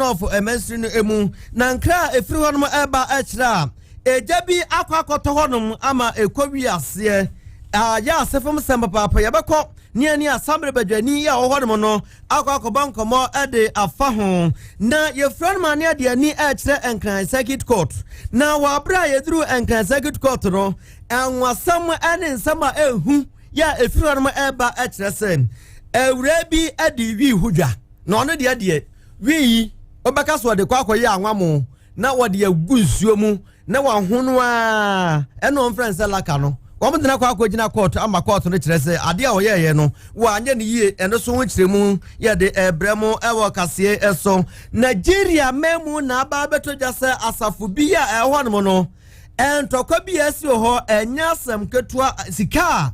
North mansini no mu. Na nkra a ɛfiri hɔnom reba kyerɛ a, egya bi akɔ akɔtɔ hɔnom ama ɛkɔ wi aseɛ. Ayɛ asefom sɛm papaapa. Yɛbɛkɔ ne ɛne Asamble badwani a ɔwɔ hɔnom no akɔ akɔbɔ nkɔmmɔ de afa ho. Na yɛfira no ma ne ɛde ani ɛkyerɛ Nkran Circuit Court. Na wɔ abere a yɛduru Nkran Circuit Court no, anwasɛm ne nsɛm a ɛhu yɛ a ɛfiri hɔnom ɛreba kyerɛ sɛ awuraa bi de wii ho dwa. Na ɔno deɛ deɛ wii yi wobɛka so ɔde kɔ akɔyɛ anwamo na wɔde agu nsuo mu na wahono a ɛna ɔmfrɛ no sɛ laka no. Wɔn de no akɔ akɔgyina kɔɔto ama kɔɔto no kyerɛ sɛ adeɛ a ɔyɛɛyɛ no wanyɛ no yie. Ɛno so ho nkyerɛmu yɛde ɛbrɛ mo ɛwɔ kaseɛ ɛso. Nigeria man na aba abɛtɔ dwa sɛ asafo bi a ɛwɔ hɔnom no, ntɔkwa bi a asi wɔ hɔ, ɛnyɛ asɛm ketewa. Sika a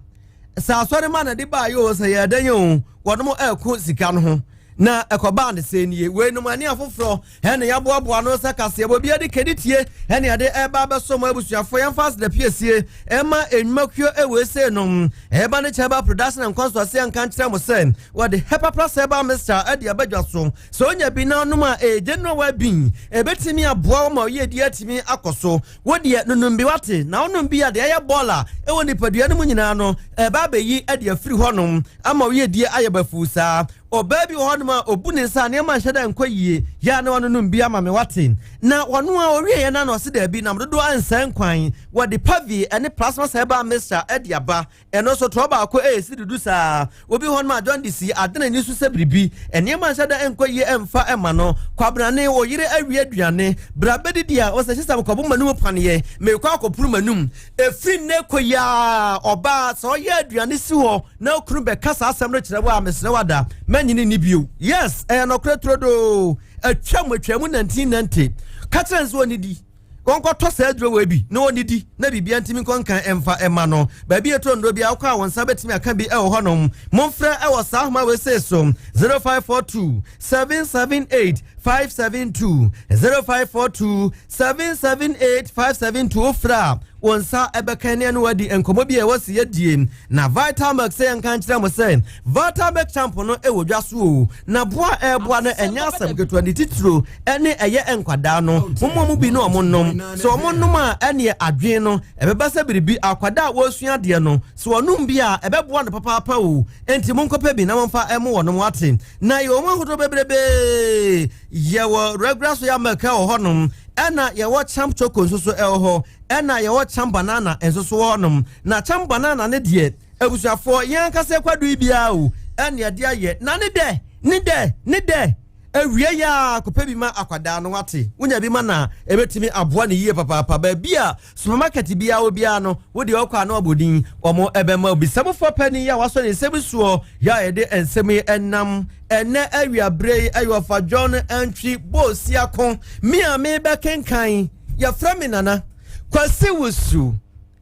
sɛ asɔre ma na de baayɛ o, sɛ yɛdɛn o, wɔnom ɛko sika no ho na ɛkɔbaa ne sɛ nie. Weinom ani afoforɔ ɛne yɛaboaboa no sɛ kaseɛ bɔ obiara de kɛdi tie ɛne yɛde ɛba abɛsɔ mu. Abusuafoɔ, yɛmfa aseda piesie ɛma enwumakuo ɛwɔ ese nom ɛba ne kyɛba Production and Consultancy. Nka nkyerɛ mo sɛ wɔde Hepapra Herbal Mixture ɛde abadwa so sɛ onya bi na ɔnom a, ɛyɛ general well-being, ɛbɛtumi aboa wo ma ɔyɛ di atumi akɔ so. Wodeɛ nonum bi wate na wonom bi a, deɛ ɛyɛ bɔɔl a ɛwɔ nipadua no mu nyinaa no, ɛba abɛyi ɛde afiri hɔnom ama ɔyɛ die ayɛ bafuu. Saa ɔbaa bi wɔ hɔnom a ɔbu ne nsa a nneɛma nhyɛ dɛ nkɔ yie yɛ a, na wɔnonom bi ama me wate. Na wɔno a ɔwieɛ no na ɔse daabi nam dodoɔ ansɛn kwan, wɔde Pavi ɛne Plasma Herbal Mixture ɛde aba. Ɛno nso toɔ baako ɛyɛ si dudu. Saa obi hɔ nom a jaundice adene ni so sɛ biribi nneɛma nhyɛ dɛ nkɔ yie ɛmfa ɛma no. Kwabrane ɔyere awie aduane bra bɛdidi a, ɔsɛ hyɛ sɛ mekɔbɔ m'anum paneɛ, mekɔ akɔpuru m'anum. Ɛfiri nnɛ kɔ yi a, ɔbaa sɛ ɔyɛ aduane si hɔ na okunu bɛka saa asɛm no kyerɛ wo a, mesrɛ wo ada manyini ni bio. Yes, ɛyɛ nɔkorɛ turodoo. Atwam atwamu 1990 ka kyerɛ nso ɔnidi, wɔnkɔtɔ saa aduro wɔ bi na wɔnidi na biribia ntumi nkɔ nkan ɛmfa ɛma no. Baabi ɛtɔ nnuro bi a wokɔ a, wɔn nsa bɛtumi aka bi ɛwɔ hɔnom. Momfrɛ ɛwɔ saa ahoma wei sei so: 0542 778 572, 0542 778 572. Wofrɛ a, wɔn nsa ɛbɛka ne ɛno wadi nkɔmmɔ bi a ɛwɔ si yɛdie. Na Vital Milk sɛ yɛnka nkyerɛ mo sɛ Vital Milk shampoo no ɛwɔ dwa so o, na boa a ɛɛboa no ɛnyɛ asɛm ketewa. Ne titiro ɛne ɛyɛ nkwadaa no, mommɔ mu bi ne ɔmo nom. Sɛ ɔmo nom a, ɛneɛ adwene no ɛbɛba sɛ biribi. Akwadaa a wɔresua adeɛ no, sɛ ɔnom bi a, ɛbɛboa no papaapa o. Enti monkɔpɛ bi na momfa ɛmo wɔ nom wate. Na yɛwɔ mu ahodoɔ bebrebee. Yɛwɔ regular soya milk ɛwɔ hɔnom, ɛna yɛwɔ Champ Choco nso so ɛwɔ hɔ, ɛna yɛwɔ Champ Banana nso so wɔ hɔnom. Na Champ Banana ne deɛ, abusuafoɔ, yɛn ankasa kwadu yi biara o ɛne yɛde ayɛ na ne dɛ ne dɛ ne dɛ. Awie yɛ a, kɔpɛ bi ma akwadaa no wate. Wonya bi ma na ɛbɛtumi aboa ne yie papaapa. Baabi a supermarket biara wɔ biara no, wode ɔkɔ a na wabɔ din, wɔn ɛbɛma obi. Sɛmofoɔ panin yi a wasɔ ne nsɛm soɔ yɛ a yɛde nsɛm yi ɛnam ɛnɛ awiaberɛ yi ɛyɛ Ɔfa John Antwi Boosiako. Me a mebɛkenkan, yɛfrɛ me Nana Kwasi Wusu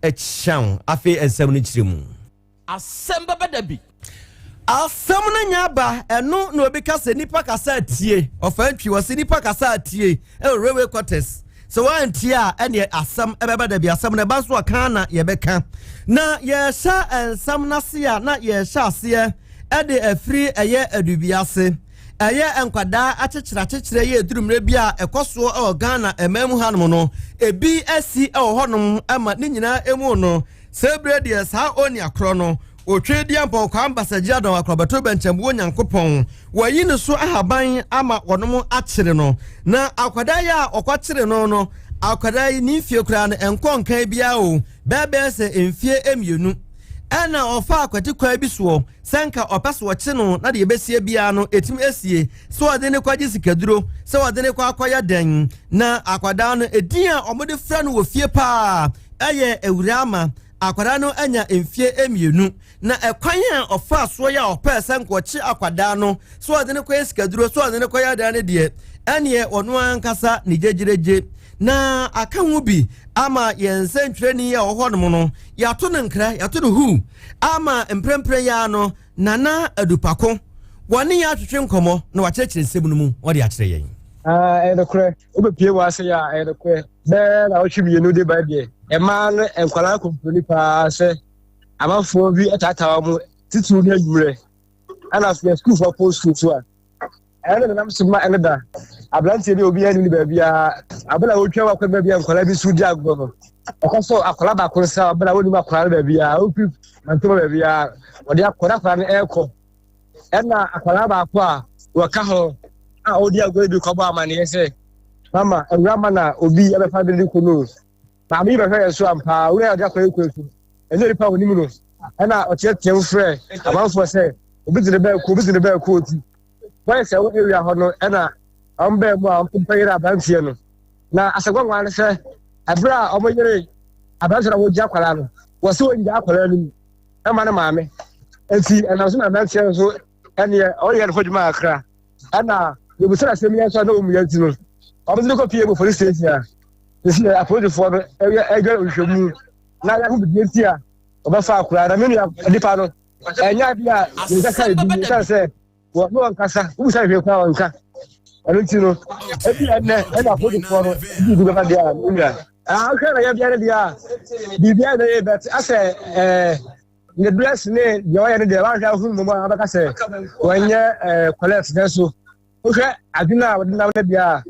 ɛkyɛn. Afei nsɛm no kyerɛ mu. Asɛm bɛbɛ da bi. Asɛm no nya aba. Ɛno na obi ka sɛ nipa kasa atie. Ɔfa ntwi wɔ sɛ nipa kasa atie ɛwɔ railway quarters. Sɛ wɔantie a, ɛneɛ asɛm ɛbɛba da bi. Asɛm no ɛba nso ɔka na yɛbɛka na yɛhyɛ nsɛm no ase a, na yɛhyɛ aseɛ ɛde afiri ɛyɛ Adubiase. Ɛyɛ nkwadaa akyekyere akyekyere yɛ eduru mmerɛ bi a ɛkɔ soɔ ɛwɔ Ghana ɛman mu hanom no, ebi asi ɛwɔ hɔnom ɛma ne nyinaa emu no. Sɛ ebire deɛ saa oni akorɔ no otwe di ampɔnkwa ambasagye adɔn akorɔbɛto bɛnkyɛnbuo Nyankopɔn wɔyi ne so ahaban ama wɔnom akyere no. Na akwadaa yi a ɔkɔkyere no no, akwadaa yi ne mfie koraa no ɛnkɔ nkan biara o, bɛɛbɛɛ sɛ mfie 2 ɛna ɔfa akwati kwan bi soɔ sɛ nka ɔpɛ so ɔkye no, na deɛ ɛbɛsie biara no ɛtumi esie, sɛ ɔde ne kɔgye sikaduro, sɛ ɔde ne kɔ akɔyɛ dɛn. Na akwadaa no edin a wɔde frɛ no wɔ fie paa ɛyɛ Awurama. Akwadaa no anya mfie 2 na ɛkwan a ɔfa soɔ yɛ a ɔpɛɛ sɛ nkɔkye akwadaa no, sɛ ɔde ne kɔyɛ sikaduro, sɛ ɔde ne kɔyɛ dan no deɛ, ɛneɛ ɔno ankasa ne gyegyeregye na aka ho bi ama yɛn nsɛntwerɛni a ɔwɔ hɔnom no yɛato no nkra, yɛato no hu ama mprempren ya no. Nana Adupako wɔne yɛn atwetwe nkɔmmɔ na wakyerɛkyerɛ nsɛm no mu wɔde akyerɛ yɛn. Ɛyɛ nokorɛ, wobɛpie wɔ ase a, ɛyɛ nokorɛ. Bɛɛ na wotwe 2 de ba deɛ, ɛmaa no nkwadaa kɔmpleni paa sɛ amanfoɔ bi taataa wɔn, titiriw ne anwummerɛ, ɛna afei sukuufoɔ kɔ sukuu so a. Ɛno na nam so ma ɛno da aberanteɛ bi a obiara nim ne baabiara abere a ɔretwa wakɔ baabi a nkwadaa bi nso di agorɔ no ɔkɔ so akwadaa baako nsa abere a wɔnim akwadaa no baabiara ɔfiri mantoma baabiara wɔde akwadaa akwadaa no ɛrekɔ ɛna akwadaa baako a wɔka ho a ɔredi agorɔ bi kɔbɔ amaneɛ sɛ mama awura ma na obi ɛbɛfa de ne kɔ no maame yi bɛhwɛ yɛn so ampa wura yɛ ɔde akwadaa yi kɔ so ɛnyɛ nipa a wɔnim no ɛna ɔteɛteɛ mu frɛ amanfoɔ sɛ obi de ne bɛɛ kɔ obi de ne bɛɛ kɔ oti boys a ɛwɔ area hɔ no ɛna wɔn bɛɛ mu a wɔn bɛyere aberanteɛ no na asɛgwanwa no sɛ ɛberɛ a wɔn yere aberanteɛ no a wɔgya akwadaa no wɔsi wɔn gya akwadaa no mu ɛma ne maame nti ɛnam so na aberanteɛ no nso ɛneɛ ɔyɛ no ho adwuma kakra ɛna yɛbusa no asɛm yi nso a na wɔn mu yɛ nti no wɔn de no kɔ pie mu police station a sisi apolisifoɔ no ɛyɛ ɛyɛ nhwehwɛmu na yɛho biribi nti a wɔbɛfa akwadaa na me nua nipa no ɛnyɛ adeɛ a yɛbɛka ebi ɛsiane sɛ wɔn ne wɔn kasa wobisa hwee koraa wɔn nka ɛno nti no ebi ɛnɛ ɛna apolisifoɔ no ebi bi bɛfa deɛ a me nua ahwɛ na yɛbea no deɛ a biribiara na yɛ bɛt asɛ ɛɛ ne dress ne deɛ ɔyɛ no deɛ wahwɛ ahunu mu a wabɛka sɛ wɔnyɛ ɛɛ collect nanso wohwɛ adwene a wɔde nam no deɛ a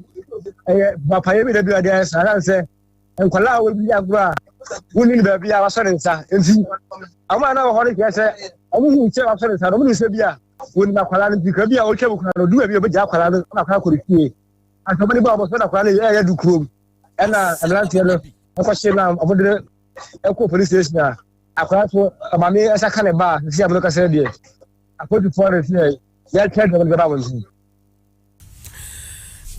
ɛyɛ bapayɛ bi na bi a deɛ saa ɛsiane sɛ nkwadaa a wɔredi agorɔ a wonni no baabi a wasɔ ne nsa nti wɔn a na wɔ hɔ no kyerɛ sɛ wɔn hu sɛ wasɔ ne nsa no wɔn nim sɛ bi a wɔnim akwadaa no nti kura bi a ɔretwa mu kura no du baabi a ɔbɛgya akwadaa no na akwadaa kɔ ne fie asɛ wɔn de bɔ wɔn so na akwadaa no yɛ ɛyɛ du kurom ɛna mmeranteɛ no ɛkɔhye na wɔn de ɛkɔ police station a akwadaa so maame ɛsa ka ne ba a sisi a wɔn kasa deɛ apolisifoɔ no sɛ yɛtwɛn deɛ wɔn de bɛba wɔn nso.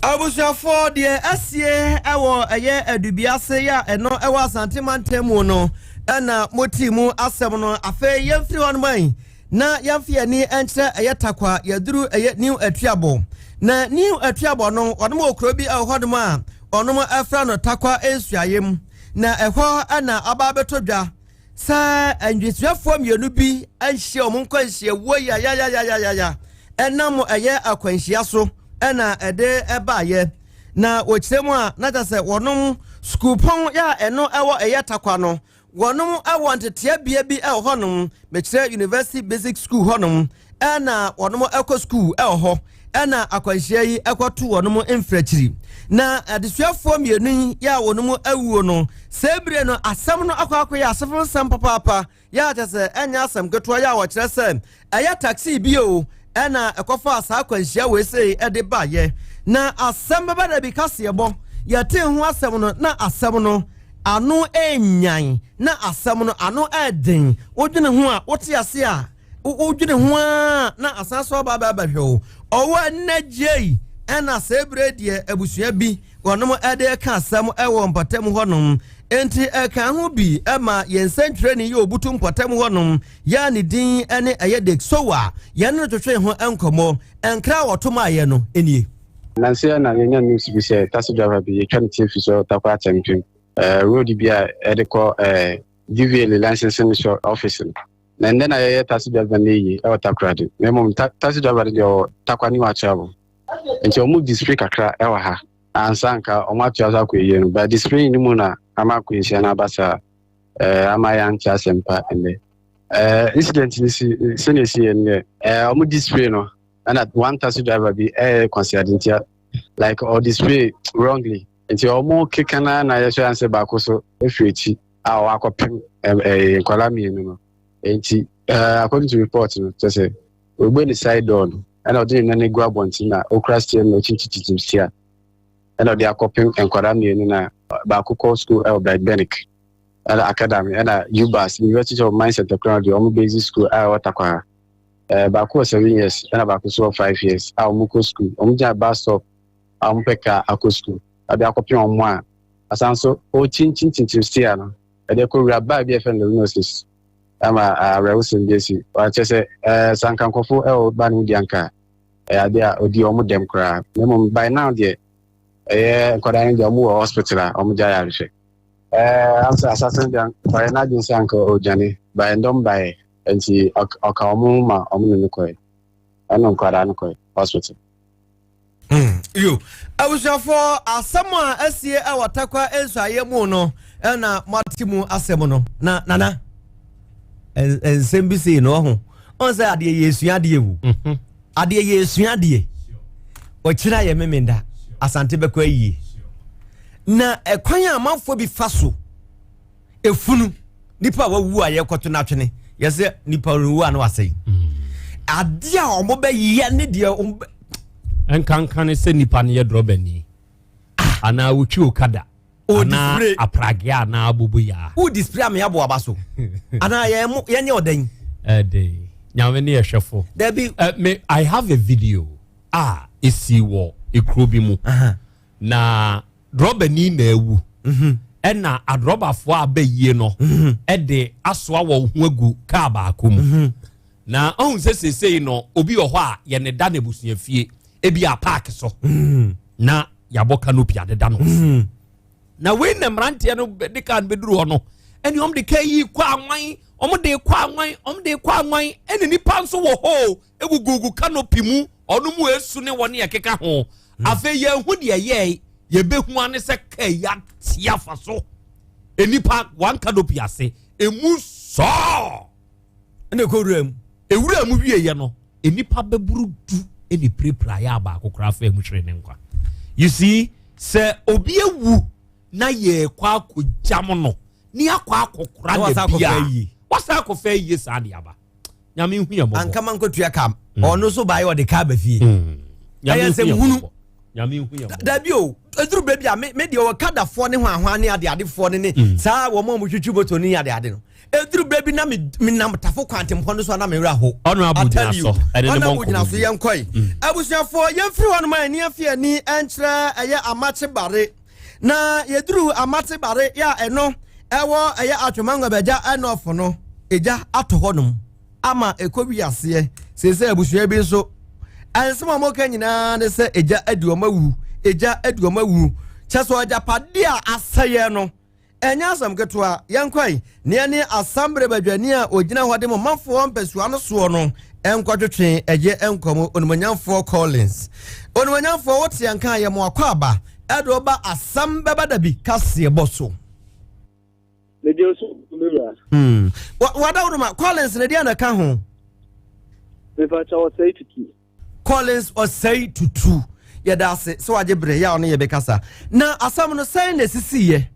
Abusuafoɔ, deɛ asie wɔ ɛyɛ Adubiase yɛ a ɛno ɛwɔ Asante mantam mu no ɛna motii mu asɛm no. Afei yɛmfiri hɔ nom ayi na yɛmfa yɛn ani nkyerɛ ɛyɛ Takwa, yɛduru ɛyɛ New Atuabɔ. Na New Atuabɔ no, wɔnom wɔ kuro bi ɛwɔ hɔ nom a wɔnom ɛfrɛ no Takwa Nsuayem. Na ɛhɔ ɛna aba abɛtɔ dwa sɛ nwesuafoɔ mmienu bi ahyia wɔn nkwanhyiawuo yayayayayaya ɛnam ɛyɛ akwanhyia so ɛna ɛde ɛbaayɛ na wɔkyerɛ mu a na kyerɛ sɛ wɔnom sukuupɔn yɛ a ɛno ɛwɔ ɛyɛ takwa no wɔnom ɛwɔ nteteɛ bea bi ɛwɔ hɔnom mekyerɛ University Basic School hɔnom ɛna wɔnom ɛkɔ sukuu ɛwɔ hɔ ɛna akwanhyia yi ɛkɔto wɔnom mfirakyiri na adesuafoɔ mmienu yi yɛ a wɔnom awuo no sɛ ebire no asɛm no akɔ akɔyɛ asɛm nsɛm papaapa yɛ a kyɛ sɛ ɛnyɛ asɛm ketewa yɛ a wɔkyerɛ sɛ ɛyɛ taxi bi o ɛna ɛkɔfaa saa akwanhyia wei sei ɛde baayɛ na asɛm bɛba da bi kaseɛbɔ yɛte ho asɛm no na asɛm no ano ɛnyan na asɛm no ano ɛden wodwene ho a wote ase a wodwene ho ara na asan so aba abɛhwɛ wo ɔwɔ ɛnɛ gyei ɛna sɛ ebire deɛ abusua bi wɔnom ɛde ka asɛm ɛwɔ mpɔtam hɔnom enti ɛka ho bi ɛma yɛn nsɛntwerɛni yɛ obutu mpɔtam hɔnom yɛ a ne din ɛne ɛyɛ Dick Sowa yɛn no twetwe ho nkɔmmɔ nkra a wɔto maayɛ no nie. Nansa na yɛnya news bi sɛ taxi driver bi yɛtwa ne ti fi so Tarkwa Akyɛmpem road bi a ɛde kɔ DVLA licensing office no. Na ndɛ na yɛyɛ taxi driver no yie ɛwɔ Takoradi. Na mmom taxi driver no deɛ ɔwɔ Tarkwa ne Wakyerɛbo. Nti ɔmo display kakra ɛwɔ ha. Ansa nka ɔmo atoa so akɔ yie no. But display no mu na ama akwanhyia no aba saa ama yɛante asɛmpa ndɛ. Incident no si sɛnea esi yɛ no yɛ ɔmo display no ɛna one taxi driver bi ɛyɛ kwansiade nti like ɔ display wrongly nti ɔmo keka na na yɛhwɛ ansɛ baako so efiri akyi a ɔakɔpem ɛɛ nkwadaa mmienu no nti according to report no kyerɛ sɛ ogbe ne side door no ɛna ɔde ne nan egu abɔnten na okura steering na ɔkyinkyinkyinkyim steer ɛna ɔde akɔpem nkwadaa mmienu na baako kɔ school ɛwɔ Bright Benic ɛna academy ɛna UBAS, University of Mines and Technology, ɔmo basic school a ɛwɔ Tarkwa ha. Baako wɔ 7 years ɛna baako nso wɔ 5 years a ɔmo kɔ school. Ɔmo gyina bus stop a ɔmo pɛ kaa akɔ school ɔde akɔpem ɔmo a asan so ɔkyinkyinkyinkyim steer no ɛde kɔ wura baa bi a yɛfrɛ no Lunosis ama awerɛhosɛm bi asi. Wakyɛ sɛ sanka nkɔfo ɛwɔ ba no mu di anka ɛyɛ ade a ɔdi ɔmo dɛm koraa. Na mmom by now deɛ ɛyɛ nkwadaa no deɛ ɔmo wɔ hospital a ɔmo gya yarehwɛ. Amsa asase no deɛ ɔyɛ n'adwene sɛ anka ɔdwane by ndɔm baeɛ nti ɔka ɔmo ma ɔmo ne no kɔɛ ɛne nkwadaa no kɔɛ hospital. Yo, abusuafoɔ, asɛm a asie ɛwɔ Takwa nsuayɛ mu no ɛna moate mu asɛm no. Na nana nsɛm bi sei no ɔho ɔn sɛ adeɛ yɛ esua adeɛ wu adeɛ yɛ esua adeɛ. Ɔkyena yɛ Memenda, Asante bɛkɔ ayie. Na ɛkwan a amanfoɔ bi fa so efunu nipa a wawu a yɛkɔto no atwene yɛsɛ nipa no wu a na wasɛe. Adeɛ a wɔn bɛyɛ ne deɛ wɔn bɛ. Nkanka ne sɛ nipa no yɛ drɔbani ah. anaa wotwi okada anaa apragea anaa aboboyaa. Wo display ame abo aba so anaa yɛn mo yɛn nyɛ ɔdɛn. Ɛde nyame ne yɛhwɛfo. Dabi. Uh, me I have a video a esi wɔ ekuro bi mu. Na drɔbani na awu. Mhm. Ɛna adrɔbafoɔ a abɛyie no mhm. ɛde asoa wɔn ho agu kaa baako mu. Mhm. Na ɔhun sɛ seesei no obi wɔ hɔ a yɛne da n'abusua fie ebi a paaki so. Na yɛabɔ canopy adeda no mm. na wei na mmeranteɛ no de kaa no bɛduru hɔ no ɛne wɔn de kaa yi kɔ anwan wɔn de kɔ anwan wɔn de kɔ anwan ɛne nipa nso wɔ hɔ egugugu canopy mu ɔno mu esu ne wɔn ɛkeka ho mm. Afei yɛn ho deɛ yɛɛ yɛbɛhu ane sɛ kaa yi ate afa so nipa one canopy ase emu sɔɔ ɛna ɛkɔ wura mu ewura mu wie yɛ no. Nnipa bɛboro du na ɛpirapiraeɛ a baako koraa faa mu hweree ne nkwa. You see, sɛ obi awu na yɛrekɔ akɔgyam no ne akɔ akɔkora da bi a, wasan akɔfa ayie saa de aba. Nyame nhu yɛn mmɔbɔ. Anka ma nkɔtua ka. Ɔno nso baeɛ ɔde ka aba fie. Ɛyɛ nsɛm hunu. Nyame nhu yɛn mmɔbɔ. Dabi o, ɛduru baabi a me deɛ ɔkadafoɔ ne hwanhwan ne adeadefoɔ ne ne saa wɔn a wɔtwitwi moto ne adeade no. Ɛduru berɛ bi na menam Tafo kwantempɔn no so a na me werɛ aho. Honorable gyina so, ɛne ne mɔ nkɔmmɔ bi. Yɛnkɔe. Abusuafoɔ, yɛmfiri hɔnom a ani afi ani nkyerɛ ɛyɛ Amakye Bare. Na yɛduru Amakye Bare yɛ a ɛno ɛwɔ ɛyɛ Atwoma Bagya Nɔɔfo no, egya atɔ hɔnom ama ɛkɔ wi aseɛ. Seesei abusua bi nso, nsɛm a wɔka nyinaa ne sɛ egya adi wɔn awu, egya adi wɔn awu. Kyɛ sɛ agyapadeɛ a asɛeɛ no, Ɛnyɛ asɛm ketewa. Yɛnkɔe na yɛne Asambre badwani a ɔgyina hɔ de mo manfoɔ mpasua no soɔ no nkɔtwetwe ɛyɛ nkɔmmɔ, Onimuonyamfoɔ Collins. Onimuonyamfoɔ, wote yɛn nka a, yɛ mo akwaaba de wo ba asɛm bɛba da bi kaseɛbɔ so. Mede wo so, me wura. Hmm. Wadawuruma, Collins ne deɛ na ɛka ho? Mepakyɛ ɔsɛe tutu. Collins Osei Tutu, yɛda ase sɛ wagye berɛ yɛ a ɔne yɛbɛkasa. Na asɛm no sɛn na ɛsisiiɛ?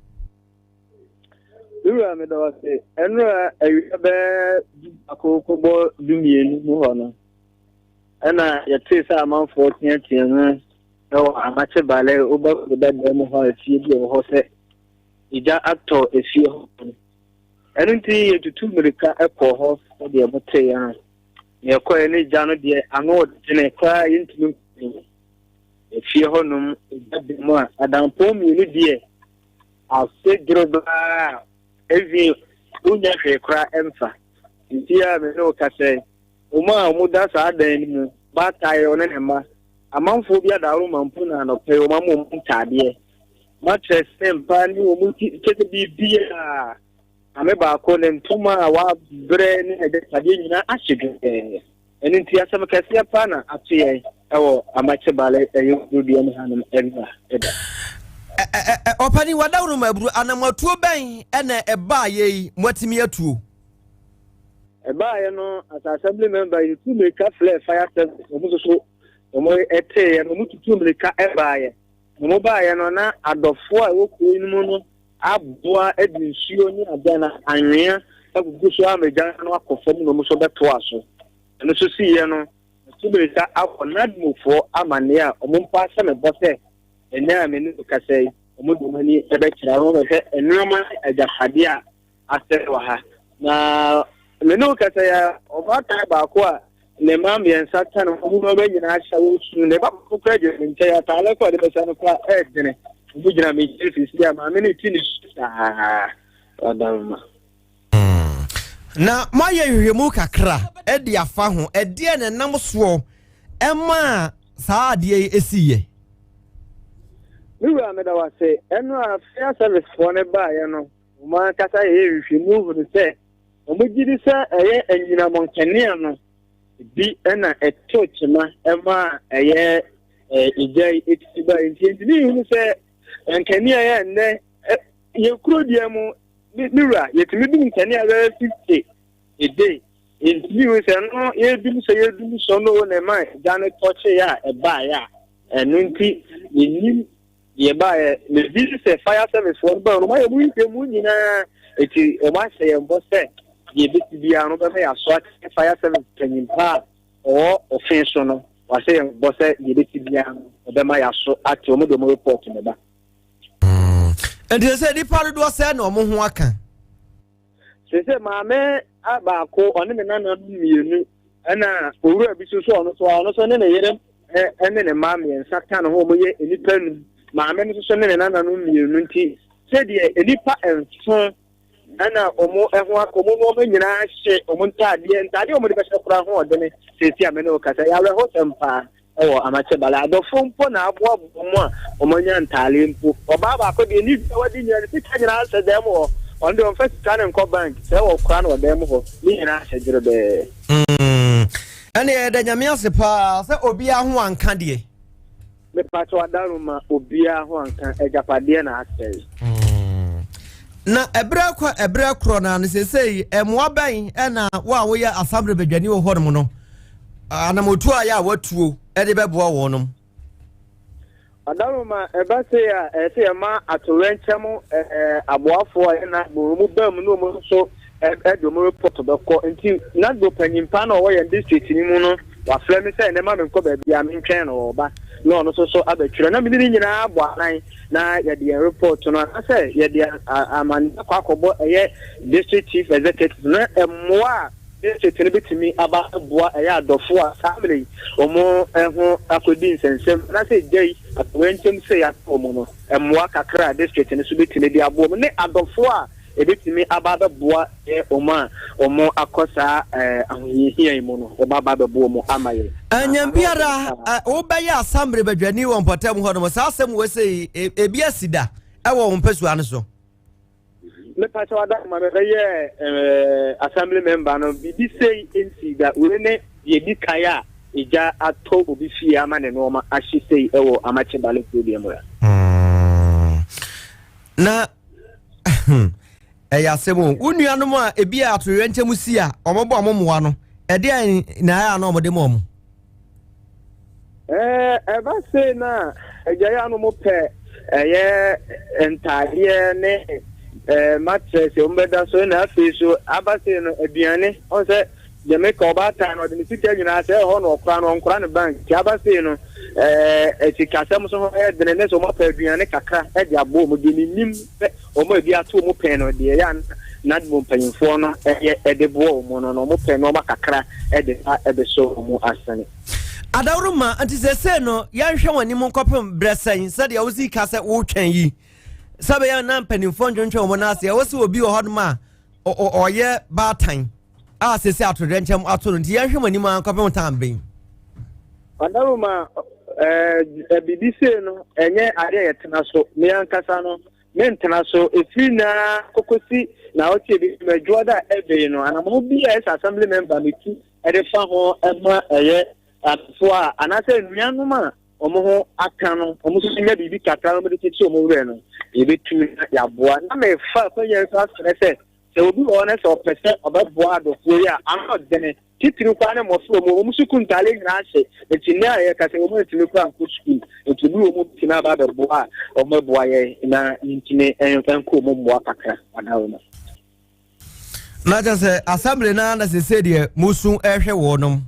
Me wura meda wo ase. Ɛnora awia bɛɛ 11 kɔbɔ 12 mu hɔ no, ɛna yɛtee sɛ amanfoɔ teatea mu ɛwɔ Amakye Bale woba kuro dada mu hɔ a efie bi wɔ hɔ sɛ egya atɔ efie hɔ. Ɛno nti yɛtutu mmirika kɔɔ hɔ sɛdeɛ moteeɛ no. Nea ɛkɔɛ ne gya no deɛ ano ɔdene koraa yɛntumi nkɔ efie hɔnom egya da mu a adampɔn mmienu deɛ ase dworobaa evi wonya hwee koraa ɛmfa nti a me ne wo kasa yi wɔn a wɔn da saa dan no mu baatan ɔne ne mma amanfoɔ bi adaworoma mpo na anɔpɛ yi wɔn ama wɔn ntaadeɛ matress ne mpa ne wɔn ti kyɛ sɛ biribiara Maame baako, ne ntoma a wabrɛ ne n'agyapadeɛ nyinaa ahye dwɛɛ. Ɛno nti asɛm kɛseɛ paa na ato yɛn wɔ Amakye Bale ɛyɛ kurodua mu hanom ɛnora ɛda. Ɔpanin Wadawuruma Aburu, anamɔtuo bɛn na ɛbaeɛ yi moatumi atuo? Ɛbaeɛ no, as assembly member, yɛtu mmirika frɛɛ fire service, wɔn nso so wɔn ɛteeɛ no, wɔn tutu mmirika ɛbaeɛ. Wɔn baeɛ no, na adɔfoɔ a ɛwɔ kuro yi mu no aboa de nsuo ne agya na anwea agugu so ama gya no akɔ fam na wɔn nso bɛtoa so. Ɛno nso siiɛ no, Subirisa abɔ NADMOfoɔ amanneɛ a wɔn mpo ahyɛ me bɔ sɛ ɛnnɛ a me ne wo kasa yi, wɔn de wɔn ani bɛkyerɛ na wɔbɛhwɛ nneɛma ne agyapadeɛ a asɛe wɔ ha. Na me ne wo kasa yi, ɔbaatan baako a ne mma mmiɛnsa ka ne ho nneɛma nyinaa hyɛ wɔn su. Ne ba baako koraa gyina me nkyɛn, ataade kɔ a ɔde bɛhyɛ no koraa ɛɛdene. Wɔn gyina me nkyɛn sisi a maame no ti ne su saa. Ɔdamma. Na moayɛ nhwehwɛmu kakra de afa ho, ɛdeɛ na ɛnam soɔ ɛmaa saa adeɛ yi ɛsiiɛ? Me wura meda wo ase. Ɛno a fire service foɔ no baeɛ no, wɔn ankasa yɛyɛ nhwehwɛmu hunu sɛ Wɔgye di sɛ ɛyɛ anyinam nkanea no bi na ɛtoo kyema ma ɛyɛ egya yi ti ba nti ntumi nhunu sɛ nkanea yɛ nnɛ yɛ kuro deɛ mu ne wura yɛtumi dum nkanea bɛyɛ 50 a day ntumi hu sɛ no yɛdum sɛ yɛdum sɔ no na ɛma egya no tɔkyeeɛ a ɛbaeɛ a. Ɛno nti yɛnnim deɛ ɛbaeɛ. Megye di sɛ fire service foɔ no baeɛ no, wɔayɛ wɔn nhwehwɛmu nyinaa. Enti wɔahyɛ yɛn bɔ sɛ deɛ ɛbɛsi biara no wɔbɛma yɛn aso ate. Fire service panyin pa a ɔwɔ ɔfe so no, wahyɛ yɛn bɔ sɛ deɛ ɛbɛsi biara no wɔbɛma yɛn aso ate. Wɔn de wɔn report bɛba. Nti sɛ nnipa dodoɔ sɛ na wɔn ho aka. Sese maame baako ɔne ne nananom mmienu ɛna owura bi nso so ɔno so ɔno so ne ne yere ɛne ne mma mmiɛnsa ka ne ho wɔn yɛ nnipa num maame no nso so ne ne nananom mmienu nti sɛdeɛ nnipa nson ɛna wɔn ho akɔ wɔn nneɛma nyinaa hye wɔn ntaadeɛ ntaadeɛ wɔn de bɛhyɛ koraa ho ɔdene sɛsi a me ne wo kasa yɛ awerɛhosɛm paa wɔ Amakyɛ Bala. Adɔfo mpo na aboaboa wɔn a wɔanya ntaare mpo. Ɔbaa baako deɛ ne dua wadi nyinaa ne sika nyinaa hyɛ dan mu hɔ. Ɔno deɛ ɔmfa sika no nkɔ bank sɛ wɔkora no wɔ dan mu hɔ. Ne nyinaa hyɛ dwerɛbɛɛ. Mm, ɛne yɛda Nyame ase paa sɛ obiara ho anka deɛ. Mepakyɛw adaroma obiara ho anka agyapadeɛ na asɛe. Mm. Na ɛberɛ kɔ ɛberɛ korɔ na no seesei mmoa bɛn ɛna wo a woyɛ asambre badwani wɔ hɔnom no anamotuo a yɛ a watuo de bɛboa wɔnom? Adaroma ɛba sei a ɛsɛ sɛ yɛma atoyerɛnkyɛm aboafoɔ a ɛyɛ NADMO wɔn ba mu na wɔn nso ɛde wɔn report bɛkɔ nti NADMO panyimpa na ɔwɔ yɛn district no mu no wafrɛ me sɛ ɛnɛ ma menkɔ baabi a mentwɛn no ɔba na ɔno nso so abɛtwerɛ na mene ne nyinaa abɔ anan na yɛde yɛn report no anaasɛ yɛde amanneɛ akɔ akɔbɔ ɛyɛ district chief executive na mmoa a district no bɛtumi aba aboa ɛyɛ adɔfo a saa mmerɛ yi wɔn ho akɔdi nsɛnsɛm anaasɛ gya yi atoyerɛnkyɛm sei ato wɔn no mmoa kakra a district no so bɛtumi de aboa wɔn ne adɔfo a ɛbɛtumi aba abɛboa yɛ wɔn a wɔn akɔ saa ahohiahia yi mu no wɔn aba abɛboa wɔn ama yɛ. Anyam biara wobɛyɛ asambre badwani wɔ mpɔtam hɔ nom saa asɛm wɔ sɛ yi ebi asi da ɛwɔ wo mpasua no so. Mepa kyɛw ada ma mebɛyɛ assembly member no biribi sei nsi da wei ne deɛ di kan a egya atɔ obi fie ama ne nneɛma ahye sei ɛwɔ Amakye Bale kuro deɛ mu ya. Na ɛyɛ asɛm o wo nuanom a ebi a atoyerɛnkyɛm si a wɔbɔ wɔn mmoa no ɛdeɛn na ayɛ a na wɔde ma wɔn. Ɛɛ ɛba sei na agya yɛ ano mo pɛ ɛyɛ ntaadeɛ ne ɛɛ matress wɔn bɛda so na afei so aba sei no aduane wɔn sɛ Jamaica ɔbaatan no ɔde ne sika nyinaa sɛ ɛhɔ na ɔkora no ɔnkora no bank nti aba sei no ɛɛ sikasɛm so ho ɛyɛ dene ne sɛ wɔn apɛ aduane kakra ɛde abɔ wɔn deɛ menim sɛ wɔn a ebi ato wɔn pɛn no deɛ ɛyɛ a NADMO mpanyinfoɔ no ɛyɛ ɛde boa wɔn no na wɔn pɛ nneɛma kakra ɛde ba ɛbɛsɔ wɔn asene. Adaworoma, nti seesei no yɛnhwɛ wɔn anim nkɔpem berɛ sɛn sɛdeɛ wosi ka sɛ wotwɛn yi sɛ bɛyɛ na mpanimfoɔ ntwentwɛn wɔn nan ase ɛwɔ sɛ obi wɔ hɔnom a ɔyɛ baatan a sese atoyerɛnkyɛm ato no nti yɛnhwɛ mo anim ara nkɔpem tan bɛn. Ɔdaroma ɛɛ biribi sei no ɛnyɛ adeɛ a yɛtena so me ankasa no mentena so ɛfiri na kɔkɔsi na ɔte bi madwoɔ da ɛbɛyi no anamɔ bi a ɛsɛ assembly member metu ɛde fa ho ɛma ɛyɛ afoɔ a anaasɛ nnuanom a wɔn ho aka no wɔn nso nya biribi kakra na wɔde kyekye wɔn werɛ no yɛbɛtumi na yɛaboa na mefa akwannya nso asrɛ sɛ Sɛ obi wɔ hɔ na sɛ ɔpɛ sɛ ɔbɛboa adɔfoɔ yi a, ano ɔdene, titiriw koraa ne mmɔfra mu, wɔn sukuu ntaade nyinaa hye, nti nnɛ a yɛka sɛ wɔn antumi koraa ankɔ sukuu, nti obi wɔ mu bɛtumi aba abɛboa a, wɔbɛboa yɛn na yɛntumi nkɔ wɔn mmoa kakra ɔdawoma. Na kyerɛ sɛ assembly no ara na sese deɛ musu ɛhwɛ wɔnom.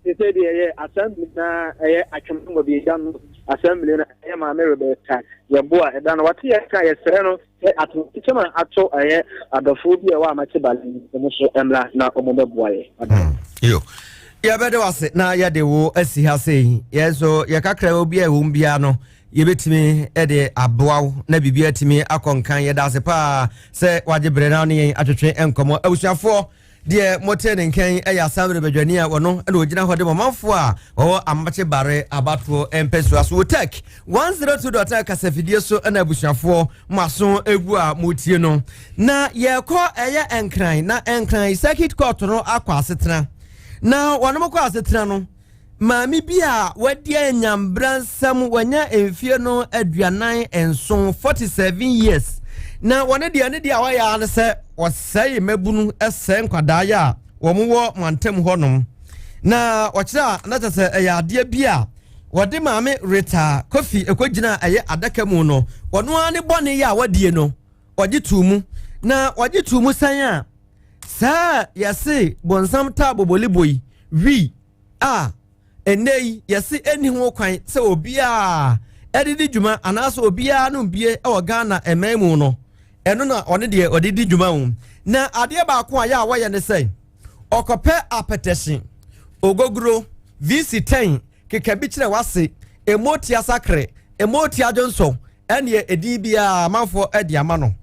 Sese deɛ ɛyɛ assembly na ɛyɛ atwom bi no assembly no ɛyɛ maame Rebecca yɛboa ɛda no wate yɛ ka yɛsrɛ no Sɛ atokyem a ato ɛyɛ adɔfoɔ bi a ɛwɔ Amakye Bale yi, wɔn nso mmra na wɔn bɛboa yɛ. Hmm. Yo. Yɛbɛde wase na yɛde wo asi ha sei. Yɛn nso yɛkakra obi a ɛwɔ mu biara no yɛbɛtumi de aboa wo na biribi atumi akɔ nkan. Yɛda ase paa sɛ wagye berɛ na ne yɛn atwetwe nkɔmmɔ. Abusuafoɔ Deɛ motee ne nka yi yɛ Asamire badwani a ɔno na ɔgyina hɔ de ma ɔmanfoɔ a wɔwɔ Amakye Bare abatoɔ mpɛsoa so wɔ Tech 102.9 kasafidie so na abusuafoɔ mo aso egu a motie no. Na yɛkɔ ɛyɛ Nkran na Nkran Circuit Court no akɔ asetena na wɔnom kɔ asetena no Maame bi a wadi anyambransɛm, wanya mfie no 47, 47 years, na wɔne deɛ ne deɛ a wayɛ ara ne sɛ wɔsɛe mmabunu, sɛe nkwadaa yɛ a wɔn wɔ mantam hɔnom. Na ɔkyerɛ a na kyerɛ sɛ ɛyɛ adeɛ bi a wɔde maame Rita Kofi ɛkɔgyina ɛyɛ adaka mu no, ɔno ara ne bɔne yɛ a wadie no, ɔgye too mu. Na ɔgye too mu sɛn a, saa yɛse bonsam taa bobolibo yi wi a ɛnnɛ yi yɛse ɛnni ho kwan sɛ obiara ɛde di dwuma anaasɛ obiara nom bie wɔ Ghana ɛman mu no, ɛno na ɔne deɛ ɔde di dwuma o. Na adeɛ baako a yɛ a wɔyɛ ne sɛ ɔkɔpɛ apɛtɛhye, ogogoro, VC10, keka bi kyerɛ wase, ɛmɔ tia sakre, ɛmɔ tia dwonsɔ, ɛneɛ ɛdin biara amanfoɔ de ama no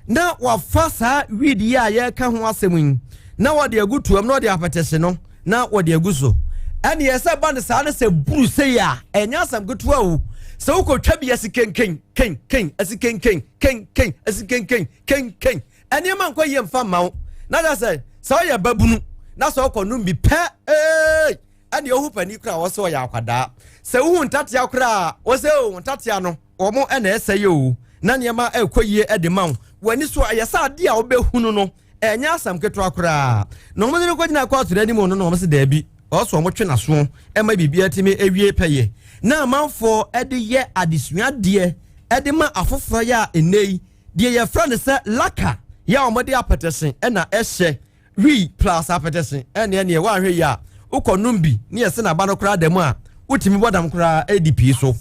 na wafa saa weed yi a yɛreka ho asɛm yi na wɔde agu tuam na wɔde apɛtɛhye no na wɔde agu so. Ɛneɛ sɛ ba no saa no sɛ buru sei a, ɛnyɛ asɛm ketewa o. Sɛ wokɔtwa bi asi kenken kenken asi kenken kenken asi kenken kenken, ɛnneɛma nkɔ yie mfa mma wo. Na kyerɛ sɛ sɛ ɔyɛ babunu na sɛ ɔkɔ nom bi pɛ ee, ɛne ohu panin koraa wɔ sɛ ɔyɛ akwadaa. Sɛ wohu ntatea koraa wɔ sɛ o ntatea no wɔn ɛna ɛsɛ yɛ o, na nneɛma ɛkɔ yie ɛde ma wo. W'ani so ɛyɛ sɛ adeɛ a wobɛhunu no ɛnyɛ asɛm ketewa koraa. Na wɔn de no kɔgyina kɔɔto no anim no na wɔn sɛ daabi, ɔsɔ wɔn twe n'aso ɛma biribiara tumi ewie pɛyɛ. Na amanfoɔ ɛde yɛ adesuadeɛ ɛde ma afoforɔ yɛ a ɛnnɛ yi deɛ yɛfrɛ no sɛ laka yɛ a wɔde apɛtɛse ɛna ɛhyɛ Wii plus apɛtɛse ɛneɛ neɛ woanhwɛ yie a wokɔ nom bi ne yɛse naba no koraa da mu a wotumi bɔ dam koraa ɛdi pii so.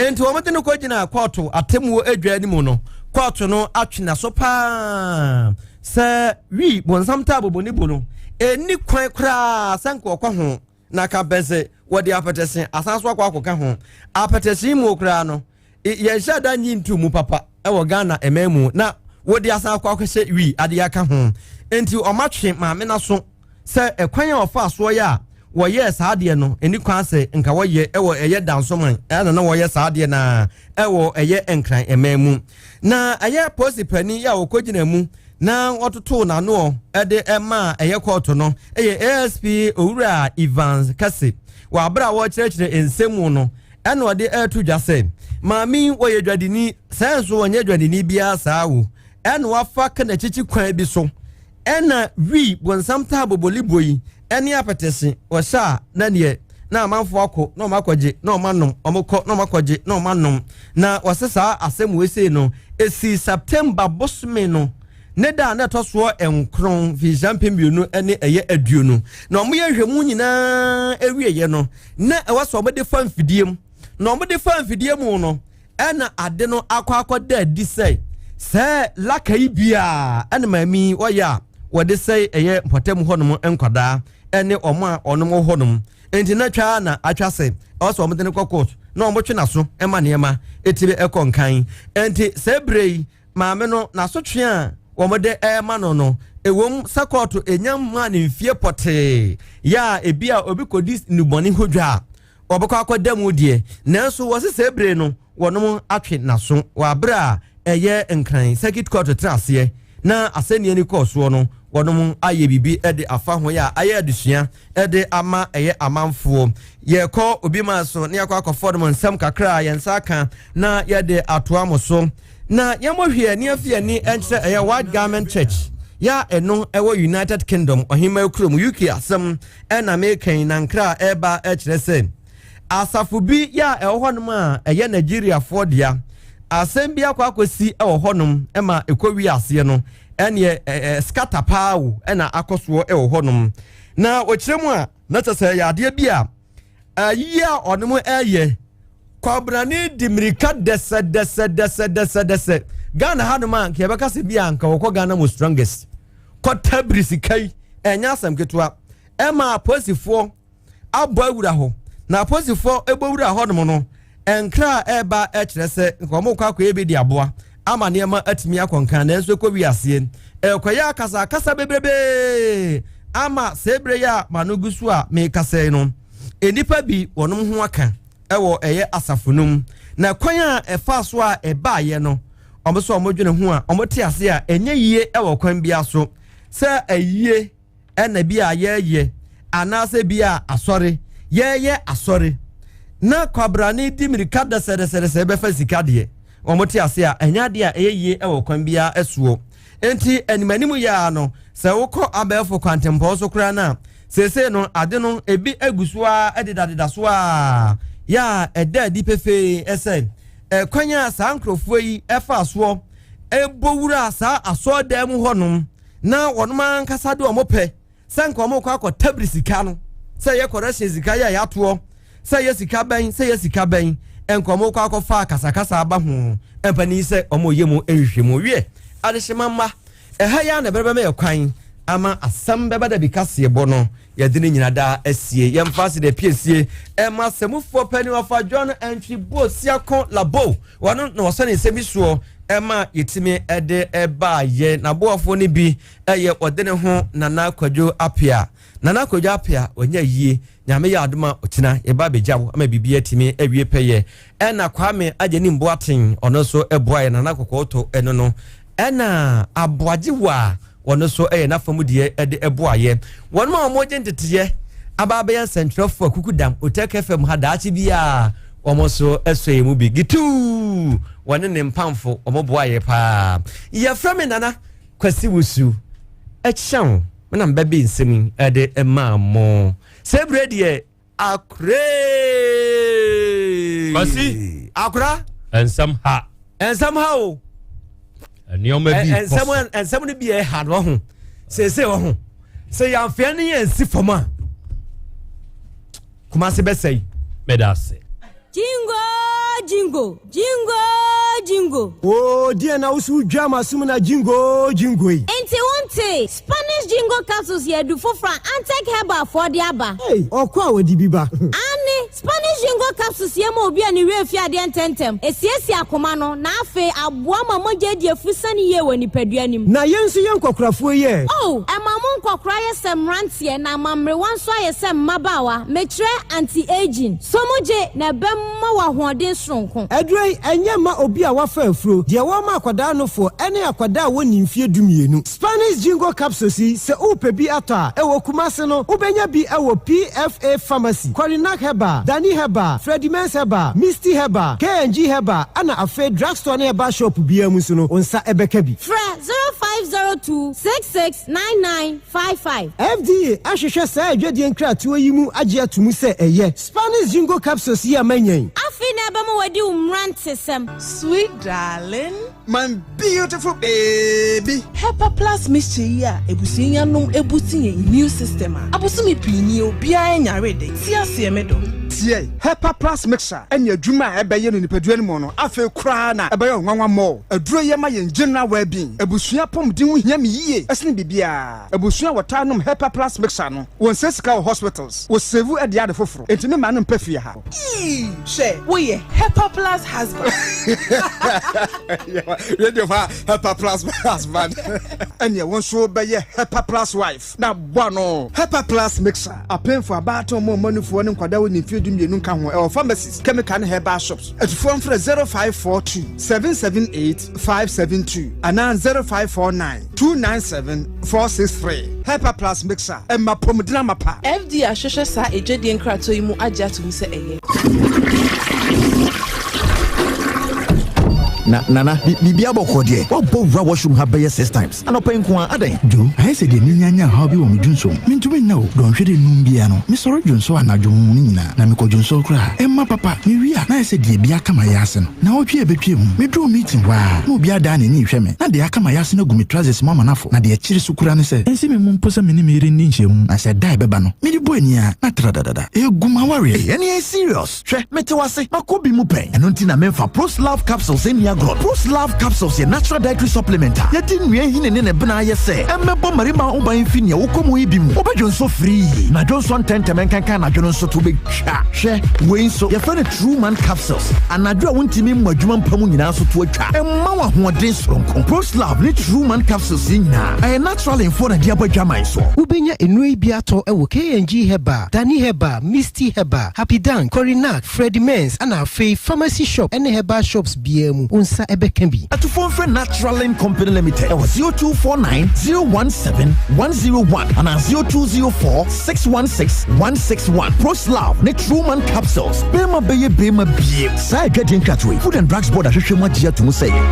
Enti wɔn de no kɔ gyina kɔɔto atemmuo adwa anim no, kɔɔto no atwe n'aso paa sɛ wii bonsam taa bobonibo no ɛnni kwan koraa sɛ nka ɔkɔ ho na ka pɛ sɛ wɔde apɛtɛse asan so akɔ akɔka ho. Apɛtɛse mu koraa no yɛnhyɛ da nyi nto mu papa wɔ Ghana ɛman mu na wɔde asan akɔ akɔhyɛ wi adeɛ aka ho. Nti ɔmatwe maame n'aso sɛ ɛkwan a ɔfa soɔ yɛ a wɔyɛɛ saa adeɛ no ɛni kwan sɛ nka wɔyɛ ɛwɔ ɛyɛ Dansoman ɛna na wɔyɛ saa adeɛ na ɛwɔ ɛyɛ Nkran ɛman mu. Na ɛyɛ polisi panin yɛ a wɔkɔgyina mu na wɔtotoo n'anoɔ ɛde ɛmaa ɛyɛ kɔɔto no ɛyɛ ASP Owura Evans Kɛse wɔ abere a wɔrekyerɛkyerɛ nsɛm mu no ɛna ɔde ɛreto dwa sɛ maame yi wɔyɛ dwadini, sɛ nso wɔnyɛ dwadini biara saa o, ɛna wafa kanakyikyi kwan bi so ɛna wi bonsam taa bobolibo yi ɛne apɛtɛse wɔhyɛ a na neɛ na amanfoɔ akɔ na wɔn akɔgye na wɔn anom, wɔn kɔ na wɔn akɔgye na wɔn anom. Na wɔsɛ saa asɛm wei sei no esi September bosome no ne da a na ɛtɔ soɔ 9 mfinhyia 2020, na wɔn yɛ nhwɛmu nyinaa awieɛ no na ɛwɔ sɛ wɔde fa mfidie mu, na wɔde fa mfidie mu no ɛna ade no akɔ akɔda adi sɛ sɛ laka yi biara ɛna maame yi wɔyɛ a wɔde sɛe ɛyɛ mpɔtam hɔnom nkwadaa ɛne wɔn a wɔnom wɔ hɔnom. Nti na twa na atwa sɛ ɛwɔ sɛ wɔde no kɔ court na wɔtwe n'aso ɛma nneɛma ɛtumi ɛkɔ nkan. Nti sɛ ebire yi maame no n'asotwe a wɔde ɛrema no no, ɛwom sɛ kɔɔto ɛnya mmaa ne mfie pɔtee yɛ a ebi a obi kɔdi nnubɔne ho dwa a wɔbɛkɔ akɔda mu deɛ, nanso wɔse sɛ ebire no wɔnom atwe n'aso wɔ abere a ɛyɛ Nkran Circuit Court tena aseɛ na asɛnniɛ no kɔɔ soɔ no, wɔnom ayɛ biribi de afa ho yɛ a ayɛ adesua de ama ɛyɛ amanfoɔ. Yɛkɔ obi man so na yɛakɔ akɔfɔ nom nsɛm kakra a yɛn nsa aka na yɛde atoa mo so. Na yɛmmɔ hwee ani afi ani nkyerɛ ɛyɛ White Garment Church yɛ a ɛno ɛwɔ United Kingdom ɔhemmaa kurom UK asɛm ɛna meka na nkra a ɛreba ɛkyerɛ sɛ asafo bi yɛ a ɛwɔ hɔnom a ɛyɛ Nigeriafoɔ dea asɛm bi akɔ akɔsi ɛwɔ hɔnom ɛma ɛkɔ wi aseɛ no ɛneɛ ɛɛ skata paa o ɛna akɔ soɔ ɛwɔ hɔnom na wɔkyerɛ mu a na kyerɛ sɛ ɛyɛ adeɛ bi a ayi a ɔnom ɛyɛ kwabrane di mmirika dɛsɛdɛsɛdɛsɛdɛsɛ Ghana hanom a nka yɛbɛka sɛ bi a nka wɔkɔ Ghana mo strongest kɔtabiri sika yi ɛnyɛ asɛm ketewa ɛma apolisifoɔ abɔ awura hɔ na apolisifoɔ ɛbɔ wura hɔnom no nkra a ɛreba ɛkyerɛ sɛ nka wɔn kɔ akɔyɛ bi de aboa ama nneɛma atumi akɔ nkan, nanso ɛkɔ wi aseɛ ɛkɔyɛ akasa akasa bebrebee ama sɛ ebere yi a ma no gu so a mekasa yi no nnipa bi wɔnom ho aka ɛwɔ ɛyɛ asafo no mu na kwan a ɛfa so a ɛbaayɛ no wɔn sɛ wɔn dwene ho a wɔn te ase a ɛnyɛ yie ɛwɔ kwan bi so sɛ ɛyie ɛna bi a yɛyɛ anaasɛ bi a asɔre yɛyɛ asɔre na kwabrane di mirika dɛsɛdɛsɛdɛsɛ bɛfa sika deɛ wɔn te ase a ɛnyɛ adeɛ a ɛyɛ yie ɛwɔ kwan biara ɛsoɔ. Nti animanim yɛ no sɛ wokɔ abɛɛfo kwantempɔn so koraa no a seesei no ade no ebi agu so a ɛdedadeda so a Yɛ a ɛda adi pefee sɛ ɛkwan a saa nkurɔfoɔ yi faa soɔ bɔ wuraa saa asɔredan mu hɔnom na wɔnom ankasa de wɔn pɛ sɛ nka wɔn kɔ akɔtabiri sika no, sɛ ɛyɛ correction sika yɛ a yɛatoɔ, sɛ ɛyɛ sika bɛn, sɛ ɛyɛ sika bɛn, nka wɔn kɔ akɔfa akasakasa aba ho. Mpanin sɛ wɔn yɛ mu nhwehwɛmu. Wiɛ, adehyema mma, ɛha yi ara na ɛbɛbɛma yɛ kwan ama asɛm bɛba da bi kaseɛbɔ no yɛde ne nyina daa asie. Yɛmfa ase de apiesie ɛma sɛmufoɔ panin ɔfa John Antwi Boasiako Labo, wɔno na wɔsɔ ne nsɛm bi soɔ ɛma yɛtumi ɛde ɛbaayɛ. N'aboafoɔ no bi ɛyɛ ɔde ne ho Nana Kwadwo Apea. Nana Kwadwo Apea wanya yie, Nyame yɛ adom a ɔkyena yɛba abɛgya wo ama biribi atumi awie pɛyɛ. Ɛna Kwame Agyenim Boateng ɔno nso ɛboaeɛ, Nana Kɔkɔɔ to ɛno no. Ɛna Aboagye Wa ɔno nso ɛyɛ n'afa mu deɛ ɛde ɛboaeɛ. Wɔn a wɔgye nteteeɛ aba abɛyɛ nsɛntwerɛfoɔ akukudam Otec FM ha daakye biara wɔn nso ɛsɔ yɛn mu bi. Gituu wɔne ne mpamfo wɔn boaeɛ paa. Yɛfrɛ me Nana Kwasi Wusu ɛkyɛw me na mbɛbe nsɛm yi ɛde ɛmaa mo. Sɛ ebire deɛ akoree. Kwasi. Akora. Nsɛm ha. Nsɛm ha o. Nneɛma bi kɔ so. Nsɛm no bi ɛha no ho. Seesei wɔ ho. Sɛ yɛamfeɛ ne yɛn si fam a, Kumasi bɛsɛe. Meda ase. Jingo jingo jingo jingo. Oo deɛn na wo so wodwa m'asom na jingo jingo yi. Nti wontee? Spanish Jingo Capsules yɛ adu foforɔ a Antec Herbal foɔ de aba. Ei, ɔkɔ a wɔde bi ba. Aane, Spanish Jingo Capsules yɛ ma obi a ne werɛ fi adeɛ ntɛmntɛm, ɛsiesie akoma no, na afei aboa ma mogya adi afusane yie wɔ nipadua no mu. Na yɛn nso yɛn nkɔkorafoɔ yi ɛ? Oh, ɛma mo nkɔkora yɛ sɛ mmeranteɛ na ama mmerewa nso ayɛ sɛ mmabaawa, mekyerɛ anti-aging. So mogye na ɛbɛma wo ahoɔden soronko? Aduro yi, ɛnyɛ mma obi a wafa afuro, deɛ wɔma akwadaa nofoɔ, ɛne akwadaa a wɔnni mfeɛ dumienu. Spanish Jingo Capsules yi, sɛ worepɛ bi atɔ a, ɛwɔ Kumasi no, wobɛnya bi wɔ PFA Pharmacy, Korinak Herbal, Dani Herbal, Freddie Mens Herbal, Misty Herbal, K&G Herbal, ɛna afei drugstore ne herbal shop biara mu nso no, wo nsa bɛka bi. Frɛ 0502 66 9955. FDA ahwehwɛ saa adwadie nkratoɔ yi mu agye ato mu sɛ ɛyɛ. Spanish Jingo Capsules yi a manya yi. Afei na ɛbɛma wadi wo mmerantesɛm. Sweet darling. My beautiful baby. Hepa plus mixture yi a abusua yi anom abusti yɛn immune system a abosome pii nie obiara nyare de, te aseɛ me dɔ. Tie! Hepa plus mixture ɛne adwuma a ɛbɛyɛ no nipadua no mu no afei koraa na ɛbɛyɛ wo nwanwa more. Aduro yi ɛma yɛn general well being. Abusua apɔmuden ho hia me yie ɛsene biribiara. Abusua a wɔtaa nom Hepa plus mixture no wɔnsɛ sika wɔ hospitals, wɔ save de ade foforo. Enti me mma no mpɛ fie ha. Eii hwɛ woyɛ Hepa plus husband. Radio fa Hepa plus husband. Ɛneɛ wo nso bɛyɛ Hepa plus wife na bɔ ano. Hepa plus mixer apemfo, abaatan, ɔmo a ɔmo anufoɔ ne nkwadaa a wɔnni mfeɛ 12 nka ho. Ɛwɔ pharmacies, chemical ne herbal shops. Atufoɔ mfrɛ 0542 778 572 anaa 0549 297 463. Hepa plus mixer, ɛma apɔmuden amapa. FDA ahwehwɛ saa adwadie nkratoɔ yi mu agye ato mu sɛ ɛyɛ. Na Nana, biribiara bɔkɔɔ deɛ? Woabɔ wura washroom ha bɛyɛ six times anɔpa yi nko ara, adɛn? Joe, ayɛ sɛ deɛ menya anya ɔhaw bi wɔ me dwonsɔ mu. Mentumi nna o. Dɔnhwere nnum biara no, mesɔre dwonsɔ anadwo mu no nyinaa, na mekɔ dwonsɔ koraa a, ɛmma papa. Mewie a, na ayɛ sɛ deɛ bi aka m'ayaase no. Naawɔtwe a ɛbɛtwaam yi, meduruu meeting hɔ ara, na obi adan n'ani rehwɛ me, na deɛ aka m'ayaase no agu me trousers mu ama no afɔ. Na deɛ ɛkyere so koraa ne sɛ, ɛnsi me mu mpo sɛ me ne me yere nni nhyiamu, na sɛ da a ɛbɛba no, mede bɔ ani ara, na tradadada, ɛregu m'awareɛ. Ei, ɛnneɛ ɛyɛ serious. Hwɛ, mete wo ase, makɔ bi mu pɛn. Ɛno nti na memfa Proslav capsules nni agorɔ no. Proslav capsules yɛ natural dietary supplement a yɛde nnua nhini ne ne bena ayɛ sɛ ɛmmɛbɔ mmarima ho ban mfi nea wokɔ mu yi bi mu. Wobɛdwonsɔ firii, na dwonsɔ ntɛmntɛm nkanka anadwo no nso to bɛtwa. Hwɛ, wei nso, yɛfrɛ no True Man capsules. Anadwo a wontumi mmɔ adwuma mpa mu nyinaa nso to atwa. Ɛmma wo ahoɔden soronko. Proslav ne True Man capsules yi nyinaa, ɛyɛ natural mfoɔ na de abɔ adwaman soɔ. Wobɛnya nnuro yi bi atɔ wɔ K&G Herbal, Dani Herbal, Misty Herbal, Happy Dank, Corynac, Freddie Mens ɛna afei pharmacy shop ɛne herbal shops biara mu wo nsa ɛbɛka bi. Atufoɔ mfrɛ Naturalin Company Limited ɛwɔ 0249 017 101 anaa 0204 616 161. Proslav ne Truman Capsules, Bɛrima bɛyɛ bɛrima biem. Saa adwadie nkratoɔ yi, Food and Drugs Board ahwehwɛ mu agye ato mu sɛ ɛyɛ.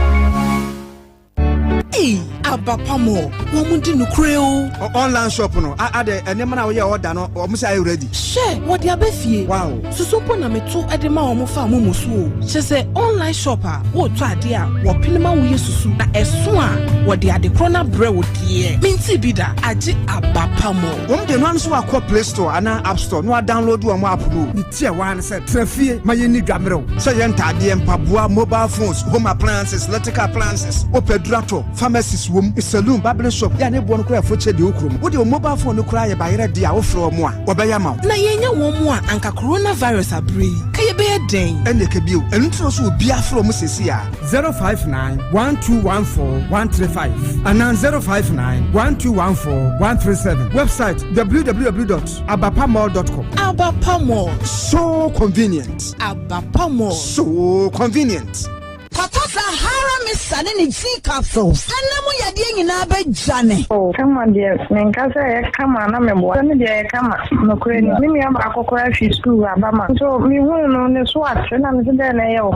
Ei! Aba pa mɔ, wɔn di nokorɛ o. Online shop no, adɛ nneɛma no a woyɛ order no, wɔn sɛ ayɛ ready. Hwɛ, wɔde aba fie. Wow. Susu mpo na meto de ma wɔn fa momo so o. Kyerɛ sɛ online shop a woretɔ adeɛ a wɔpene ma woyɛ susu na ɛso a wɔde ade korɔ no abrɛ wo deɛ, mentee bi da, agye aba pa mɔ. Wɔn deɛ no ara nso wakɔ play store anaa app store na wadownload wɔn app no o. Ne ti a ɛwɔ ha ne sɛ tena fie ma yɛnni dwa mmerɛw. Sɛ ɛyɛ ntaadeɛ, mpaboa, mobile phones, home appliances, electrical appliances, wopɛ aduru atɔ, pharmacies wom, saloon, barbering shop, yɛ a ne boɔ no koraa ɛfo kyɛ deɛ ɛwɔ kurom. Wode wo mobile phone no koraa yɛ bayerɛ deɛ a wofrɛ wɔn a, wɔbɛyɛ ama wo. Na yɛanya wɔn mu a anka coronavirus aberɛ yi, ka yɛbɛyɛ dɛn? Ɛnneɛ ka bio. Ɛno nti na ɔsɛ obiara frɛ wɔn seesei ara. 059 1214 135 anaa 059 1214 137. Website www.abapamall.com. Abapa Mall. So convenient. Abapa Mall. So convenient. Papa Sahara Mixer ne ne G capsules ɛna mu yadeɛ nyinaa bɛ dwane. Oh kama deɛ menka sɛ ɛyɛ kama na meboa sɛ me deɛ ɛyɛ kama nokorɛ ni me nua baako koraa fi sukuu aba ma nso mehuu no ne so ate na mese dɛn na ɛyɛ wo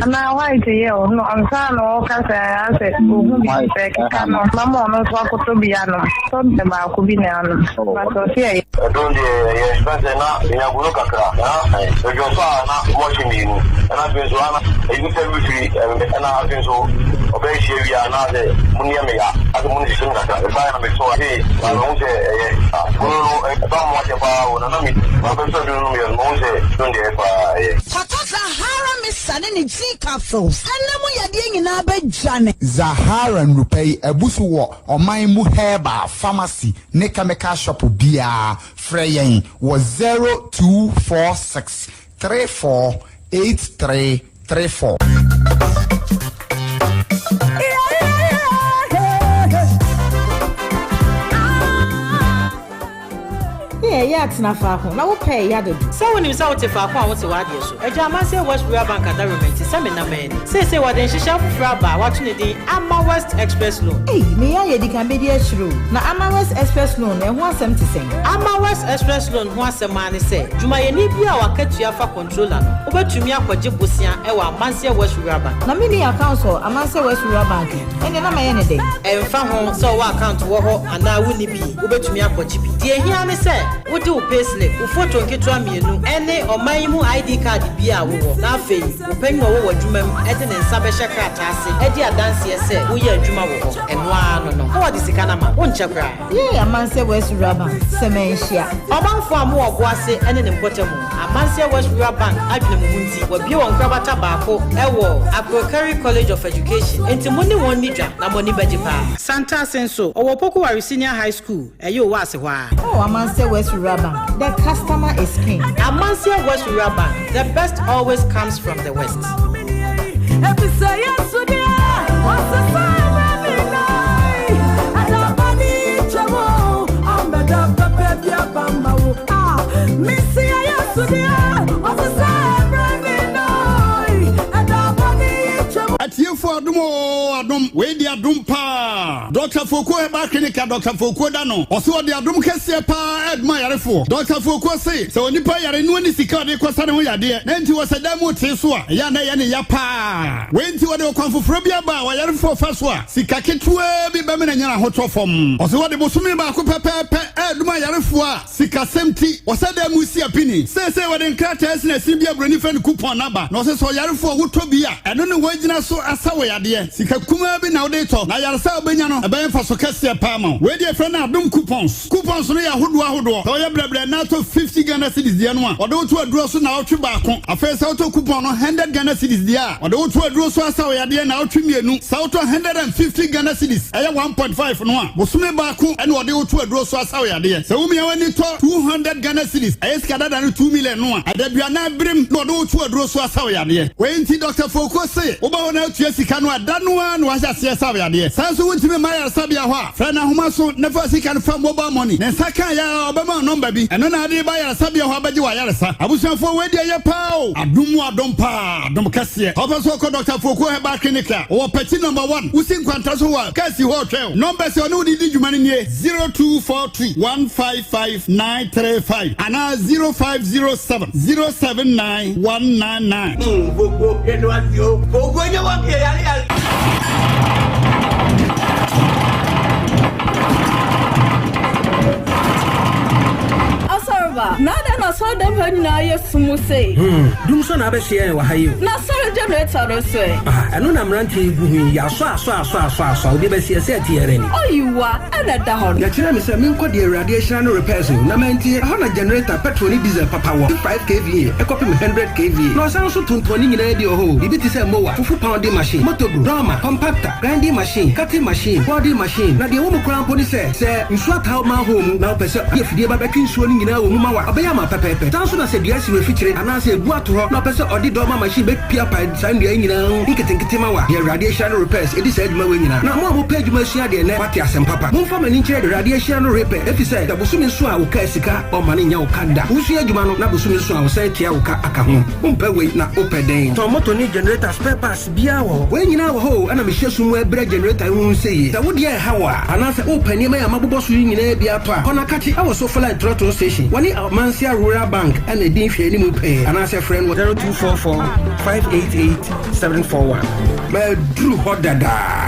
anaa white yɛ wo no ansa na ɔka sɛ asɛ ɔhu bi sɛ ɛkeka no mama ɔno nso akɔtɔ bi anom tɔ deɛ baako bi na anom but ɔse ɛyɛ. Ɛdon deɛ ɛyɛ fɛn sɛ na menya gono kakra na medwonsɔ a na mɔhye mmienu ɛna afei nso ana ɛyi sɛ mefiri ɛna afei nso ɔbɛyɛ hyia wie a na sɛ mu yɛ me ya asɛ mu no hyehye me kakra mebaeɛ na metɔ afei na mehu sɛ ɛyɛ gono no ɛba mu akyɛ paa o na na me mabɛsɔ duro no meyɛ no mehu sɛ don deɛ ɛyɛ paa ɛyɛ. Kɔtɔ Zahara Mixer ne ne G capsules ɛna mu yadeɛ nyinaa bɛdwane. Zahara nnurupɛ yi abu so wɔ ɔman mu herbal pharmacy ne chemical shop biara. Frɛ yɛn wɔ 0246 34 8334. Ne ɛyɛ atena faako na wopɛ ɛya dodo. Sɛ wonim sɛ wote faako a wote w'adeɛ so. Agya Amanseɛ West Rural Bank adaworoma nti sɛ menam ani. Seesei wɔde nhyehyɛe foforɔ aba a wɔato ne din Ama West Express Loan. Ei, meyɛ ayɛ di kan bɛdi akyire o. Na Ama West Express Loan no, ɛho asɛm te sɛn? Ama West Express Loan ho asɛm ara ne sɛ, dwumayɛni biara a w'akatua fa controller no, wobɛtumi akɔgye bosea wɔ Amanseɛ West Rural Bank. Na menni account wɔ Amanseɛ West Rural Bank ɛ, ɛnneɛ na mɛyɛ no dɛn? Ɛmfa ho sɛ wowɔ account wɔ hɔ anaa wonni bi, wobɛtumi akɔgye bi. Deɛ ɛhia ne sɛ wode wo payslip, wo foto nketewa mmienu, ne ɔman yi mu ID card biara a wowɔ, na afei wo panyin a ɔwɔ w'adwuma mu de ne nsa bɛhyɛ krataa ase adi adanseɛ sɛ woyɛ adwuma wɔ hɔ. Ɛno ara no no, na wɔde sika no ama wo. Wonkyɛ koraa. Yay Amanseɛ West Rural Bank sɛ manhyia. Ɔmanfoɔ a mowɔ Ɔboase ne ne mpɔtamu, Amanseɛ West Rural Bank adwene mo ho nti, wɔabue wɔn nkorabata baako wɔ Akrokari College of Education, enti mo ne wɔn nni dwa na mo ani bɛgye paa. Santase nso, ɔwɔ Opoku Ware Senior High School, ɛyɛ Owaase hɔ ara. Oh Amanseɛ West Rural Bank, the customer is king. Amanseɛ West Rural Bank, the best always comes from the West. Atiefo adom oo adom wei deɛ adom paa Doctor Fokuo Herbal Clinic a Doctor Fokuo da no ɔse ɔde adom kɛseɛ paa ɛdoma ayarefoɔ Doctor Fokuo se sɛ onipa yare na ɔnni sika a ɔde kɔsa ne ho yadeɛ na nti ɔsɛ dan mu tee so a ɛyɛ a na ɛyɛ ne ya paa wei nti ɔde ɔkwan foforɔ bi aba a ɔyarefoɔ fa so a sika ketewaa bi bɛmene anya n'ahotɔ fam ɔse ɔde bosome baako pɛpɛɛpɛ ɛdoma ayarefoɔ a Sikasɛm nti, wɔsɛ dan mu si apini. Seesei wɔde nkrataa asinasin bi a buroni frɛ no coupon no aba, na ɔse sɛ ɔyarefo a wotɔ bi a, ɛno ne wɔagyina so asa wo yadeɛ. Sika kumaa bi na wode retɔ, na ayaresa a wobɛnya no, ɛbɛyɛ mfaso kɛseɛ paa ama wo. Wei deɛ yɛfrɛ no adom coupons. Coupons no yɛ ahodoɔ ahodoɔ. Sɛ woyɛ brɛbrɛ na atɔ 50 Ghana cedis deɛ no a, wɔde wo to aduro so naawɔtwe baako. Afei sɛ wotɔ coupon no 100 Ghana cedis deɛ a, wɔde wo to aduro so asa wo yadeɛ naawɔtwe mmienu. Sɛ wotɔ 150 Ghana cedis, ɛyɛ 1.5 no a, bosome baako na wɔde wo to aduro so asa wo yadeɛ. Sɛ womia w'ani tɔ 200 Ghana cedis, ɛyɛ sika dada no 2 million no a, adaduanan berem na wɔde wo to aduro so asa wo yadeɛ. Wei nti Dɔkta Fokuo se woba hɔ na wotua sika no a, da no ara na wɔahyɛ aseɛ sa wo yadeɛ. Saa nso wontumi mma ayaresabea hɔ a, frɛ no ahoma so na fa sika no fa mobile money. Ne nsa kaeɛ ara ɔbɛma wo nɔmba bi, ɛno na wode reba ayaresabea hɔ abɛgye w'ayaresa. Abusuafoɔ wei deɛ ɛyɛ paa o! Adom mu adom paa, adom kɛseɛ. Sɛ wopɛ sɛ wokɔ Dɔkta Fokuo Herbal Clinic a, ɔwɔ Pɛkyi Nɔmba One, wosi Nkwanta so hɔ a, kaa si hɔ retwɛn wo. Nɔmbɛs a ɔne wo de di dwuma no nie, 0242 155 935 anaa 0507 079 199. ha nyinaa yɛ sum sei? Hmm, dum so na abɛhyia yɛn wɔ ha yi o. Na sɔre generator no nso ɛ? Ah, ɛno na mmeranteɛ yi gu ho yi, yɛasɔ asɔ asɔ asɔ asɔ a, obi bɛsi ɛsɛ ɛte yɛn ani. Oyiwa, ɛna ɛda hɔ no. Yɛkyerɛɛ me sɛ menkɔ deɛ Awurade ahyira no repairs o, na mantie. Ɛhɔ na generator, petrol ne diesel papa wɔ, fi 5 kva kɔpem 100 kva. Na ɔsan nso tontɔn ne nyinaa bi wɔ hɔ o, biribi te sɛ mower, fufu pounding machine, motobro, dormer, compactor, grinding machine, cutting machine, boarding machine, na deɛ ɛwɔ mu koraa mpo ne sɛ, sɛ nsuo ataa wo manhole mu na wopɛ sɛ ɔde afidie ba bɛtwe nsuo no nyinaa wɔ mu ma wo a, ɔbɛyɛ ama wo pɛpɛɛpɛ. Saa nso na sɛ dua si w'afikyire anaasɛ ebu ato hɔ na ɔpɛ sɛ ɔde dormer machine bɛpiapae saa nnua yi nyinaa ho nketenkete ma wo a, deɛ Awurade ahyira no repairs di saa adwuma wei nyinaa. Na mo a mopɛ adwuma asua deɛ nnɛ moate asɛm papa. Momfa mo ani nkyerɛ deɛ Awurade ahyira no repɛ, efisɛ sɛ bosome so a wo kaa sika ɔmma no nyɛ wo ka da. Wosua adwuma no na bosome so a ɔsan tua wo ka aka ho. Wompɛ wei na wopɛ dɛn? Tɔn moto ne generator spare parts. Biaa wɔ hɔ. Wei nyinaa wɔ hɔ o, ɛna mehyɛ sum mu ɛbrɛ generator yi ho sɛ yie. Sɛ wo deɛ ɛha wo a, anaasɛ wopɛ nneɛma yi a mabobɔ so yi nyinaa bi atɔ a, kɔ Nakakye ɛwɔ Sofoline Trɔtrɔ Station. Wɔne Amansia Rural Bank ɛna ɛdi nhwɛanimu pɛɛ, anaasɛ frɛ no wɔ 0244 588 741. Maduru hɔ dada.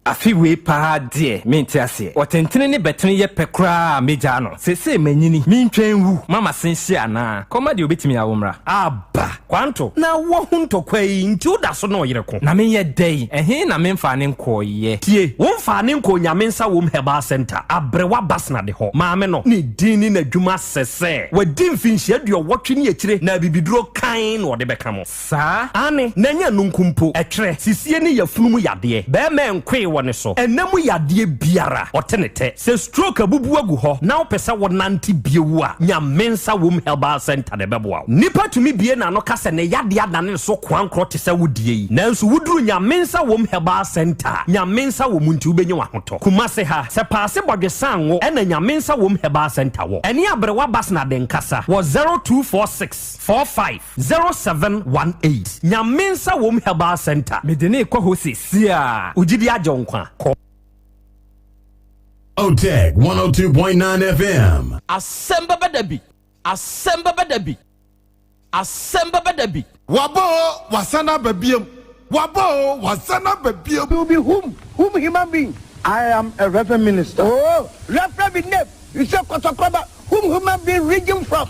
Afe wei paa deɛ mente aseɛ. Ɔtentene ne bɛtene yɛ pɛ koraa a mɛgyaa no. Seesei manyini, mentwɛn nwu ma m'ase nhye anaa? Kɔma deɛ ɔbɛtumi awo mmra. Aba, Kwanto, na woahu ntɔkwa yi nti woda so ne ɔyere ko? Na menyɛ dɛn? Ɛhe na memfaa no nkɔeɛ? Tie, womfaa no nkɔɔ Nyame Nsa Wom Herbal Centre, Aberewa Basnade hɔ. Maame no, ne din ne n'adwuma sɛ sɛ wadi mfinhyia aduɔwɔtwe ne akyire na abibiduro kann na ɔde bɛka mo. Saa? Aane, na ɛnyɛ ɛno nko mpo, ɛtwerɛ, sisie ne yafunu mu yadeɛ, bɛɛma ɛnkoe wɔ ne so, ɛna mu yadeɛ biara, ɔte ne tɛ. Sɛ stroke abubu agu hɔ na wopɛ sɛ wo nante bio a, nya Mensa Womb Herbal Centre na ɛbɛboa wo. Nipa tumi bue n'ano ka sɛ ne yadeɛ adane ne so koankorɔ te sɛ wo deɛ yi, nanso woduru nya Mensa Womb Herbal Centre a, nya Mensa wɔ mu nti wobɛnya w'ahotɔ. Kumase ha, sɛ Paase Bɔdwesango ɛna nya Mensa Womb Herbal Centre wɔ. Ɛne Aberewa Basnade nkasa wɔ 0246 45 0718 Nyame nsa wom herbal center. Mede no rekɔ hɔ seesei a. Wo gyidi agye wo nkwa. Kɔ. Otec 102.9 FM. Asɛm bɛba da bi, asɛm bɛba da bi, asɛm bɛba da bi. Waba o, wasan aba biom. Waba o, wasan aba biom. You be whom? Whom human being? I am a reverend minister. Oh, reference be name. You say Kotokoba, whom human being region from?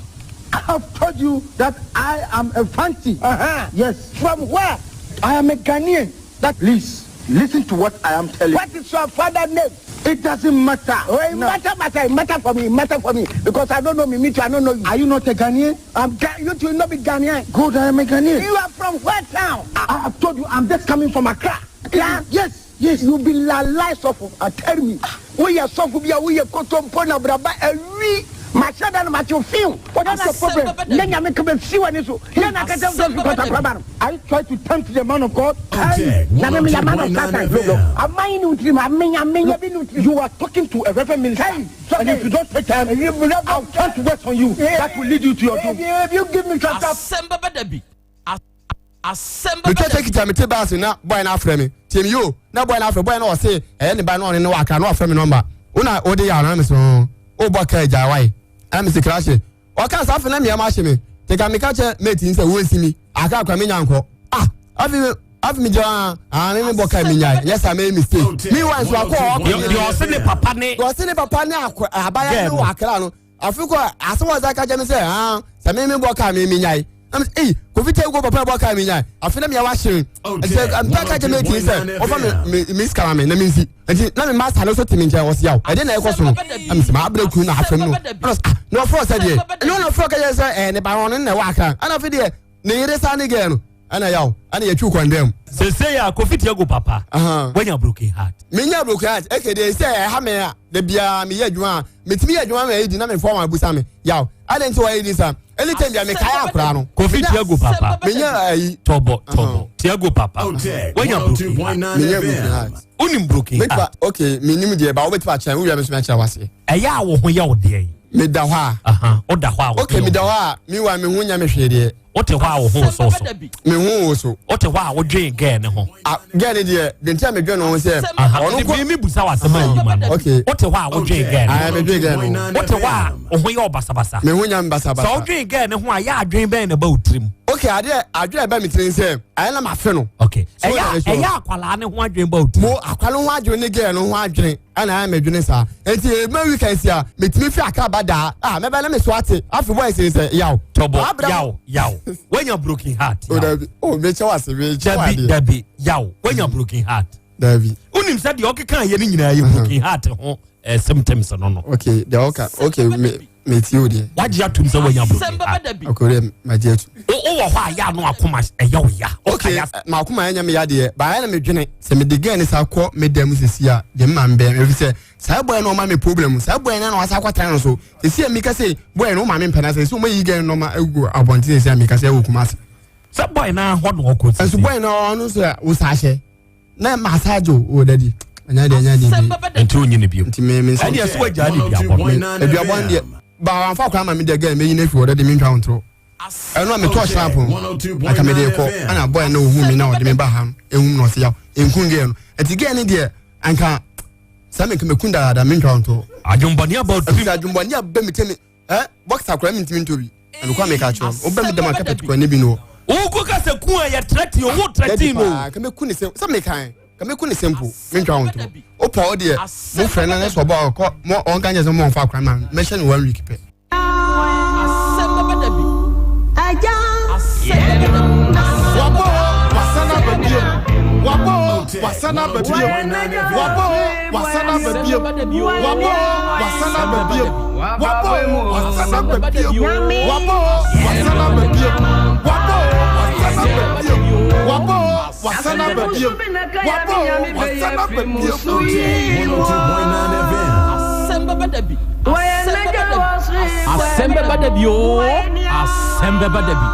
I have told you that I am a Fanti. Uh-huh. Yes. From where? I am a Ghanaian. That please listen to what I am telling you. What is your father's name? It doesn't matter. Oh, it No. matter, matter, it matter for me, it matter for me. Because I don't know me, me too, I don't know you. Are you not a Ghanaian? I'm Ga- you too, not be Ghanaian. Good, I am a Ghanaian. You are from where town? I have told you I'm just coming from Accra. Accra? Yes, yes. You be la lie sɔfo. I tell me. Woyɛ sɔfo bi a woyɛ kotompo na braba awi. Mahyɛ da no makye fiw. What is your problem? Ne nyame ka bɛsi w'ani so. Yɛ na akɛkyɛ sɛ fi kɔtɔkoraba no. Are you trying to tempt the man of God? Otec Na me meyɛ man of 102.9 Satan. FM. Aman ne wo tirim, amen, amen, yɛ bi ne wo tirim. You are talking to a reverend minister. Hey, and if you don't take time, I'll chant words on you that will lead you to your doom. If you give me shut up. Asɛm bɛba da bi, asɛm bɛba metwa da bi. tekiti a mete baase na boy no afrɛ me tie me yo na boy no afrɛ boy no ɔse ɛyɛ ne ba na ɔne ne wɔ akra na ɔfrɛ me nɔmba wo na wode yɛ anaa mese ho wobɔ ka agya wae ɛna mese krahye ɔka saa afei na meɛma ahye me te ka meka kyɛ mate n sɛ wɔnsi mi akra kora menya nkɔ ah afei afei megya a ah me mebɔ ka menyae nyɛ saa mɛyɛ mistake meanwhile nso akɔ ɔkɔ Deɛ ɔse ne papa ne deɛ ɔse ne papa ne akɔ abaya ne wɔ akra no Afei kɔ asɛm a ɔsan ka kyerɛ me sɛ aa sɛ me me bɔ kaa me me nyae na me ei kofi tɛ ko papa bɔ kaa me nyae afei na me awa hyere sɛ mpa ka kyerɛ me ti sɛ ɔfa me me me sika ma me na me nsi nti na me master no so te me nkyɛn ɔsi yaw ɛde na ɛkɔ so no na me sɛ maa abere kunu na afɛm no ɛna ɔsɛ ah na ɔfrɔ sɛ deɛ ɛna ɔna ɔfrɔ kɛyɛ sɛ ɛɛ ne ba no ɔno na ɛwɔ akra ɛna afei deɛ ne yere saa ne gɛɛ no ɛna yaw ɛna yɛtwiw kɔndɛm. Sese a Kofi Tiago papa wanya broken heart. Menya broken heart eke deɛ sɛ ɛha me a da biara meyɛ adwuma a metumi yɛ adwuma ma ɛdi na mefɔ wɔn abusa me yaw adɛn nti wɔyɛ di saa anytime bia mekae akora no. Kofi Tiago papa menya ayi. Tɔbɔ tɔbɔ Tiago papa wanya broken heart. Menya broken heart. Wonim broken heart. Okay menim deɛ ba wobɛtumi akyerɛ wo wia me so mɛkyerɛ waseɛ. Ɛyɛ a wo ho yɛ wo deɛn? Meda hɔ a. Woda hɔ a wo ho Okay meda hɔ a mewa me ho nya me hwee deɛ. Wote hɔ a wo ho woso so. Me ho woso. Wote hɔ a wodwen gɛɛ ne ho. Ah gɛɛ ne deɛ de nti a medwen ne ho sɛ. Ɔno kɔ mi mi busa wɔ asɛm a yi ma no. Okay. Wote hɔ a wodwen gɛɛ ne ho. Ah medwen gɛɛ ne ho. Wote hɔ a wo ho yɛ ɔbasabasa. Me ho nya me basabasa. Sɛ wodwen gɛɛ ne ho a yɛ adwen bɛn na ɛba wo tirim. Okay adeɛ adwen a ɛba me tirim sɛ ayɛ na mafe no. Okay. Okay. Ɛyɛ ɛyɛ akwalaa ne ho adwene ba otu. Mo akwalaa no ho adwene ne girl no ho adwene ɛna ayɛ mɛdwene saa. Nti ema weekend si a metumi fi akra ba daa a mɛbɛ na me so ate afi boys ni sɛ yaw. Tɔbɔ yaw yaw wanya broken heart. O dabi o mekyɛ wase mekyɛ wade. Dabi dabi yaw wanya broken heart. Dabi. Wonim sɛ deɛ ɔkeka yɛ no nyinaa yɛ broken heart ho eh, symptoms no no. Okay deɛ ɔka okay me metie o deɛ. Wagye atum sɛ wanya broken heart. Okay deɛ magye atum. Wowɔ hɔ a yɛ ano akoma ɛyɛ wo ya. Okay makoma ɛnyɛ me ya deɛ baayɛ na medwene sɛ mede gɛn ne saa kɔ me dɛm sisi a deɛ mma mbɛn ɛfiri sɛ saa bɔyɛ no ɔma me problem saa bɔyɛ no na wasa akɔtena no so sisi a mika sɛ bɔyɛ no ɔma me mpɛna sɛ sɛ ɔma yi gɛn no ɔma agu abɔnten sisi a mika sɛ ɛwɔ Kumasi. Sɛ bɔyɛ no ahɔ na ɔkɔ sisi. Ɛnso bɔyɛ no ɔno nso a wosa ahyɛ. Na massage o o dadi ɛnyɛ deɛ ɛnyɛ deɛ bi. Nti onyi ne bio. Nti mi mi nsɛm. Ɛdeɛ so wagya ne duabɔ no. Aduabɔ no deɛ ba wanfa kwan ma mi deɛ gɛn meyi n'efi hɔ dadi mi ntwa ho ntoro. Ɛno a mi tɔ sharp no anka mi de kɔ ɛna bɔyɛ na ohun mi na ɔde mi ba ha no ehun na ɔsi yaw nkun gɛn no ɛti gɛn ne deɛ anka sɛ mi nka mi kun dada mi ntwa ho ntoro. Adwombɔne aba otirim. Adwombɔne aba mi tɛ mi. ɛ boxer koraa mentumi ntɔ bi ɛnokwa meka kyerɛ wo wobɛ me dɛm a carpet koraa ne bi no wɔ wokɔ ka sɛ ku a yɛ trɛte o wo trɛte no ka mɛku ne sɛ sɛ meka ka mɛku ne sɛ mpo mentwa wo ntoro wopɔ wo deɛ mofrɛ no ne sɛ ɔbɔ ɔkɔ mo ɔnka nyɛ sɛ mo ɔmfa akora ma mɛhyɛ no one week pɛ. Asɛm bɛba da bi. Asɛm bɛba da bi. Wabɔ wasan aba bio. Wabɔ wasan aba bio. Wabɔ wasan aba bio. Wabɔ wasan aba bio. Wabɔ wasan aba bio. Wabɔ wasan aba bio. Wabɔ wasan aba bio. Wabɔ wasan aba bio. Wabɔ wasan aba bio. Asɛm bɛba da bi. Asɛm bɛba da bi. Asɛm bɛba da bi oo. Asɛm bɛba da bi.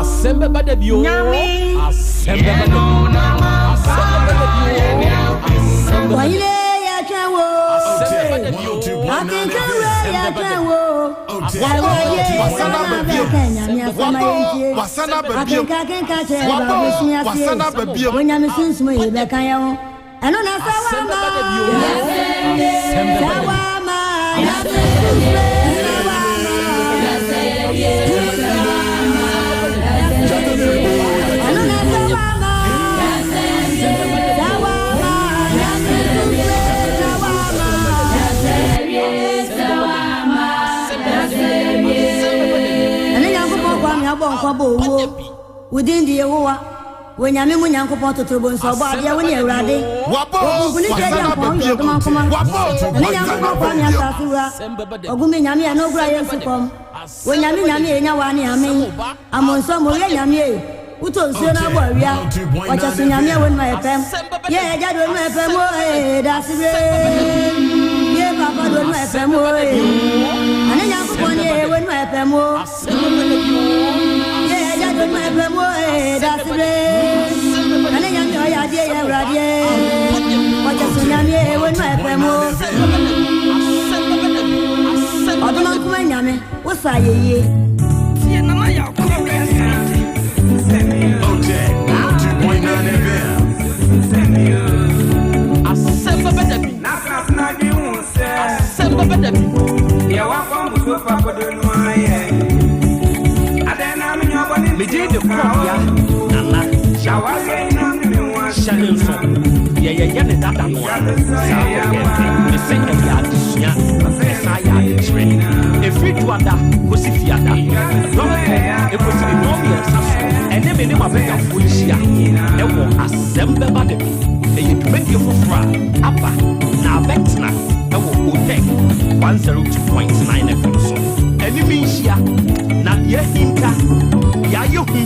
Asɛm bɛba da bi oo. Asɛm bɛba da bi. Asɛm bɛba da bi oo. Asɛm bɛba da bi. Asɛm bɛba da bi oo. Asɛm bɛba da bi. Wabɔ wasan aba bio. Wabɔ wasan aba bio. Wabɔ wasan aba bio. Asɛm bɛba da bi oo. Asɛm bɛba da bi. Asɛm bɛba da bi. Asɛm bɛba da bi. Ɛne Nyankopɔn Kwame abɔ nkwa bɔ owuo. Wo din de Yehowa, wo Nyame mu Nyankopɔn totorobonso ɔbɔ adeɛ wo ne Awurade. Okunkuni twa agya mpɔn yɛ ɔdomankoma. Ɛne Nyankopɔn Kwame asase wura. Ɔgumi Nyame ɛno okura yɛn sukɔm. Wo Nyame Nyame e nya wa ne amen. Amonso mo yɛ Nyame e. Wotɔ nsuo na abɔ awia. Ɔkyɛ so Nyame a wonima yɛ pɛm. Yɛ agya de onima yɛ pɛm o ee dase bere. Yɛ papa de onima yɛ pɛm o ee. Ane Nyankopɔn ne ee wonima yɛ pɛm o. Yɛ agya de onima yɛ pɛm o ee dase bere. Ane Nyame ɔyɛ adeɛ yɛ awuradeɛ. Ɔkyɛ so Nyame ee wonima yɛ pɛm o. Ɔdoma nkuma Nyame wo sa yɛ yie. Asɛm bɛba da bi. Asɛm bɛba da bi. Me din de Kɔbea Nana Yaw Hyɛ ne nso, deɛ yɛyɛ ne dada no a, saa pɛpɛɛpɛ. Mese ɛyɛ adesua, ɛsan yɛ adekyerɛ. Ɛfiri Duada kɔsi Fiada, dɔnkɔ ɛkɔsi ne nnɔnmiɛnsa so, ɛne me ne m'abadwafoɔ nhyia ɛwɔ Asɛm Bɛba Da Bi. Ɛyɛ dwumadie foforɔ a aba na abɛtena ɛwɔ Otec 102.9 FM so. Ɛne me nhyia na deɛ ahinta, deɛ ayɛ hu,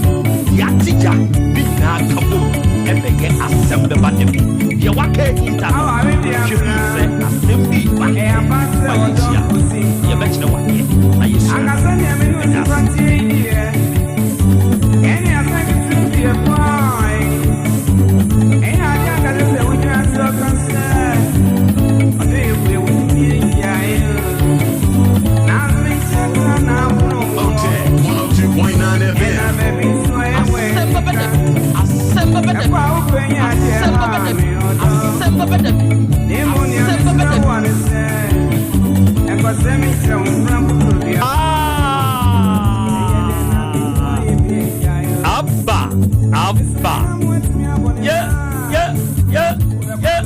deɛ ate gya ne nyinaa ka bom ɛbɛyɛ Asɛm Bɛba Da Bi. Deɛ waka ahinta no, hwɛ hu sɛ asɛm bi reba. Ma yɛnhyia, yɛbɛkyerɛ wo adeɛ na yɛasua. Meda ase. Ah! Abba, abba. Yeah, yeah, yeah, yeah.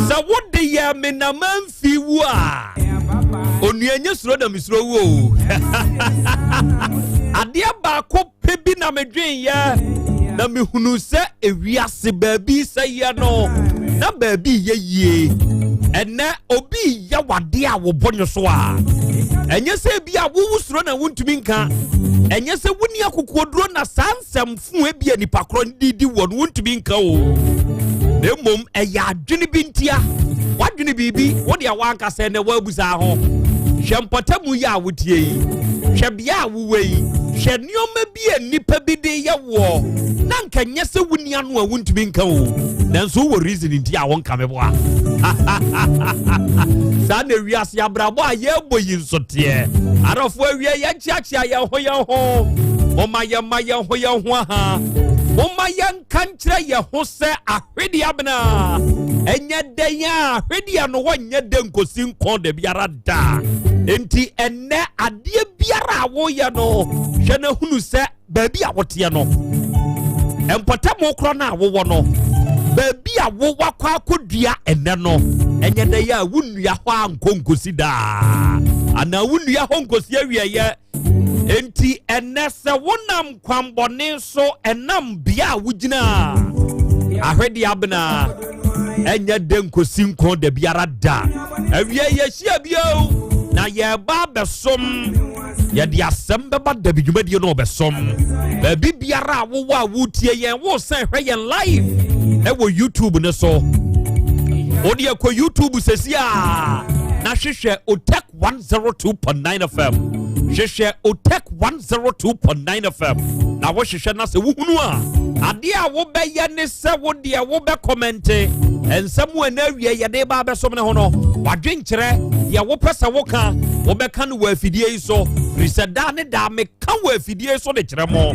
Sɛ wode yɛ me na mamfi wu a onua nyɛ suro na mesuro wu o adeɛ baako pɛ bi na medwen yɛ na mehunu sɛ ewiase baabi sɛ yɛ no na baabi yɛ yie ɛnɛ obi yɛ wadeɛ a wɔbɔ nyo so a ɛnyɛ sɛ bi a wowu suro na wontumi nka ɛnyɛ sɛ wonni akokoɔduro na saa nsɛm fo ebi a nipa korɔ de di wɔ no wontumi nka o na mmom ɛyɛ adwene bi ntia wadwene biribi wode a wankasa ɛnɛ woabusa ho hwɛ mpɔtamu yi a wotie yi hwɛ bea a wowɔ yi hwɛ nneɛma bi a nnipa bi de yɛ woɔ na nka nyɛ sɛ wonni ano a wontumi nka o nanso wowɔ reason nti a wonka me boa saa na wiase abrabɔ a yɛbɔ yi nso teɛ adɔfoɔ awie yɛnkyeakyea yɛn ho yɛn ho momma yɛmma yɛn ho yɛn ho aha momma yɛnka nkyerɛ yɛn ho sɛ ahwedeɛ abena ɛnyɛ dɛn a ahwedeɛ no wɔnyɛ dɛ nkosi nkɔn da biara da enti ɛnɛ adeɛ biara a woyɛ no hwɛ no hunu sɛ baabi a woteɛ no mpɔtam korɔ no a wowɔ no baabi a wowɔ akɔ akɔdua ɛnɛ no ɛnyɛ dɛ yɛ a wonnua hɔ a nkɔ nkosi daa anaa wonnua hɔ nkosi awieɛ enti ɛnɛ sɛ wonam kwanbɔne so ɛnam bea a wogyina ahwedeɛ abena ɛnyɛ dɛ nkosi nko da biara da awie yɛhyia bio na yɛba abɛsom yɛde asɛm bɛba dabi dwumadie no ɔbɛsom baabi biara a wowɔ a wotie yɛn wosan hwɛ yɛn live ɛwɔ youtube no so wode ɛkɔ youtube sɛsi a na hwehwɛ otek 102.9 fm hwehwɛ otek 102.9 fm na wohwehwɛ na sɛ wohunu a adeɛ a wobɛyɛ ne sɛ wo deɛ wobɛkɔmɛnte nsɛm a ɛna awie yɛde ba abɛsom ne ho no wadwenkyerɛ deɛ wopɛ sɛ woka wobɛka no wɔ afidie yi so firi sɛ daa ne daa meka wɔ afidie yi so de kyerɛ mo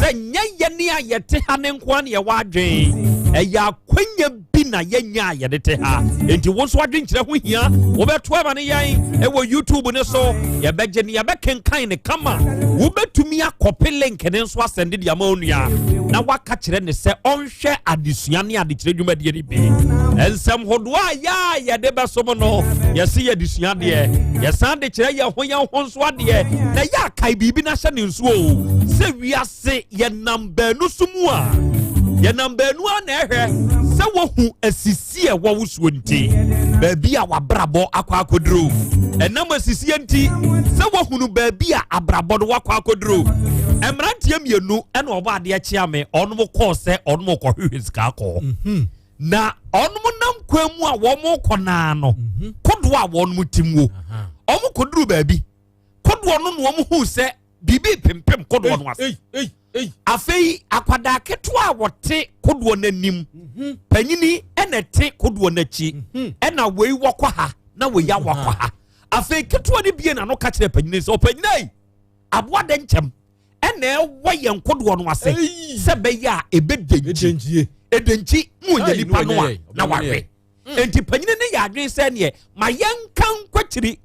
sɛ nyɛ yɛne a yɛte ha ne nkoa ne yɛwɔ adwen ɛyɛ akwanya bi na yɛnya a yɛde te ha enti wo nso adwenkyerɛ ho hia wobɛto ama ne yɛn ɛwɔ youtube ne so yɛbɛgye ne yɛbɛkenkan ne kama wobɛtumi akɔpe link ne nso asɛnde de ama onua na waka kyerɛ ne sɛ ɔnhwɛ adesua ne adekyerɛ dwumadie no bi nsɛm hodoɔ a yɛ a yɛde bɛsom no yɛse yɛde sua adeɛ yɛsan de kyerɛ yɛn ho yɛn ho nso adeɛ na yɛ akae biribi no ahyɛ ne nso o sɛ wiase yɛnam baanu so mu a yɛnam baanu a na ɛhwɛ sɛ wohu asisi a ɛwɔ wo soɔ nti baabi a wabrabɔ akɔ akɔduro ɛnam asisie nti sɛ wohunu baabi a abrabɔ no wakɔ akɔduro mmeranteɛ mmienu ɛna ɔbɔ adeɛ kyea me ɔnom kɔɔ sɛ ɔnom kɔhwehwɛ sika kɔɔ mhm. na ɔnom nam kwan mu a wɔn kɔ naa no mhm. kodoɔ a wɔnom tim wo wɔn kɔduru baabi kodoɔ no na wɔn hu sɛ biribi pempem kodoɔ no ase afei akwadaa ketewa a wɔte kodoɔ no anim mhm. panyini ɛna ɛte kodoɔ no akyi mhm. ɛna wei wɔkɔ ha na wei awakɔ ha afei ketewa no bie n'ano ka kyerɛ panyini sɛ ɔpanyini yi aboa dɛ nkyɛm ɛna ɛwɔ yɛn kodoɔ no ase sɛ bɛyɛ a ɛbɛdɛnkyi ɛdɛnkyi mu nyɛ nipa no a na wawe hmm. nti panyini no yɛ adwene sɛ neɛ ma yɛnka nkwakyiri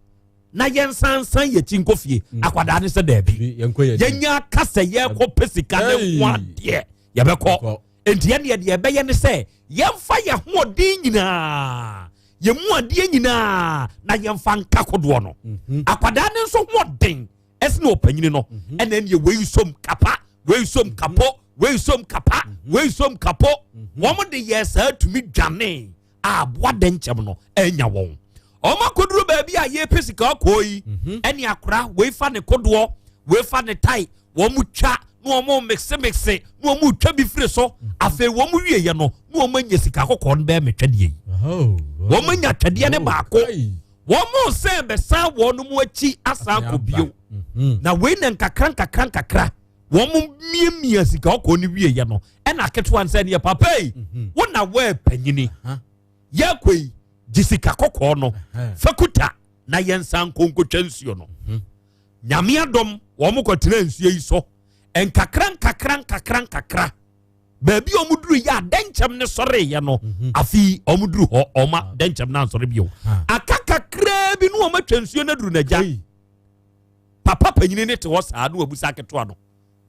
na yɛnsansan yɛkyi nkɔ fie hmm. akwadaa ne sɛ daabi yɛnya aka sɛ yɛkɔ pɛ sika ne nko adeɛ yɛbɛkɔ nti yɛn deɛ deɛ ɛbɛyɛ ne sɛ yɛmfa yɛn hoɔden nyinaa yɛn mu adeɛ nyinaa na yɛmfa nka kodoɔ no mhm. akwadaa ne nso hoɔden ɛsene ɔpanyini no mhm. ɛna ɛneɛ wei som kapa wei som mhm. kapo wei som kapa wei som kapo wɔn de yɛ saa tumi dwane a aboa dɛnkyɛm no ɛnya wɔn wɔn akɔduru baabi a yɛpɛ sika kɔɔ yi ɛne akora wei fa ne kodoɔ wei fa ne tae wɔn twa na wɔn mixemixe na wɔn twa bi firi so afei wɔn wie yɛ no na wɔn anya sika kɔkɔɔ no bɛyɛ mɛtwadeɛ yi oh, wɔn anya twɛdeɛ ne oh, baako wɔn sɛ bɛsan wɔn mu akyi asan kɔ bio mhm. na wei na nkakra nkakra nkakra wɔn miamia sika kɔkɔɔ no wie yɛ no ɛna aketewa nsɛ neɛ papa yi mhm. wɔn na wɔyɛ panyini yɛ kɔ yi gye sika kɔkɔɔ no fakuta. na yɛnsan nkɔ nkɔtwa nsuo no. Nyame adom, wɔn kɔtena nsuo yi so nkakra nkakra nkakra nkakra. Baabi a wɔn duru yɛ a dɛnkyɛm ne sɔreeɛ no, afei wɔn duru hɔ, wɔn a dɛnkyɛm no ansɔre bio. Aka kakraa bi no, wɔn atwa nsuo no aduru n'agya. Papa panyini ne te hɔ saa na wabusa aketewa no,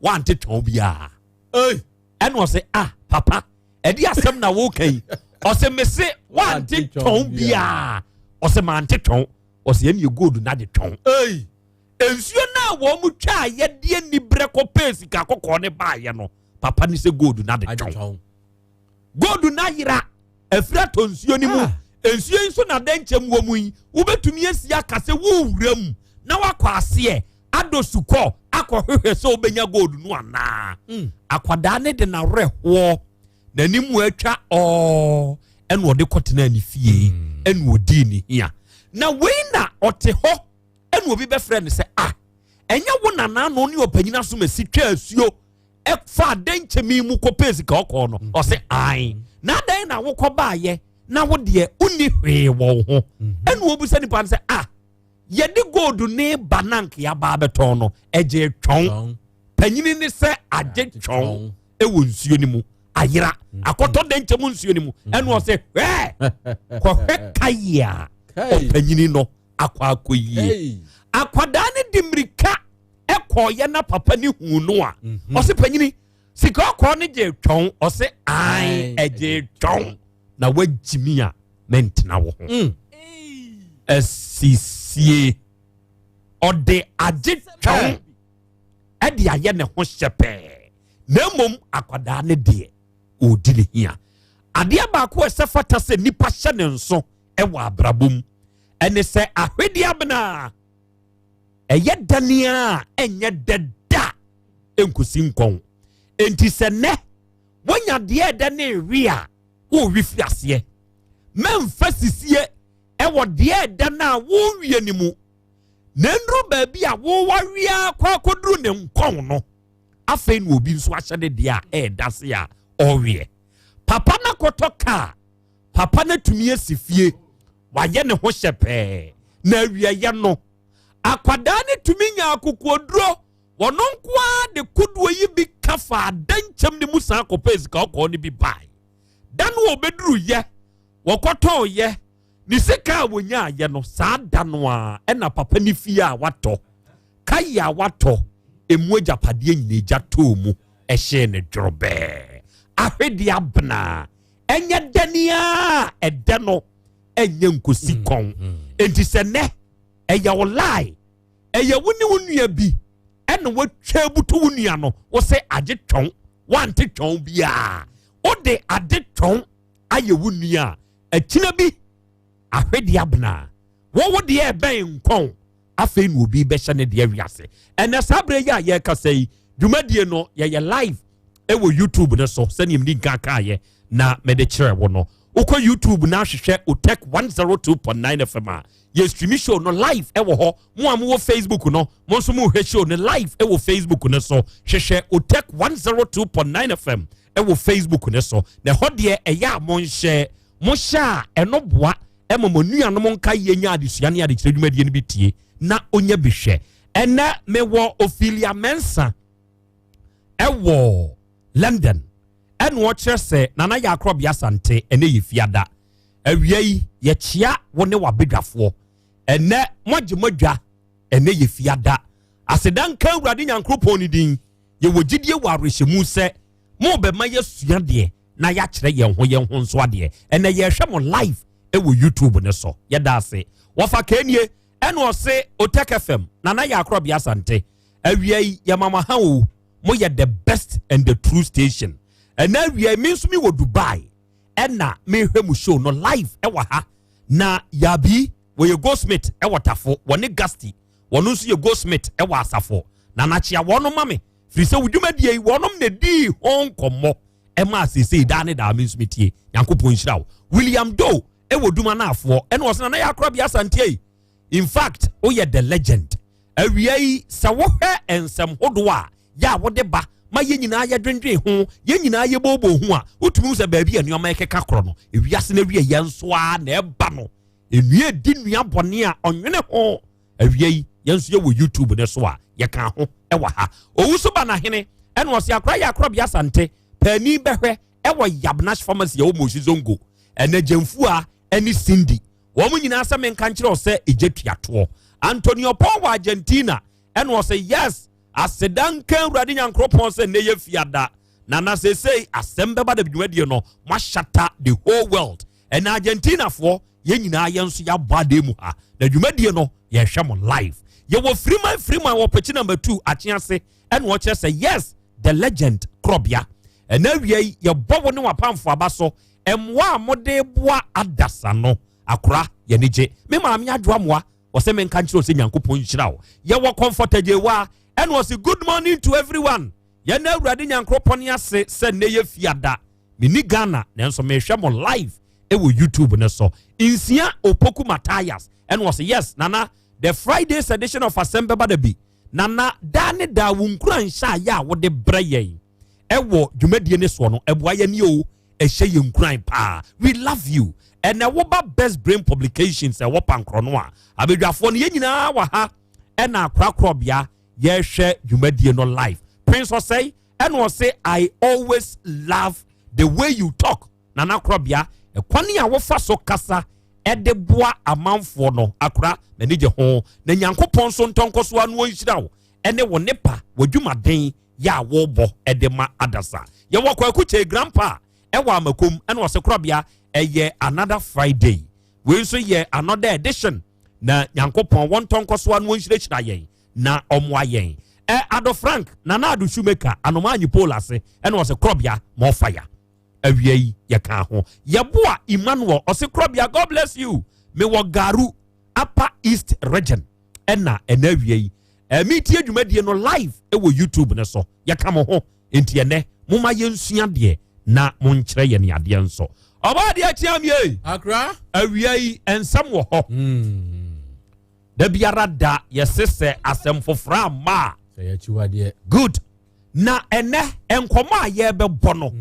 wante twɛn biara. Ɛna ɔsɛ, "Ah, papa, ɛde asɛm na woka yi?" Ɔsɛ, "Mese wante twɛn biara." Ɔsɛ, "Mante twɛn." Ɔsɛ, "Ɛne yɛ gold na de twɛn nsuo no a wɔn mu twa a yɛde ani berɛ kɔpɛɛ sika kɔkɔɔ ne baayɛ no." Papa ne sɛ gold na de twɛn, gold na yera afiri atɔ nsuo no mu. Nsuo yi nso na dɛnkyɛm wɔ mu yi, wobɛtumi asi aka sɛ wowura mu na wakɔ aseɛ adɔ sukɔ akɔhwehwɛ sɛ wobɛnya gold no anaa. Akwadaa ne de n'awerɛhoɔ n'anim atwa ɔɔ, ɛna ɔde kɔtena ne fie, ɛna ɔdii ne hia. Na wei na ɔte hɔ, ɛna obi bɛfrɛ no sɛ, "Ah, ɛnyɛ wo nanaano ne ɔpanyin asom asi twa asuo ɛfa adɛnkyɛm mu kɔpɛ sika ɔkɔɔ no?" Ɔsɛ, "Ae." "Na adan na wokɔ baayɛ na wo deɛ wonni hwee wɔ wo ho?" Ɛna wɔbusa nipa no sɛ, "Ah, yɛde gold ne ba nank yaba abɛtɔn no, ɛgye twɔn." Panyini ne sɛ agye twɔn ɛwɔ nsuo no mu ayera akɔtɔ dɛnkyɛm nsuo no mu. Ɛna ɔsɛ, "Hwɛ, kɔhwɛ kayi a ɔpanyini no akɔ akɔ yie." Akwadaa no de mmirika ɛkɔɔyɛ na papa ne hu no a, ɔsɛ, "Panyini, sika ɔkɔɔ no gye twɔn?" Ɔsɛ, "Ae, ɛgye twɔn." Na wagyimi a mɛntena wo ho asisie. Ɔde agye twɔn ɛde ayɛ ne ho hyɛ pɛɛ, na mmom akwadaa ne deɛ ɔredi ne hia. Adeɛ baako a ɛsɛ fata sɛ nipa hyɛ ne nso ɛwɔ abrabɔ mu ɛne sɛ ahwedeɛ abena ɛyɛ danea a ɛnyɛ dɛda nkosi nkɔn. Enti sɛ nnɛ wonya deɛ ɛdɛ ne ewi a wɔrewi fi aseɛ, mɛmfa sisie ɛwɔ deɛ ɛdɛ no a wɔrewie ne mu, na nduru baabi a wɔwawia akɔ akɔduru ne nkɔn no, afei na obi nso ahyɛ ne deɛ a ɛɛda se a ɔreweɛ. Papa no akɔtɔ kaa, papa no atumi asi fie, wayɛ ne ho hyɛ pɛɛ, na awieɛ no akwadaa no tumi nya akokoɔduro, wɔno nko ara de kodoɔ yi bi ka fa adankyɛm ne mu san kɔpɛ sika ɔkɔɔ no bi bae. Da no wɔbɛduru yɛ wɔkɔtɔn yɛ ne sika a wɔnyaayɛ no, saa da no a ɛna papa ne fie a watɔ, kayi a watɔ, emu agyapadeɛ nyina egya tɔɔ mu, ɛhyɛɛ ne dworobɛɛ. Ahwedeɛ abena ɛnyɛ dania ɛdɛ no ɛnyɛ nkosi kɔn. Enti sɛ nɛ ɛyɛ wo lie, ɛyɛ wo ne wo nua bi ɛna watwa abutu wo nua no, wo sɛ agye twɔn, wante twɔn biara, wode ade twɔn ayɛ wo nua a, akyina bi ahwedeɛ abena wɔwɔ deɛ ɛbɛn nkɔn, afei na obi bɛhyɛ ne deɛ wiase. Ɛnɛ saa berɛ yi a yɛrekasa yi, dwumadie no yɛyɛ live ɛwɔ YouTube no so. Sɛdeɛ mede nka kaayɛ na mede kyerɛ wo no, wokɔ YouTube na ahwehwɛ Otec 102.9 FM a, yɛ stream show no live ɛwɔ hɔ. Mo a mowɔ Facebook no, mo nso mohwɛ show no live ɛwɔ Facebook no so. Hwehwɛ Otec 102.9 FM ɛwɔ Facebook no so, na ɛhɔ deɛ ɛyɛ a monhyɛ mohyɛ a ɛno boa ɛma mo nuanom nka yɛnya adesua ne adekyerɛ dwumadie no bi tie na onya bi hwɛ. Ɛnɛ mewɔ Ophelia Mensa ɛwɔ London, ɛna ɔkyerɛ sɛ, "Nana yɛ akorɔbea Asante, ɛnɛ yɛ fiada awia yi, yɛkyea wo ne wabadwafoɔ. Ɛnɛ moagye moadwa, ɛnɛ yɛ fiada. Aseda nka Awurade Nyankoropɔn ne din. Yɛwɔ gyidie wɔ awerɛhyɛmu sɛ mobɛma yɛsua deɛ na yɛakyerɛ yɛn ho yɛn ho nso adeɛ. Ɛnɛ yɛhwɛ mo live ɛwɔ YouTube ne so. Yɛda ase." Wɔfa kenie, ɛna ɔse, "Otec FM, Nana yɛ akorɔbea Asante, awia yi yɛma mo ha o. Moyɛ the best and the true station. Ɛnɛ awia yi me nso mi wɔ Dubai, ɛna mehwɛ mu show no live ɛwɔ ha. Na Yabi wɔyɛ goldsmith ɛwɔ Tafo, wɔne Gasti, wɔno nso yɛ goldsmith ɛwɔ Asafo. Na nakyea wɔnom ma me, firi sɛ wo dwumadie yi wɔnom na dii ho nkɔmmɔ ɛma asesei daa ne daa me nso metie. Nyankopɔn nhyira wo." William Doe ɛwɔ Duma naafoɔ, ɛna ɔsɛ, "Nana yɛ akorɔbea Asante yi, in fact woyɛ the legend. Awia yi sɛ wohwɛ nsɛm hodoɔ a yɛ a wode ba ma yɛn nyinaa yɛdwendwen ho, yɛn nyinaa yɛbɔɔbɔ ho a, wotumi hu sɛ baabi a nneɛma ɛkeka korɔ no, ewiase no awie yɛn nso a na ɛba no. Nnua di nnua bɔne a ɔnwene ho. Awia yi yɛn nso yɛwɔ YouTube ne so a yɛka ho ɛwɔ ha. Owusu ba n'ahene ɛna ɔse akora yɛ akorɔbea Asante paani bɛhwɛ ɛwɔ Yabnash Pharmacy ɛwɔ Moshi Zongo. Ɛnɛ Gyamfua ɛne Cindy wɔn nyinaa sɛ menka nkyerɛ wo sɛ egya tua toɔ. Antonio Paul wɔ Argentina ɛna ɔse yes aseda nka Awurade Nyankoropɔn sɛ nnɛ yɛ fiada na na seesei asɛm bɛba da dwumadie no moahyata the whole world. Ɛna Argentinafoɔ yɛn nyinaa yɛn nso yɛabɔ adeɛ mu ha na dwumadie no yɛhwɛ mo live. Yɛwɔ Freeman Freeman wɔ pɛkyi number 2 akye ase ɛna ɔkyerɛ sɛ yes the legend Krobea. Ɛna awia yi yɛbɔ wo ne wapamfo aba so mmoa a mode boa adasa no akora yɛne gye. Me maame adwoa mmoa ɔsɛ menka nkyerɛ sɛ Nyankopɔn nhyira wo. Yɛwɔ Comfort Agyewa ɛna ɔsɛ good morning to everyone. Yɛn Awurade Nyankopɔn ase sɛ nnɛ yɛ fiada. Menni Ghana nanso mehwɛ mo live ɛwɔ YouTube ne so. Nsia Opoku Matthias ɛna ɔsɛ yes Nana the Friday's edition of Asɛm Bɛba Da Bi. Nana daa ne daa wo nkura nhyɛ a yɛ a wode brɛ yɛn ɛwɔ dwumadie ne soɔ no ɛboa yɛn ni o, ɛhyɛ yɛn nkuran paa. We love you. Ɛnɛ woba Best Brain Publications ɛwɔ Pankorɔ no a abadwafoɔ no yɛn nyinaa wɔ ha ɛna akorakorɔbea yɛhwɛ dwumadie no live. Prince Osei ɛna ɔse I always love the way you talk. Nana Korɔbea ɛkwan a wofa so kasa ɛde boa amanfoɔ no akora m'ani gye ho na Nyankopɔn nso ntɔnkɔ so ano nhyira wo ɛne wo nepa w'adwumaden yɛ a wɔbɔ ɛde ma adasa. Yɛwɔ Kwaku Kyei grandpa ɛwɔ Amakom ɛna ɔse Korɔbea ɛyɛ another Friday. Wei nso yɛ another edition na Nyankopɔn wɔn ntɔnkɔ so ano nhyirahyira yɛn na ɔmoa yɛn. Ado Frank Nana Ado Shoemaker anoma anyi pole ase ɛna ɔse Korɔbea ma ɔfa ya. Awia yi yɛka ho. Yɛboa Emmanuel ɔse Korɔbea God bless you. Mewɔ Garu Upper East Region ɛna ɛna awia yi metie dwumadie no live ɛwɔ YouTube ne so. Yɛka mo ho nti ɛnɛ moma yɛnsua deɛ na monkyerɛ yɛn adeɛ nso. Ɔbaa deɛ kyea mie. Akra. Awia yi nsɛm wɔ hɔ. Da biara da yɛse sɛ asɛm foforɔ amma a. Sɛ yɛakyiwadeɛ. Good. Na ɛnɛ nkɔmɔ a yɛbɛbɔ no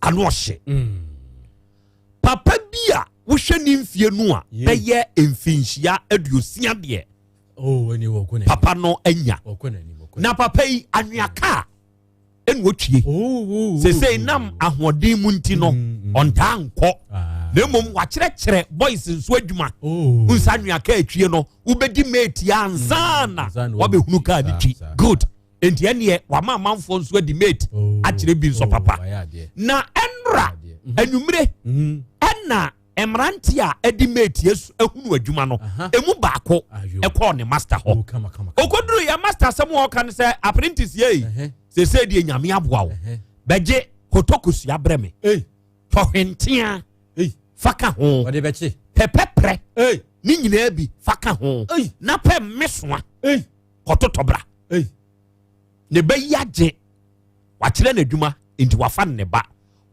ano ɔhye. Papa bi a wohwɛ ne mfie no a bɛyɛ mfinhyia 60 deɛ. Papa no anya. Na papa yi anwea kaa ɛna otwie. Sesei nam ahoɔden mu nti no ɔntaa nkɔ. Na mmom wakyerɛkyerɛ boys nso adwuma. Nsa anwea kaa atwie no wobɛdi mate ansa na wabɛhunu kaa ne twi. Good. Enti ɛneɛ wama amanfoɔ nso adi mate akyerɛ bi nso papa. Na ɛnra anwummere ɛna mmerante a ɛdi mate ahunu adwuma no emu baako ɛkɔɔ ne master hɔ. Okoduru yɛ master asɛm a ɔka no sɛ apprentice yei sese deɛ Nyame aboa wo bɛgye kotokosua brɛ me tɔhwentea fa ka ho pɛpɛprɛ ne nyinaa bi fa ka ho na pɛ mmesoa kɔtotɔ bra. Ne ba yi agye wakyerɛ n'adwuma nti wafa ne ba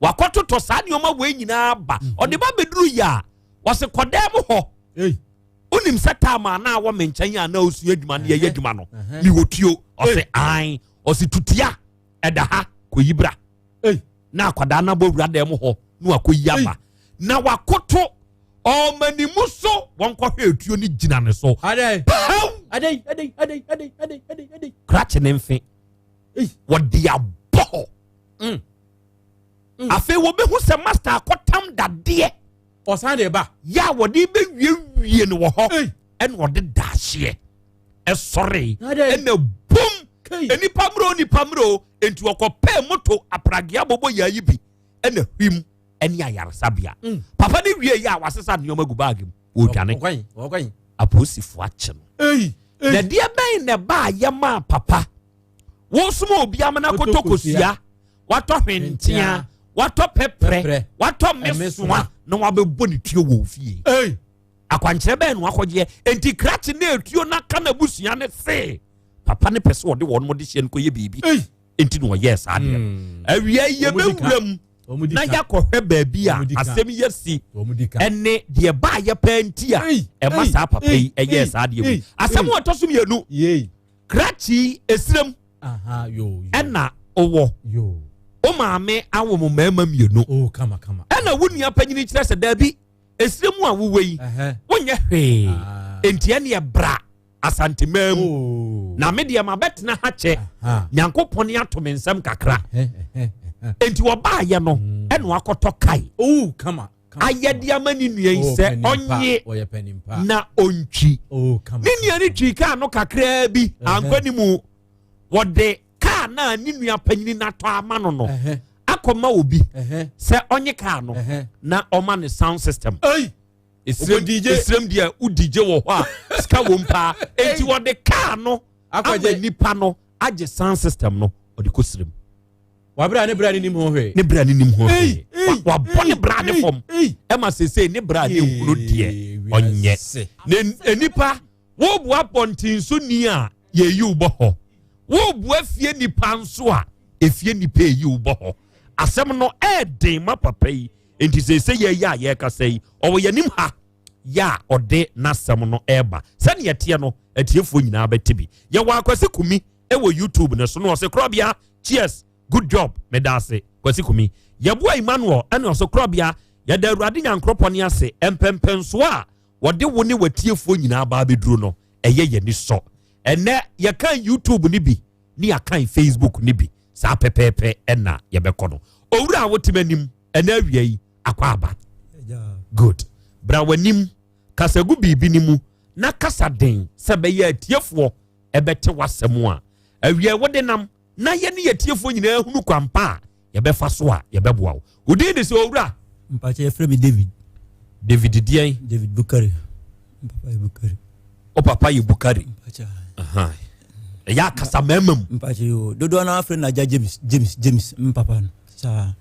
wakɔtotɔ saa nneɛma wei nyinaa ba. Ɔde ba bɛduru yi a wɔse kɔdan mu hɔ. Wonim sɛ taama anaa wɔ me nkyɛn a na osua adwuma no yɛyɛ adwuma no mewɔ tuo. Ɔse an ɔse tutia ɛda ha kɔyi bra. Na akwadaa no abɔ wura dan mu hɔ na wakɔyi aba. Na wakoto ɔmanimu so wɔnkɔhwɛ etuo no gyina ne so. Krakye ne mfe wɔde abɔ hɔ. Afei wɔbɛhu sɛ master akɔtam dadeɛ. Ɔsan de ba. Yɛ a wɔde bɛwiewie no wɔ hɔ ɛna ɔde daahyeɛ ɛsɔre ɛna bom nipa mmerɛ o nipa mmerɛ o nti wɔkɔpɛɛ moto apragea bɔbɔ yɛ ayi bi ɛna hwim ɛne ayaresabea. Papa ne wie yɛ a wasesa nneɛma gu baagi mu wɔdwane. Apolisifoɔ akye no. Na deɛ bɛn na ɛbaa yɛ maa papa wosoma obi amena kotokosua watɔ hwentea watɔ pɛprɛ watɔ mmesoa na wabɛbɔ ne tuo wɔ fie. Akwankyerɛ bɛn na wakɔgyeɛ nti krakye na etuo na ka n'abusua ne se papa ne pɛ sɛ ɔde wɔn de hyɛ no kɔyɛ biribi nti na ɔyɛɛ saa deɛ. Awia yi yɛbɛwura mu na yɛakɔhwɛ baabi a asɛm yɛ si ɛne deɛ baa yɛ pɛɛ nti a ɛma saa papa yi ɛyɛɛ saa deɛ mu. Asɛm a ɔtɔ so mmienu krakye esirem ɛna ɔwɔ o maame awo mo mmarima mmienu ɛna wo nua panyini kyerɛ sɛ daabi. Esire mu a wowɔ yi, wonyɛ hwee. Enti ɛneɛ bra Asanteman mu. Oh. Na me deɛ mabɛtena ha kyɛ. Nyankopɔn ato me nsɛm kakra. Enti wɔbaayɛ no, Mm. ɛna wakɔtɔ kae. Oh, kama. Ayɛ de ama ne nua yi Oh, sɛ panin pa. ɔnye Ɔyɛ panin pa. na ɔntwi. Oh, kama. Ne nua no twi kaa no kakraa bi ankɔ ne mu. Wɔde kaa no a ne nua panyini no atɔ ama no no akɔma obi sɛ ɔnye kaa no na ɔma ne sound system. Esirem deɛ wo DJ wɔ hɔ a sika wom paa. Enti wɔde kaa no ama nipa no agye sound system no ɔde kɔ sirem. Wabra ne bra ne nim ho hwee. Ne bra ne nim ho hwee. Wabɔ ne bra ne fam. Ɛma sese ne bra ne nhunu deɛ ɔnyɛ. Na nipa woboa pɔnten so ni a yɛyi wo bɔ hɔ. Woboa fie nipa nso a efie nipa eyi wo bɔ hɔ. Asɛm no ɛɛden ma papa yi. Nti sese yɛyɛ a yɛrekasa yi ɔwɔ yɛn anim ha yɛ a ɔde n'asɛm no ɛreba. Sɛnea ɛteɛ no atiefoɔ nyinaa bɛte bi. Yɛwɔ Akwasi Kumi ɛwɔ YouTube ne so no ɔsɛ korɔbea cheers good job meda ase Kwasi Kumi. Yɛboa Emmanuel ɛne ɔsɛ korɔbea yɛda Awurade Nyankoropɔn ase mpɛmpɛnsoɔ a wɔde wo ne watiefoɔ nyinaa ba abɛduru no ɛyɛ yɛn ani sɔ. Ɛnɛ yɛkan YouTube ne bi ne yɛkan Facebook ne bi saa pɛpɛɛpɛ ɛna yɛbɛkɔ no. Owura a wote m'anim ɛnɛ awia yi akɔ aba. Good. Bra w'anim kasa gu biribi ne mu na kasa den sɛ bɛyɛ atiefoɔ ɛbɛte w'asɛm a awia wode nam na yɛne yɛtiefoɔ nyinaa hunu kwampa a yɛbɛfa so a yɛbɛboa wo. Wo din de sɛ owura? Mpakyɛ yɛfrɛ me David. David deɛn? David Bukari. Papa yɛ Bukari. O papa yɛ Bukari. Ɛyɛ akasa mmarima mu. Mpakyɛ yo dodoɔ no afrɛ no agya James James James mpapa no saa.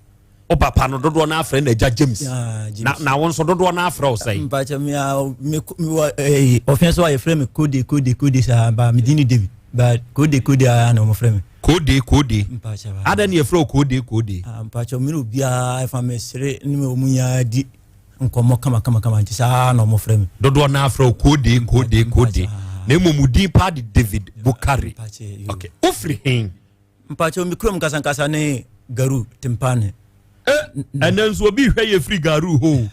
O papa no dodoɔ no afrɛ no agya James. Na na wo nso dodoɔ no afrɛ wo sɛn? Mpakyɛ me a me wɔ ɛyi ɔfɛn so a yɛfrɛ me Kode Kode Kode saa ba me din ne David ba Kode Kode a na wɔn frɛ me. Kode Kode. Mpakyɛ ba. Adɛn ne yɛfrɛ wo Kode Kode? Mpakyɛ me ne obiara ɛfa me sere ne me wɔn nyinaa di nkɔmmɔ kama kama kama nti saa na wɔn frɛ me. Dodoɔ no afrɛ wo Kode Kode Kode na mmom wo din paa de David Bukari. Okay, wofiri he? Mpakyɛ me kurom nkasankasa ne Garu Tempane. Ɛnɛ nso obi hwɛ yɛ firi Garu hɔ.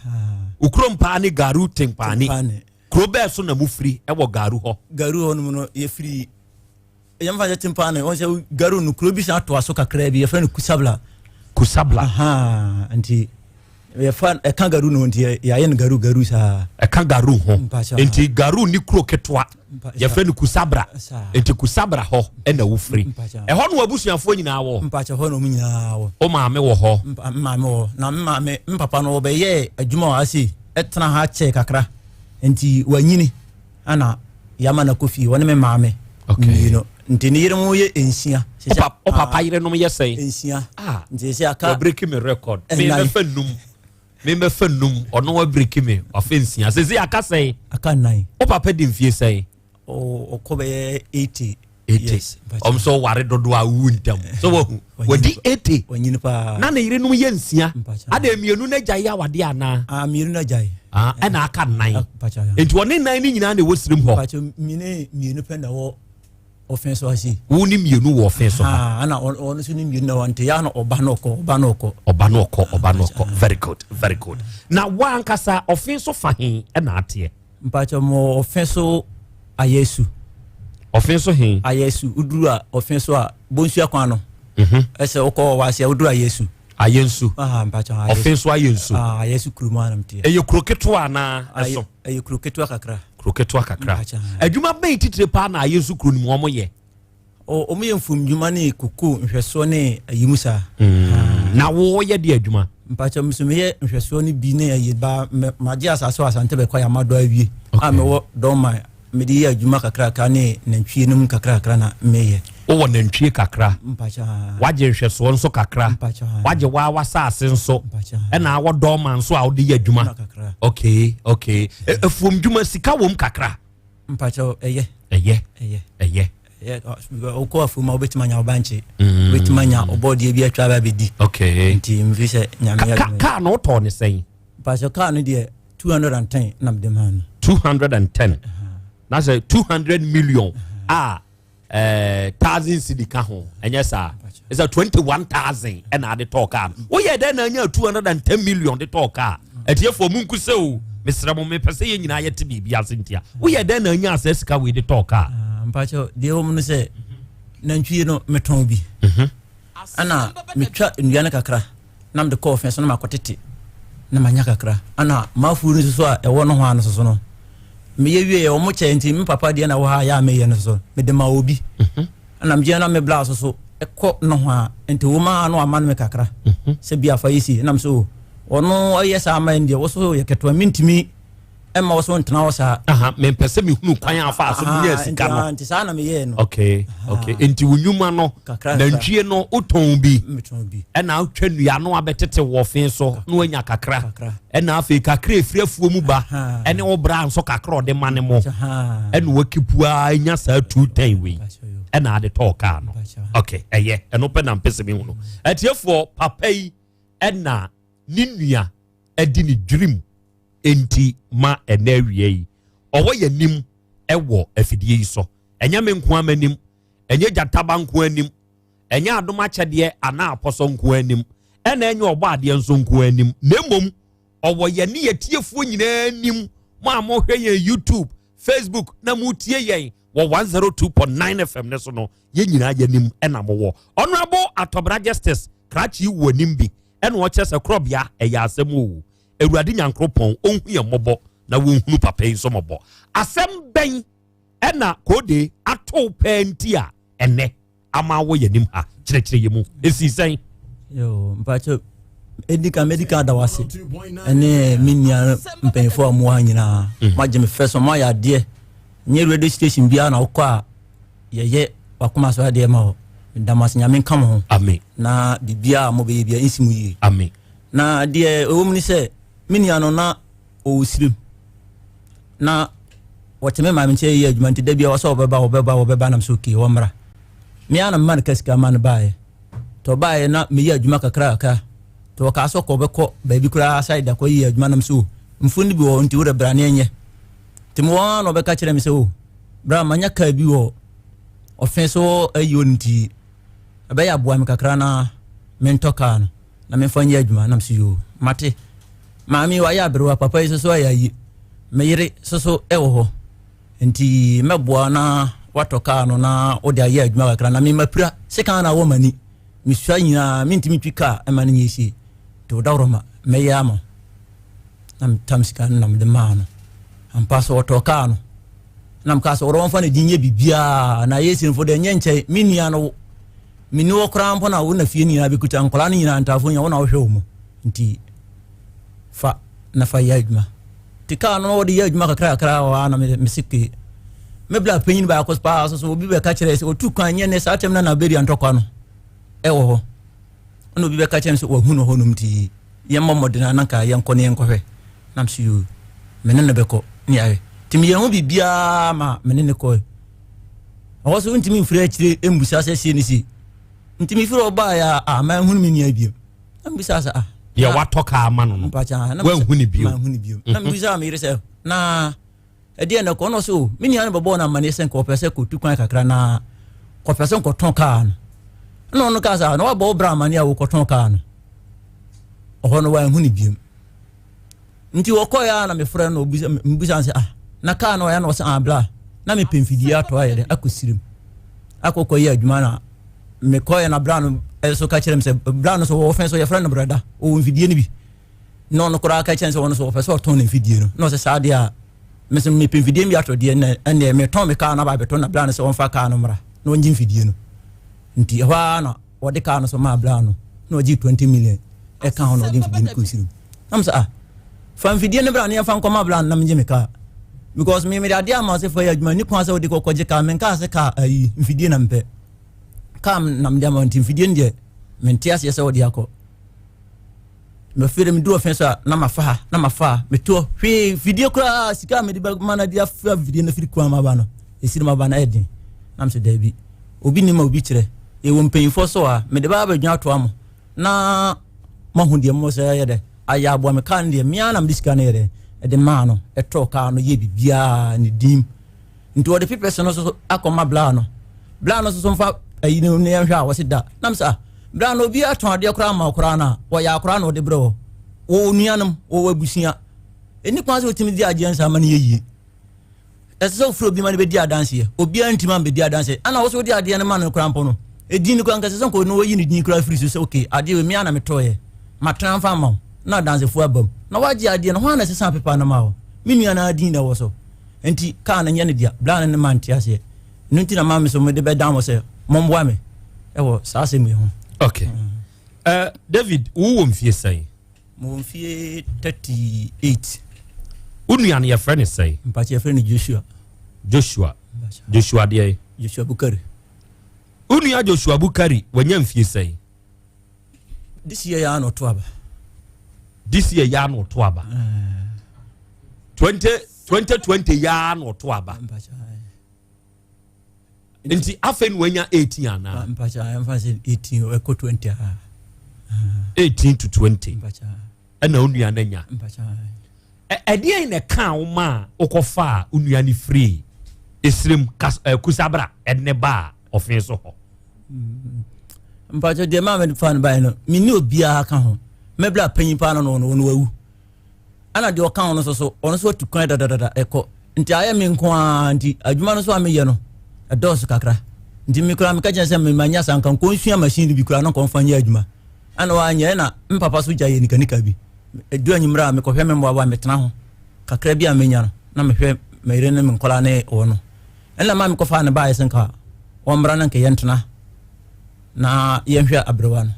Wo kurom paa ne Garu Tempane. Kuro bɛɛ so na mofiri ɛwɔ Garu hɔ? Garu hɔ nom no yɛfiri yɛmfa sɛ Tempane wɔn sɛ Garu no kuro bi san atoa so kakra bi yɛfrɛ no Kusabla. Kusabla. Nti yɛfa ɛka Garu no nti yɛayɛ no Garu Garu saa. Ɛka Garu ho. Nti Garu ne kuro ketewa yɛfrɛ no Kusabra. Nti Kusabra hɔ ɛna wofiri. Ɛhɔ no abusuafoɔ nyinaa wɔ. Mpakyɛ hɔ na wɔn nyinaa wɔ. O maame wɔ hɔ. Maame wɔ na maame mpapa no wɔbɛyɛ adwuma wɔ ase ɛtena ha kyɛɛ kakra nti wanyini ana yɛama no akɔ fie wɔne me maame mmienu nti ne yerenom yɛ nsia. O papa yerenom yɛ sɛn? Nsia. Nti sɛ aka. Wabiriki me record. Me mɛfɛ num. Me mɛfɛ num. Ɔno wabiriki me. Wafɛ nsia. Sɛ aka sɛn? Aka nnan. O papa di mfie sɛn? Ɔkɔ bɛyɛ 80. 80. Ɔm sɛ ɔware dodoɔ a wu ntam. Sɛ wahu. Wadi 80. Wanyini paa. Na ne yerenom yɛ nsia. Ada mmienu no agyae awadeɛ anaa? Ah, mmienu no agyae. Ah, ɛna aka nnan. Nti ɔne nnan no nyinaa na ɛwɔ sirim hɔ. Mpakyɛ mmienu mmienu pɛ na ɛwɔ ɔfɛn so ase. Wo ne mmienu wɔ ɔfɛn so ha. Ah, ɛna ɔno nso ne mmienu na wɔn nti ya na ɔba na ɔkɔ ɔba na ɔkɔ. Ɔba na ɔkɔ ɔba na ɔkɔ very good very good. Na wankasa ɔfɛn so fa he ɛna ateɛ? Mpakyɛ mo ɔfɛn so ayɛsu. Ɔfɛn so he? Ayɛsu uduru a ɔfɛn so a bonsua kwan no. Ɛsɛ wokɔ wɔ ase a woduru ayɛsu. Ayɛnsu. Ah, mpakyɛ ayɛsu. Ɔfɛn so ayɛnsu. Ah, ayɛsu kurom anam teɛ. Ɛyɛ kuro ketewa anaa ɛso? Ɛyɛ kuro ketewa kakra. Kuro ketewa kakra. Adwuma bɛn titire paa na ayɛnsu kuro no mu wɔn yɛ? Wɔn yɛ mfomdwuma ne koko nhwɛsoɔ ne ayi mu saa. Na wɔyɛ de adwuma? Mpakyɛ nso meyɛ nhwɛsoɔ no bi ne ayi ba magye asase wɔ Asante bɛkɔ yɛ amadɔ awie a mewɔ dɔma mede yɛ adwuma kakrakra ne nantwie no mu kakrakra na meyɛ. Wowɔ nantwie kakra, wagye nhwɛsoɔ nso kakra, wagye waa w'asase nso, ɛna awɔ dɔma nso a wode yɛ adwuma. Okay, okay. Afuom dwuma sika wom kakra? Mpakyɛ ɛyɛ. Ɛyɛ. Ɛyɛ. Wokɔ afuom a wobɛtumi anya wo bankye, wobɛtumi anya ɔbɔdeɛ bi atwa aba bɛdi. Okay. Nti mfi sɛ nyame adwuma. Kaa no wotɔɔ ne sɛn? Mpakyɛ kaa no deɛ 210 na mede maa no. 210. Na sɛ 200 million a thousand cedi ka ho ɛnyɛ saa ɛsɛ 21,000 ɛna ade tɔɔ kaa no. Woyɛ dɛn na anya 210 million de tɔɔ kaa? Atiefoɔ mu nku sɛ o. Mesrɛ mo, mepɛ sɛ yɛn nyinaa yɛte biribi ase ntia. Woyɛ dɛn na anya saa sika wei de tɔɔ kaa? Ah, mpakyɛw, deɛ ɛwɔ mu no sɛ nantwie no metɔn bi. Ɛna metwa nnua no kakra na mede kɔɔ fɛn so na makɔtete na manya kakra. Ɛna m'afuo no nso a ɛwɔ nohoa no soso no, meyɛ wieɛ wɔn kyɛ nti me papa deɛ na ɛwɔ ha yɛ a meyɛ no soso mede ma obi. Ɛna megye na me bla soso ɛkɔ nohoa nti wɔn a no ama no me kakra sɛ bi afa yi si ɛnam so ɔno ɔyɛ saa ama yɛn deɛ wɔso yɛ ketewa mentumi ɛma wo so ntena hɔ saa. Mempɛ sɛ mehunu kwan afa so menya sika no. Nti saa na meyɛɛ no. Okay, okay. Nti wo nnwuma no, nantwie no wotɔn bi, ɛna wotwa nnua no abɛtete wɔ fe so na wanya kakra, ɛna afei kakra efiri afuo mu ba, ɛne wo bra nso kakra ɔde ma ne mo, ɛna wakipu a nya saa 210 wei, ɛna ade tɔɔ kaa no. Okay, ɛyɛ, ɛno pɛ na mpɛ sɛ mehu no. Atiefoɔ, papa yi ɛna ne nua adi ne dwirim enti ma ɛnɛ awia yi ɔwɔ yɛn anim wɔ afidie yi so. Ɛnyɛ me nko ara m'anim, ɛnyɛ gyataba nko anim, ɛnyɛ adom akyɛdeɛ anaa apɔsɔ nko anim, ɛna ɛnyɛ ɔbɔ adeɛ nso nko anim, na mmom ɔwɔ yɛn ne yɛtiefoɔ nyinaa anim. Mo a mohwɛ yɛn YouTube, Facebook na motie yɛn wɔ 102.9 FM ne so no, yɛn nyinaa yɛnim ɛna mowɔ. Honorable Atɔbra Justice Krakye wɔ anim bi ɛna ɔkyerɛ sɛ korɔbea ɛyɛ asɛm o. Awurade Nyankoropɔn ɔnhu yɛn mmɔbɔ na wɔnhunu papa yi nso mmɔbɔ. Asɛm bɛn ɛna koode atow pɛɛ nti a ɛnɛ ama wɔ yɛn anim ha? Kyerɛkyerɛ yɛn mu. Esi sɛn? Yo, mpakyɛ edi kan medi kan da wase ɛne me nua mpanyinfoɔ a wɔwɔ ha nyinaa. Moagye me fɛ so, moayɛ adeɛ. Nyɛ radio station biara na wokɔ a yɛyɛ wakoma so adeɛ ma hɔ. Meda mo ase, Nyame nka mo ho. Amen. Na biribiara a mobɛyɛ biara nsi mo yie. Amen. Na deɛ ɛwɔ mu ne sɛ me nua no na ɔwɔ sirim na wɔte me maame nkyɛn yɛ adwuma nti da biara ɔsɛ ɔbɛba ɔbɛba ɔbɛba nam sɛ okay wɔmmra. Me ara na mema no ka sika ma no baeɛ. Nti ɔbaeɛ na meyɛ adwuma kakra kakra. Nti ɔkaa sɛ ɔkɔ ɔbɛkɔ baabi koraa side akɔ yɛ adwuma nam sɛ o mfoni bi wɔ hɔ nti wodɛ bra ne ɛnyɛ. Nti mewɔ hɔ ara na ɔbɛka kyerɛ me sɛ o bra manya kaa bi wɔ ɔfe so ayi hɔ nti ɛbɛyɛ aboa me kakra na mentɔ kaa no na memfa nyɛ adwuma. Nam so yoo mate. Maame wayɛ aberewa, papa yi soso ayɛ ayi, me yere soso ɛwɔ hɔ nti mɛboa na watɔ kaa no na wode ayɛ adwuma kakra na memapira sekan na wɔ m'ani mesua nyinaa mentumi twi kaa ɛma no nyɛ sie nti wodaworo ma mɛyɛ ama na metam sika no na mede maa no. Ampa so ɔtɔ kaa no na mekaa sɛ wɔdɛ wɔmfa no din nyɛ biribiaa na yɛ sinfo dɛ nyɛ nkyɛe me nua no menni hɔ koraa mpo na wo na fie nyinaa bɛkuta nkwadaa no nyinaa ntaafo nyinaa wo na wohwɛ wɔ mu nti fa na fa yɛ adwuma. Nti kaa no wɔde yɛ adwuma kakra kakra wɔ ha na mese ke me bla panyin baako paa so so obi bɛka kyerɛ sɛ ɔtu kwan nyɛ ne saa tɛm na Liberia ntɔkwa no ɛwɔ hɔ ɛna obi bɛka kyerɛ sɛ wahu no hɔ nom nti yɛmmɔ mmɔden a na nka yɛnkɔ ne yɛnkɔhwɛ. Nam so yoo me ne no bɛkɔ ne ayɛ nti meyɛ ho biribiara ma me ne no kɔɛ. Ɔhɔ so wontumi mfiri akyire mbusa sɛ sie ne sie nti mefiri hɔ baeɛ a a manhunu me nua biom na mebisa sɛ ah deɛ watɔ kaa ama no no wanhu ne bio manhu ne bio na mebisa me yere sɛ na ɛdeɛ na kɔ no so me nua no bɛbɔɔ no amanneɛ sɛ nka ɔpɛ sɛ kɔtu kwan kakra na kɔpɛ sɛ nkɔtɔn kaa no ɛna ɔno kaa sɛ na wabɔ wo bra amanneɛ a wokɔtɔn kaa no ɔhɔ no wanhu ne biom nti wɔkɔɛ a na mefrɛ no mebisa sɛ ah na kaa no ɔyɛ na ɔsɛ ah bla na mepɛ mfidie atɔ ayɛ dɛ akɔ sirim akɔkɔ yɛ adwuma na mekɔɛ na bra no ɛso ka kyerɛ me sɛ bra no so wɔwɔ fɛn so yɛfrɛ no brada ɔwɔ mfidie no bi na ɔno koraa ka kyerɛ sɛ ɔno so ɔpɛ sɛ ɔtɔn ne mfidie no na ɔsɛ saa deɛ a mesɛ mepɛ mfidie bi atɔ deɛ na ɛneɛ metɔn me kaa no aba abɛtɔ na bra no sɛ ɔmfa kaa no mmra na ɔngye mfidie no nti ɛhɔ ara na wɔde kaa no so maa bra no na ɔgye 20 million ɛka ho na ɔde mfidie no kɔɔ sirim na mesɛ ah fa mfidie no bra na yɛmfa nkɔma bra no na megye me kaa because me mede adeɛ ama sɛ fa yɛ adwuma ni kwan sɛ wode kɔkɔgye kaa menkaa sɛ kaa ayi mfidie na mepɛ kaa na mede ama nti mfidie no deɛ mente aseɛ sɛ wode akɔ mefiri medu ɔfɛn so a na mafa ha na mafa ha metoɔ hwee fidie koraa sika a mede bɛma no de afa fidie no firi kwan maba no ɛsiri maba no ɛden na mesɛ daabi obi nim a obi kyerɛ yɛwɔ mpanyinfoɔ so a mede bɛba abɛdwene atoa mo na mahu deɛ mo sɛ yɛ dɛ ayɛ aboa me kaa no deɛ mea na mede sika no yɛ dɛ ɛde maa no ɛtɔɔ kaa no yɛ biribiaa ne dim nti wɔde pepɛs no so akɔma bla no bla no so mfa ayi no ne yɛnhwɛ a wɔse da nam sɛ ah, bla no obi atɔn adeɛ koraa ma koraa no a wɔyɛ akoraa na wɔde brɛ wɔ wɔwɔ nuanom wɔwɔ abusua. Ɛni kwan sɛ wotumi di adeɛ nsa ma no yɛ yie. Ɛsɛ sɛ wofrɛ obi ma no bɛdi adanseɛ. Obiara ntumi ambɛdi adanseɛ. Ɛna wo sɛ wode adeɛ no ma no koraa mpo no, ɛdin no koraa nka ɛsɛ sɛ nka ɔno ɔyi ne din koraa firi so sɛ okay, adeɛ wei me ara na metɔeɛ, matena mfa ama wo, na adansefoɔ aba mu. Na woagye adeɛ no, hwan na ɛsesa pepa no ma wo? Me nua no ara din na ɛwɔ so. Nti kaa no nyɛ ne dea. Bra no ne mante aseɛ. Ɛno nti na ma me so mede bɛdan mo sɛ momboa me ɛwɔ saa asɛm yi ho. Okay. David, wowɔ mfie sɛn? Mewɔ mfie 38. Wo nua no yɛfrɛ no sɛn? Mpakyɛ yɛfrɛ no Joshua. Joshua. Joshua deɛ? Joshua Bukari. Wo nua Joshua Bukari wanya mfie sɛn? This year yɛ ano to aba. This year yɛ ano to aba. 2020 yɛ ano to aba. Nti afei na wanya 18 anaa? Mpakyɛ ɛmfa sɛ 18 ɛkɔ 20 a. 18 to 20. Ɛna wo nua no anya. Ɛdeɛn na ɛkaa wo ma a wokɔfaa wo nua no firii Esirem Kusabra ɛde ne baa ɔfe so hɔ? Mpakyɛ deɛ maa mede fa no baeɛ no, menni obiara ka ho. Mɛbla panyin paa no no ɔno wawu. Ɛna deɛ ɔka ho no nso so, ɔno nso atu kwan dadadada ɛkɔ. Nti ayɛ me nko ara nti adwuma no nso a meyɛ no ɛdɔɔso kakra. Nti me koraa meka kyerɛ sɛ manya saa nka nkɔnsua machine no bi koraa na nkɔmfa nyɛ adwuma. Ɛna wanyɛ ɛna me papa so gya yɛ nikanika bi. Ɛdu anwummerɛ a mekɔhwɛ me mmoawa a metena ho kakra bi a menya no na mehwɛ me yere ne me nkɔla ne wɔ no. Ɛna ma mekɔfaa no baeɛ sɛ nka wɔmmra na nka yɛntena na yɛnhwɛ aberewa no.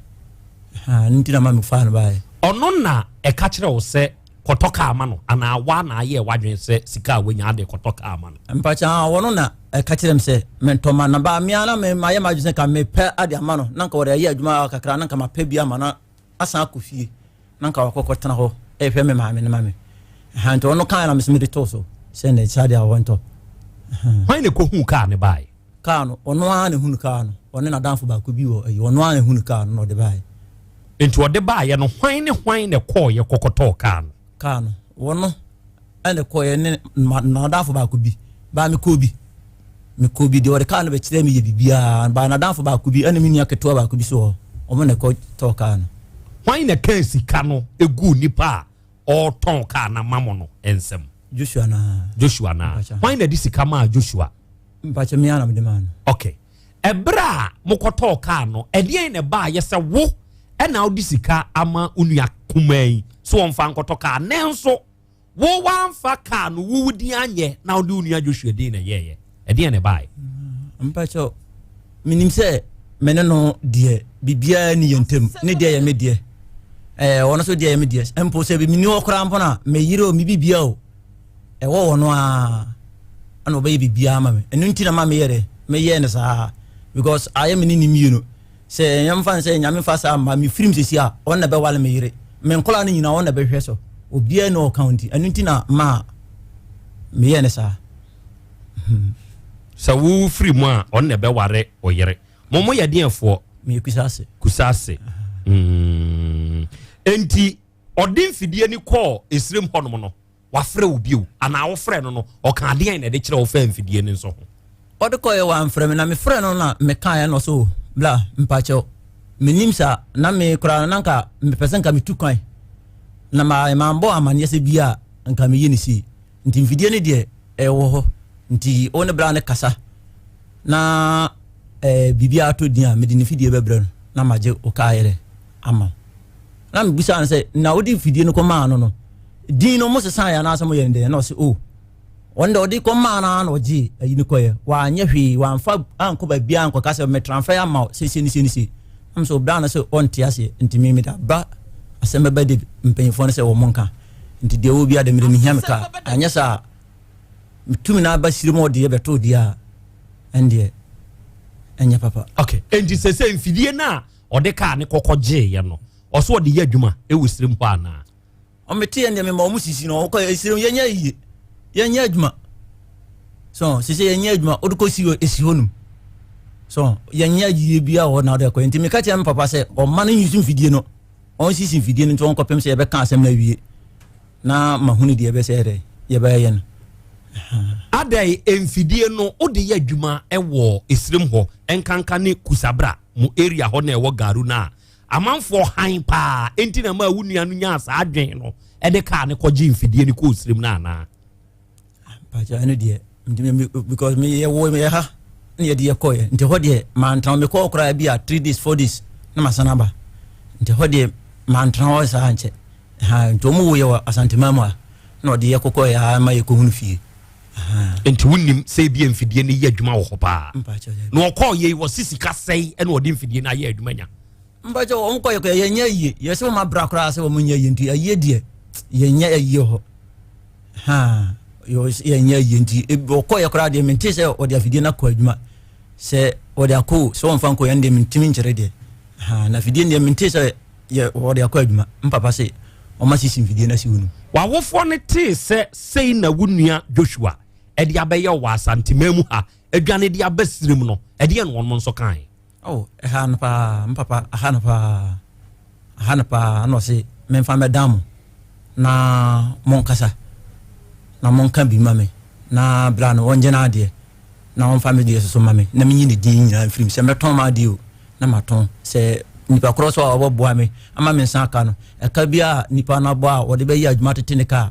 Ɛno nti na ma mefaa no baeɛ. Ɔno na ɛka kyerɛ wo sɛ kɔtɔ kaa ma no anaa woa na ayɛɛ w'adwene sɛ sika a wanya ade kɔtɔ kaa ma no? Mpakyɛ wɔno na ɛka kyerɛ me sɛ mentɔ ma no ba mea na mayɛ m'adwene sɛ nka mepɛ ade ama no na nka wɔde ayɛ adwuma kakra na nka mapɛ bi ama no asan akɔ fie na nka wakɔkɔ tena hɔ ɛhwɛ me maame no ma me. Nti ɔno kaa na mesɛ mede too so sɛ ne saa deɛ a wɔntɔ. Hwan na ɛkɔhuu kaa ne baeɛ? Kaa no ɔno ara na ehunu kaa no, ɔne n'adamfo baako bi wɔ ayi, ɔno ara na ehunu kaa no na ɔde baeɛ. Nti ɔde baeɛ no, hwan ne hwan na ɛkɔɔeɛ kɔkɔtɔɔ kaa no? Kaa no, wɔno ɛna ɛkɔɔeɛ ne n'adamfo baako bi, baa mekɔɔ bi, mekɔɔ bi deɛ ɔde kaa no bɛkyerɛ me yɛ biribiara, baa n'adamfo baako bi ɛne me nua ketewa baako bi so wɔ hɔ, wɔn na ɛkɔtɔɔ kaa no. Hwan na ɛkaa sika no guu nipa a ɔretɔn kaa no ama mo no nsam? Joshua naa. Joshua naa. Hwan na ɛde sika maa Joshua? Mpakyɛ me ara na mede maa no. Okay. Ɛberɛ a mokɔtɔɔ kaa no, ɛdeɛn na ɛbaayɛ sɛ wo ɛna wode sika ama wo nua kumaa yi so ɔmfa nkɔtɔ kaa, nanso wo wamfa kaa no wo din anyɛ na wode wo nua Joshua din na ɛyɛɛyɛ? Ɛdeɛn na ɛbaayɛ? Mpakyɛ menim sɛ me ne no deɛ biribiara ni yɛn ntam, ne deɛ yɛ me deɛ, ɛɛ ɔno nso deɛ yɛ me deɛ, mpo sɛ menni hɔ koraa mpo na meyere o, me biribiara o, ɛwɔ wɔ no ara ɛna ɔbɛyɛ biribiara ama me. Ɛno nti na ma meyɛ dɛ meyɛɛ no saa because ayɛ me ne ne mmienu sɛ yɛmfa no sɛ nyame fa saa ma mefirim sɛsi a ɔno na bɛwale me yere, me nkɔla no nyinaa ɔno na bɛhwɛ so, obiara ne ɔka nti ɛno nti na ma meyɛɛ no saa. Sɛ wo firi mu a ɔno na ɛbɛware wo yere. Mo mo yɛ deɛfoɔ? Meyɛ Kusase. Kusase. Enti ɔde mfidie no kɔɔ esirem hɔnom no, wafrɛ wo bio anaa wofrɛ no no, ɔka adeɛn na ɛde kyerɛ wo faa mfidie no nso ho? Ɔde kɔeɛ wamfrɛ me, na mefrɛ no na mekaeɛ na ɔsɛ o bla mpakyɛw menim saa, na me koraa no na nka mepɛ sɛ nka metu kwan na ma mambɔ amanneɛ sɛ bi a nka meyɛ ne sei, nti mfidie no deɛ ɛwɔ hɔ nti wo ne bla no kasa na eh, biribiara tɔ din a mede ne fidie bɛbrɛ no na magye wo kaa yɛrɛ ama wo. Na mebisa no sɛ na wode fidie no kɔmaa no no din no mo sesaeɛ anaasɛ moyɛ no dɛn? Na ɔse o oh, ɔno deɛ ɔde kɔmaa no ara na ɔgye ayi no kɔeɛ, wanyɛ hwee, wamfa ankɔ baabiara ankɔka sɛ metransfer ama wo sɛsie ne sie ne sie. Nam sɛ ɔbra no sɛ ɔnte aseɛ nti me mede aba asɛm bɛba de mpanyinfoɔ no sɛ wɔn nka nti deɛ ɔwɔ biara de mede mehia me kaa, anyɛ saa metumi na aba siri mu ɔdeɛ bɛtɔ deɛ a ɛndeɛ ɛnyɛ papa. Okay, enti sɛ sɛ mfidie no a ɔde kaa ne kɔkɔ gyeeɛ no ɔso ɔde yɛ adwuma ɛwɔ sirim hɔ anaa? Ɔmete yɛn deɛ mema ɔmo sisi no ɔkɔ esirim yɛnyɛ yie yɛnyɛ adwuma so sisi yɛnyɛ adwuma ɔde kɔ si hɔ esi hɔ nom so yɛnyɛ yie bi a wɔ na ɔde kɔ nti meka kyerɛ me papa sɛ ɔma no nyusu mfidie no ɔnsisi mfidie no nti ɔnkɔpem sɛ yɛbɛka asɛm no awie na mahunu deɛ ɛbɛsɛ dɛ yɛbɛyɛ no. Adɛn mfidie no wode yɛ adwuma wɔ esirim hɔ nkanka ne Kusabra mo area hɔ na ɛwɔ Garu no a amanfoɔ hann paa enti na ɛmaa wo nua no nyaa saa adwene no de kaa no kɔgye mfidie no kɔɔ sirim no anaa? Mpakyɛ ɛno deɛ ntumi because me yɛ wɔ yɛ ha na yɛde yɛ kɔɛ nti hɔ deɛ mantena hɔ mekɔɔ koraa bi a three days four days na masan aba nti hɔ deɛ mantena hɔ saa nkyɛ ha nti wɔn wo yɛ wɔ Asanteman mu a na ɔde yɛ kɔkɔɛ ha ma yɛ kɔhunu fie. Nti wonim sɛ ebi mfidie no yɛ adwuma wɔ hɔ paa na ɔkɔɔ yɛ wɔ sisi ka sɛe ɛna ɔde mfidie no ayɛ adwuma nya. Mpakyɛ wɔn kɔ yɛ kɔ yɛnyɛ ayie yɛ sɛ wɔn abra koraa sɛ wɔn nyɛ ayie nti ayie deɛ yɛnyɛ ayie hɔ haa yɛnyɛ ayie nti ɔkɔ yɛ koraa deɛ mente sɛ ɔde afidie no akɔ adwuma sɛ ɔde akɔ sɛ wɔn fa nkɔ yɛn deɛ mentumi nkyerɛ deɛ haa na afidie deɛ mente sɛ yɛ ɔde akɔ adwuma mpapa sɛ wɔn asisi mfidie no asi hɔ no. W'awofoɔ no tee sɛ sei na wo nua Joshua de abɛyɛ wɔ Asanteman mu ha adwane de aba Sirim no, ɛdeɛn na wɔn nso kae? Oh, ɛha no paa, me papa, aha no paa, aha no paa, na ɔse memfa mmɛdan mo na monkasa na monka bi ma me na bra no ɔngye n'adeɛ na ɔmfa me deɛ soso ma me na menyi ne din nyinaa mfiri mu sɛ mɛtɔn m'adeɛ o na matɔn sɛ nipa korɔ so a ɔbɛboa me ama me nsa aka no ɛka bi a nipa no abɔ a wɔde bɛyɛ adwuma tete ne kaa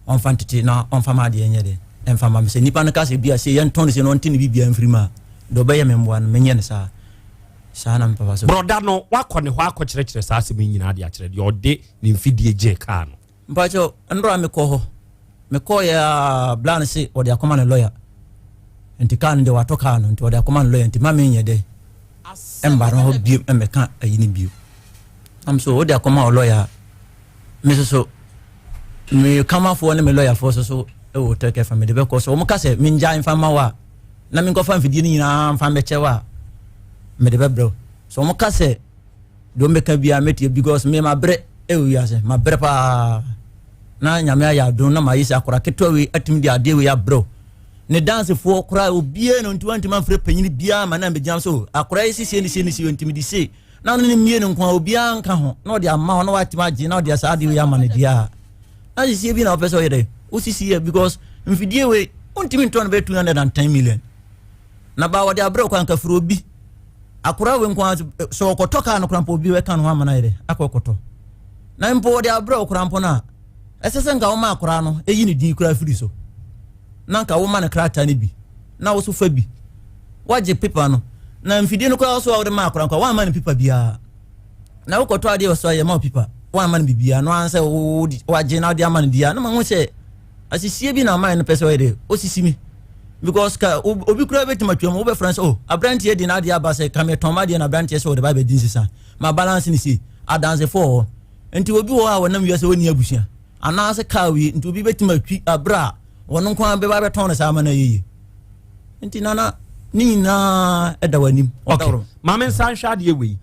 ɔmfa ntete na ɔmfa m'adeɛ nyɛ dɛ ɛmfa ma me sɛ nipa no ka sɛ bi a sɛ yɛntɔn no sɛ na ɔnte ne biribiara mfiri mu a deɛ ɔbɛyɛ me mmoa no menyɛ no saa saa na me papa so. Brɔda no wakɔ ne hɔ akɔkyerɛkyerɛ saa asɛm yi nyinaa de akyerɛ deɛ ɔde ne mfidie gyee kaa no. Mpakyɛw nnora mekɔ hɔ mekɔɔyɛ a bla no se ɔde akɔma ne lɔya nti kaa no deɛ watɔ kaa no nti ɔde akɔma ne lɔya nti ma menyɛ dɛ ɛmba no hɔ bio ɛmmɛka ayi no bio nam so wode akɔma ɔlɔya a me soso me kamafoɔ ne me lɔyafoɔ soso wɔ tɛkɛ fa mede bɛkɔ so wɔn ka sɛ mengyae mfa ma wo a na menkɔfa mfidie no nyinaa mfa mmɛkyɛ wo a mede bɛbrɛ wo so wɔn ka sɛ deɛ wɔn bɛka biara mɛtie because me mabrɛ ɛwɔ wiase mabrɛ paa na nyame ayɛ adom na mayɛ sɛ akora ketewa wei atumi de adeɛ wei abrɛ wo ne dansefoɔ koraa obiara no nti wantumi amfrɛ panyini biara ma na mbɛgyina so akora yi sisie ne sie ne sie ntumi de sei na ɔne no mmienu nko a obiara nka ho na ɔde ama hɔ na watumi agye na ɔde saa adeɛ wei ama no deɛ a na sisie bi na ɔpɛ sɛ ɔyɛ dɛ wosisi yɛ because mfidie wei wontumi ntɔ no bɛyɛ 210 million na baa wɔde abrɛ kɔ anka firi obi akora wei nko a sɛ ɔkɔtɔ kaa no kora mpo obi bɛka no ho ama no ayɛ dɛ akɔ kɔtɔ na mpo wɔde abrɛ wo kora mpo no a ɛsɛ sɛ nka woma akora no ɛyi ne din kora firi so na nka woma no krataa no bi na wo so fa bi woagye pepa no na mfidie no koraa so a wode ma akora nkwa woamma no pepa biara na wokɔtɔ adeɛ wɔ so a yɛma wo pepa woamma no biribiara no ara sɛ wagye na wode ama no biara na mahu sɛ asisie bi na aman no pɛ sɛ ɔyɛ dɛ ɔsisi mi because ka obi koraa bɛtumi atwa mu wobɛfrɛ sɛ oh aberanteɛ de n'adeɛ aba sɛ ka metɔn m'adeɛ na aberanteɛ sɛ wɔde ba bɛdi nsesa ma balance ne sei adansefoɔ wɔ nti obi wɔ hɔ a wɔnam wiase ɔnni abusua anaasɛ kaa wie nti obi bɛtumi atwi aberɛ a wɔn nko ara bɛba bɛtɔn no saa ama no ayɛ yie nti nana ne nyinaa ɛda w'anim. Ok maame nsa nhwɛ adeɛ wei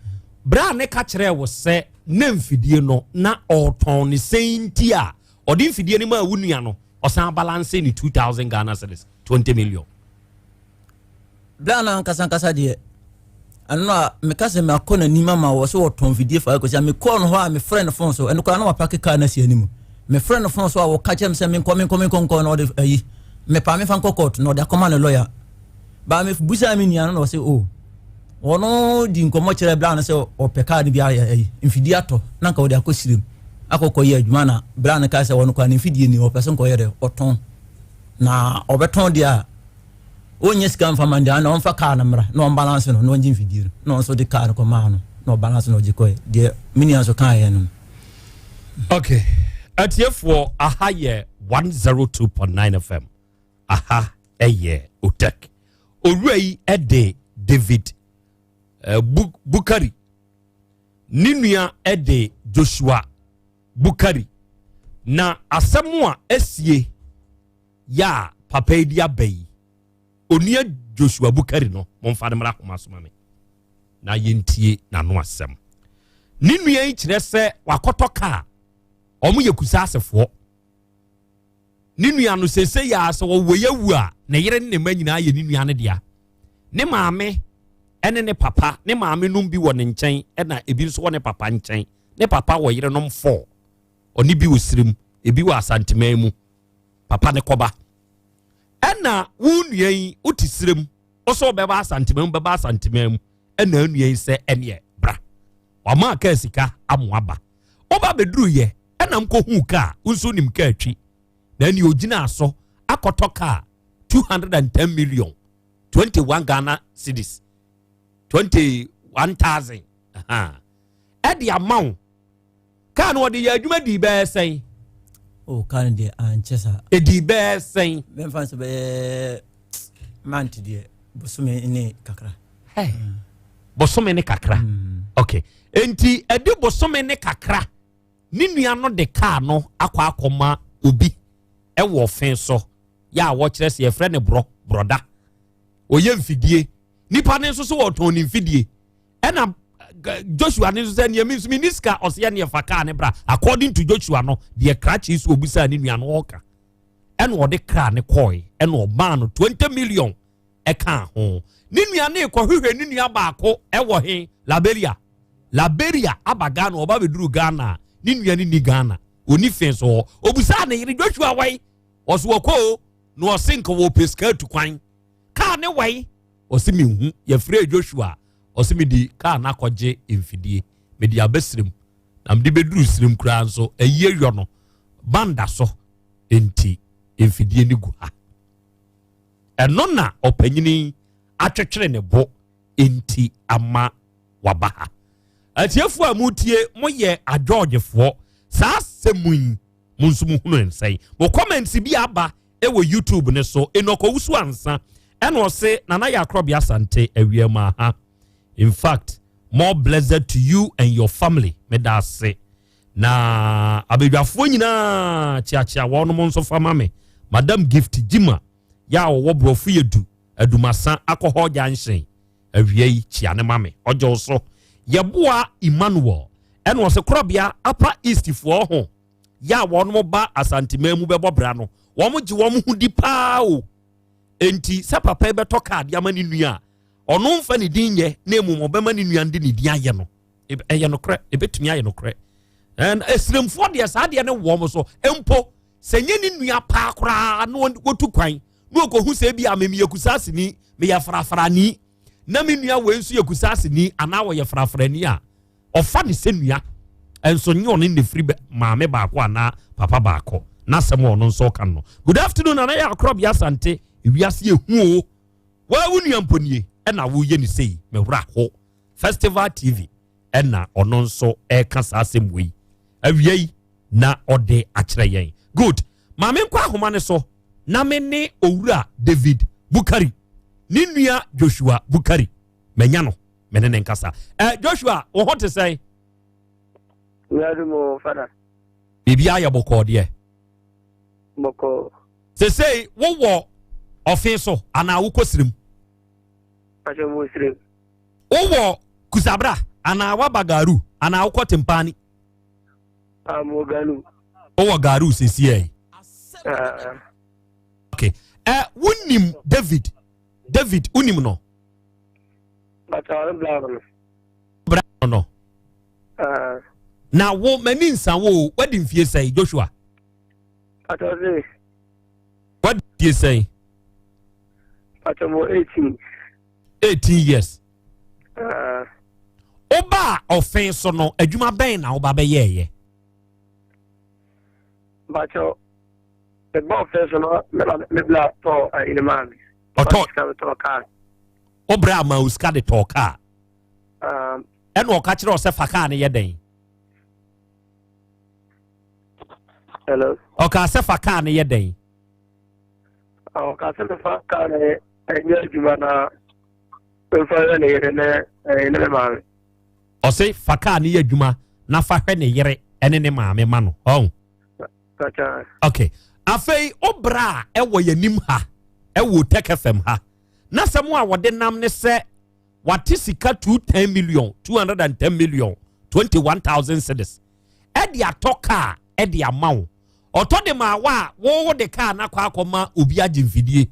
berɛ a ne ka kyerɛɛ wo sɛ na mfidie no na ɔtɔn ne sɛn nti a ɔde mfidie no maa wo nua no ɔsan balance ne 2000 Ghana cedis 20 million. Berɛ a na ankasa ankasa deɛ ɛno a meka sɛ makɔ n'anim ama wɔ sɛ wɔtɔn mfidie fa kɔsi a mekɔɔ no hɔ a mefrɛ no fon so ɛno koraa na wapake kaa no asi anim mefrɛ no fon so a wɔka kyerɛ me sɛ menkɔ menkɔ menkɔ nkɔ na ɔde ayi mepa mefa nkɔ court na ɔde akɔma ne lɔya baa mebusaa me nua no na ɔsɛ o oh, wɔno di nkɔmmɔ kyerɛ bra no sɛ ɔpɛ kaa no bi ayɛ ayi mfidie atɔ na nka ɔde akɔ sirem akɔkɔ yɛ adwuma na bra no kaa sɛ wɔno koraa ne mfidie ni ɔpɛ sɛ nkɔyɛ dɛ ɔtɔn na ɔbɛtɔn deɛ a ɔnyɛ sika mfa ma no deɛ na ɔmfa kaa no mmra na ɔmbalance no na ɔngye mfidie no na ɔnso de kaa no kɔmaa no na ɔbalance na ɔgye kɔɛ deɛ me nua nso kaeɛ no. Okay, atiefoɔ aha yɛ 102.9 FM aha ɛyɛ Otek owura yi ɛde David uh, Bukari ne nua ɛde Joshua Bukari na asɛm a asie yɛ a papa yi de aba yi, Onua Joshua Bukari no, momfa no mmra ahoma so ma me na yɛntie n'ano asɛm. Ne nua yi kyerɛ sɛ wakɔtɔ kaa, wɔn yɛ kusaasefoɔ. Ne nua no sese yɛ a sɛ wɔwɔ yɛ awu a, ne yere ne ne mma nyinaa yɛ ne nua no dea. Ne maame ne ne papa, ne maame nom bi wɔ ne nkyɛn ɛna ebi nso wɔ ne papa nkyɛn. Ne papa wɔ yerenom fɔɔ. Ɔne bi wɔ sirim, ebi wɔ asanteman mu. Papa ne kɔba. Ɛna wo nua yi wote serem, wo sɛ wobɛba asanteman mu bɛba asanteman mu. Ɛna nua yi sɛ ɛneɛ bra. Wama aka sika amoa ba. Woba bɛduru yɛ. Ɛna mkɔhuu kaa, wo nso nim kaa twi. Na ɛne ogyinaa so akɔtɔ kaa 210 million, 21 Ghana cedis, 21,000. Ɛde ama wo. Kaa no ɔde yɛ adwuma dii bɛyɛ sɛn? Oh, kaa no deɛ ankyɛ saa. Ɛdii bɛyɛ sɛn? Mɛmfa nso bɛyɛ month deɛ bosome ne kakra. Hey. Bosome ne kakra. Okay. Enti ɛde bosome ne kakra ne nua no de kaa no akɔ akɔma obi ɛwɔ ɔfe so yɛ a wɔkyerɛ sɛ yɛfrɛ no borɔ borɔda. Ɔyɛ mfidie. Nipa no nso so wɔtɔn ne mfidie. Ɛna Joshua ne nso sɛ nea mi nso mi ni sika ɔsɛ yɛ ne yɛfa kaa ne bra according to Joshua no deɛ krakye so obisaa ne nua no ɔka ɛna ɔde kaa ne kɔɛ ɛna ɔmaa no 20 million ɛka ho ne nua ne kɔhwehwɛ ne nua baako ɛwɔ he Liberia Liberia aba Ghana ɔba bɛduru Ghana ne nua ne ni Ghana oni fe so hɔ obisaa ne yere Joshua wai ɔso wɔkɔ o na ɔse nka wɔpɛ sika atu kwan kaa ne wai ɔse menhu yɛfrɛ Joshua ɔse mede kaa no akɔgye mfidie mede abɛsirim na mede bɛduru sirim koraa nso ayie yɔ no banda so nti mfidie no gu ha ɛno na ɔpanyini atwetwere ne bo nti ama waba ha atiefoɔ a motie moyɛ adwɔgyefoɔ saa asɛm yi mo nso mohunu nsɛn mo comments bi aba ɛwɔ YouTube ne so enɔkɔwusu ansa ɛna ɔse Nana yɛ akorɔbea Asante awia mu aha in fact more blessed to you and your family meda ase na abadwafoɔ nyinaa kyeakyea wɔnom nso fa ma me Madam Gift Jima yɛ a ɔwɔ borɔfo yɛ du Adumasa akɔhɔ junction awia yi kyea ne ma me ɔgye wo so yɛboa Emmanuel ɛna ɔse korɔbea Upper East foɔ ho yɛ a wɔnom ba Asanteman mu bɛbɔ bra no wɔn gye wɔn ho di paa o enti sɛ papa yi bɛtɔ kaade ama ne nua a ɔno mfa ne din nyɛ na mmom ɔbɛma ne nua de ne din ayɛ no ɛyɛ nokorɛ ɛbɛtumi ayɛ nokorɛ ɛsiremfoɔ deɛ saa deɛ ne wɔn so mpo sɛ nye ne nua paa koraa na wɔtu kwan na wɔkɔhu sɛ bi a meyɛ kusaaseni meyɛ frafrani na me nua wei nso yɛ kusaaseni anaa wɔyɛ frafrani a ɔfa ne sɛ nua nso nye ɔno ne firi maame baako anaa papa baako n'asɛm a ɔno nso ɔka no good afternoon nana yɛ akorɔbea asante ewiase ehu o waa wo nua mponie ɛna woyɛ ne sei mewura ho festival tv ɛna ɔno nso ɛka saa asɛm wei awia yi na ɔde akyerɛ yɛn good maame nkɔ ahoma ne so na me ne owura David Bukari ne nua Joshua Bukari manya no me ne ne nkasa eh, Joshua wo ho te sɛn? Biribi ayɛ bɔkɔɔ deɛ bɔkɔɔ sesei wowɔ ɔfe so anaa wokɔ sirim? Wowɔ kusabra anaa waba garu anaa wokɔ tempani? Wowɔ garu sesiei? Okay. Eh, wonim David? David wonim no? Bra no. Na wo m'ani nsa wo wadi mfie sɛn Joshua? Wadi mfie sɛn? 18 years. Woba a ɔfen so no adwuma bɛn na woba bɛyɛɛyɛ? Bakyɛ meba ɔfen so no mebla tɔɔ ayine maa me. Ɔtɔ wo brɛ ama wo sika de tɔɔ kaa ɛna ɔka kyerɛ ɔsɛ fa kaa no yɛ dɛn? Hello. Ɔka sɛ fa kaa no yɛ dɛn? Ɔka sɛ mefa kaa no ɛnyɛ adwuma na mefa yɛ ne yere ne ne ne maame. Ɔse fa kaa no yɛ adwuma na fa hwɛ ne yere ne ne maame ma no. Ɔn. Okay. Afei wo bra a ɛwɔ yɛn ha ɛwɔ Tech FM ha. Na sɛm a wɔde nam ne sɛ wate sika 210 million 210 million 21,000 cedis ɛde atɔ kaa ɛde ama wo ɔtɔ de ma wa a wɔwɔ de kaa no akɔ akɔma obi agye mfidie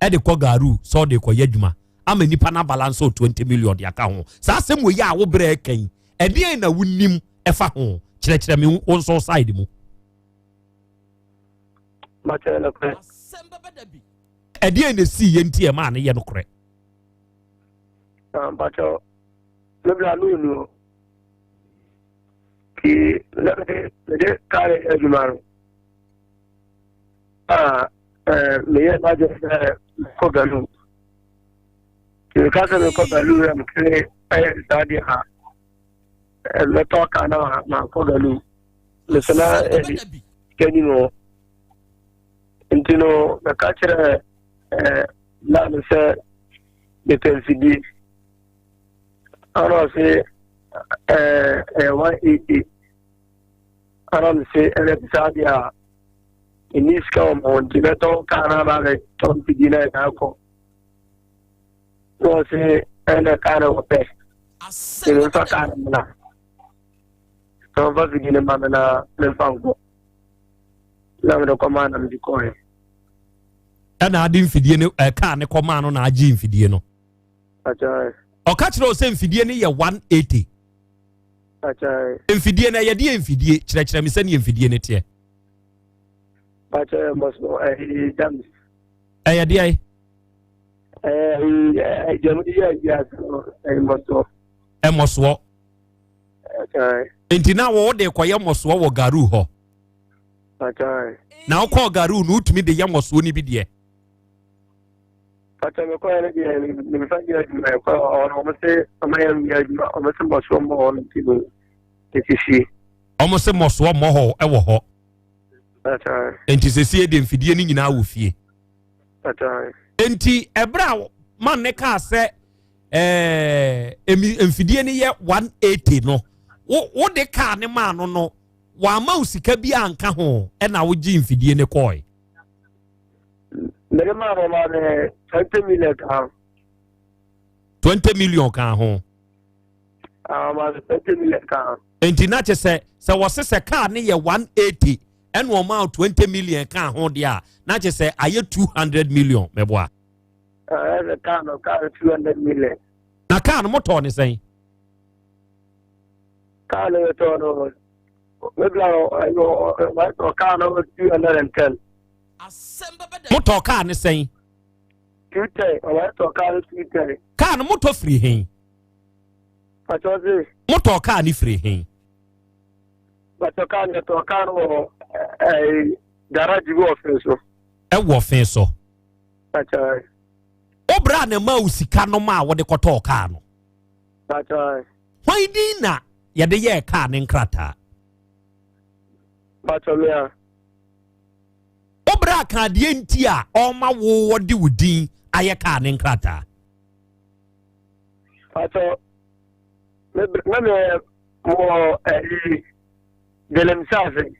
ɛde kɔ garu sɛ ɔde kɔyɛ adwuma ama nipa no abalance 20 million de aka ho saa asɛm wɔ yi a wo brɛ ɛka yi ɛdeɛn na wonim ɛfa ho kyerɛkyerɛ me wo nso side mu ɛdeɛn na ɛsii yɛ nti ɛmaa no yɛ nokorɛ mpakyɛ mebra no ɔnu hɔ. Nti na mede mede kaa no yɛ adwuma no a ɛɛ meyɛ m'adwene sɛ mekɔ galu. Nti meka sɛ mekɔ galu na mekere ɛyɛ saa deɛ a mɛtɔ kaa na mankɔ galu. Mesɛ na ɛde sika ni mu. Nti no mɛka kyerɛ ɛɛ laa no sɛ mepɛ mfidie. Ana ɔse ɛɛ ɛyɛ 180. Ana mese ɛnɛ te saa deɛ a ɛni sika wɔ mo nti mɛtɔn kaa no aba abɛtɔ mfidie no ɛda akɔ. Na ɔse ɛnɛ kaa no wɔpɛ. Nti memfa kaa no mmra. Na ɔmfa fidie no ma me na memfa nkɔ. Na mede kɔmaa na mede kɔɛ. Ɛna ade mfidie no kaa ne kɔmaa no na agye mfidie no. Ɔka kyerɛ wo sɛ mfidie no yɛ 180. Mfidie no ɛyɛ deɛ mfidie kyerɛkyerɛ me sɛdeɛ mfidie no teɛ. Ɛyɛ deɛ? Ɛmɔsoɔ. Nti na wo de kɔyɛ mɔsoɔ wɔ garu hɔ. Na wokɔɔ garu no wotumi de yɛ mɔsoɔ no bi deɛ. Pàtó mi kọ́ yẹn deɛ mi nfa nyɛ adwuma yɛ kɔ ɔno wɔn se ɔmo yɛ nyɛ adwuma wɔn se mɔsoɔ mmɔ hɔ no ti no esi fie. Wɔn se mɔsoɔ mmɔ hɔ ɛwɔ hɔ. Nti sisi de mfidie no nyinaa wɔ fie. Nti ɛbrɛ a man ne kaa sɛ ɛɛ mfidie no yɛ 180 no wo wo de kaa ne maa no no wɔama wo sika bi anka ho ɛna wogye mfidie no kɔɔe. Mede maa no maa me 20 million ka ho. 20 million ka ho. Ah, maa me 20 million ka ho. Nti na kyɛ sɛ sɛ wɔse sɛ kaa ne yɛ 180 ɛna ɔmaa 20 million ka ho deɛ a na kyɛ sɛ ayɛ 200 million mɛboa. Ɛsɛ kaa no kaa no 200 million. Na kaa no motɔɔ ne sɛn? Kaa no yɛtɔɔ no mebla no kaa no 210. Motɔɔ kaa ne sɛn? 210. Ɔwɔ kaa no 210. Kaa no motɔ firi hen? Pàtó se. Motɔɔ kaa ne firi hen? Pàtó kaa no yɛtɔɔ kaa no wɔ ɛɛ garage bi wɔ fen so. Ɛwɔ fen so. Pàtó. Wo bra na ma wo sika no ma a wode kɔtɔɔ kaa no. Pàtó. Hwan din na yɛde yɛɛ kaa ne nkrataa? Pàtó mea. Wo bra ka adeɛ nti a ɔma wo wɔde wo din ayɛ kaa ne nkrataa. Pàtó me na me wɔ ɛyi Galamsey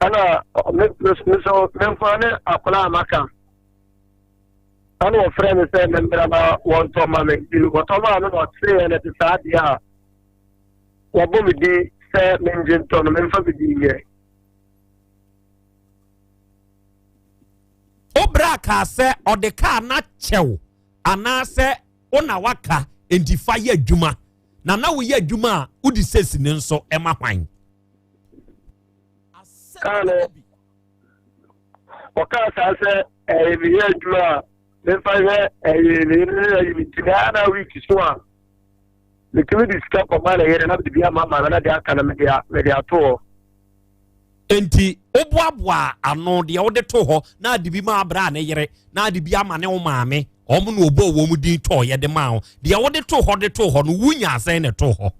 ɛna me me so me nfa ne akwadaa a maka ɛna wɔfrɛ me sɛ memmra na wɔntɔ ma me nti wɔtɔ maa no na ɔteeɛ no te saa deɛ a wɔbɔ me din sɛ mengye ntɔ no memfa me din nyɛ. Wo bra kaa sɛ ɔde kaa no akyɛw anaasɛ wo na waka nti fa yɛ adwuma na na woyɛ adwuma a wode sɛsi ne nso ɛma hwan? Kaa no ɔkaa saa sɛ ɛyɛ meyɛ adwuma a memfa hwɛ ɛyɛ ne yere ne ayi me nti na na week so a metumi de sika kɔma ne yere na mede bi ama ma no na de aka no mede ato hɔ. Enti woboaboaa ano deɛ wode too hɔ na ade bi ma abra ne yere na ade bi ama ne wo maame wɔn na wɔbɔɔ wɔn din tɔɔyɛ de maa wo deɛ wode too hɔ de too hɔ no wonya asɛn na ɛtoo hɔ.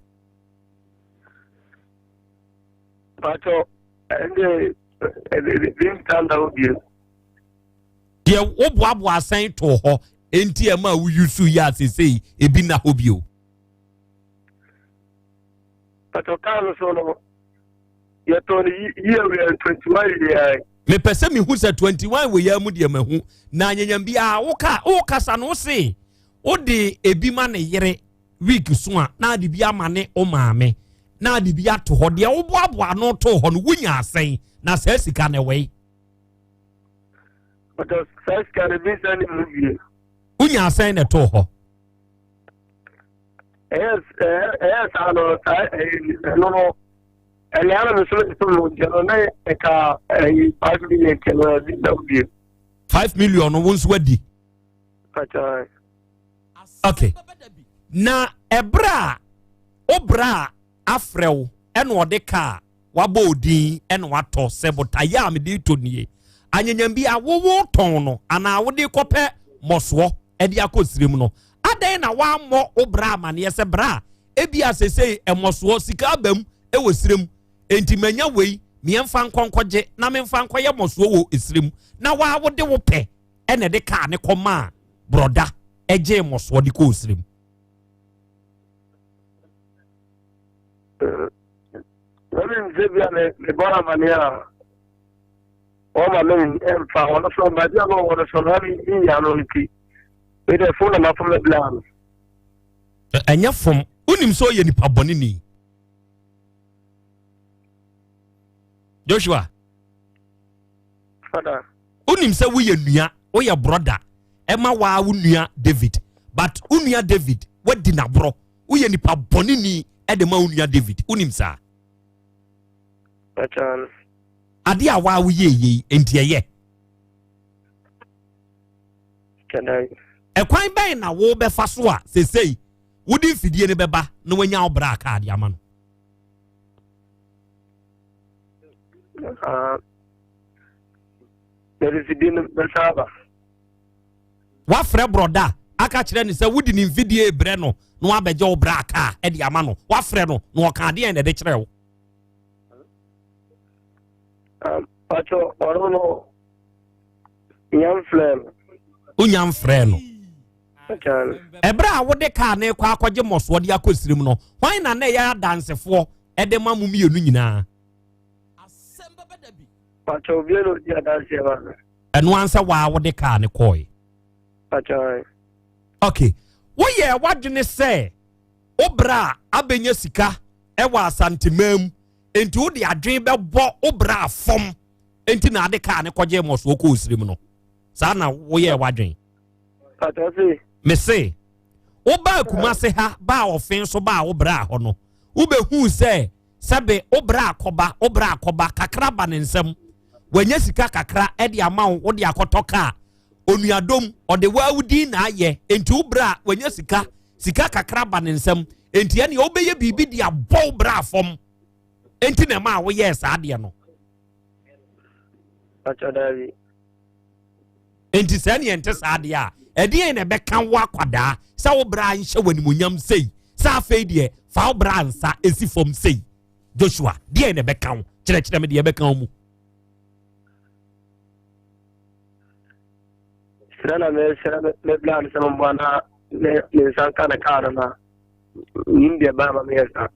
Pàtó ɛnde ebi nta na obie. Deɛ woboaboa asɛn too hɔ enti ɛma woyusu yɛ asesei ebi na hɔ bio. Pàtó kaa no so no. Yɛtɔn no yie wei 21 yɛ. Mepɛ sɛ mehu sɛ 21 wei mu deɛ mahu na nyanyam biara woka wokasa no wose wode ebi ma ne yere week so a na ade bi ama ne wo maame na ade bi ato hɔ deɛ woboaboa ano too hɔ no wonya asɛn na saa sika no ɛwɛi. Saa sika no bi sɛ ne mu bie. Wonya asɛn na ɛtoo hɔ. Ɛyɛ saa no saa ɛno no ɛnea na mesoro nso mu nkyɛn no na ɛka ɛyi 5 million kyɛn no ɛbi na obie. 5 million no wo nso adi. Okay. Na ɛberɛ a wobra a afrɛ wo ɛna ɔde kaa wabɔ odin ɛna watɔ sɛ botaeɛ a mede tɔ nie. Anyanyam bi a wowo tɔn no anaa wode kɔpɛ mmɔsoɔ ɛde akɔ sirem no, adɛn na wammɔ wo bra amaneɛ sɛ bra ebi a sesei mmɔsoɔ sika abam ɛwɔ sirem, enti manya wei meɛmfa nkɔnkɔgye na memfa nkɔyɛ mmɔsoɔ wɔ esirem, na waa wode wo pɛ ɛna ɛde kaa ne kɔmaa borɔda ɛgye mmɔsoɔ de kɔɔ sirem? Wɔn nsɛ bi a mebɔ amaneɛ a wɔma me mfa ɔno so baabi a wɔwɔ no so na menya no nti mede fom na mafom no bla no. Ɛnyɛ fom. Wonim sɛ ɔyɛ nipa bɔne ni, Joshua. Fada. Wonim sɛ woyɛ nua, woyɛ brɔda ɛma waa wo nua David, but wo nua David wadi n'aborɔ. Woyɛ nipa bɔne ni ɛde ma wo nua David. Wonim saa? Adeɛ a waa woyɛ yei nti ɛyɛ ɛkwan bɛn na wobɛfa so a sesei wode mfidie no bɛba na wanya wo bra kaa de ama no? Mede mfidie no bɛsa aba. Wafrɛ borɔda aka kyerɛ ne sɛ wode ne mfidie brɛ no na wabɛgye wo bra kaa de ama no. Wafrɛ no na ɔka adeɛ na ɛde kyerɛ wo? Pacho, ɔno no nya mfrɛ no. Wonya mfrɛ no? Ɛberɛ a wode kaa ne kɔ akɔgye mmɔsoɔ de akɔ sirim no, hwan na na ɛyɛ adansefoɔ ɛde ma mo mmienu nyinaa? Pacho, obiara na odi adanseɛ ma no. Ɛno ansa waa wode kaa ne kɔe? Pacho. Ok, woyɛ w'adwene sɛ wo berɛ a abɛnya sika ɛwɔ Asanteman mu nti wode adwene bɛbɔ wo berɛ a fam nti na ade kaa ne kɔgye mmɔsoɔ kɔɔ sirim no, saa na woyɛɛ w'adwene? Mese wobaa Kumase ha baa ɔfen so baa wo berɛ a hɔ no wobɛhuu sɛ sɛbe wo berɛ akɔba, wo berɛ akɔba kakra ba ne nsam, wanya sika kakra de ama wo, wode akɔtɔ kaa onuadom ɔde waawo din na ayɛ, nti wo berɛ a wanya sika, sika kakra ba ne nsam nti ɛneɛ wobɛyɛ biribi de abɔ wo berɛ afam nti na ɛma a woyɛɛ saa adeɛ no? Nti sɛ neɛ nte saa adeɛ a, ɛdeɛn na ɛbɛka wo akwadaa sɛ wo bra nhyɛ w'animonyam sei, sɛ afei deɛ fa wo bra nsa ɛsi fam sei? Joshua, deɛn na ɛbɛka wo? Kyerɛkyerɛ me deɛ ɛbɛka wo mu. Serɛ na mesrɛ me bra no sɛ mboa na me nsa nka ne kaa no na nim deɛ baa ma meyɛ saa.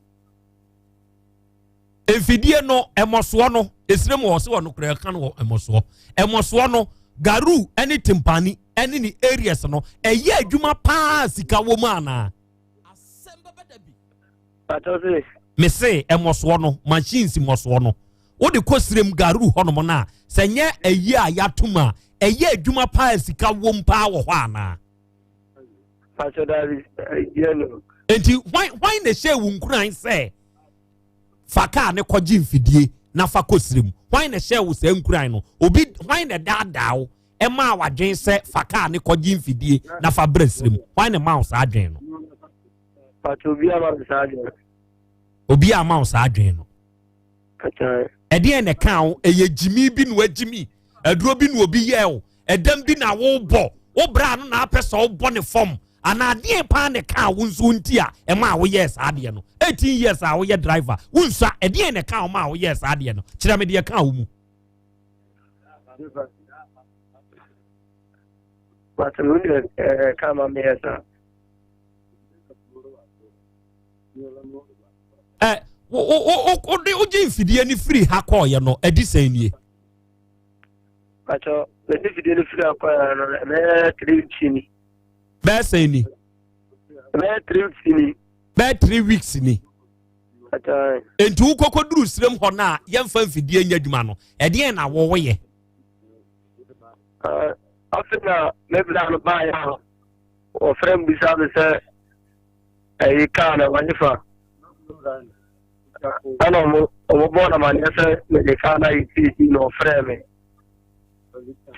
Mfidie no ɛmɔsoɔ no esire mu ɔsɛ ɔno koraa ɛka no wɔ ɛmɔsoɔ, ɛmɔsoɔ no garu ɛne timpani ɛne ne areas no ɛyɛ adwuma paa, sika wɔ mu anaa? Mese ɛmɔsoɔ no, machines mɔsoɔ no wode kɔ sirem garu hɔnom no a, sɛ nyɛ ɛyi a yɛatom a, ɛyɛ adwuma paa, sika wɔ mu paa wɔ hɔ anaa? Nti hwan hwan na ɛhyɛ wo nkuran sɛ fa kaa ne kɔgye mfidie na fa kɔ sirem? Hwan na ɛhyɛ wo saa nkuran no? Obi hwan na ɛdaadaa wo ɛmaa wadwen sɛ fa kaa ne kɔgye mfidie na fa brɛ sirem? Hwan na ɛmaa wo saa adwen no? Obi ama wo saa adwen no? Ɛdeɛn na ɛka wo? Ɛyɛ gyimi bi na wagyimi aduro bi na obi yɛ wo, ɛdɛm bi na wobɔ wo bra no na apɛ sɛ wobɔ ne fam anaa adeɛ paa na ɛka wo nso nti a ɛma a woyɛɛ saa adeɛ no? 18 years a woyɛ driver wonsua, ɛdeɛn na ɛka wo ma a woyɛɛ saa adeɛ no? Kyerɛ me deɛ ɛka wo mu. Ɛ wo wo wo wode wogye mfidie no firi ha kɔɔyɛ no, ɛdi sɛn nie? Pacho, mede fidie no firi ha kɔɔyɛ no, ɛbɛyɛ 3 weeks ni. Bɛyɛ sɛn ni? Ɛbɛyɛ 3 weeks ni. Bɛyɛ 3 weeks ni. Nti wokɔkɔ duru sirem hɔ no a yɛmfa mfidie nyɛ adwuma no, ɛdeɛn na wɔwoyɛ? Afei na mebra no baeɛ a wɔfrɛ m bisa me sɛ ɛyi kaa na wɔnye fa ɛna ɔmo ɔmo bɔɔ na amaneɛ sɛ mede kaa no ayɛ tiiti na ɔfrɛ me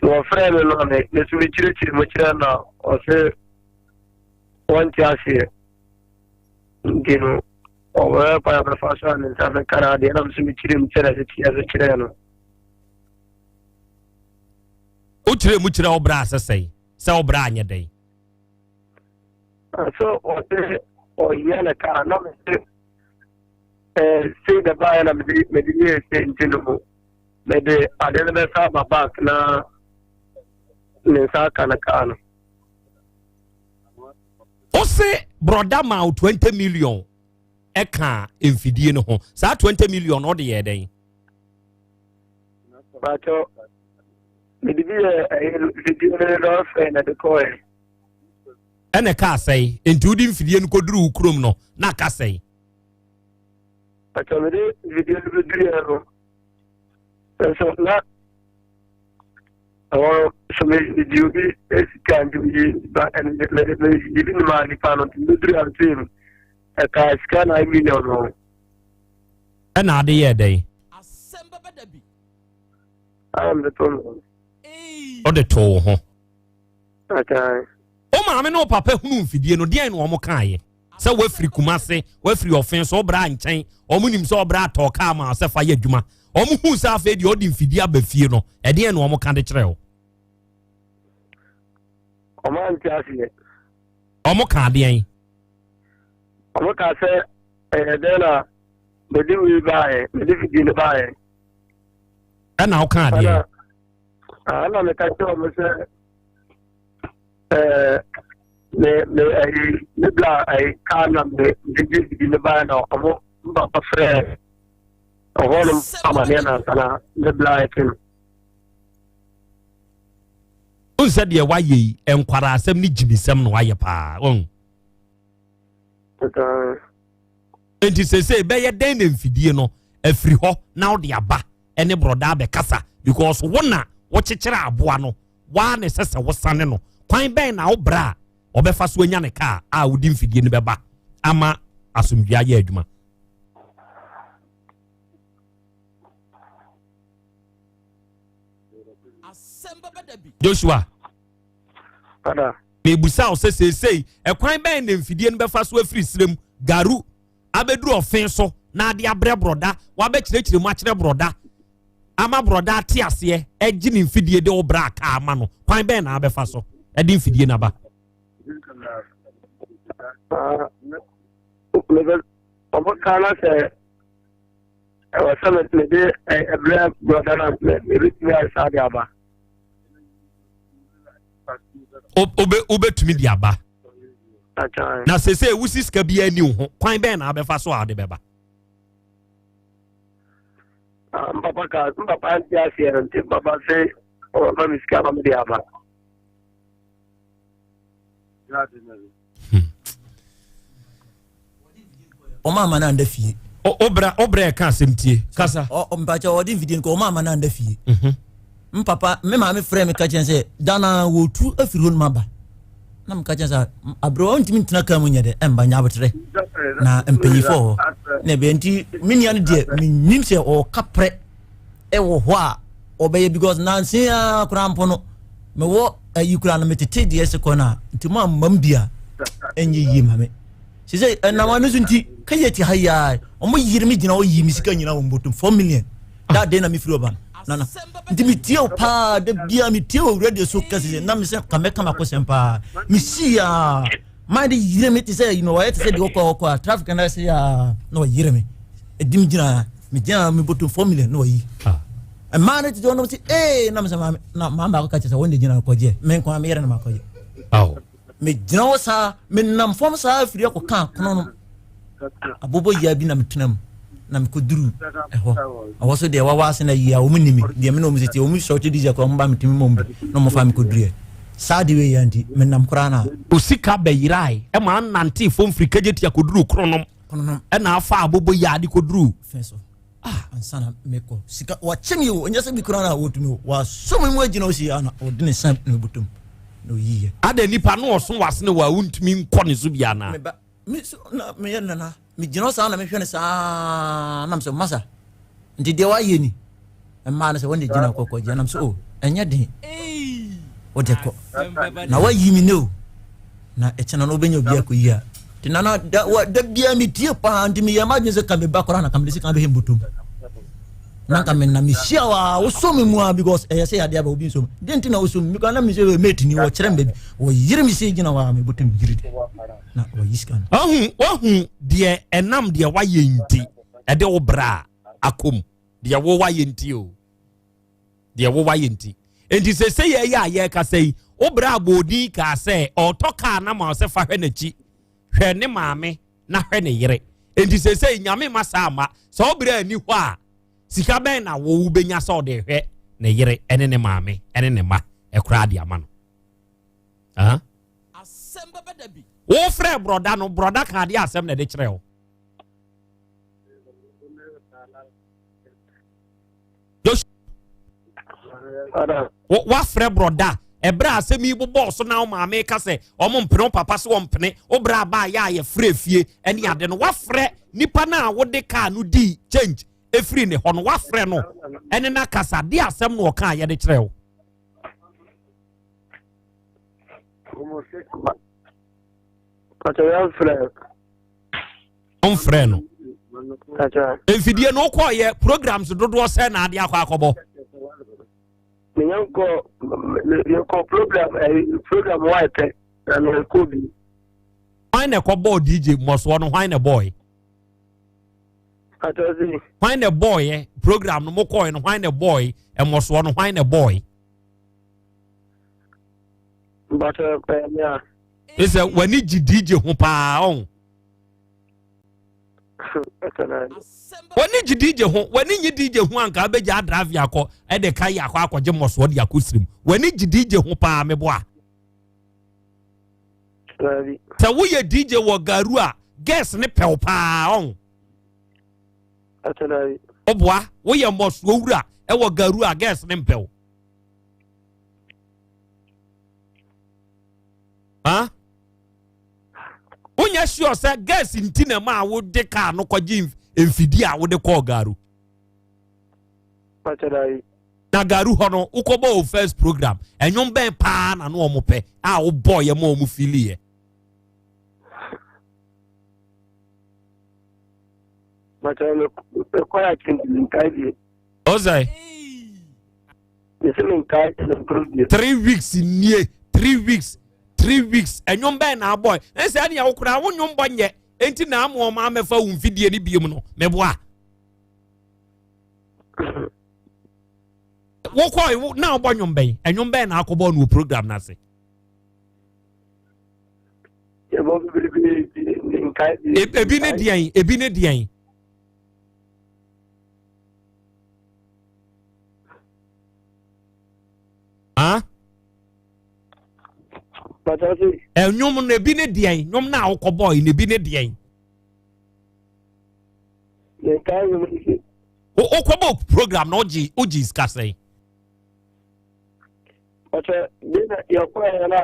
na ɔfrɛ me no me me so mekyerɛkyerɛ mu kyerɛ na ɔse wɔnte aseɛ nti no. Ɔbɛyɛ kwan a ɔbɛfa so a ne nsa bɛka n'adeɛ na nso mekyerɛ mu sɛdeɛ ɛsɛ teɛ so kyerɛɛ no. Wokyerɛ mu kyerɛ wo bra sɛ sɛn? Sɛ wo bra anyɛ dɛn? So ɔse ɔhia ne kaa na mese ɛɛ sei na baeɛ na mede mede yɛɛ sei nti no mu mede adeɛ no bɛsa aba back na ne nsa aka ne kaa no. Ose brɔda ma wo 20 million ɛka mfidie no ho saa 20 million ɔde yɛ dɛn? Bàtɔ mede bi yɛ ɛyɛ mfidie no lɔɔfɛ na de kɔɛ. Ɛna ɛka asɛe nti wode mfidie no kɔduru wo kurom no na aka sɛe. Bàtɔ mede mfidie no bɛduru yɛ no nso na Ɛhɔ so megye obi sika nti megye ba megye bi maa nipa no nti meduru ase no ɛka sika na million no. Ɛna ade yɛ dɛn? Ana mede to no. Ɔde to wo ho. Wo maame ne wo papa hunu mfidie no deɛn na wɔn kaeɛ? Sɛ woafiri Kumase, woafiri ɔfen so, wobra nkyɛn, wɔn nim sɛ ɔbra atɔ kaa ma sɛ fa yɛ adwuma. Wɔn hu sɛ afei deɛ ɔde mfidie aba fie no, ɛdeɛn na wɔn ka de kyerɛ wo? Wɔn ante aseɛ. Wɔn ka adeɛn? Wɔn ka sɛ ɛyɛ dɛn na mede wei baeɛ, mede fidie no baeɛ. Ɛna wo ka adeɛn? Ɛna meka kyerɛ wɔn sɛ ɛɛ me me ɛyi me bla ɛyi kaa na me gyegye bibi ne ba na ɔmo mpapa frɛ ɔhɔ nom amaneɛ na nsa na me bla ɛte no. n sɛ deɛ wayɛ yi nkwara asɛm ne gyimisɛm na wayɛ paa wɔn. Nti sese bɛyɛ dɛn na mfidie no afiri hɔ na wode aba ɛne borɔda abɛkasa because wo na wokyekyere aboa no Woa na ɛsɛ sɛ wosane no. Kwan bɛn na wo bra a ɔbɛfa so anya ne kaa a wode mfidie no bɛba ama asomdwoeɛ ayɛ adwuma? Joshua, mebusa wo sɛ seesei ɛkwan bɛn na mfidie no bɛfa so afiri serem garu abɛduru ɔfe so na ade abrɛ borɔda wabɛkyerɛkyerɛ mu akyerɛ borɔda ama borɔda ate aseɛ agye ne mfidie de wo bra kaa ama no kwan bɛn na abɛfa so ɛde mfidie no aba ɔmo ka na sɛ ɛwɔ sɛ mede ɛbrɛ borɔda no mebɛtumi ayɛ saa de aba wobɛtumi de aba na sɛ sɛ wosi sika biara ni wo ho kwan bɛn na abɛfa so a wode bɛba Ah, mpapa ka mpapa nte aseɛ no nti mpapa sɛ ɔma me sika ma mede aba ɔma ama no anda fie obra obra ɛka asɛm tie kasa mpakyɛ ɔde mfidie no kɔ ɔma ama no anda fie mhm. mpapa me maame frɛ me ka kyɛn sɛ dana wɔtu afiri hɔ nom aba na meka kyɛn sɛ aberɛ ɔntumi ntena kaa mu nyɛ dɛ ɛmba nya aboterɛ na mpanyinfoɔ hɔ na ɛbɛyɛ nti me nua no deɛ menim sɛ ɔka prɛ ɛwɔ hɔ a ɔbɛyɛ because nanse a koraa mpo no mewɔ ayi koraa no metete deɛ ɛsɛ kɔ no a nti mo ammam bi a ɛnyɛ yie ma me sɛ sɛ ɛnam ano so nti kɛyɛ ti ha yi a ɔmo yere me gyina hɔ yi me sika nyina wɔ mbɔtom 4 million that day na mefiri ɔba no nana nti metie wo paa da bia metie wɔ radio so kɛse sɛ na mesɛ ka mɛka makɔsɛm paa mesii a man de yere me te sɛ you know ɔyɛ te sɛ deɛ ɔkɔ ɔkɔ a traffic na ɛsɛ a na ɔyere me ɛdi me gyina megyina mebɔtom 4 million na ɔyi ah. mmaa no tete ɔnom sɛ ee na mesɛ maame na maame baako ka kyerɛ sɛ wɔn de gyina no kɔgyeɛ me nko a meyere no makɔgye megyina hɔ saa menam fam saa afiri akɔka kono no Abobo yea bi na metena mu na mekɔduru ɛhɔ ɛhɔ so deɛ wawa ase na yie a wɔn nim deɛ me na wɔn sisi wɔn sɔɔte diesel koraa wɔn ba metumi mɔm bi na wɔn fa mekɔduru yɛ saa de wei yɛ nti menam koraa na. Osika bɛyerae ɛma anante fam firi kagye tia kɔduru kronom ɛna afa abobo yea de kɔduru. Fɛn so ah ansa na mekɔ sika wakyɛ mi o ɔnyɛ sɛ bi koraa na wɔtumi o wasɔ me mu agyina osi ana ɔde ne nsa na mebutum na oyiiɛ. Ada nipa no ɔso wasene wɔ a wontumi nkɔ ne so bi anaa. Me so na meyɛ nana megyina hɔ saa na mehwɛ no saa nam sɛ masa nti deɛ wayɛ ni mmaa no sɛ wɔn de gyina kɔkɔ gyina nam sɛ o oh, ɛnyɛ den wode kɔ na wayi me ne o na ɛkyɛn no wobɛnya obi akɔyi a. Nti nana da wa da biara metie paa nti meyɛ m'adwene sɛ ka meba koraa na ka mede sika bɛhɛ mbotom. Na nka me na mehyia wo a wosɔ me mu a because ɛyɛ sɛ yadeɛ aba obi nsɔ mu. Deɛ nti na wosɔ mu because na mesɛ wɔ mate ni wɔkyerɛ me baabi wɔyere me sɛ gyina hɔ a mebotom yiri de na wɔyi sika no. Wahu wahu deɛ ɛnam deɛ wayɛ nti ɛde wo bra akɔ mu deɛ wo wayɛ nti o. Deɛ wo wayɛ nti. Enti sese yɛ yɛ a yɛrekasa yi, wo bra abɔɔdin kaa sɛ ɔretɔ kaa na ma ɔsɛ fa hwɛ n'akyi, hwɛ ne maame na hwɛ ne yere. Enti sese nyame ma saa ma sɛ wo bra ani hɔ a sika bɛn na wo wobɛnya sɛ ɔde hwɛ ne yere ne ne maame ne ne mma ɛkoraa de ama no. Ah? Wofrɛ brɔda no, brɔda ka adeɛ asɛm na ɛde kyerɛ wo. Wafrɛ brɔda ɛberɛ a asɛm yi bobɔɔ so na wo maame ka sɛ ɔmo mpene wo papa so ɔmpene wo berɛ aba a yɛ a yɛfrɛ fie ɛne ade no wafrɛ nipa no a wode kaa no dii change ɛfiri ne hɔ no wafrɛ no ɛne no akasa de asɛm no ɔka a yɛde kyerɛ wo. Ɔmfrɛ no mfidie no wokɔɔyɛ programs dodoɔ sɛ na ade akɔ akɔbɔ. Menyɛ nkɔ mekɔ program eh, program wa pɛ na mekɔ bi. Hwan na ɛkɔbɔɔ DJ mmɔsoɔ no hwan na ɛbɔɔe? Hwan na ɛbɔɔyɛ program no mokɔɔe no hwan na ɛbɔɔe mmɔsoɔ no hwan na ɛbɔɔe? Ɛsɛ w'ani gye DJ ho paa ɔn. W'ani gye DJ ho, w'ani nye DJ ho anka abɛgya adrave akɔ ɛde ka yi akɔ akɔgye mmɔsoɔ de akɔ sirim. W'ani gye DJ ho paa meboa. Sɛ woyɛ DJ wɔ garu a, girls ne pɛw paa ɔn. Ɔboa, woyɛ mmɔsoɔ wura ɛwɔ garu a girls ne mpɛw. Huh? Wonyɛ sure sɛ girls nti na ɛma a wode kaa no kɔgye mfidie a wode kɔɔ garu. Na garu hɔ no wokɔbɔ wo first program ɛnwom bɛn paa na no wɔn pɛ a wobɔɔ yɛ ma wɔn fili yɛ. Ɔsɛ. 3 weeks nie, 3 weeks, 3 weeks, ɛnwom bɛn na abɔ? Ɛsɛ ɛnea wokora wo nwom bɔ nyɛ enti na ama ɔma amɛfa wo mfidie no biom no meboa wokɔ na wobɔ nwom bɛn? Ɛnwom bɛn na akɔbɔ no wɔ program no ase? Ebi ne deɛn? Ebi ne deɛn? Ah? Ɛnwom no ebi ne deɛn? Nwom no a wokɔbɔɔ yi no ebi ne deɛn? Wokɔbɔ program no wogye wogye sika sɛn? Ɔsɛ de na yɛkɔɛ no a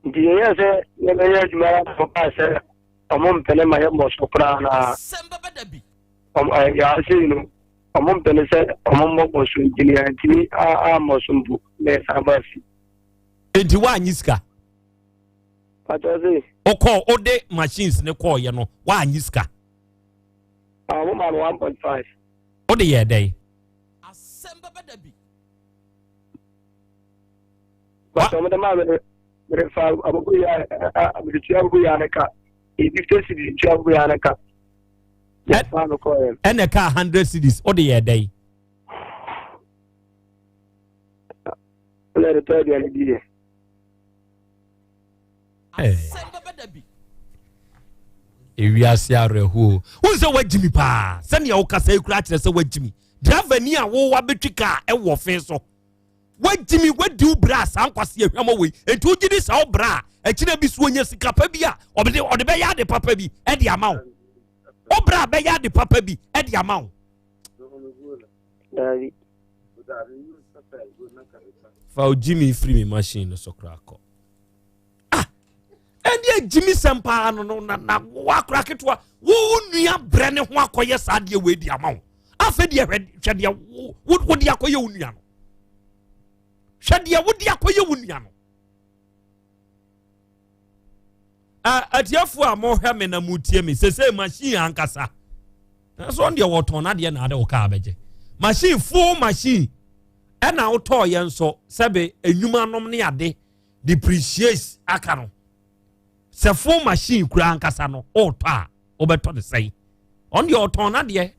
nti yɛyɛ sɛ yɛbɛyɛ adwuma no ɔkaa sɛ ɔmo mpene ma yɛmmɔ so koraa na yɛasei no ɔmo mpene sɛ ɔmo mmɔbɔ so nti no yɛantumi ammɔ so mpo na yɛsan baa fi. Nti woannye sika? Pakyɛ se. Wokɔ wode machines ne kɔɔyɛ no woannye sika? Ɔmo ma no 1.5. Wode yɛɛ dɛn? Pakyɛ ɔmo de maa me mede fa aboboyaa mede tua aboboyaa ne ka. 50 cedis tua aboboyaa ne ka. Ɛna ɛka 100 cedis wode yɛ dɛn? Ɛna ɛde tɔ aduane di yɛ. Ewiase awerɛhoɔ wohu sɛ woagyi mi paa sɛnea wokasa yi koraa kyerɛ sɛ woagyi mi. Driver ni a wowa bɛtwi kaa ɛwɔ fe so woagyi mi, woadi wo bra saa nkwasi ahwamɔ wei nti wogye di saa wo bra a akyina bi so onya sika pa bi a ɔde ɔde bɛyɛ ade papa bi ɛde ama wo. Wo bra bɛyɛ ade papa bi ɛde ama wo. Fa wo gyimi firi mi machine no so koraa kɔ. Ah, ɛnde agyimi sɛm paa no no na na wakora ketewa wo wo nua brɛ ne ho akɔyɛ saa deɛ wei di ama wo. Afei deɛ hwɛ hwɛ deɛ wo wo de akɔyɛ wo nua no. Hwɛ deɛ wo de akɔyɛ wo nua no. Atiefoɔ a mohwɛ me na motie me sese machine ankasa nanso ɔno deɛ wɔtɔn n'adeɛ na ade wo kaa bɛgye machine full machine ɛna wotɔɔ yɛn nso sɛbe enwuma nom ne ade depreciate aka no sɛ full machine kura ankasa no ɔretɔ a wobɛtɔ ne sɛn ɔno deɛ ɔtɔn n'adeɛ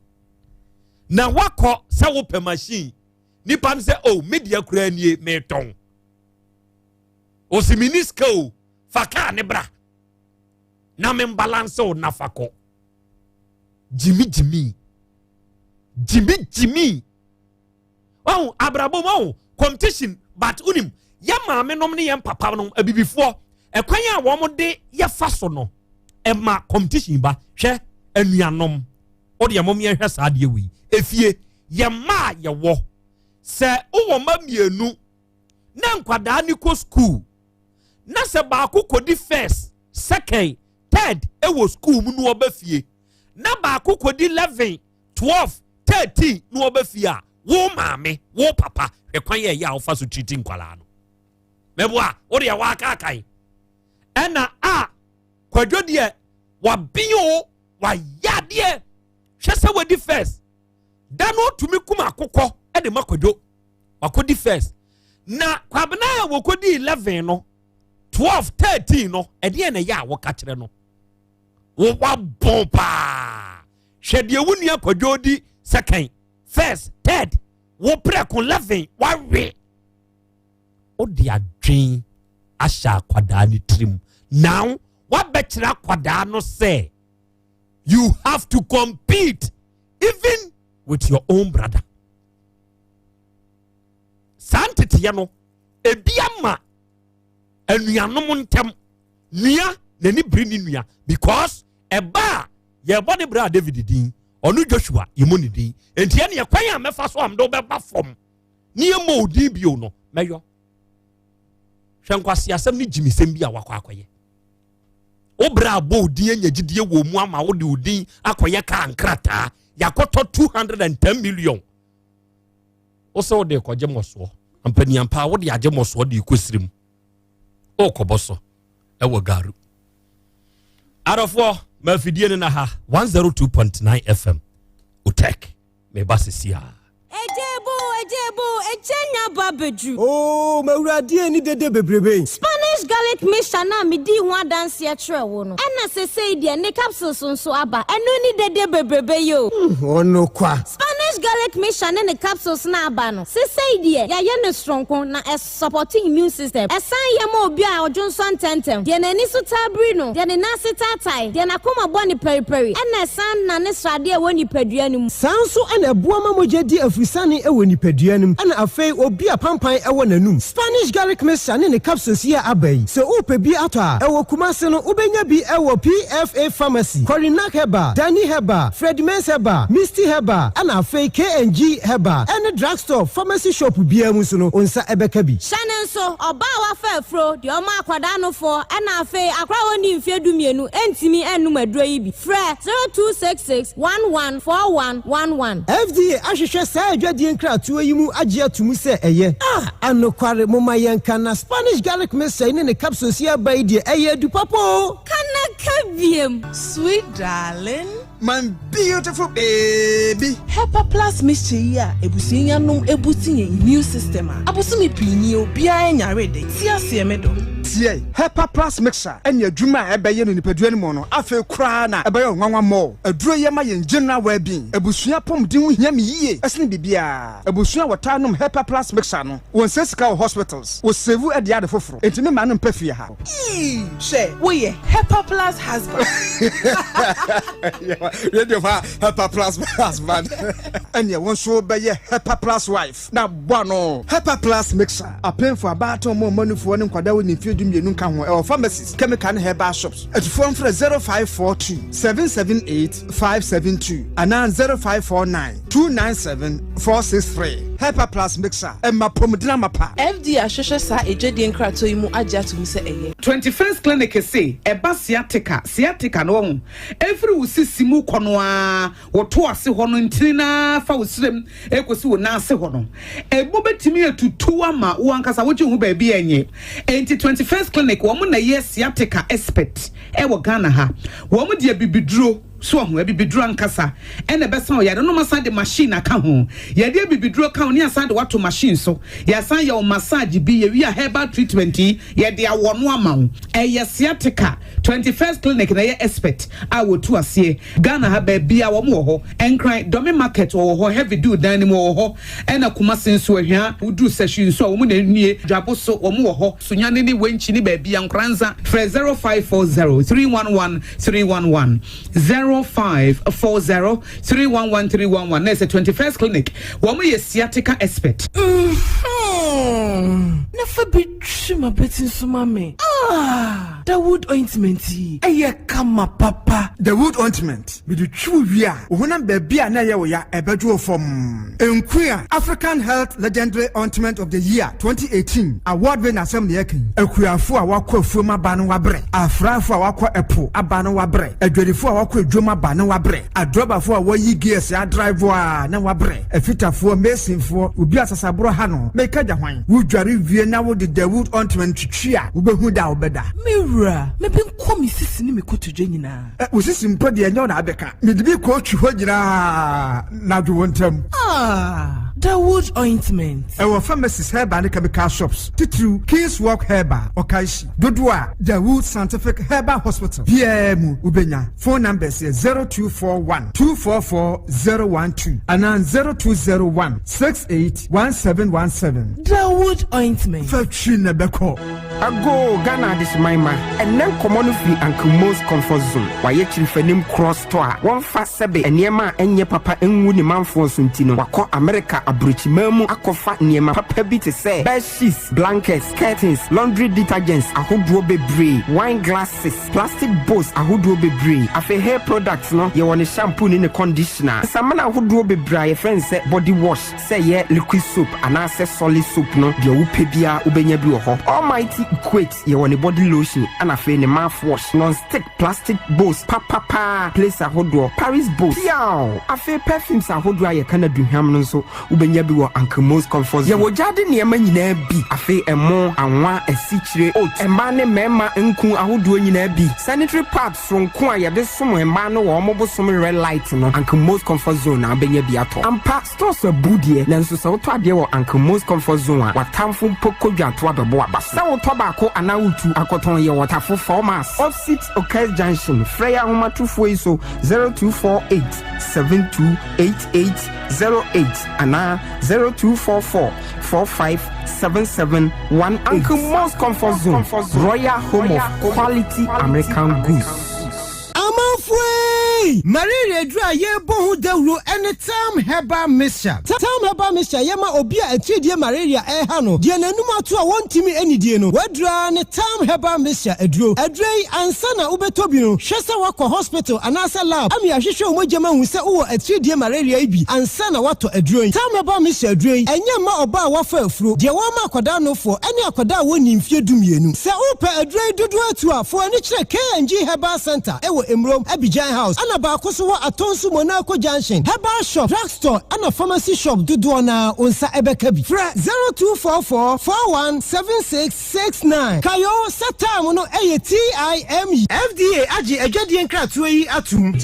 na wakɔ sɛ wopɛ machine nipa no sɛ o oh, me deɛ kura nie metɔn osi mi ni sika o fa kaa ne bra na me mbalanse o na fa kɔ gyimi gyimi gyimi gyimi wahu abrabɔ mu wahu competition but unim yɛ maame nom ne yɛn papa nom abibifoɔ ɛkwan a wɔn de yɛfa so no ɛma competition ba. Hwɛ anuanom, o deɛ mom yɛhwɛ saa adeɛ wei efie yɛn mma a yɛwɔ sɛ wowɔ mma mmienu na nkwadaa ne kɔ school na sɛ baako kɔdi first, second, third ɛwɔ school mu na ɔba fie na baako kɔdi 11, 12, 13 na ɔba fie a, wo maame, wo papa, hwɛ kwan yɛ ɛyɛ a wofa so treat nkwadaa no. Mɛboa wo deɛ waakaakae ɛna a Kwadwo deɛ waben o, wayɛ adeɛ. Hwɛ sɛ wadi first da no otumi kum akokɔ de ma Kwadwo wakɔdi first, na Kwabena a wɔkɔdi 11 no, 12, 13 no, ɛdeɛ na ɛyɛ a wɔka kyerɛ no wo wabɔn paa. Hwɛ deɛ wo nua Kwadwo di second, first, third, wo prɛko 11 wawe. Wode adwen ahyɛ akwadaa ne tirim. Now wabɛkyerɛ akwadaa no sɛ you have to compete even with your own brother. Saa nteteɛ no ebi ama anuanom ntɛm nua n'ani bere ne nua because ɛba a yɛbɔ ne bere a David din ɔno Joshua yɛmɔ ne din nti ɛne ɛkwan a mɛfa so a mede wobɛba fam ne yɛmmɔ wo din bio no mɛyɔ. Hwɛ nkwaseasɛm ne gyimisɛm bi a wakɔ akɔyɛ. Wo berɛ a bɔ wo din anya gyidie wɔ mu ama wode wo din akɔyɛ kaa nkrataa yɛakɔtɔ 210 million wo sɛ wode kɔgye mmɔsoɔ ampaniampa wode agye mmɔsoɔ de kɔ sirim wokɔbɔ so ɛwɔ garu. Adɔfoɔ, ma afidie no na ha 102.9 FM Otek meba sesi a. Ejebo, ejebo, eje nya ba beduru. Oo, m'Awurade ani dede bebrebe. Spanish garlic mixture no a medii ho adanseɛ kyerɛɛ wo no, ɛna sesei deɛ ne capsules nso aba. Ɛno ne dede bebrebe yi o. Ɔno kwa. Spanish garlic mixture ne ne capsules no a aba no, sesei deɛ yɛayɛ no soronko na ɛsɔpɔto immune system. Ɛsan yɛ ma obi a ɔdwonsɔ ntɛmntɛm, deɛ n'ani so taa biri no, deɛ ne nan ase taatae, deɛ n'akoma bɔ no paripari, ɛna ɛsan nane sradeɛ a ɛwɔ nipadua no mu. Saa nso na ɛboa ma mogya di afurusane wɔ nipadua no mu, ɛna afei obi a pampan wɔ n'anum. Spanish garlic mixture ne ne capsules yi a aba yi, sɛ worepɛ bi atɔ a, ɛwɔ Kumasi no, wobɛnya bi wɔ PFA Pharmacy, Korinak Herbal, Dani Herbal, Fredimens Herbal, Misty Herbal, ɛna afei K&G Herbal, ɛne drugstore, pharmacy shop biara mu nso no, wo nsa bɛka bi. Hyɛ no nso, ɔbaa a wafa afuro, deɛ ɔma akwadaa nofoɔ, ɛna afei akwadaa a ɔnnii mfeɛ 12 ntumi nnom aduro yi bi. Frɛ 0266 11 41 11. FDA ahwehwɛ saa adwadie nkratoɔ yi mu agye ato mu sɛ ɛyɛ. Ah! Anokware, momma yɛnka na Spanish garlic mixture yi ne ne capsules yi aba yi deɛ, ɛyɛ adu papa o! Ka na ka biem. Sweet darling. My beautiful baby. Hepa Plus mixture yi a abusua yi anom abusti yɛn immune system a, abosome pii nie obiara nyaree da. Te aseɛ me dɔ. Tie! Hepa Plus mixture ne adwuma a ɛbɛyɛ no nipadua no mu no, afei koraa na ɛbɛyɛ wo nwanwa more. Aduro yi ma yɛn general well-being. Abusua apɔmuden ho hia me yie sene biribiara. Abusua a wɔtaa nom Hepa Plus mixture no, wɔnsɛe sika wɔ hospitals, wɔsave de ade foforo. Enti me mma no mpɛ fie ha. Eii hwɛ woyɛ Hepa Plus husband. Radio fa Hepa Plus husband. Ɛneɛ wo nso bɛyɛ Hepa Plus wife na bɔ ano. Hepa Plus mixture, apemfo, abaatan, wɔn a wɔma nufoɔ ne nkwadaa a wɔnni mfeɛ 12 nka ho, ɛwɔ pharmacies, chemical ne herbal shops. Atufoɔ mfrɛ 0542 778 572 anaa 0549 297 463. Hepa Plus Mixer, ɛma apɔmuden amapa. FDA ahwehwɛ saa adwadie nkratoɔ yi mu agye ato mu sɛ ɛyɛ. 21st Clinic se ɛba sciatica, sciatica no wahu, ɛfiri wo sisi mu kɔ no ara, wo to ase hɔ no ntini no ara fa wo srem ɛkɔsi wo nan ase hɔ no, ɛmu bɛtumi atutu ama wo ankasa wogye wo ho baabi a ɛnyɛ. Enti 21st Clinic wɔn na ɛyɛ sciatica expert ɛwɔ Ghana ha. Wɔn de abibiduro. So wahu? Abibiduro ankasa na ɛbɛsa wo yare no. Wɔasan de machine aka ho. Yɛde abibiduro ka ho ne yɛasan de wo ato machine so. Yɛasan yɛ wo massage bi. Yɛwie a herbal treatment yi, yɛde awɔ no ama wo. Ɛyɛ sciatica. 21st Clinic na ɛyɛ expert a wɔtu aseɛ. Ghana ha baabiara wɔn wɔ hɔ. Nkran, Dome Market wɔwɔ hɔ, Heavy Dew dan no mu wɔwɔ hɔ. Ɛna Kumasi nso, Ahwia, woduru Sahwi nso a wɔn na ɛnie. Dwabo so wɔn wɔ hɔ. Sunyani ne Wenchi ne baabiara, Nkoranza, frɛ 0540 311 311 0540 311 311 na ɛsɛ 21st clinic wɔn yɛ sciatica expert. Mm-hmm. Na fa bi twi m'abati nso ma me. Ah, Dawood ointment yi, ɛyɛ kama papa. Dawood ointment, mede twi wo wie a, wo honam baabi a na ɛyɛ wo ya, ɛbɛdwo wo fɔmm. Nkuya African Health Legendary Ointment of the Year 2018 award winner asɛm na yɛka yi. Akuafo a wɔakɔ afuom aba no wɔabrɛ, afrafo a wɔakɔ ɛpo aba no wɔabrɛ, adwadifo a wɔakɔ adwam aba no wɔabrɛ, adrɔbafo a wɔayi gears adrive a na wɔabrɛ, afitafoɔ, masonfoɔ, obi a sasaborɔ ha no, meka gya hwan? Wodware wie na wode Dawood ointment twitwi a, wobɛhu da a wobɛda. Me wura, mebe nkɔ me sisi ne me kotodwe nyinaa. Ɛ, wo sisi mpo deɛ ɛnyɛ wo na abɛka. Mede bi kɔɔtwi hɔ nyinaa na adwo wo ntam. Ah, Dawood ointment. Ɛwɔ pharmacies, herbal ne chemical shops, titiriw King's Walk Herbal, Okaishie. Dodoɔ a Dawood Scientific Herbal Hospital biara mu wobɛnya. Phone numbers yɛ 0241 244 012 anaa 0201 68 1717. Dawood ointment. Fa twi na ɛbɛkɔ. Agoo Ghana adehyeman mma, ɛnnɛ nkɔmmɔ no firi Uncle Mo's Comfort Zone. Wayɛ kyirifanim korɔ store a wɔmfa sɛbe nneɛma a ɛnyɛ papa ngu ne manfoɔ so nti no, wakɔ Amerika aburokyiman mu akɔfa nneɛma papa bi te sɛ bed sheets, blankets, curtains, laundry detergents ahodoɔ bebree, wine glasses, plastic bowls ahodoɔ bebree. Afei hair products no, yɛwɔ ne shampoo ne ne conditioner, nsamena ahodoɔ bebree a yɛfrɛ no sɛ body wash, Sɛ ɛyɛ liquid soap anaasɛ solid soap no, deɛ wopɛ biara wobɛnya bi wɔ hɔ. Almighty Equate yɛwɔ ne body lotion ɛna afei ne mouth wash, non-stick plastic bowls papapaa, plates ahodoɔ, Paris bowls, piaw! Afei perfumes ahodoɔ a yɛka no aduhwam no nso wobɛnya bi wɔ Uncle Mo's Comfort Zone. Yɛwɔ gyaade nneɛma nyinaa bi, afei ɛmo, anwa, asikyire, oats, mmaa ne mmarima nku ahodoɔ nyinaa bi, sanitary pads soronko a yɛde som mmaa no wɔ wɔn bosom red light no, Uncle Mo's Comfort Zone na wobɛnya bi atɔ. Ampa! Stores abu deɛ, nanso sɛ wotɔ adeɛ wɔ Uncle Mo's Comfort Zone a, w'atamfo mpo kɔ dwanto abɛbɔ w'aba so. Sɛ wotɔ baako anaa wotu akɔtɔn yɛ wɔ Tafo Fɔmas, opsit Okais Junction. Frɛ yɛn ahomatofoɔ yi so, 0248 728808 anaa 0244 457718. Uncle Mo's Comfort Zone, Royal Home of Quality American Goods. Amanfoɔ ei! Malaria aduru a yɛrebɔ ho dawuro ne Tam Herbal Mixture. Tam Herbal Mixture yɛ ma obi a atiridie malaria reha no, deɛ n'anum ato a wɔntumi nnidie no, w'aduro ara ne Tam Herbal Mixture aduro. Aduro yi, ansa na wobɛtɔ bi no, hwɛ sɛ woakɔ hospital anaasɛ lab ama yɛahwehwɛ wo mogya mu ahu sɛ wowɔ atiridie malaria yi bi ansa na woatɔ aduro yi. Tam Herbal Mixture aduro yi, ɛnyɛ mma ɔbaa a wafa afuro, deɛ wɔama akwadaa nofoɔ, ne akwadaa a wɔnnii mfeɛ dumienu. Sɛ wopɛ aduro yi dodoɔ atu a, fa w'ani kyerɛ K&G Herbal Centre wɔ Emurom, Abidjan House, ɛna baako nso wɔ Atonsu Monaco Junction. Herbal shop, drug store ɛna pharmacy shop dodoɔ no ara wo nsa bɛka bi. Frɛ 0244 41 76 69. Kae oo sɛ time no yɛ TIME. FDA agye adwadie nkratoɔ yi atom.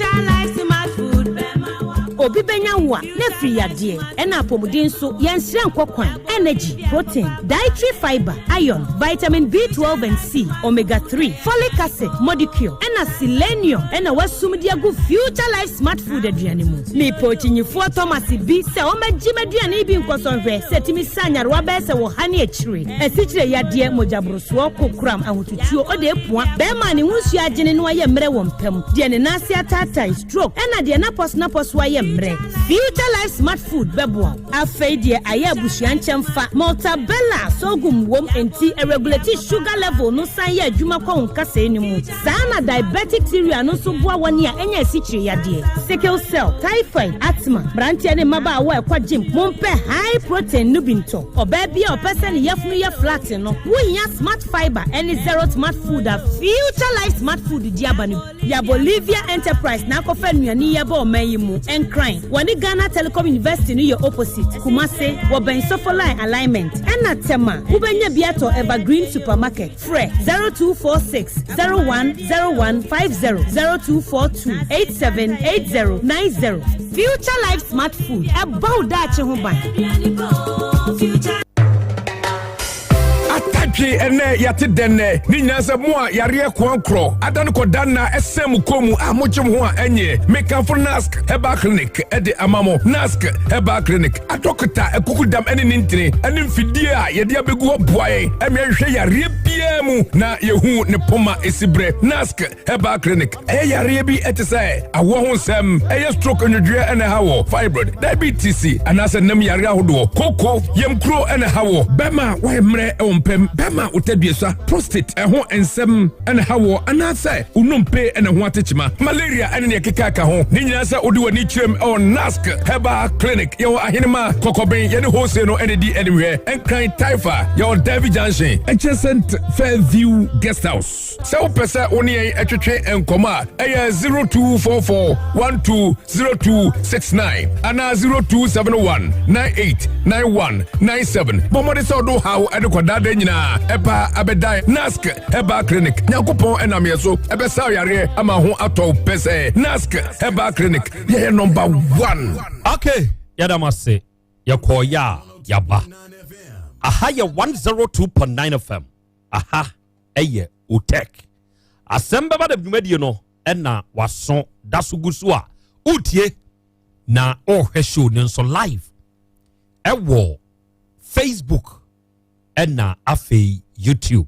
Obi bɛnya wo a, na afiri yadeɛ, ɛna apɔmuden nso, yɛnsrɛ nkɔ kwan, energy, protein, dietary fibre, iron, vitamin B12 and C, omega 3, folic acid, modicure, ɛna selenium ɛna wasum de agu Future Life Smart Food aduane mu. Mepɛ okyinyifoɔ Thomas bi sɛ ɔmmɛgye m'aduane yi bi nkɔsɔ nhwɛ sɛ ɛtumi sa nyarewa bɛyɛ sɛ ɔha ne akyire, asikyire yadeɛ, mogyaborosoɔ, kokoram, ahotutuo, ɔde apua, bɛrima a ne ho nsuo agyene na wayɛ mmerɛ wɔ mpa mu, deɛ ne nan ase ataatae, stroke, ɛna deɛ n'apɔso n'apɔso ayɛ mmerɛ. Future Life Smart Food bɛboa wo. Afei deɛ ayɛ abusua nkyɛmfa. Maltabella sorghum wom enti ɛregulate sugar level no san yɛ adwuma kɔ wo nkasɛɛ no mu. Saa na diabetic cereal no nso boa wɔn a anya asikyire yadeɛ, sickle cell, typhoid, asthma, mmeranteɛ ne mmabaawa a ɛkɔ gym. Mompɛ high protein no bi ntɔ. Ɔbaa bi a ɔpɛ sɛ ne yafunu yɛ flat no, wohia Smart Fiber ne Zero Smart Food a Future Life Smart Food de aba no bi. Ya Bolivia Enterprise na akɔfa nnuane yi aba ɔman yi mu. Nkran, wɔne Ghana Telecom University no yɛ opposite. Kumase, wɔbɛn Sofoline Alignment. Ɛna Tema, wobɛnya bi atɔ Evergreen Supermarket. Frɛ 0246 010150, 0242 878090. Future Life Smart Food, ɛbɔ wo daakye ho ban. Atadwe ɛnɛ yɛate dɛn nɛ ne nyinaa sɛ mo a yareɛ koankorɔ ada no kɔda nna ɛsɛn mo kɔn mu a mogye mo ho a ɛnyɛ mekamfo Nask Herbal Clinic ɛde ama mo. Nask Herbal Clinic adɔkota akukudam ɛne ne ntini ɛne mfidie a yɛde abɛgu hɔ boa yɛn ɛma yɛhwehwɛ yareɛ biara mu na yɛhu ne poma ɛsi berɛ. Nask Herbal Clinic ɛyɛ yareɛ bi ɛte sɛ awoɔ ho nsɛm, ɛyɛ stroke nnwodwoeɛ ɛna ɛha wɔ, fibroid, diabetes anaasɛ nam yareɛ ahodoɔ, koko, yamkuro ɛna ɛha wɔ, bɛma wayɛ mmerɛ ɛwɔ mpam, bɛma wotaduasa, prostate ɛho nsɛm ɛna ɛha wɔ, anaasɛ wonompe ɛna ho atekyema, malaria ɛne nea ɛkeka ka ho. Ne nyinaa sɛ wode w'ani kyerɛm ɛwɔ Nask Herbal Clinic. Yɛwɔ Ahenema Kɔkɔben, yɛne Hose no ɛne di animhwɛ, Nkran Taifa, yɛwɔ Davy Junction adjacent Fairview Guest House. Sɛ wopɛ sɛ wo ne yɛn twetwe nkɔmmɔ a, ɛyɛ 0244 120269 anaa 0271 989197. Bɔ mmɔden sɛ wode wo haw de kɔdaadaa nyinaa ɛba abɛdan Nask Herbal Clinic. Nyankopɔn ɛnam yɛ so ɛbɛsa wo yareɛ ama ho atɔ wo pɛ sɛ Nask Herbal Clinic yɛyɛ number one. Okay, yɛda mo ase. Yɛkɔɔ yɛ a yɛaba. Aha yɛ 102.9 FM. Aha ɛyɛ Otec. Asɛm bɛba da dwumadie no ɛna waso da so gu so a wotie na ɔrehwɛ show no nso live ɛwɔ Facebook ɛna afei YouTube.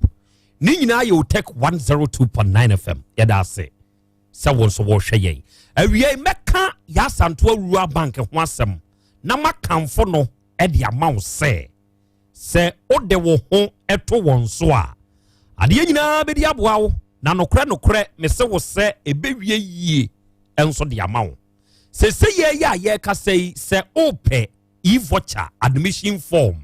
Ne nyinaa yɛ Otec 102.9 FM. Yɛda ase sɛ wo nso wɔrehwɛ yɛn. Awiei mɛka Yɛasantoa Rural Bank ho asɛm na makamfo no de ama wo sɛ Sɛ wode wo ho to wɔn so a, adeɛ nyinaa bɛdi aboa wo, na nokorɛ nokorɛ mese wo sɛ ɛbɛwie yie nso de ama wo. Sese yɛ yɛ a yɛrekasa yi, sɛ wopɛ e-voucher admission form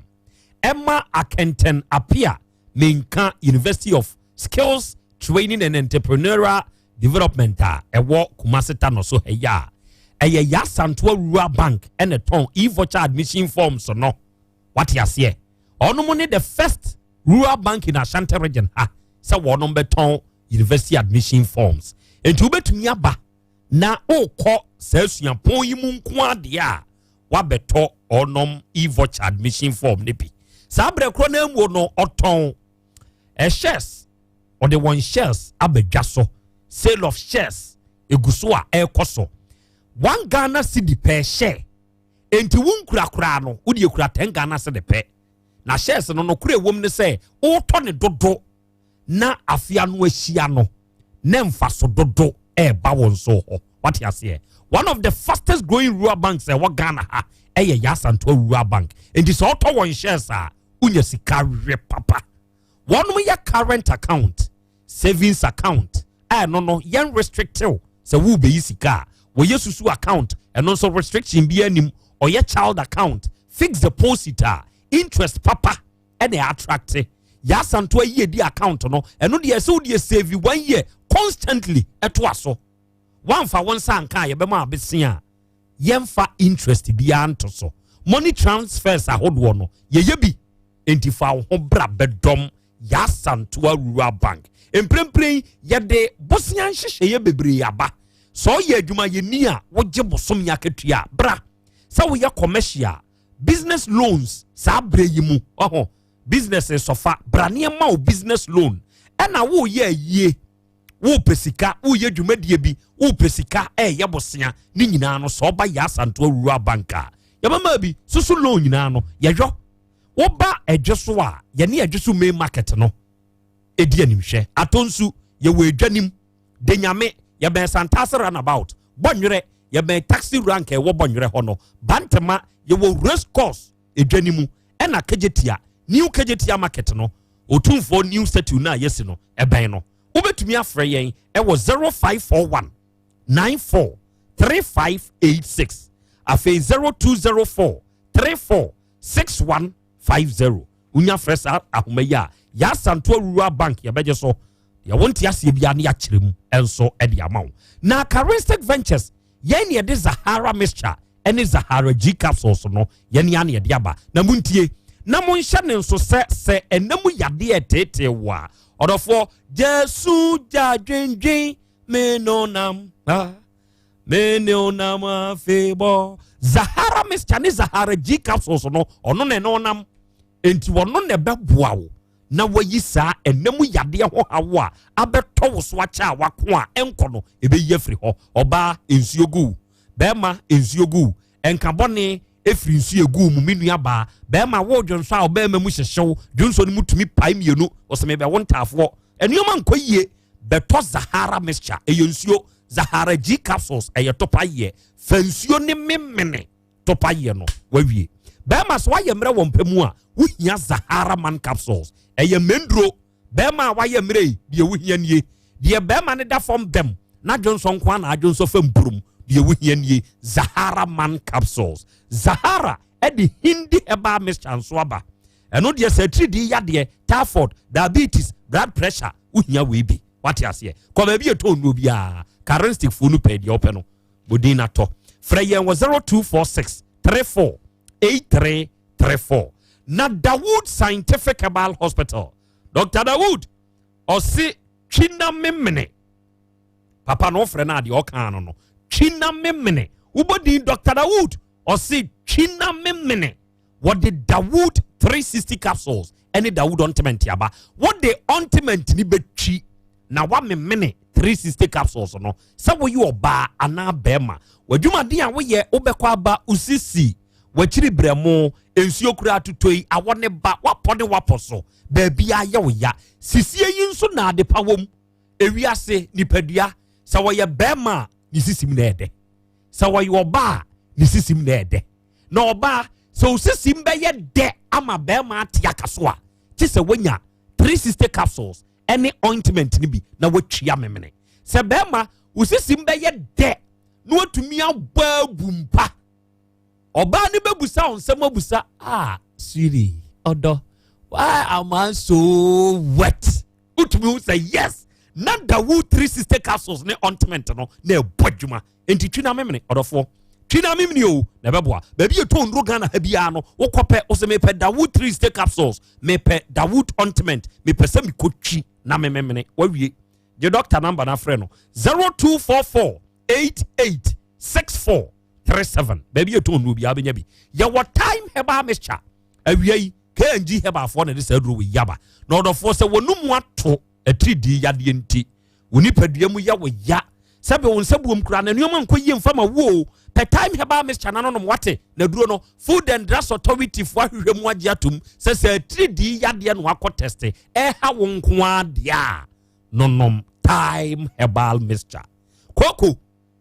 ɛma Akɛntɛn Apia Menka University of Skills Training and Entrepreneurial Development a ɛwɔ Kumasi Tano so ha yi a, ɛyɛ Yasantoa Rural Bank ɛna ɛtɔn e-voucher admission forms no. Wate aseɛ? Ɔnom ne the first rural bank in Ashanti region ha sɛ wɔnom bɛtɔn university admission forms. Nti wobɛtumi aba na wokɔ saa suapɔn yi mu nko adeɛ a wabɛtɔ ɔnom e-voucher admission form no bi. Saa berɛ korɔ no amuo no ɔtɔn eh, shares, ɔde wɔn shares abɛdwa so, sale of shares egu so a ɛrekɔ so. One Ghana cedi per share. Enti wo nkura koraa no, wode ekura 10 Ghana cedi pɛ. Na shares no nokorɛ ɛwom ne sɛ wotɔ ne dodo na afe ano ahyia no na mfaso dodo ɛreba wo nso hɔ. Wate aseɛ? One of the fastest growing rural banks ɛwɔ Ghana ha ɛyɛ Yaa Asantewaa Rural Bank. Enti sɛ wotɔ wɔn shares a, wonya sika we papa. Wɔnom yɛ current account, savings account a ɛno no yɛn restrictew sɛ worebɛyi sika a, wɔyɛ susu account, ɛno nso restriction bi anim, ɔyɛ child account, fixed deposit a interest papa ɛna attract yɛasanto ayi edi account no, ɛno deɛ ɛsɛ wodeɛ save one year constantly ɛto aso, wamfa wo nsa anka a yɛbɛma abese a yɛmfa interest biara nto so. Money transfers ahodoɔ no yɛyɛ bi, enti fa wo ho bra bɛdɔm Yasantoa Rural Bank. Mprempren yɛde bosea nhyehyɛeɛ bebree aba. Sɛ ɔyɛ adwumayɛni a wogye bosome akatua a, bra. Sɛ woyɛ commercial, business loans saa berɛ yi mu, ɔho business sɔfa, bra ne ɛma wo business loan. Ɛna woyɛ ayie, wopɛ sika, woyɛ dwumadie bi, wopɛ sika ɛyɛ bosea, ne nyinaa no sɛ ɔba Yasantoa Rural Bank a, yɛbɛma bi susu loan nyinaa no yɛyɔ. Woba Ɛdwe so a, yɛne Ɛdwe so main market no ɛdi animhwɛ. Atɔ nsu, yɛwɔ Adwanim. Denyame, yɛbɛn Santase runabout. Bɔnwerɛ, yɛbɛn taxi rank a ɛwɔ Bɔnwerɛ hɔ no. Bantama, yɛwɔ race course edwa no mu, ɛna Kejetia, New Kejetia Market no, Otumfoɔ new statue no a yɛsi no ɛbɛn no. Wobɛtumi afrɛ yɛn ɛwɔ 0541 94 3586, afei 0204 34 6150. Wonya frɛ saa ahoma yi a, yɛasantoa Rural Bank yɛbɛgye so. Yɛwo nte aseɛ biara ne yɛakyerɛ mu nso de ama wo. Na Charistic Ventures, yɛn ne yɛde Zahara mixture ne Zahara G capsules no, yɛn ne yɛde aba. Na montie na monhyɛ ne nso sɛ ɛnam yadeɛ ɛteetee wo a, ɔdɔfoɔ gyasu gya dwendwen me no nam ah, me ne onam afebɔ. Zahara mixture ne Zahara G capsules no, ɔno na ɛne ɔnam, enti ɔno na ɛbɛboa wo na wayi saa ɛnam yadeɛ ho hawo a abɛtɔ wo so akyɛ a wako a ɛnkɔ no, ɛbɛyi afiri hɔ. Ɔbaa, nsuo gu, bɛrima, nsuo gu, ɛnka bɔne ɛfiri nsuo egu mu. Me nua baa, bɛrima, wo dwonso a ɔbɛrima mu hyehyew, dwonso no mu tumi pae mmienu, ɔsɛ mebɛwo ntaafoɔ, nneɛma nkɔ yie, bɛtɔ Zahara mixture, ɛyɛ nsuo, Zahara G capsules, ɛyɛ topa yɛ fa nsuo ne memene topa yɛ no wawie. Bɛrima, sɛ wayɛ mmerɛ wɔ mpɛ mu a, wohia Zahara Man capsules, ɛyɛ menduro. Bɛrima a wayɛ mmerɛ yi deɛ, wohia nie. Deɛ bɛrima ne da fam bɛm na dwonsɔ nko ana adwonsɔ fam mpurum deɛ, wohia nie, Zahara Man capsules. Zahara ɛde Hindi herbal mixture nso aba. Ɛno deɛ, sɛ atiridii yadeɛ, typhoid, diabetes, blood pressure, wohia wei bi. Wate aseɛ? Kɔ baabi ɛtɔ nnuo biara, Charistic foɔ no pɛ deɛ wopɛ no bodin na tɔ. Frɛ yɛn wɔ 0246 34 8334. Na Dawood Scientific Herbal Hospital, Dr Dawood ɔse twi na memene. Papa no, wofrɛ no adeɛ ɔkaa no twi na memene. Wobɔdin Dr Dawood, ɔse twi na memene. Wɔde Dawood 360 capsules ɛne Dawood ointment aba. Wɔde ointment ni bɛtwi na wamemene 360 capsules no. Sɛ woyɛ ɔbaa anaa bɛrima, w'adwumaden a woyɛ, wobɛkɔ aba, osisi w'akyiri brɛmo, nsuo kura atotɔ yi, awɔ ne ba, wapɔ ne wapɔ so, baabi ayɛ wo ya, sisie yi nso na ade pa wɔm. Ewiase nipadua, sɛ wɔyɛ bɛrima a, ne sisim na ɛdɛ, sɛ wɔyɛ ɔbaa a, ne sisim na ɛdɛ. Na ɔbaa, sɛ osisim bɛyɛ dɛ ama bɛrima ate aka so a, kye sɛ wonya 360 capsules ɛne ointment no bi na watwia memene. Sɛ bɛrima, osisim bɛyɛ dɛ na watumi abɔ abu mpa, ɔbaa no bɛbusa wo nsɛm abusa, "Ah, sweetie, ɔdɔ, why am I so wet?" Wotumi hu sɛ yes, na Dawood 360 capsules ne ointment no na ɛbɔ adwuma. Enti twi na memene, ɔdɔfoɔ, twi na memene o, na ɛbɛboa. Baabi yɛ tɔn nnuro Ghana ha biara no, wokɔpɛ wo sɛ mepɛ Dawood 360 capsules, mepɛ Dawood ointment, mepɛ sɛ mekɔtwi na mememene, wawie. Gye doctor number no afrɛ no, 0244 88 64 37. Baabi yɛ tɔn nnuro biara bɛnya bi. Yɛwɔ Time Herbal mixture awia yi, KNG Herbalfoɔ na de saa aduro wɔ yaba. Na ɔdɔfoɔ, sɛ wɔn mu ato atiridii yadeɛ nti wo nipadua mu yɛ wo ya, sɛbi wo nsa buom kura na nneɛma nkɔ yie mfa ma wo, pɛ Time Herbal mixture na nonom, wate? Na duro no, Food and Drugs Authority foɔ ahwehwɛ mu agye atom sɛ atiridii yadeɛ na wakɔ test ɛha wo nko adeɛ a, nonom Time Herbal mixture. Koko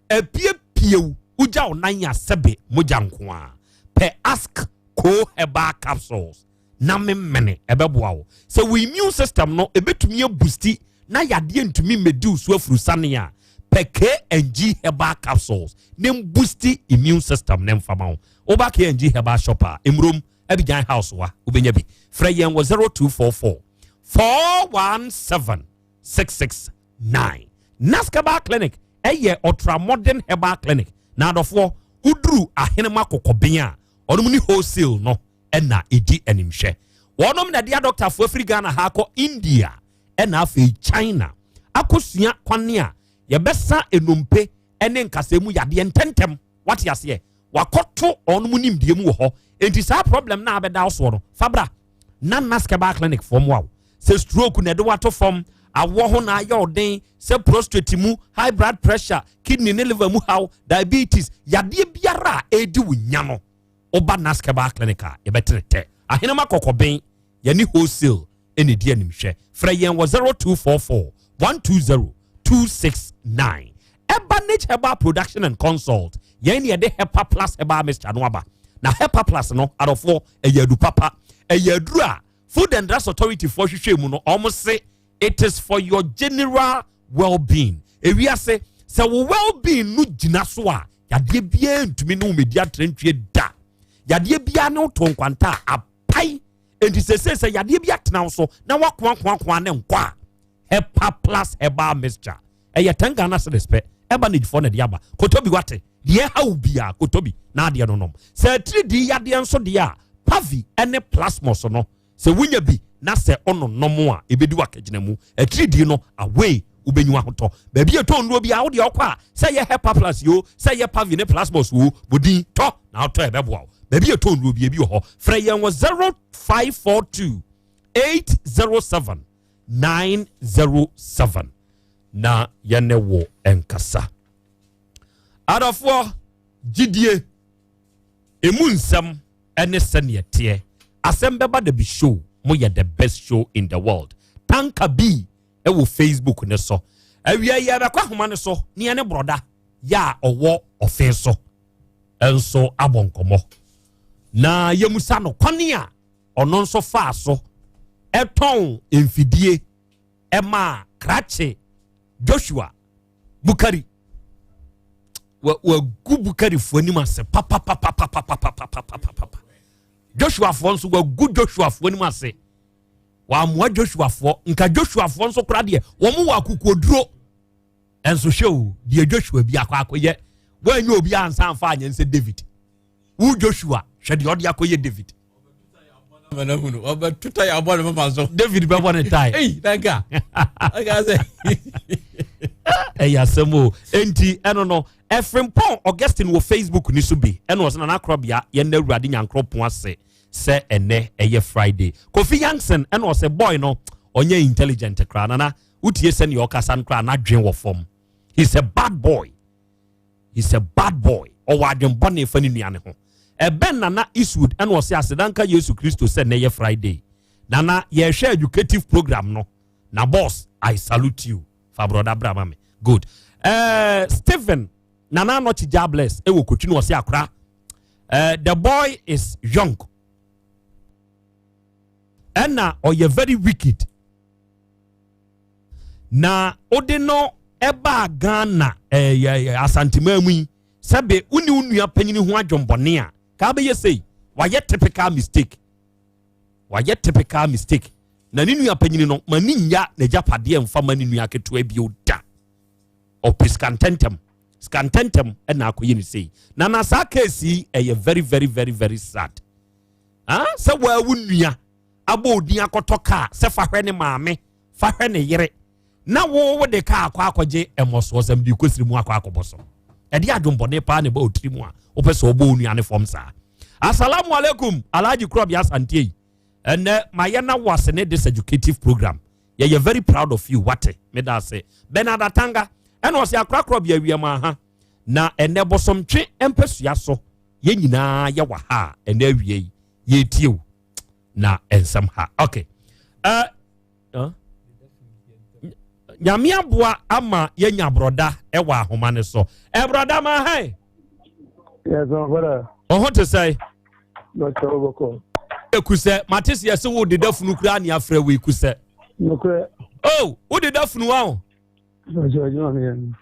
apiepiew, wogya wo nan asɛbe mogya nko a, pɛ Ask Co herbal capsules na memene, ɛbɛboa wo sɛ wo immune system no ɛbɛtumi aboost na yadeɛ ntumi mmɛdi wo so afurusane a, pɛ KNG herbal capsules ne mboost immune system ne mfama wo. Woba KNG Herbal shop a Emurom Abidjan House wa, wobɛnya bi. Frɛ yɛn wɔ 0244 417 669. Naskaba Clinic ɛyɛ ultra modern herbal clinic. Na adɔfoɔ, woduru Ahenema Kɔkɔben a, ɔnom ne wholesale no ɛna ɛdi animhwɛ. Wɔnom na ɛde adɔktafoɔ afiri Ghana ha akɔ India ɛna afei China akɔsua kwane a yɛbɛsa enompe ɛne nkasɛmu yadeɛ ntɛntɛm. Wate aseɛ? Wakɔto ɔnom nimdeɛ mu wɔ hɔ. Enti saa problem na abɛda soɔ no, fabra na Naskaba Clinic fam wa wo. Sɛ stroke na ɛde wato fam, awɔ ho na ayɛ ɔden, sɛ prostate mu, high blood pressure, kidney ne liver mu haw, diabetes yadeɛ biara a ɛredi wo nya no, woba Naskaba Clinic a, yɛbɛtere tɛ Ahenema Kɔkɔben. Yɛne wholesale ɛne di animhwɛ. Frɛ yɛn wɔ 0244 120 269. Ɛba. Advantage Herbal Production and Consult, yɛn ne yɛde Hepa Plus Herbal Mixture no aba. Na Hepa Plus no, adɔfoɔ, ɛyɛ adu papa. Ɛyɛ aduru a Food and Drugs Authority foɔ hwehwɛ mu no, wɔn se it is for your general well-being. Ewiase, sɛ wo well-being no gyina so a, yadeɛ biara ntumi ne wo medi atrantwie da. Yadeɛ biara ne wo to nkwanta a apae. Enti sese sɛ yadeɛ bi atena wo so na wakoakoakoa ne nkɔ a, Hepa Plus Herbal Mixture. Ɛyɛ 10 Ghana cedis pɛ. Ɛba ne foɔ na ɛde aba. Kɔtɔ bi wate. Deɛ ɛha wo biara, kɔtɔ bi na adeɛ no nom. Sɛ atiridii yadeɛ nso deɛ a, Pavi ne Plasmos no, sɛ wonya bi na sɛ ɔnonom a, ɛbɛdi w'akagyina mu. Atiridii no, away, wobɛnyi w'ahotɔ. Baabi a ɛtɔ nnuro biara, wo deɛ ɔkɔ a, sɛ ɛyɛ Hepa Plus yoo, sɛ ɛyɛ Pavi ne Plasmos oo, bɔ din, tɔ na wotɔ a ɛbɛboa wo. Baabi a ɛtɔ nnuro biara bi wɔ hɔ. Frɛ yɛn wɔ 0542 807 907 na yɛne wo nkasa. Adɔfoɔ, gyidie, emu nsɛm ne sɛdeɛ teɛ. Asɛm bɛba da bi show, mo yɛ the best show in the world. Tanka bi wɔ Facebook ne so. Awia yi yɛbɛkɔ ahoma no so ne yɛne borɔda yɛ a ɔwɔ ɔfe so nso abɔ nkɔmmɔ. Na yɛmusa no kwane a ɔno nso faa so ɛtɔn mfidie ɛmaa krakye Joshua Bukari. Wagu Bukarifoɔ anim ase papapapapapapapapapa. Joshuafoɔ nso wagu Joshuafoɔ anim ase. Wamoa Joshuafoɔ. Nka Joshuafoɔ nso koraa deɛ wɔn wɔ akokoduro. Ɛnso hwɛ o, deɛ Joshua bi akɔ akɔyɛ. Wɔanyɛ obi ansa anfa anyɛ nsɛ David. Wo Joshua, hwɛ deɛ ɔde akɔyɛ David. Ɔbɛtuta yɛ abɔ ne mama so. David bɛbɔ ne tae. Ei, nanka. Ɔka sɛ. Ɛyɛ asɛm o. Enti ɛno no, Ɛfrimpɔn Augustine wɔ Facebook ni so bi. Ɛna ɔsɛ Nana Akorɔbea yɛn na Awurade Nyankoropɔn ase sɛ ɛnɛ ɛyɛ Friday. Kofi Yankson ɛna ɔsɛ boy no ɔnyɛ intelligent koraa. Nana wotie sɛnea ɔkasa no koraa n'adwen wɔ fam. He's a bad boy. He's a bad boy. Ɔwɔ adwenbɔne fa ne nua ne ho. Ɛbɛn Nana Eastwood ɛna ɔse aseda nka Yesu Kristo sɛ nnɛ yɛ Friday. Nana yɛhwɛ educative program no. Na boss I salute you. Fa brɔda bra ma me. Good. Uh, Stephen Nana Anɔkye Jah bless ɛwɔ Kotwi na ɔse akora. Uh, the boy is young. Ɛna ɔyɛ very wicked. Na wode no ɛbaa Ghana ɛyɛ Asanteman mu yi sɛbe wo ne wo nua panyini ho adwombɔne a ka bɛyɛ sei. Wayɛ typical mistake. Wayɛ typical mistake. Na ne nua panyini no ma ne nya n'agyapadeɛ mfa ma ne nua ketewa bio da. Ɔpɛ sika ntɛntɛm. Sika ntɛntɛm ɛna akɔyɛ ne sei. Na na saa case yi ɛyɛ very very very very sad. Ah, sɛ waa wo nua abɔ odin akɔtɔ kaa sɛ fa hwɛ ne maame, fa hwɛ ne yere, na wo wo de kaa akɔ akɔgye ɛmɔsoɔ sɛm de kɔsiri mu akɔ akɔbɔ so. Ɛde adwombɔne paa ne ba otiri mu a wopɛ sɛ ɔbɔ onua ne fam saa. Asalamu alaikum, Alhaji Kurɔbea Asante yi. Ɛnɛ mayɛ na wase ne this educative program. Yɛyɛ very proud of you, wate. Meda ase. Bernard Atanga, ɛna ɔse akora Kurɔbea wiem aha. Na ɛnɛ bosomtwe mpasua so, yɛn nyinaa yɛwɔ ha a ɛnɛ awie yi, yɛretie wo. Na nsɛm ha. Okay. Nyame aboa ama yɛnya brɔda ɛwɔ ahoma no so. Ɛbrɔda ma ha. Yes, my brother. Ɔho te sɛ? Dr. Oboko. Ekusɛ, mate sɛ yɛsɛ wo deda funu koraa ne afrɛ wo ekusɛ. Nokorɛ. Oh, wo deda funu wa o.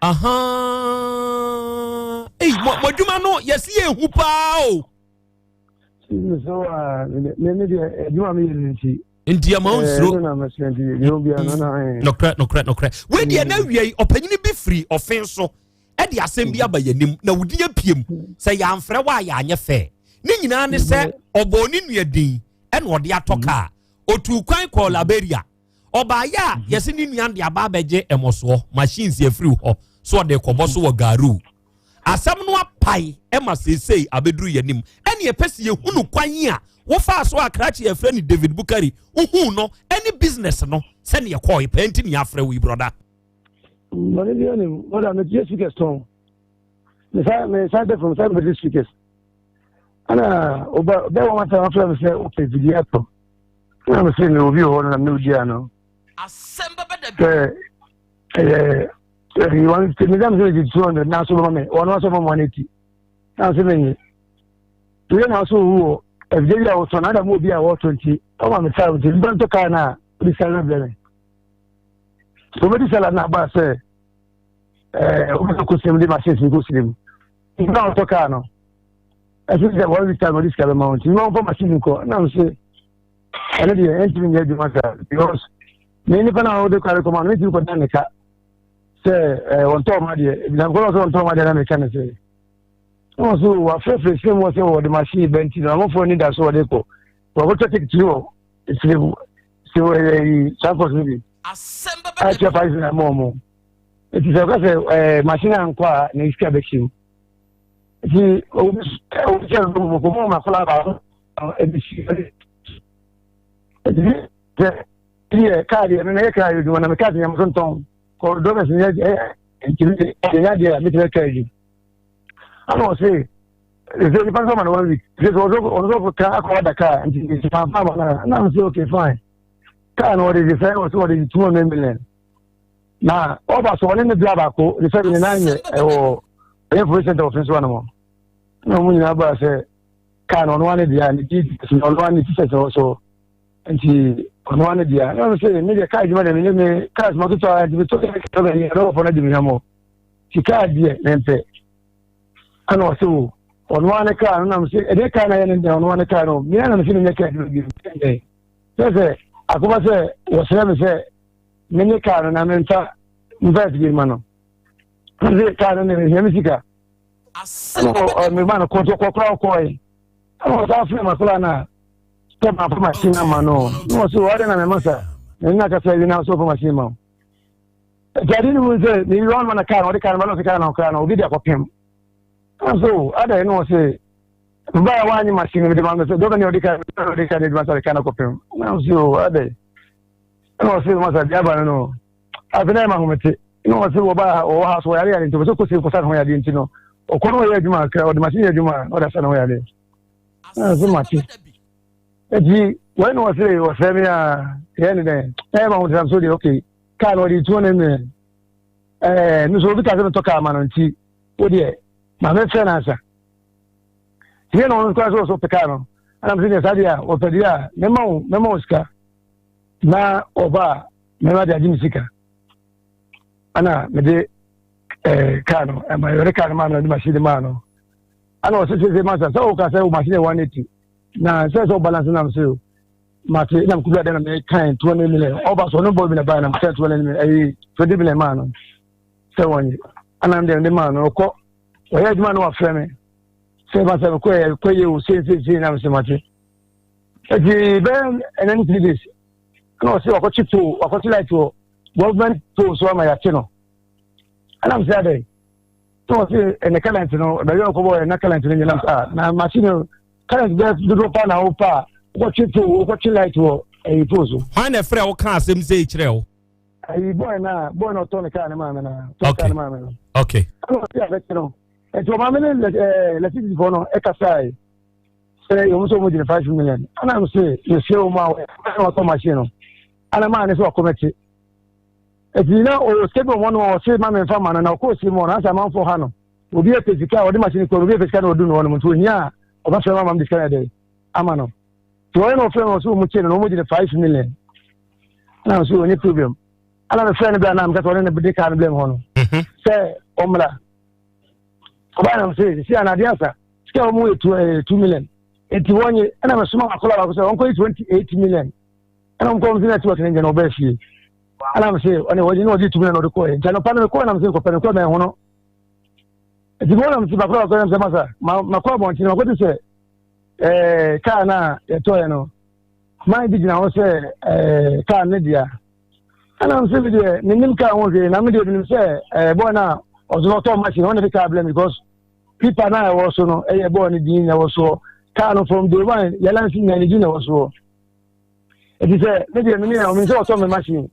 Aha. Ei, mo adwuma no yɛsi yɛ ehu paa o. So, me me deɛ adwuma mi yɛ no nti. Nti ɛma wo nsuro. Nokorɛ, nokorɛ, nokorɛ. Wei deɛ na awia yi ɔpanyini bi firi ɔfen so ɛde asɛm bi aba yɛn anim na wodi apiem sɛ yɛamfrɛ wo a yɛanyɛ fɛ. Ne nyinaa ne sɛ ɔbɔɔ ne nua din ɛna ɔde atɔ kaa. Otuu kwan kɔɔ Liberia. Ɔbaayɛ a yɛse ne nua de aba abɛgye ɛmɔsoɔ machines afiri hɔ so ɔde kɔbɔ so wɔ Garu. Asɛm no apae ma seesei abɛduru yɛn anim. Ɛne ɛpɛ sɛ yɛhunu kwan a wofaa so a krakye yɛfrɛ no David Bukari wohuu no ɛne business no sɛne ɛkɔɔe pɛɛ nti ne yɛafrɛ wo yi brɔda. Bɔne bi anim, brɔda metie speakers tɔn. Mesa mesa dɛ from sɛ mede speakers. Ana ɔba bɛ wɔn asɛm afrɛ me sɛ wopɛ video atɔ. Na me sɛ me obi wɔ hɔ no na me ogyia no. Sɛ ɛyɛ. Ɛyi 150 mi sɛ mi sɛ mi 200 na so bɛma mi wɔn nso bɛma 180 na so mi nye. Wei na so wu wɔ ɛfidie bi a wɔtɔn na adamu obi a wɔtɔ nti ɔma mi saa nti nipa ntɔ kaa na ɔde sika no brɛ mi. Wɔbɛdi sala na aba sɛ ɛɛ wɔbɛsɛ kɔ sinim de machine si kɔ sinim. Nipa a ɔtɔ kaa no ɛsɛ sɛ wɔn week time ɔde sika bɛma wɔn nti nipa wɔn fɔ machine kɔ na mo se ɛno deɛ ɛntumi nyɛ adwuma saa because me nipa na ɔde kɔ kɔma no mentumi kɔda ne ka sɛ ɛɛ wɔntɔ ɔma deɛ ebina nkɔlɔ sɛ wɔntɔ ɔma deɛ na meka ne sɛ wɔn so wafrɛfrɛ sɛ mu sɛ wɔde machine bɛ nti na wɔfoɔ ni da so wɔde kɔ wɔkɔtɔ tikiti wɔ sɛ sɛ ɛyi transport no bi akyɛ five na ɛma wɔn nti sɛ ɔka sɛ ɛɛ machine ankɔ a na sika bɛhyɛ mu nti obi obi sɛ ɔmo kɔ mo akɔla baako ebi si ɛdi sɛ yɛ kaa deɛ no na yɛ kaa adwuma na me kaa deɛ mo tontɔn kɔ dɔbɛs yɛ ɛ ntumi deɛ nya deɛ a metumi kaa adwuma ana ɔse ɛsɛ nipa nso ma no one week sɛ sɛ ɔno ɔno nso ka akɔ ada kaa nti nti fanfa ama no a na sɛ okay fine kaa no ɔde de sɛ ɔsɛ ɔde de 200 million na ɔba so ɔne ne bia baako ne sɛ ne nan yɛ ɛwɔ ɛyɛ police center ɔfin so anam na wɔn nyinaa baa sɛ kaa no ɔno ane deɛ ne di ɔno ane ti sɛ sɛ ɔso nti ɔno ane deɛ na ɔno sɛ me deɛ kaa adwuma deɛ me me kaa soma toto a nti me to kɛ bɛ yɛ ɔbɛfɔ no adi me hwamɔ ti kaa deɛ me mpɛ ɛna ɔsɛ o ɔno ane kaa no nam sɛ ɛdeɛ kaa no ayɛ ne deɛ ɔno ane kaa no me ana me sɛ menyɛ kaa adwuma bi sɛ sɛ akoma sɛ wɔsrɛ me sɛ me ne kaa no na memfa mfa afidie ma no sɛ kaa no ne mehia me sika ɛna mema no kɔnto kɔkora ɔkɔe ɛna ɔsan frɛ makora no a sɛ mafa machine ama no na ɔsɛ ɔde na mema sa na nna kasa awi na so ɔfa machine ma wo nti ade no mu sɛ meyi ɔno na kaa no ɔde kaa no ma no ɔsɛ kaa no ɔkora no obi de akɔpem ɛna so adɛn na ɔsɛ mbaa wanye machine no mede ma no sɛ dɔbɛ ne ɔde kaa no ɔde kaa no adwuma sɛ ɔde kaa no akɔpem na ɔsɛ o adɛn ɛna ɔsɛ masa deɛ aba no no afei na ɛma ahomete na ɔsɛ wɔba ɔwɔ ha so ɔyare yare nti ɔsɛ kɔsi kɔsa ne ho yadeɛ nti no ɔkɔ no ɔyɛ adwuma kakra ɔde machine yɛ adwuma na ɔde asa ne ho yadeɛ na ɔsɛ mate nti wɔn na ɔsɛ ɔsɛ mi a yɛ ne dɛn na ɛma ahomete nam so deɛ okay kaa no ɔde tuo ne ne ɛɛ no so obi ka sɛ metɔ kaa ma no nti wo deɛ maame fɛ no ansa yɛ na ɔno kora sɛ ɔsɛ ɔpɛ kaa no ɛna mo sɛ deɛ saa deɛ a ɔpɛ deɛ a mɛma wo mɛma wo sika na ɔba a mɛma de agye me sika ɛna mede ɛɛ kaa no ɛma yɛde kaa no maa no na de machine maa no ɛna ɔsɛ sɛ sɛ masa sɛ ɔka sɛ o machine yɛ 180 na sɛ sɛ ɔbalance nam so mate na mekubla dɛ na mekan 200 million ɔba so ɔno bɔ bi na baa na meka 200 million ɛyi 20 million maa no sɛ wɔnye ɛna mede mede maa no ɔkɔ ɔyɛ adwuma no wafrɛ me sɛ masa mekɔ yɛ kɔ yɛ o sei sei sei na mesɛ mate nti bɛyɛ ɛnɛ ne 3 days ɛna ɔsɛ wakɔkye pole wakɔkye light wɔ government pole so ama yɛakye no ɛna mesɛ adɛn na ɔsɛ ɛnɛ current no baabi a ɔkɔbɔ ɛna current no nyinam saa na machine no current bɛyɛ dodoɔ paa na wopa a wokɔkye pole wokɔkye light wɔ ɛyi pole so. Hwan na ɛfrɛ wo ka asɛm sɛ kyerɛ wo? Ayi boy na boy na ɔtɔ ne kaa ne maame na ɔtɔ kaa ne maame no. Okay. Ɛna ɔsi abɛkyɛ no nti ɔmaame ne ɛɛ lɛsisifoɔ no ɛkasae sɛ wɔn nso wɔn gyina 5 million ɛna mo sɛ yɛsɛ wɔn a ɛna ɔtɔ machine no ɛna maa ne sɛ ɔkɔmɛkye eti na ɔwɔ sika bi wɔn no ɔse ma mi nfa ma no na ɔkɔ osi mu ɔno asɛ amanfo ha no obi apɛ sika a ɔde machine kɔ obi apɛ sika na ɔdu no hɔ nom nti ohia a ɔbɛfrɛ ma ma mi de sika na ɛdɛ ama no nti wɔn na ɔfrɛ no ɔsɛ wɔn kye no na wɔn gyina 5 million ɛna nso wɔn nye problem ɛna mi frɛ no bi a na mi kasa ɔne ne de kaa no blɛm hɔ no sɛ ɔmmra ɔbaa nam sɛ sisi anadeɛ asa sika wɔn yɛ two 2 million eti wɔn nye ɛna mi soma akɔla baako sɛ wɔn kɔ yi 28 million ɛna wɔn kɔ wɔn si network ne nkyɛn na ɔbɛɛ fie ɛna mi sɛ ɔne wɔgye ne wɔgye 2 million na ɔde kɔɛ nkyɛn ɔpa no mi kɔɛ na mi sɛ nkɔpɛ no kɔɛ mɛ ɛho no eti wɔn nam sɛ baako baako nam sɛ masa ma ma kɔ abɔnten ma kɔ ti sɛ kaa na yɛtɔɛ no man bi gyina hɔ sɛ kaa ne dea ɛna nso mi deɛ menim kaa ho hwee na mi deɛ menim sɛ bɔɔl na ɔso ɔtɔ machine ɔna de kaa blɛ mi because paper na ɛwɔ so no ɛyɛ bɔɔl no din na ɛwɔ soɔ kaa no from day one yɛlɛ nso nyina ne din na ɛwɔ soɔ eti sɛ mi deɛ menim ɔmo sɛ ɔtɔ mi machine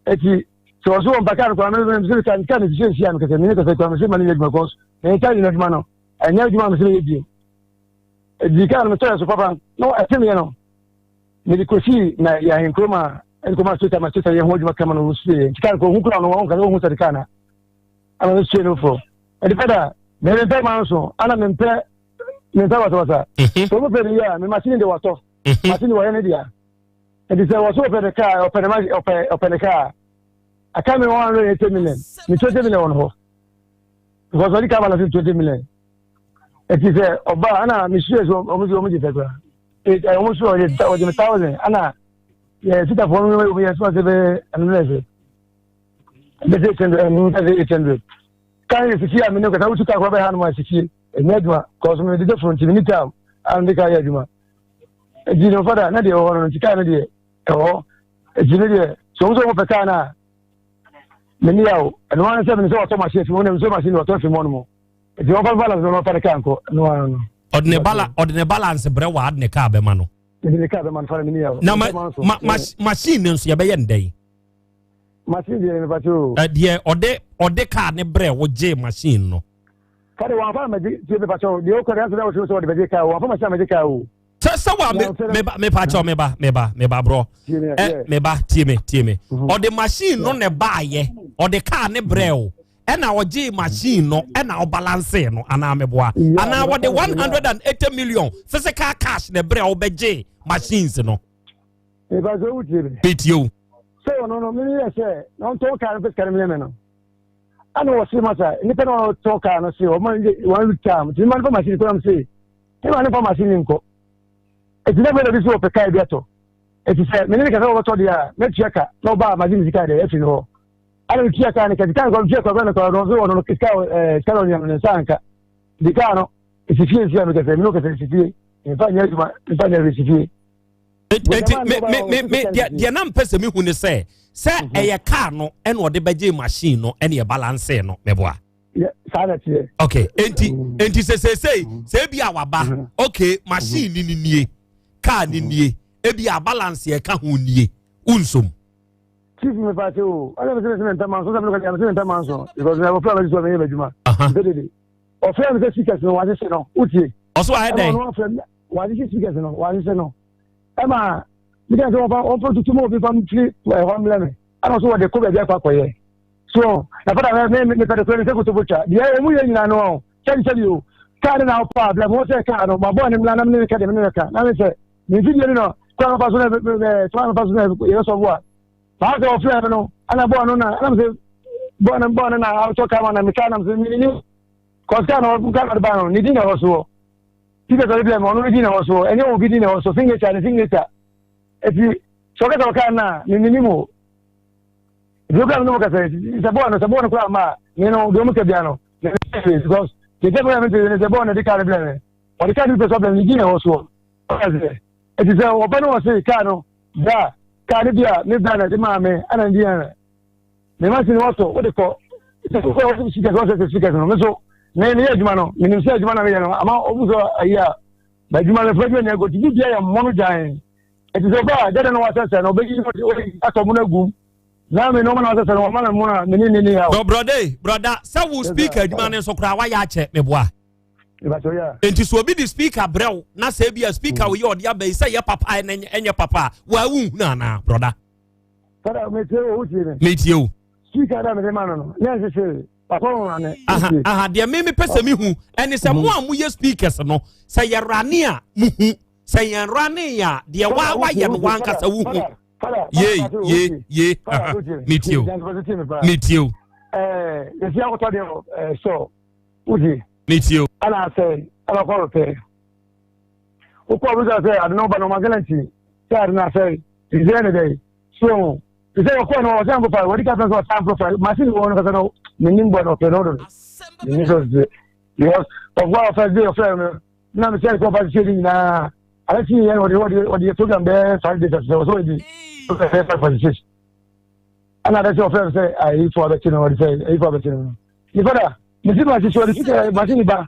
eti sɛ ɔso wɔ mpa kaa no kora mi mi sɛ kaa kaa no sisi esi a mi kɛsɛ mi ne kɛsɛ kora mi sɛ ma ne yɛ adwuma kɔs na yɛ kaa yɛ adwuma no ɛnyɛ adwuma mi sɛ yɛ bie edi kaa no mi tɔ yɛ so papa na ɛte mi yɛ no mede kɔsii na yɛ ahenkurom a ɛde kɔma sota ma sota yɛ ho adwuma kama no wɔsueɛ nti kaa no kɔ ɔhu kora no wɔn kasa ɔhu sɛ de kaa na. Ana mesue no foforɔ. Ɛde pɛ da mempɛ ma nso ana mempɛ mempɛ basabasa. Sɛ wɔpɛ ne yie a me machine de wɔtɔ. Machine wɔyɛ ne dea. Nti sɛ wɔso wɔpɛ ne kaa ɔpɛ ne ɔpɛ ɔpɛ ne kaa. Aka me 180 million. Me 20 million wɔ no hɔ. Because ɔde kaa balance 20 million. Nti sɛ ɔba ana mesue so ɔmo so ɔmo gye pɛ koraa. Ɔmo so ɔgye ɔgye me thousand ana yɛ sitafoɔ no yɛ so ase bɛyɛ ɛno na ɛsɛ. Bɛsɛ 800 ɛno bɛsɛ 800. Kan yɛ sisi a me ne kasa wotu kaa kora bɛha no ma sisie ɛnyɛ adwuma kɔs me dede foro nti me ni tam a mede kaa yɛ adwuma nti no fada na deɛ ɛwɔ hɔ no nti kaa no deɛ ɛwɔ hɔ nti ne deɛ sɛ wɔn sɛ wɔpɛ kaa no a me ni yaw ɛno ara sɛ me sɛ wɔtɔ machine fi mu na me sɛ machine wɔtɔ fi mu no mu nti wɔn fa balance no wɔn fa ne kaa nkɔ ɛno ara no. Ɔde ne bala ɔde ne balance brɛ wɔ ade ne kaa bɛma no. Ɔde ne kaa bɛma no fada me ni yaw. Na ma ma machine no nso yɛbɛyɛ no dɛn. Machine deɛ mepa kyɛ o. Deɛ ɔde ɔde kaa ne brɛ wo gye machine no. Kade wɔn afa mɛgye tie mepa kyɛ o deɛ okɔ deɛ asɛ dɛ wɔsɛ sɛ wɔde bɛgye kaa o wɔn afa machine amɛgye kaa o. Sɛ sɛ wa me meba mepa kyɛ meba meba meba borɔ ɛ meba tie me tie me ɔde machine no na ɛbaayɛ ɔde kaa ne brɛ o ɛna ɔgye machine no ɛna ɔbalanse no anaa meboa anaa wɔde 180 million physical cash na ɛbrɛ ɔbɛgye machines no. Mepa kyɛ wo tie me. Metie o. Sɛ ɔno no mene yɛ sɛ na ɔntɔn kaa no pɛ sika no mene me no ɛna wɔse ma sa nnipa na ɔtɔn kaa no se ɔma one week time nti mema no fa machine kɔ nam se mema no fa machine nkɔ ɛti na bɛda bi so wɔpɛ kaa bi atɔ ɛti sɛ mene ne kasa wɔbɛtɔ deɛ a mɛtua ka na ɔba a magye me sika deɛ afiri no hɔ ɛna metua kaa no ka sika no kɔ metua kɔ no kɔ no ɔno no sika sika no ɔnyam ne nsa anka de kaa no ɛsi fie nsi a mekɛsɛ mene kɛsɛ ɛsi fie mfa nyɛ adwuma mfa nyɛ ɛsi fie nti me me me me deɛ deɛ na mpɛ sɛ mehu ne sɛ sɛ mhm. ɛyɛ kaa no ɛna ɔde bɛgye machine no ɛna ɛbalanse no mɛboa. saa na teɛ. ok nti mm. nti sɛ seesei mm. sɛ ebi a waba mm-hmm. ok machine ni ni nie kaa ni nie ebi a balance yɛ ka ho nie nsom. Chief mi fa se o ɔlɛ mi sɛ mi sɛ mi ntɛ ma nso sɛ mi sɛ mi ntɛ ma nso because mi abɔfra mi sɛ mi yɛ mi adwuma. Mpɛ dede ɔfrɛ mi sɛ speakers no wahyehyɛ no wotie. Ɔso ayɛ dɛn. Wɔahyehyɛ speakers no, wɔahyehyɛ no. Ɛma meka sɛ wɔfa wɔmfa tutu ma obi fa mfiri ɛhɔ mmrɛ me. Ɛna ɔso wɔde kɔ baabi akɔ akɔyɛ. So na fada me me mepɛ de kora ne sɛ kotobo twa. Deɛ wɔn yɛ nyinaa no ɔn sɛbi sɛbi o. Kaa ne na ɔpa abla mo sɛ kaa no mabɔ ne mmla na me ne ka deɛ me ne ka. Na me sɛ me mfidie no no kwan mefa so na kwan mefa so na yɛbɛsɔ bo a. Saa sɛ ɔfrɛ me no ɛna bɔɔ no na ɛna me sɛ bɔɔ no bɔɔ no na atɔ kaa ma na me kaa na me sɛ me ni kɔs kaa na ɔka na ɔde ba no ne din na ɛwɔ soɔ. Peter sɔre bia ɔno ne din na ɛwɔ soɔ, ɛnyɛ obi din na ɛwɔ so, signature ne signature. Eti sɛ ɔkasa ɔkaa no a, me menim o. Ebi okura me ne mo kasa sɛ bɔɔl no sɛ bɔɔl no kura ama a, me no deɛ ɔmo ka bia no, me me because deɛ ɛkyɛ kura me nti ne sɛ bɔɔl no de kaa no brɛ me. Ɔde kaa no bi pɛ sɛ ɔbrɛ me ne din na ɛwɔ soɔ. Ɔka sɛ eti sɛ ɔba no wɔ se kaa no bra kaa no bi a me bra na ɛde maa me ɛna ne din na Me ma sini wɔtɔ wode kɔ sɛ wosɛ speakers wɔsɛ sɛ speakers no me so me meyɛ adwuma no menim sɛ adwuma na meyɛ no ama ɔbu sɛ ayi a m'adwuma no fɛ adwuma nyɛ gɔti bi bia yɛ mmɔ no gyan ɛti sɛ ɔba a dɛdɛ no wasɛsɛ no ɔbɛyi atɔ mu no agum na me nɔɔma na wasɛsɛ no wɔma me mu no a mene ne ne yaw. Brɔde brɔda sɛ wo speaker adwuma no nso koraa wayɛ akyɛ meboa. Nti sɛ obi de speaker brɛ wo na sɛ ebi a speaker wo yɛ ɔde aba yi sɛ yɛ papa ɛnyɛ papa a wɔawu nhunu anaa brɔda. Fada, metie o, wotie me. Metie o. Sika dɛ mede ma no no, na ɛnhwehwɛ hwee. Papa wo rane. Aha, aha, deɛ me mepɛ sɛ mehu ɛne sɛ mo a moyɛ speakers no, sɛ yɛ rane a mohu, sɛ yɛn rane a deɛ wa wayɛ no wankasa wohu. Ye, ye, ye, aha, metie o. Metie o. Ɛɛ, yɛsi akɔtɔ deɛ wɔ ɛɛ sɔ, wotie. Metie o. Ɛna asɛ, ɛna kɔ repɛ. Wokɔ abusa sɛ ade no ba no ɔma guarantee sɛ ade no asɛe. Ɛsɛ ne dɛn? So te sɛ wɔkɔɔ no ɔsan profile wɔde ka fɛn sɛ ɔsan profile machine wɔ no kasa no menim bɔ no ɔpɛ no do no menim sɛ ɔsɛ because ɔfɔ a ɔfɛ de ɔfɛ no na mesɛ kɔ ɔfa sɛ ne nyinaa ala si yɛ ɔde ɔde ɔde program bɛɛ 5 days asɛ ɔsɛ ɔde program bɛɛ 5 forty six ɛna adɛ sɛ ɔfɛ sɛ ayifo abɛkye no ɔde sɛ ayifo abɛkye no nipa da mesi machine so ɔde sika machine ba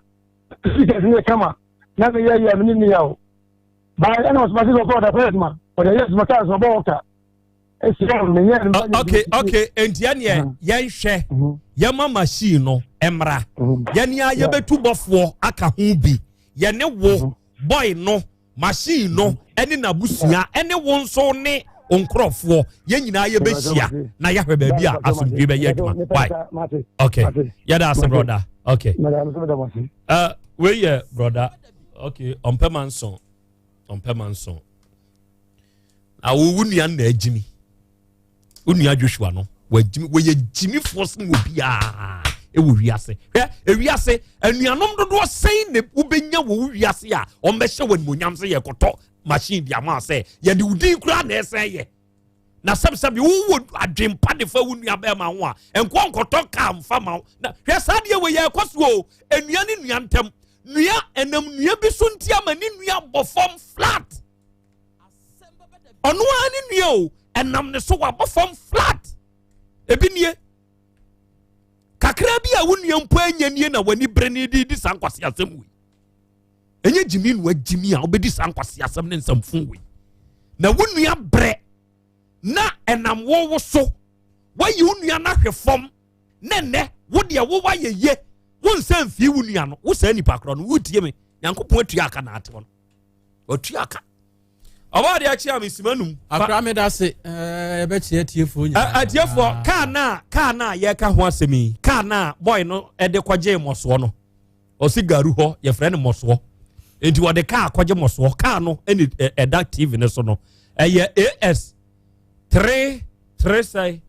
sika si yɛ kama na meyɛ yɛ mene ne yɛ o Baa ɛna ɔsoma sɛ ɔkɔ ɔda kɔyɛ adwuma ɔde yɛ adwuma kaa sɛ ɔbɔ ɔka esi ɔn menyɛ no. Okay okay nti ɛneɛ yɛnhwɛ yɛma machine no mmra yɛne a yɛbɛtu bɔfoɔ aka ho bi yɛne wo boy no machine no ɛne n'abusua ɛne wo nso ne. wo nkurɔfoɔ yɛn nyinaa yɛbɛhyia na yɛahwɛ baabi a asomdwe bɛyɛ adwuma. Why? Okay. Yɛda ase brɔda. Okay. Wei yɛ brɔda. Okay, ɔmpɛ ma nson. Ɔmpɛ ma nson. Na wo wo nua na agyimi. Wo nua Joshua no, wagyimi, wɔyɛ gyimifoɔ sen wɔ biara ɛwɔ wiase. Hwɛ, ewiase anuanom dodoɔ sɛn na wobɛnya wɔ wo wiase a wɔbɛhyɛ wɔ animonyam sɛ yɛkɔtɔ machine de ama sɛ yɛde wo din koraa na ɛsɛn yɛ. Na sɛbsɛbi wowɔ adwempa de fa wo nua bɛrima ho a, nkɔ nkɔtɔ kaa mfa ma wo. Na hwɛ saa deɛ wɔ yɛ ɛkɔ so o, nnua ne nua ntam. Nua ɛnam nua bi so nti ama ne nua bɔ fam flat. Ɔno ara ne nua o, ɛnam ne so wabɔ fam flat. Ebi nie. Kakra bi a wo nua mpo anya nie na w'ani bere ne de di saa nkwasi asɛm wei. Ɛnyɛ gyimi na wagyimi a wobɛdi saa nkwasi asɛm ne nsɛmfo wei. Na wo nua brɛ na ɛnam wo wo so wayi wo nua no ahwɛ fam na nnɛ wo deɛ wo wayɛ ye wo nsa mfii wo nua no wo saa nipa korɔ no wotie me Nyankopɔn atua aka na ate hɔ no watua aka ɔbaa deɛ akyi a mesima num akora meda se yɛbɛkyerɛ atiefoɔ nyinaa atiefoɔ kaa na kaa na yɛka ho asɛm yi kaa na bɔy no de kɔgye mmɔsoɔ no ɔsi garu hɔ yɛfrɛ no mmɔsoɔ nti wɔde kaa kɔgye mmɔsoɔ kaa no ɛne ɛda tv no so no ɛyɛ as 3 3 sɛe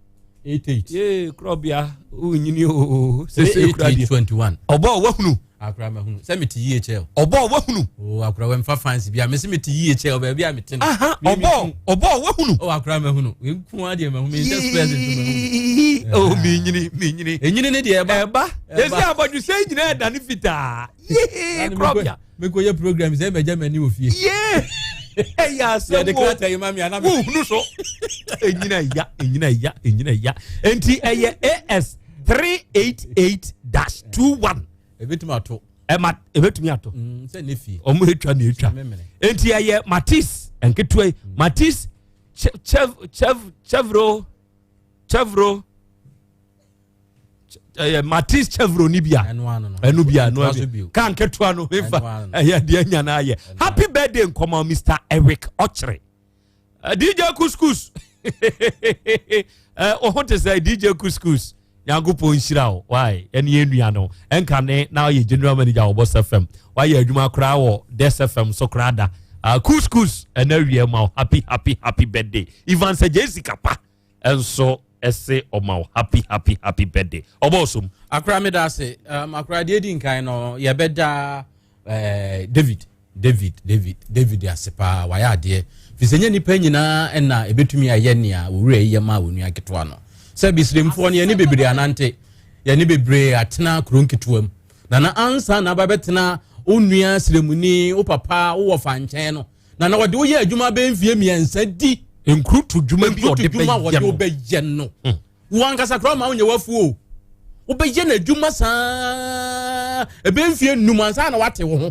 88 yee korɔbea wonyini oo sese kura deɛ 21 ɔbɔ wahunu akora mahunu sɛ mete yie kyɛw ɔbɔ wahunu o akora wɛmfa fans bi a mese mete yie kyɛw baabi a mete no aha ɔbɔ ɔbɔ wahunu o akora mahunu nku adeɛ mahunu me nhyɛ spɛs nso mahunu o menyini menyini enyini ne deɛ ɛba ɛba yɛsi abɔdwesɛ nyinaa ɛda ne fitaa yee korɔbea mekɔyɛ program sɛ mɛgya m'ani wɔ fie yee ɛyɛ asɛm yɛde krataa yi ma me ana wohunu so ɛnyina ya ɛnyina ya ɛnyina ya enti ɛyɛ as 388 dash 21 ɛbɛtumi ato ɛma ɛbɛtumi ato sɛ ne fie ɔmo atwa ne atwa enti ɛyɛ matis nketewa yi matis chev chev chevro chevro ɛyɛ matis chevron ni bi a ɛno bi a ɛno bi kaa nketewa no mefa ɛyɛ deɛ nya no ayɛ happy birthday nkɔmɔ mr eric ɔkyere eh, dj couscous ɔho eh, te sɛ dj couscous nyankopɔn nhyira wo why ɛne yɛn nua no ɛnka ne na ɔyɛ general manager wɔ bɔs fm wayɛ adwuma koraa wɔ des fm so koraa da uh, couscous ɛna awie ma wo happy happy happy birthday ivan sɛ jessica pa nso ɛse ɔma wo happy happy happy birthday ɔbɔ ɔsom. Akora meda ase um, akora deɛ di nkan no yɛbɛda eh, David David David David ase paa wayɛ adeɛ fi sɛ nyɛ nipa nyinaa ɛna ɛbɛtumi ayɛ nea owura yi yɛ maa onua ketewa no sɛ bisiremfoɔ no yɛne bebree anante yɛne bebree atena kuro nketewa mu na na ansa na aba bɛtena onua siremuni wo papa wo wɔfa nkyɛn no na na wɔde woyɛ adwuma bɛyɛ mfie mmiɛnsa di nkurutu dwuma bi ɔde bɛyɛ no bɛyɛ no hmm. wo ankasa koraa ma wonyɛ wafuo wobɛyɛ no adwuma saa ɛbɛyɛ mfie nnum ansa na wate wo ho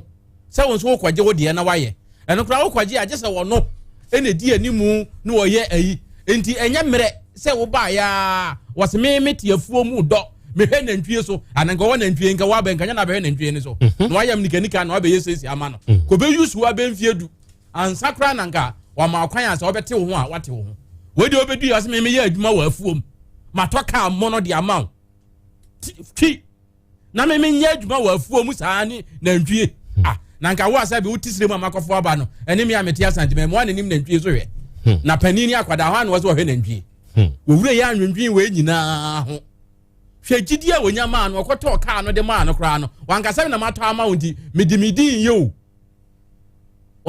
sɛ wo nso wokɔgye wo deɛ na wayɛ ɛno koraa wokɔgye agye sɛ wɔno ɛna ɛdi animu na wɔyɛ ayi nti ɛnyɛ mmerɛ sɛ wobaeɛ a wɔse me me te afuo mu dɔ mehwɛ nantwie so ana nka ɔwɔ nantwie nka wabɛ nka nyɛ na abɛhwɛ nantwie no so mhm. na wayam nikanika na wabɛyɛ siesie ama no mhm. kɔbɛyi so abɛ mfie du ansa koraa na nka wama ɔkwan a sɛ wɔbɛte wo ho a wate wo ho wei deɛ wobɛdu yɛ ɔsɛ me meyɛ adwuma wɔ afuom matɔ kaa mmɔ no de ama wo twi na me menyɛ adwuma wɔ afuo mu saa ne nantwie hmm. ah na nka wo asɛ bi wote sire mu a makɔfo aba no ɛne me a mete asante mɛ mmoa n'anim nantwie so hwɛ hmm. na panin ne akwadaa hɔ a na wɔ sɛ wɔhwɛ nantwie hmm. wɔwura yɛ anwendwen wei nyinaa ho hwɛ gyidi a wɔnya maa no ɔkɔtɔɔ kaa no de maa no koraa no wankasa me na matɔ ama wo nti mede me din yɛ o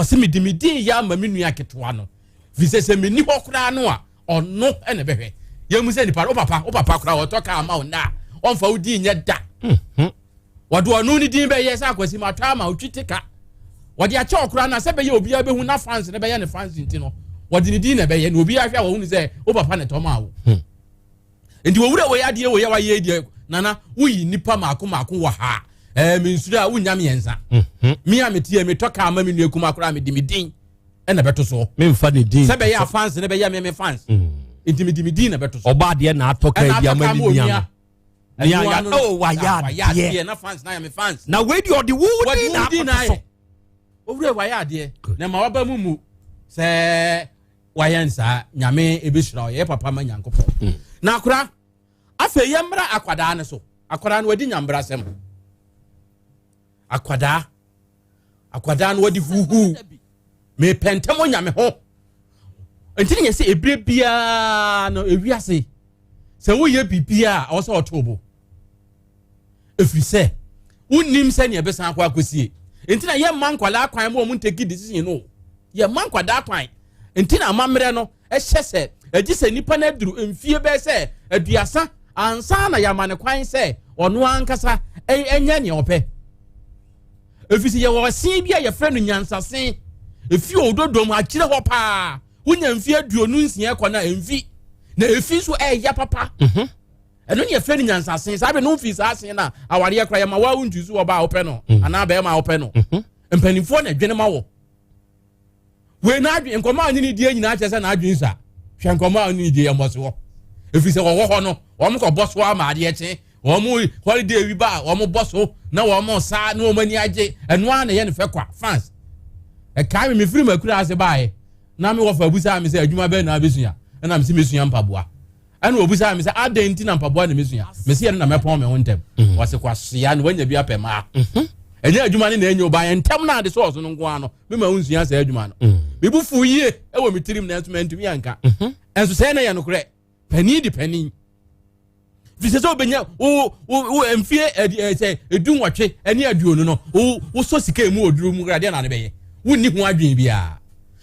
ɔsɛ mede me din yɛ ama me nua ketewa no fi sɛ sɛ menni hɔ koraa no a ɔno na ɛbɛhwɛ yɛn mu sɛ nipa wo papa wo papa koraa ɔtɔ kaa ma wo nna a ɔnfa wo din nyɛ da mhm. wɔde ɔno ne din bɛyɛ sɛ akwasi ma atɔ ama otwi te ka wɔde akyɛ ɔkoraa na sɛ bɛyɛ obiara bɛhu na fans ne bɛyɛ ne fans nti no wɔde ne din na ɛbɛyɛ na obiara hwɛ a wɔhu sɛ wo papa na ɛtɔ maa wo hmm. nti wɔwura wɔ yɛ adeɛ wɔ yɛ wayɛ deɛ nana woyi nipa mako mako wɔ ha ɛɛ me nsuro a wonya mmiɛnsa mhm. me a meteɛ metɔ kaa ma me nua kuma koraa mede me din ɛna bɛto soɔ. memfa ne din sɛ bɛyɛ a fans ne bɛyɛ me me fans mm. nti mede me din na bɛto so. Ɔba adeɛ na atɔ kaa bi ama ne nua no. Nea ya oh wayɛ adeɛ na fans na yɛ me fans. Na wei deɛ ɔde wo din na akɔto so. Owurɛ wayɛ adeɛ na ma waba mu mu sɛ. wayɛ nsaa nyame ɛbɛhyira ɔyɛ papa ma nyankopɔn mm. Na akora afei yɛmmra akwadaa no so. Akwadaa no wadi nyambrasɛm. Akwadaa akwadaa no wadi huhuu mepɛ ntɛm onyame ho nti ne yɛ sɛ ebire biara no ewiase sɛ woyɛ biribiara a ɔwɔ sɛ ɔto bo ɛfiri sɛ wonnim sɛnea ɛbɛsan akɔ akɔsie nti na yɛmma nkwadaa kwan ma wɔn nteki decision no yɛmma nkwadaa kwan nti na amammerɛ no ɛhyɛ sɛ ɛgye sɛ nipa no aduru mfie bɛyɛ sɛ aduasa ansa na yɛama no kwan sɛ ɔno ankasa ɛnyɛ nea ɔpɛ ɛfiri sɛ yɛwɔ ɛsen bi a yɛfrɛ no nyansasen ɛfi ododom akyerɛ hɔ paa wonya mfie 26 kɔ no a ɛmfi na ɛfi nso ɛyɛ papa mhm. Ɛno ne yɛfrɛ no nyansasen. Saa bere no womfii saa asen no a, awareɛ koraa yɛma wo a wontu so ɔbaa a wopɛ no mm. anaa bɛrima a wopɛ no. Mhm. Mpanimfoɔ na ɛdwene ma wɔ. Wei n'adwene nkɔmɔ a ɔne ne die nyinaa kyerɛ sɛ n'adwene sa. Hwɛ nkɔmɔ a ɔne ne die yɛ mmɔ soɔ. Ɛfiri sɛ wɔwɔ hɔ no, wɔn kɔ bɔ so ama adeɛ kye. Wɔn holiday wi ba a wɔn bɔ so na wɔn sa na wɔn ani agye. Ɛno ara na ɛyɛ no fɛ kwa fans. Ɛkae me mefiri m'akura ase baeɛ na me wɔfa abusaa me sɛ adwuma bɛn na abɛsua ɛna mese mesua mpaboa. Ɛna obisaa me sɛ adɛn nti na mpaboa na mesua? Mese ɛno na mɛpɔn me ho ntɛm. Mm. Wɔse kwasea no wanya bi apɛ mmaa. Mhm. Ɛnyɛ adwuma no na ɛnyɛ ɔba ntɛm no ade sɔɔso no nko ara no mema wo nsua saa adwuma no. Mm. Me bo fuw yie ɛwɔ me tirim nanso mantumi anka. Mhm. Ɛnso sɛ na yɛ nokorɛ. Panin de panin. Fi sɛ sɛ wobɛnya wo wo mfie sɛ 18 ne 20 no wo wosɔ sika emu oduru mu adeɛ na ade bɛyɛ. Wonni ho adwene biara.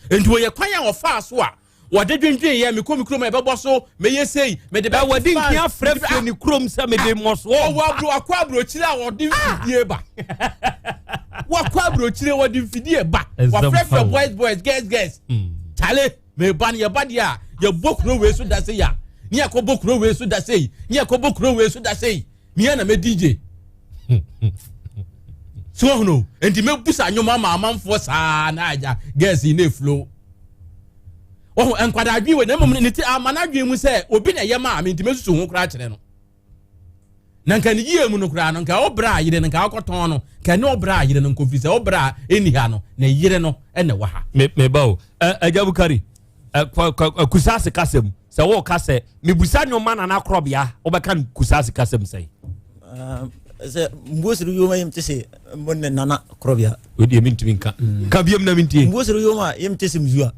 Nti wɔyɛ kwan a wɔfaa so a Wɔde dwendwen yɛ, mekɔ me kurom a ɛbɛbɔ so, mɛyɛ sei, mede bɛ. Wɔde nkia frɛfrɛ ne kurom sɛ mede mmɔsoɔ. Ɔwɔ aburo akɔ aburokyire a wɔde mfidie ba. Wakɔ aburokyire wɔde mfidie ba. Wafrɛfrɛ boys boys girls girls. Kyale meba no yɛba deɛ a yɛbɔ kuro wei so da sei a ne yɛkɔbɔ kuro wei so da sei ne yɛkɔbɔ kuro wei so da sei mea na mɛ DJ. So wɔhunu nti mɛbusa nnwom ama amanfoɔ saa na agya girls yi na eflow. Wɔho nkwadaa adwene wɔ na mmom ne ti ama n'adwene mu sɛ obi na ɛyɛ maa me nti mɛsusu ho koraa kyerɛ no. Na nka ne yie mu no koraa no nka ɔbrɛ a yere no nka ɔkɔtɔn no nka ɛne ɔbrɛ a yere no nkɔfiri sɛ ɔbrɛ a ɛnni ha no na yere no ɛna ɛwɔ ha. Me meba o agya Bukari kusase kasa mu sɛ wɔka sɛ mebusa nneɛma nana korɔbea wobɛka no kusase kasa mu sɛn. Sɛ mbosiri yoma yim te se mo ne nana korɔbea. O deɛ mentumi nka mm. ka biam na mentie. Mbosiri yoma yim te se mzua.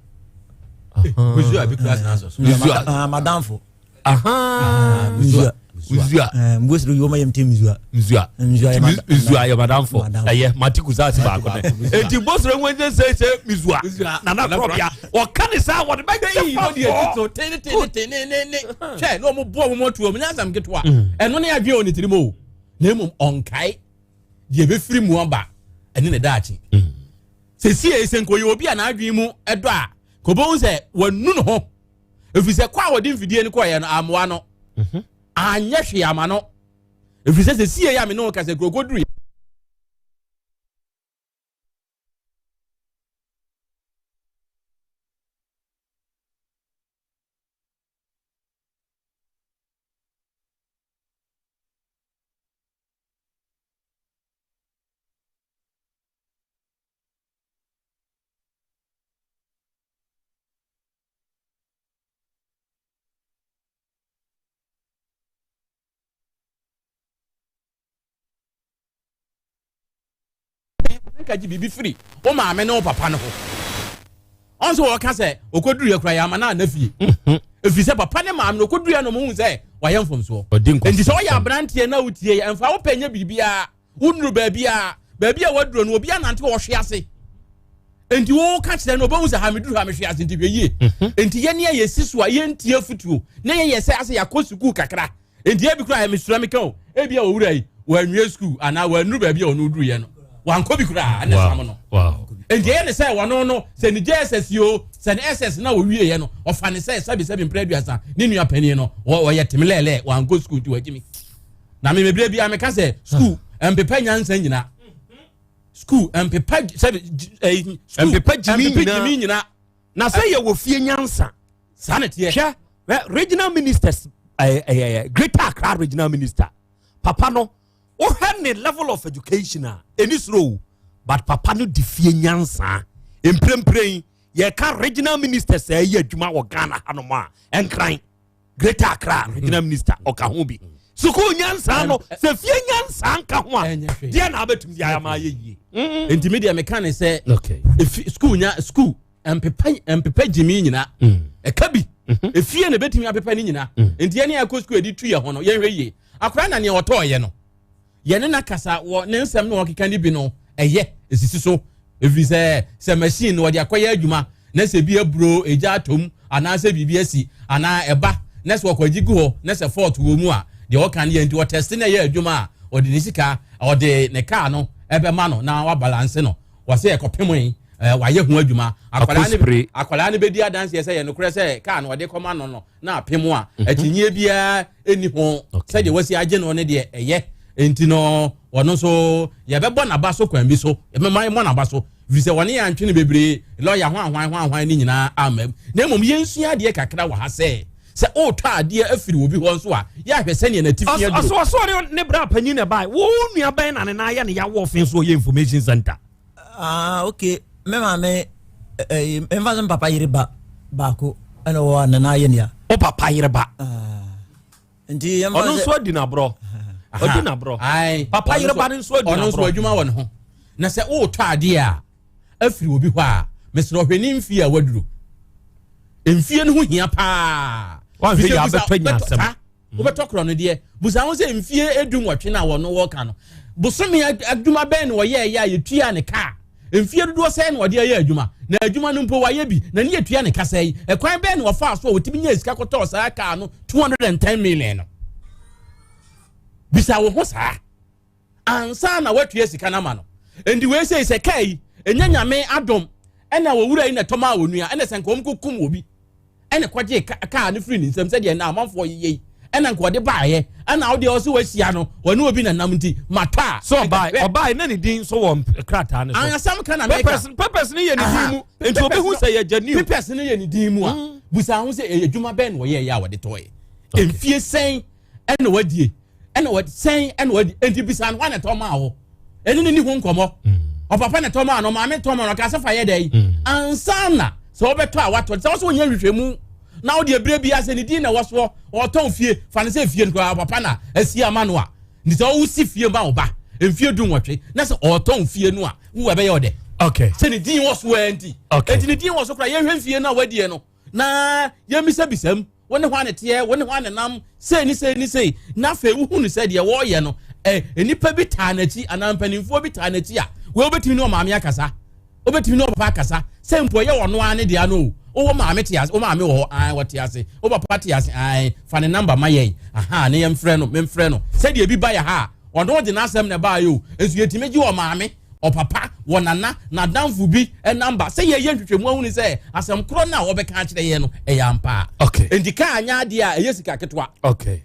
Mzua bi kura sena sɔ so. Mzua. Ah, madamfo. Aha. Mzua. Mzua. Mbosiri yoma yim te mzua. Mzua. Mzua yɛ mzua yɛ madamfo. Ɛyɛ mate kusase baako nɛ. Eti mbosiri ho sɛ sɛ sɛ mzua. Nana korɔbea. Wɔka ne saa wɔde bɛ gye fa fɔ. Tene tene tene ne ne. Hwɛ na wɔn bɔ wɔn atuo wɔn nyansam ketewa. Ɛno ne adwene wɔ ne tirim o. Na mmom ɔnkae deɛ ɛbɛfiri mu aba ɛne ne daakye. Sɛsie sɛ nka ɔyɛ obi a n'adwene mu ɛdɔ a, ka ɔbɛhu sɛ wanu ne ho. Ɛfiri sɛ kɔ a wɔde mfidie no kɔeɛ no ammoa no. Anyɛ hwee ama no. Ɛfiri sɛ sɛsie a me ne wo kasa kuro kɔduru ka gye biribi firi wo maame ne wo papa no ho ɔn sɛ wɔka sɛ ɔkɔduru yɛ kora yɛ ama no ana fie mhm. ɛfiri sɛ papa ne maame no ɔkɔduru yɛ no ɔmohu sɛ wayɛ mfomsoɔ nti sɛ woyɛ aberanteɛ na wotie yɛ ɛmfa wopɛ nyɛ biribiaa wonuru baabiaa baabi a waduro no obi anante wɔhwe ase nti woka kyerɛ no ɔbɛhu sɛ ha meduru ha mehwe ase nti hwɛ yie mhm. nti yɛne a yɛsi so a yɛntie afotuo na yɛyɛ sɛ asɛ yɛakɔ sukuu kakra Nti ebi koraa mesura meka o, ebi a owura yi wanwie sukuu anaa wannuru baabi a ɔno duruiɛ no, wankɔ bi koraa ɛna sam no. Nti ɛyɛ ne sɛ wɔno no sɛ ne JSS o, sɛ ne SS na ɔwieɛ no, ɔfa ne sɛ sɛbi sɛbi mprɛ aduasa ne nua panin no ɔyɛ tem lɛɛlɛɛ wankɔ sukuu nti wagyimi. Na me mebrɛ biara meka sɛ sukuu mpepa nyansa nyina. Sukuu mpepa sɛbi ɛyi sukuu mpepa gyimi nyina. Na sɛ yɛwɔ fie nyansa. Saa na ɛteɛ. Hwɛ regional ministers ɛɛ ɛɛ Greater Accra regional minister papa no wohwɛ ne level of education a ɛni soro o but papa no di fie nyansa mprempren. Yɛka regional ministers a ɛyɛ adwuma wɔ Ghana hanom a, Nkran, Greater Accra mhm. regional minister ɔka ho bi. Sukuu nyansa no, sɛ fie nyansa nka ho a, deɛ na abɛtumi de ayɛ ama ayɛ yie. Mm. Nti mi deɛ meka ne sɛ, sukuu nya sukuu mpepa mpepa gyimi nyina mm. ɛka bi mhm. efie na ebetumi apepa ne nyina mm. nti yɛn ni akɔ sukuu edi tu yɛ ho no yɛn hwɛ yie akora na nea ɔtɔɔ yɛ no yɛne no akasa wɔ ne nsɛm na ɔkeka no bi no ɛyɛ esisi so ɛfiri sɛ sɛ machine no wɔde akɔyɛ adwuma na sɛ bi aburo egya atom anaasɛ biribi asi anaa ɛba na sɛ ɔkɔgye gu hɔ na sɛ fault wɔ mu a deɛ ɔka no yɛ nti ɔtɛste na ɛyɛ adwuma a ɔde ne sika ɔde ne kaa no ɛbɛma no na wabalanse no wɔsɛ ɛkɔpem yi wayɛ ho adwuma akwadaa no bɛdi adanseɛ sɛ yɛ nokorɛ sɛ kaa no ɔde kɔma no no na apem a mhm. akyinnyeɛ biara ɛni ho sɛdeɛ wasi agye no ne deɛ ɛyɛ nti no ɔno nso yɛbɛbɔ n'aba so kwan bi so yɛbɛma yɛmmɔ n'aba so firi sɛ wɔne yɛn antwene bebree lɔya ho ahwan ho ahwan ne nyinaa amma mu na mmom yɛnsua adeɛ kakra wɔ ha sɛ sɛ ɔretɔ adeɛ afiri obi hɔ nso a yɛahwɛ sɛdeɛ n'atifi aduro. Ɔsɔre ne bra panyin na ɛbae wo nua bɛn na ne nan ayɛ ne yawɔ ɔfe nso ɔyɛ information center. Ah, okay. Me maame, eh, eh, mfa sɛ papa yere ba baako ɛna wɔ a nana ayɛ nea. O papa yere ba. Ah, nti yɛn fa sɛ. Ɔno nso adi n'aborɔ. Ɔdi n'aborɔ. Papa yere ba no nso adi n'aborɔ. Ɔno nso adwuma wɔ ne ho. Na sɛ wotɔ adeɛ a afiri obi hɔ a, mesrɛ ɔhwɛ ne mfie a waduro. Mfie no ho hia paa. Wanhwɛ yɛ abɛtɔ nya asɛm. Wobɛtɔ korɔ no deɛ, busa ho sɛ mfie edu nwɔtwe no a wɔno wɔka no, bosome adwuma bɛn na ɔyɛɛyɛ a yɛtuaa ne ka a? Mfie dodoɔ sɛn na ɔde ayɛ adwuma? Na adwuma no mpo wayɛ bi, na ne yɛtua ne ka sɛn? Ɛkwan bɛn na ɔfaa so a ɔtumi nyaa sika kɔtɔɔ saa kaa no 210 million no? Bisa wo ho saa ansa na woatua sika no ama no. Enti wei sei sɛ kaa yi, ɛnyɛ Nyame adom ɛna owura yi na ɛtɔ maa onua, ɛna sɛ nka wɔn kɔkum obi. ɛna kɔgye kaa no firi ne nsam sɛdeɛ na amanfoɔ yeyɛ yi ɛna nka ɔde baayɛ ɛna ɔdeɛ ɔsɛ wahyia no ɔne obi nanam nti matɔ a. so ɔbae ɔbae na ne din nso wɔ krataa no so. Asɛm ka na mɛka. Papers papers no yɛ ne din mu nti obi hu sɛ yɛ genuine. Papers no yɛ ne din mu a mm. busa ho sɛ ɛyɛ adwuma bɛn na ɔyɛ yɛ a wɔde tɔɛ mfie sɛn ɛna wadie ɛna wɔ sɛn ɛna wadi nti bisa no hɔ na ɛtɔ maa wɔ ɛne ne ni ho nkɔmɔ mm. ɔpapa na ɛtɔ maa no maame tɔ maa no ɔka sɛ fa yɛ dɛ yi mm. ansa na sɛ wɔbɛtɔ a watɔ sɛ wɔsɛ wɔnyɛ nhwehwɛmu na wɔde ebire bi asɛ ne din na ɛwɔ soɔ ɔtɔn fie fa ne sɛ fie no koraa papa na asi ama no a ne sɛ ɔwosi fie ma ɔba mfie du nwɔtwe na sɛ ɔtɔn fie no a wo ɛbɛyɛ ɔdɛ okay sɛ ne din wɔ so ɛnti okay eti ne din wɔ so koraa yɛhwɛ mfie no a wadie no na yɛmisabisa mu wo ne hwan na teɛ wo ne hwan na nam sei ne sei ne sei na afei wohu no sɛ deɛ wɔreyɛ no ɛ nnipa bi taa n'akyi anaa mpanimfoɔ bi taa n'akyi a wei wobɛtumi ne ɔmaame akasa wobɛtumi ne ɔpapa akasa sɛ mpo ɛyɛ ɔno ara ne deɛ no o wowɔ maame te ase wo maame wɔ hɔ an wɔte ase wo papa te ase an fa ne namba ma yɛn aha ne yɛmfrɛ no memfrɛ no sɛdeɛ ebi ba yɛ ha a ɔno de n'asɛm na ɛbaayɛ o nso yɛtumi gye ɔmaame ɔpapa, wɔ nana, n'adamfo bi namba sɛ yɛyɛ nhwehwɛmu ahunu sɛ asɛm korɔ no a wɔbɛka akyerɛ yɛn no ɛyɛ ampa a. Okay. Nti kaa nyɛ adeɛ a ɛyɛ sika ketewa. Okay.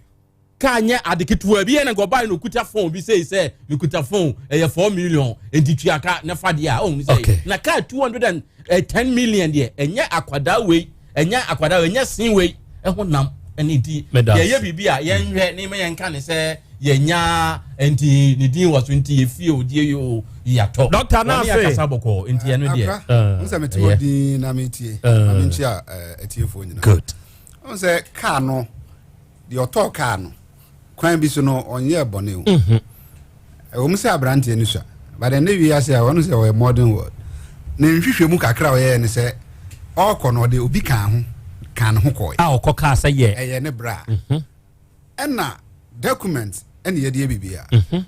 Kaa nyɛ ade ketewa bi yɛ na nka ɔbaa no okuta phone bi sei sɛ mekuta phone ɛyɛ 4 million nti tua ka na fa deɛ a ɔhunu sɛ okay. na kaa 210 million deɛ ɛnyɛ akwadaa wei ɛnyɛ akwadaa ɛnyɛ sin wei ɛho nam ɛne nti yɛyɛ biribi a yɛnhwɛ ne ma yɛnka ne sɛ yɛnya nti ne din wɔ so nti yɛfie o die yi o yɛatɔ dɔkta na ase akasa bɔkɔɔ nti ɛno deɛ n sɛ mete hɔ din na metie na menkyia atiefoɔ nyinaa good n sɛ kaa no deɛ ɔtɔɔ kaa no kwan bi so no ɔnyɛɛ bɔne o mhm. ɛwɔ mu sɛ aberanteɛ no sua but ɛnɛ wiase a ɔno sɛ ɔyɛ modern world ne nhwehwɛ mu kakra a ɔyɛɛ ne sɛ ɔrekɔ no ɔde obi kaa ho kaa ne ho kɔɛ a ɔkɔ kaa sɛ yɛ ɛyɛ ne bra mhm. ɛna document ɛna yɛde yɛ biribiara mhm.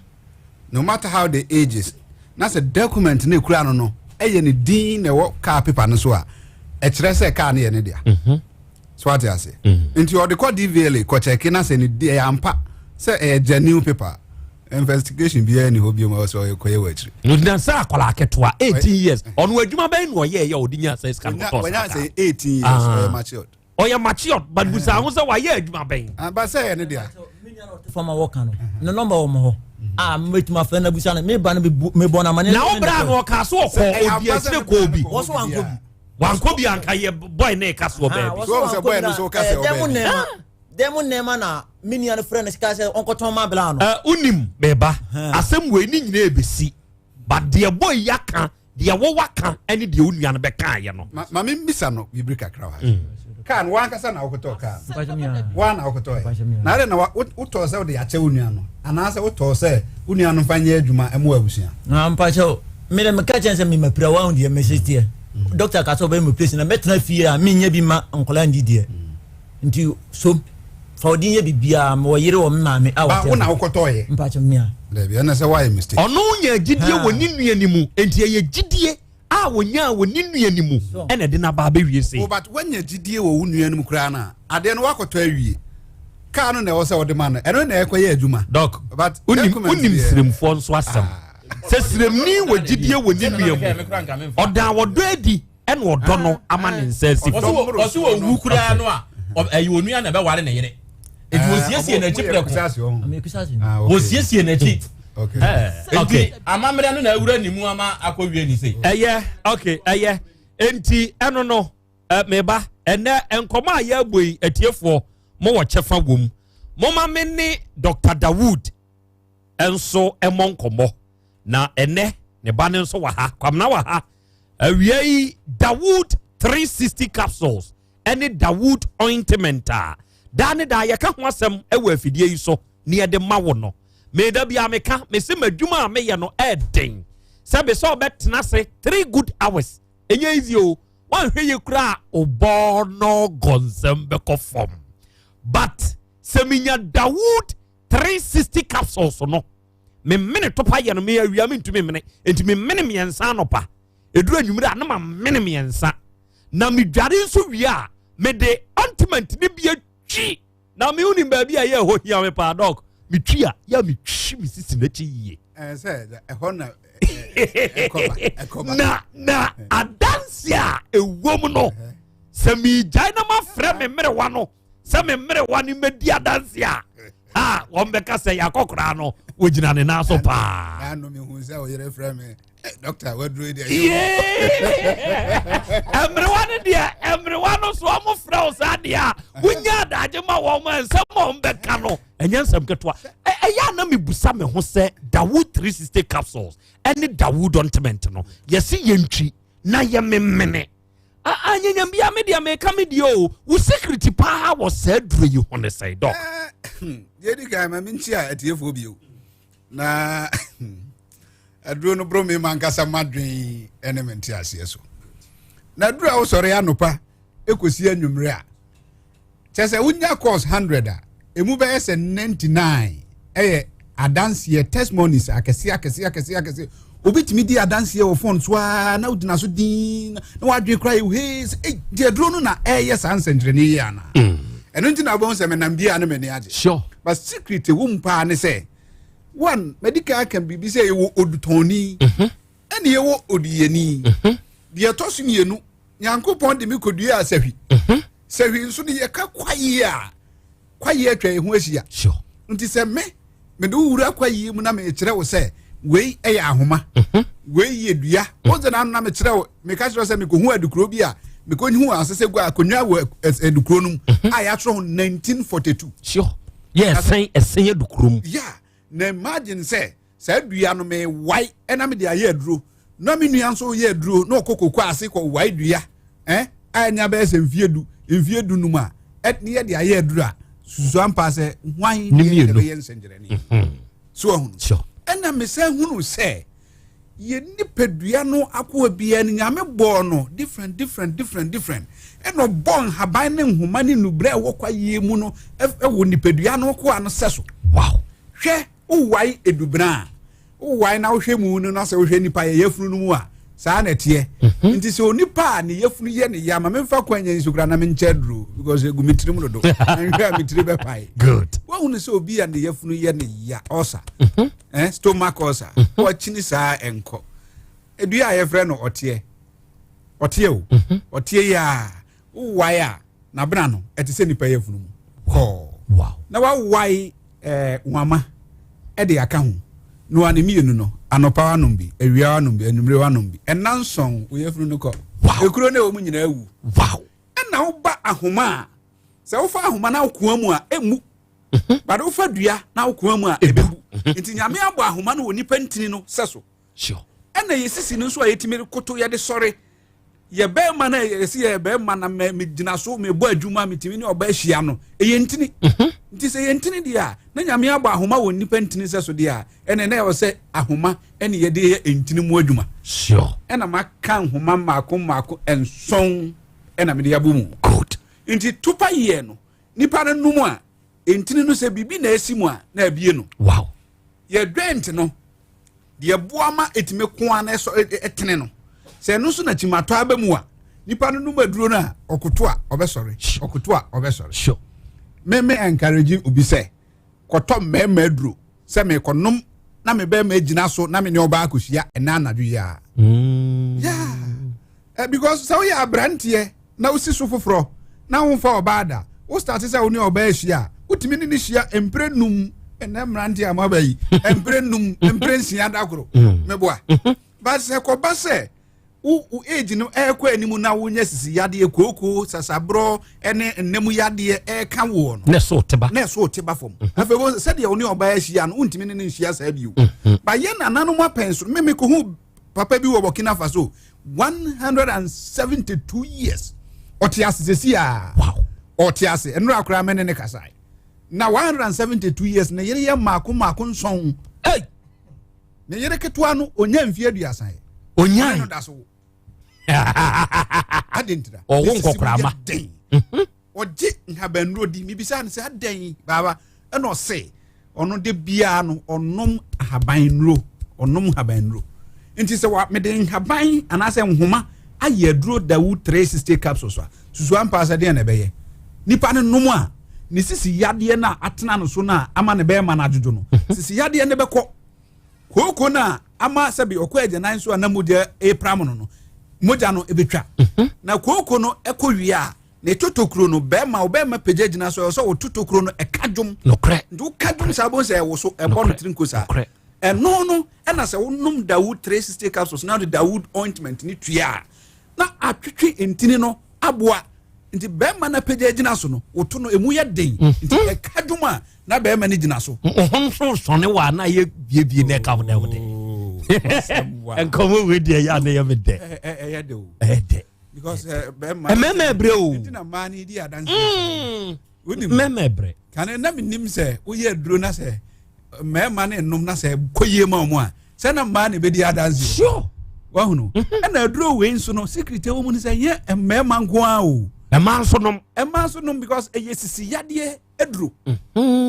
no matter how the age is na sɛ document no ekura no no ɛyɛ ne din na ɛwɔ kaa paper no so a ɛkyerɛ sɛ kaa no yɛ ne dea so ate ase mm. nti ɔde kɔ dvla kɔ kyɛke na sɛ ne di ɛyɛ ampa sɛ ɛyɛ genuine paper investigation biara ni hɔ biom ɛwɔ sɛ ɔyɛ kɔyɛ wɔ akyiri. na sɛ akwadaa ketewa 18 years ɔno adwuma bɛn na ɔyɛ ɛyɛ ɔde nya sɛ sika no kɔtɔ saa ɔnya sɛ 18 years ah. ɔyɛ matured ɔyɛ matured but busa ho sɛ wayɛ adwuma bɛn. Ah, ba sɛ ɛyɛ ne dea. fama wɔka no ne nɔmba wɔ mo hɔ a mɛtumi afrɛ no abusa no meba no mebɔ no amane na wo bra no ɔka so ɔkɔ odi akyire kɔɔ bi wɔ so wankɔ bi wankɔ bi anka yɛ boy ne ka soɔ baabi. So wɔn sɛ boy no so ka sɛ ɔbɛn bi. Dɛm nneɛma na me nua no frɛ no sika sɛ ɔnkɔtɔn ma abela no. Ɛ unim meba asɛm wei ne nyinaa ebesi but deɛ boy yi aka Deɛ wo waka ne deɛ wo nua no bɛkaeɛ no. Ma me mmisa no biribi kakra wɔ ha. Mm. Kaa no wankasa na wokɔtɔɔ kaa no. Woa na wokɔtɔɔ ɛ. Na adɛn na wotɔɔ sɛ wode akyɛ wo nua no anaasɛ wotɔɔ sɛ wo nua no mfa nyɛ adwuma ɛmo abusua? Na mpakyɛ me dɛ meka kyɛn sɛ memapira woahu deɛ mɛsɛ teɛ. Mm. Dɔkta ka sɛ ɔbɛyɛ me operation na mɛtena fie a menyɛ bi ma nkɔla ndi deɛ. Mm. Nti so fa ɔde nyɛ biribiara mewɔ yere wɔ me maame a wɔte wo na wokɔtɔɔyɛ mpakyɛ mea dabi ɛna sɛ woayɛ mistake ɔno nya gyidie wɔ ne nua no mu enti ɛyɛ gyidie a wɔnyaa wɔ ne nua no mu ɛna ɛde no aba abɛwie sei oh, but woanya gyidie wɔ wo nua no mu koraa no a adeɛ no woakɔtɔ awie kaa no na ɛwɔ sɛ wɔde ma no ɛno na ɛkɔyɛ adwuma dɔk but wonim siremfoɔ nso asɛm ah. sɛ siremni wɔ gyidie wɔ ne nua mu ɔdan wɔdɔ adi ɛna ɔdɔ no ama ne nsa asi fam. Ɔsi wɔ wu koraa no a ɛyɛ onua na ɛbɛware ne yere eti wɔsiesie n'akyi prɛko wɔsiesie n'akyi eti amammerɛ no na awura ne mu ama akɔwie ne sei. Ɛyɛ ok ɛyɛ enti ɛno no meba ɛnɛ nkɔmɔ a yɛabɔ yi atiefoɔ mo wɔ kyɛfa wɔ mu moma me ne Dr. Dawood nso mmɔ nkɔmmɔ na ɛnɛ ne ba no nso wɔ ha Kwamina wɔ ha awia yi Dawood 360 capsules ɛne Dawood ointment a daa ne daa yɛka ho asɛm ɛwɔ afidie yi so ne yɛde ma wo no meda bia meka mese m'adwuma a meyɛ no ɛɛden sɛ be sɛ ɔbɛtena ase 3 good hours ɛnyɛ easy o wanhwɛ yɛ koraa ɔbɔɔ no gɔnsɛm bɛkɔ fam but sɛ menya Dawood 360 capsules no memene topa yɛ no me awia mentumi mene nti memene mmiɛnsa anɔpa ɛduru anwummerɛ a na mamene mmiɛnsa na medware nso wie a mede ointment ne bi atwi na me wonim baabi a ɛyɛ ɛhɔ hia me paa dɔk metwi a yɛ metwi me sisi n'akyi yie na na adanse a ɛwom no sɛ megyae na mafrɛ me mmerewa no sɛ me mmerewa no mmɛdi adanse a a wɔn bɛka sɛ yɛakɔkoraa no wɔgyina ne nan so paa mmerewa no deɛ mmerewa no so wɔn frɛ wo saa deɛ a wonya adagye ma wɔn a nsɛm a wɔn bɛka no ɛnyɛ nsɛm ketewa ɛyɛ a na mebusa me ho sɛ Dawood 360 capsules ɛne Dawood ointment no yɛsi yɛntwi na yɛmemene anyanyam bia me deɛ meka me deɛ o wo secret paa wɔ saa duro yi ho ne sɛe dɔk eh, deɛ di kan ma menkyia atiefoɔ bio na aduro no boro me ma nkasa madwen ne me nte aseɛ so na aduro a wosɔre anopa ɛkɔsi anwummerɛ a Kyerɛ sɛ wonya course hundred a, emu bɛyɛ sɛ 99 ɛyɛ adanseɛ testimonies akɛseɛ akɛseɛ akɛseɛ akɛseɛ. Obi tumi di adanseɛ wɔ phone so ara na wogyina so dinn na wadwene koraa yɛ hee sɛ ei deɛ aduro no na ɛyɛ saa nsɛnkyerɛnne yi anaa. Mm. Ɛno nti na wobɛhu sɛ menam bi a ne m'ani agye. Sure. But secret ɛwɔ mu paa ne sɛ one madi kan aka biribi sɛ yɛwɔ odutɔnni mhm. ɛne yɛwɔ odiyɛni. Mhm. Deɛ ɛtɔ so mmienu Nyankopɔn de me kɔduaa sahwi. Mhm. Sahwi nso no yɛka kwaeɛ a kwaeɛ atwa yɛn ho ahyia. Nti sɛ me mede wo wura kwaeɛ mu na mekyerɛ wo sɛ wei yɛ ahoma mhm. wei yɛ dua mhm. wosɛ na na mekyerɛ wo meka kyerɛ sɛ mekɔhu adukuro bi a mekɔhu asesɛ gu akonnwa wɔ adukuro no mu a yɛatwerɛ ho 1942 sure yɛ ɛsɛn ɛsɛn adukuro mu yeah na imagine sɛ saa dua no mewae ɛna mede ayɛ aduro na me nua nso yɛ aduro na ɔkɔ koko ase kɔ wae dua eh a ɛnya bɛyɛ sɛ mfie du mfie du num a ɛne yɛ de ayɛ aduro a susu ampa sɛ hwan ne yɛ bɛyɛ nsɛnkyerɛnne mhm. so ahunu ɛna mesan hunu sɛ yɛ nipadua no akoa biara no nyame bɔɔ no different different different different ɛna ɔbɔ nhaban ne nhoma ne nnubrɛ a ɛwɔ kwa yie mu no ɛwɔ nipadua no akoa no sɛ so wow hwɛ Wowae adubena a, wowae na wohwɛ mu no na sɛ wohwɛ nipa yɛ yafunu no mu a, saa na ɛteɛ. Mhm. Nti sɛ onipa a ne yafunu yɛ ne ya ma memfa kwan nyɛ nsu koraa na menkyɛ aduro because egu me tirim dodo. Nhwɛ a me tiri bɛpae. Good. Woahunu sɛ obi a ne yafunu yɛ ne ya ɔsa, mhm. eh, stomach ulcer, mhm. wɔkyini saa ɛnkɔ. Edua a yɛfrɛ no ɔteɛ. Ɔteɛ o. Ɔteɛ yi a wowae a n'abena no ɛte sɛ nipa yafunu mu kɔɔ na wawae ɛɛ eh, nwama ɛde aka ho noa ne mmienu no anɔpa wanom bi awia wanom bi anwummere wanom bi ɛna nsɔn wo yafunu no kɔ ekuro no ɛwɔ mu nyinaa awu ɛna woba ahoma a sɛ wofa ahoma na wokoa mu a emu mhm. bade wofa dua na wokoa mu a ebebu mhm. nti nyame abɔ ahoma no wɔ nipa ntini no sɛ so. Sure. Ɛna yɛ sisi no nso a yɛtumi koto yɛde sɔre yɛ bɛrima no a yɛsi yɛ bɛrima na mɛ megyina so mebɔ adwuma metumi ne ɔba ahyia no ɛyɛ ntini mhm. nti sɛ yɛ ntini deɛ a na nyame abɔ ahoma wɔ nnipa ntini sɛ so deɛ a ɛne na ɛwɔ sɛ ahoma ɛne yɛde yɛ ntini mu adwuma sure. ɛna maka nhoma mmaako mmaako nson ɛna mede abɔ mu good nti tupa yɛ no nipa no nom a ntini no sɛ biribi na esi mu a na abie no wow yɛ dwɛnt no deɛ ɛboa ma ɛtumi ko a na ɛsɔ ɛtene no sɛ ɛno nso na kyimatɔ aba mu a nipa no nom aduro no a ɔkoto a ɔbɛsɔre ɔkoto a ɔbɛsɔre sure me me encourage obi sɛ kɔtɔ mmarima aduro sɛ mekɔnom na me bɛrima gyina so na me ne ɔbaa akɔhyia ɛna anadwo yi a mm. yeah eh, because sɛ woyɛ aberanteɛ na wosi so foforɔ na womfa ɔbaa da wo start sɛ wo ne ɔbaa ahyia a wotumi ne ne hyia mpere num ɛnɛ mmeranteɛ a moaba yi mpere num mpere nsia da koro mm. meboa mm-hmm. but sɛ kɔba sɛ wo wo age no ɛrekɔ anim na wonya sisi yadeɛ kooko sasaborɔ ne nnam yadeɛ ɛreka woɔ no na ɛso te ba na ɛso te ba fam mm-hmm. afei wo sɛdeɛ wo ne ɔbaa ahyia no wontumi ne ne nhyia saa bio mm-hmm. ba yɛ nananom apɛn so meme kɔhu papa bi wɔ Burkina Faso 172 years ɔte ase sɛsi a ɔte ase ɛnora koraa mene ne kasae na 172 years ne yere yɛ mmaako mmaako nson hey! ne yere ketewa no ɔnya mfeɛ aduasa yɛ ɔnya no da so wo ade ntira ɔwo nkɔkorama den mhm. ɔgye nhabannuro di mebisa no sɛ adɛn baaba ɛna ɔse ɔno de biara no ɔnom ahaban nnuro ɔnom nhaban nnuro nti sɛ wa mede nhaban anaasɛ nhoma ayɛ aduro dawu 360 capsules a susu ampa sɛ deɛ na ɛbɛyɛ nipa no nom a ne sisi yadeɛ no a atena no so no a ama ne bɛrima no adwodwo no mhm. sisi yadeɛ no bɛkɔ kooko no a ama sɛbi ɔkɔ agyanan so a na mogya repram no no mogya no ebetwa mhm. na kooko no ɛkɔ wie a na etotokuro no bɛrima ɔbɛrima pagya gyina so ɛwɔ sɛ ɔtotokuro no ɛka dwom nokorɛ nti woka dwom saa bó sɛ ɛwɔ so ɛbɔ no tiri nko saa ɛno no ɛna sɛ wonom dawood 360 capsules na wode dawood ointment ne tua a na atwetwe ntini no aboa nti bɛrima no apagya gyina so no woto no emu yɛ den mhm. nti ɛka dwom a na bɛrima no gyina so. ɔhɔn nso sɔne wɔ a na yɛ biebie na ɛka ho na ɛwɔ dɛ nkɔmɔ wei deɛ yɛ a na yɛ mi dɛ ɛyɛ dɛ o ɛyɛ dɛ because bɛrima mmarima ɛbrɛ o nti na mmaa no di adanse mmarima ɛbrɛ kane na mi nim sɛ woyɛ aduro na sɛ mmarima ne nnum na sɛ kɔ yie ma wɔn a sɛ na mmaa na ebedi adanse sure wahunu mhm. ɛna aduro wei nso no secret ɛwɔ mu no sɛ nyɛ mmarima nko ara o mmaa nso nom mmaa nso nom because ɛyɛ sisi yadeɛ aduro mhm.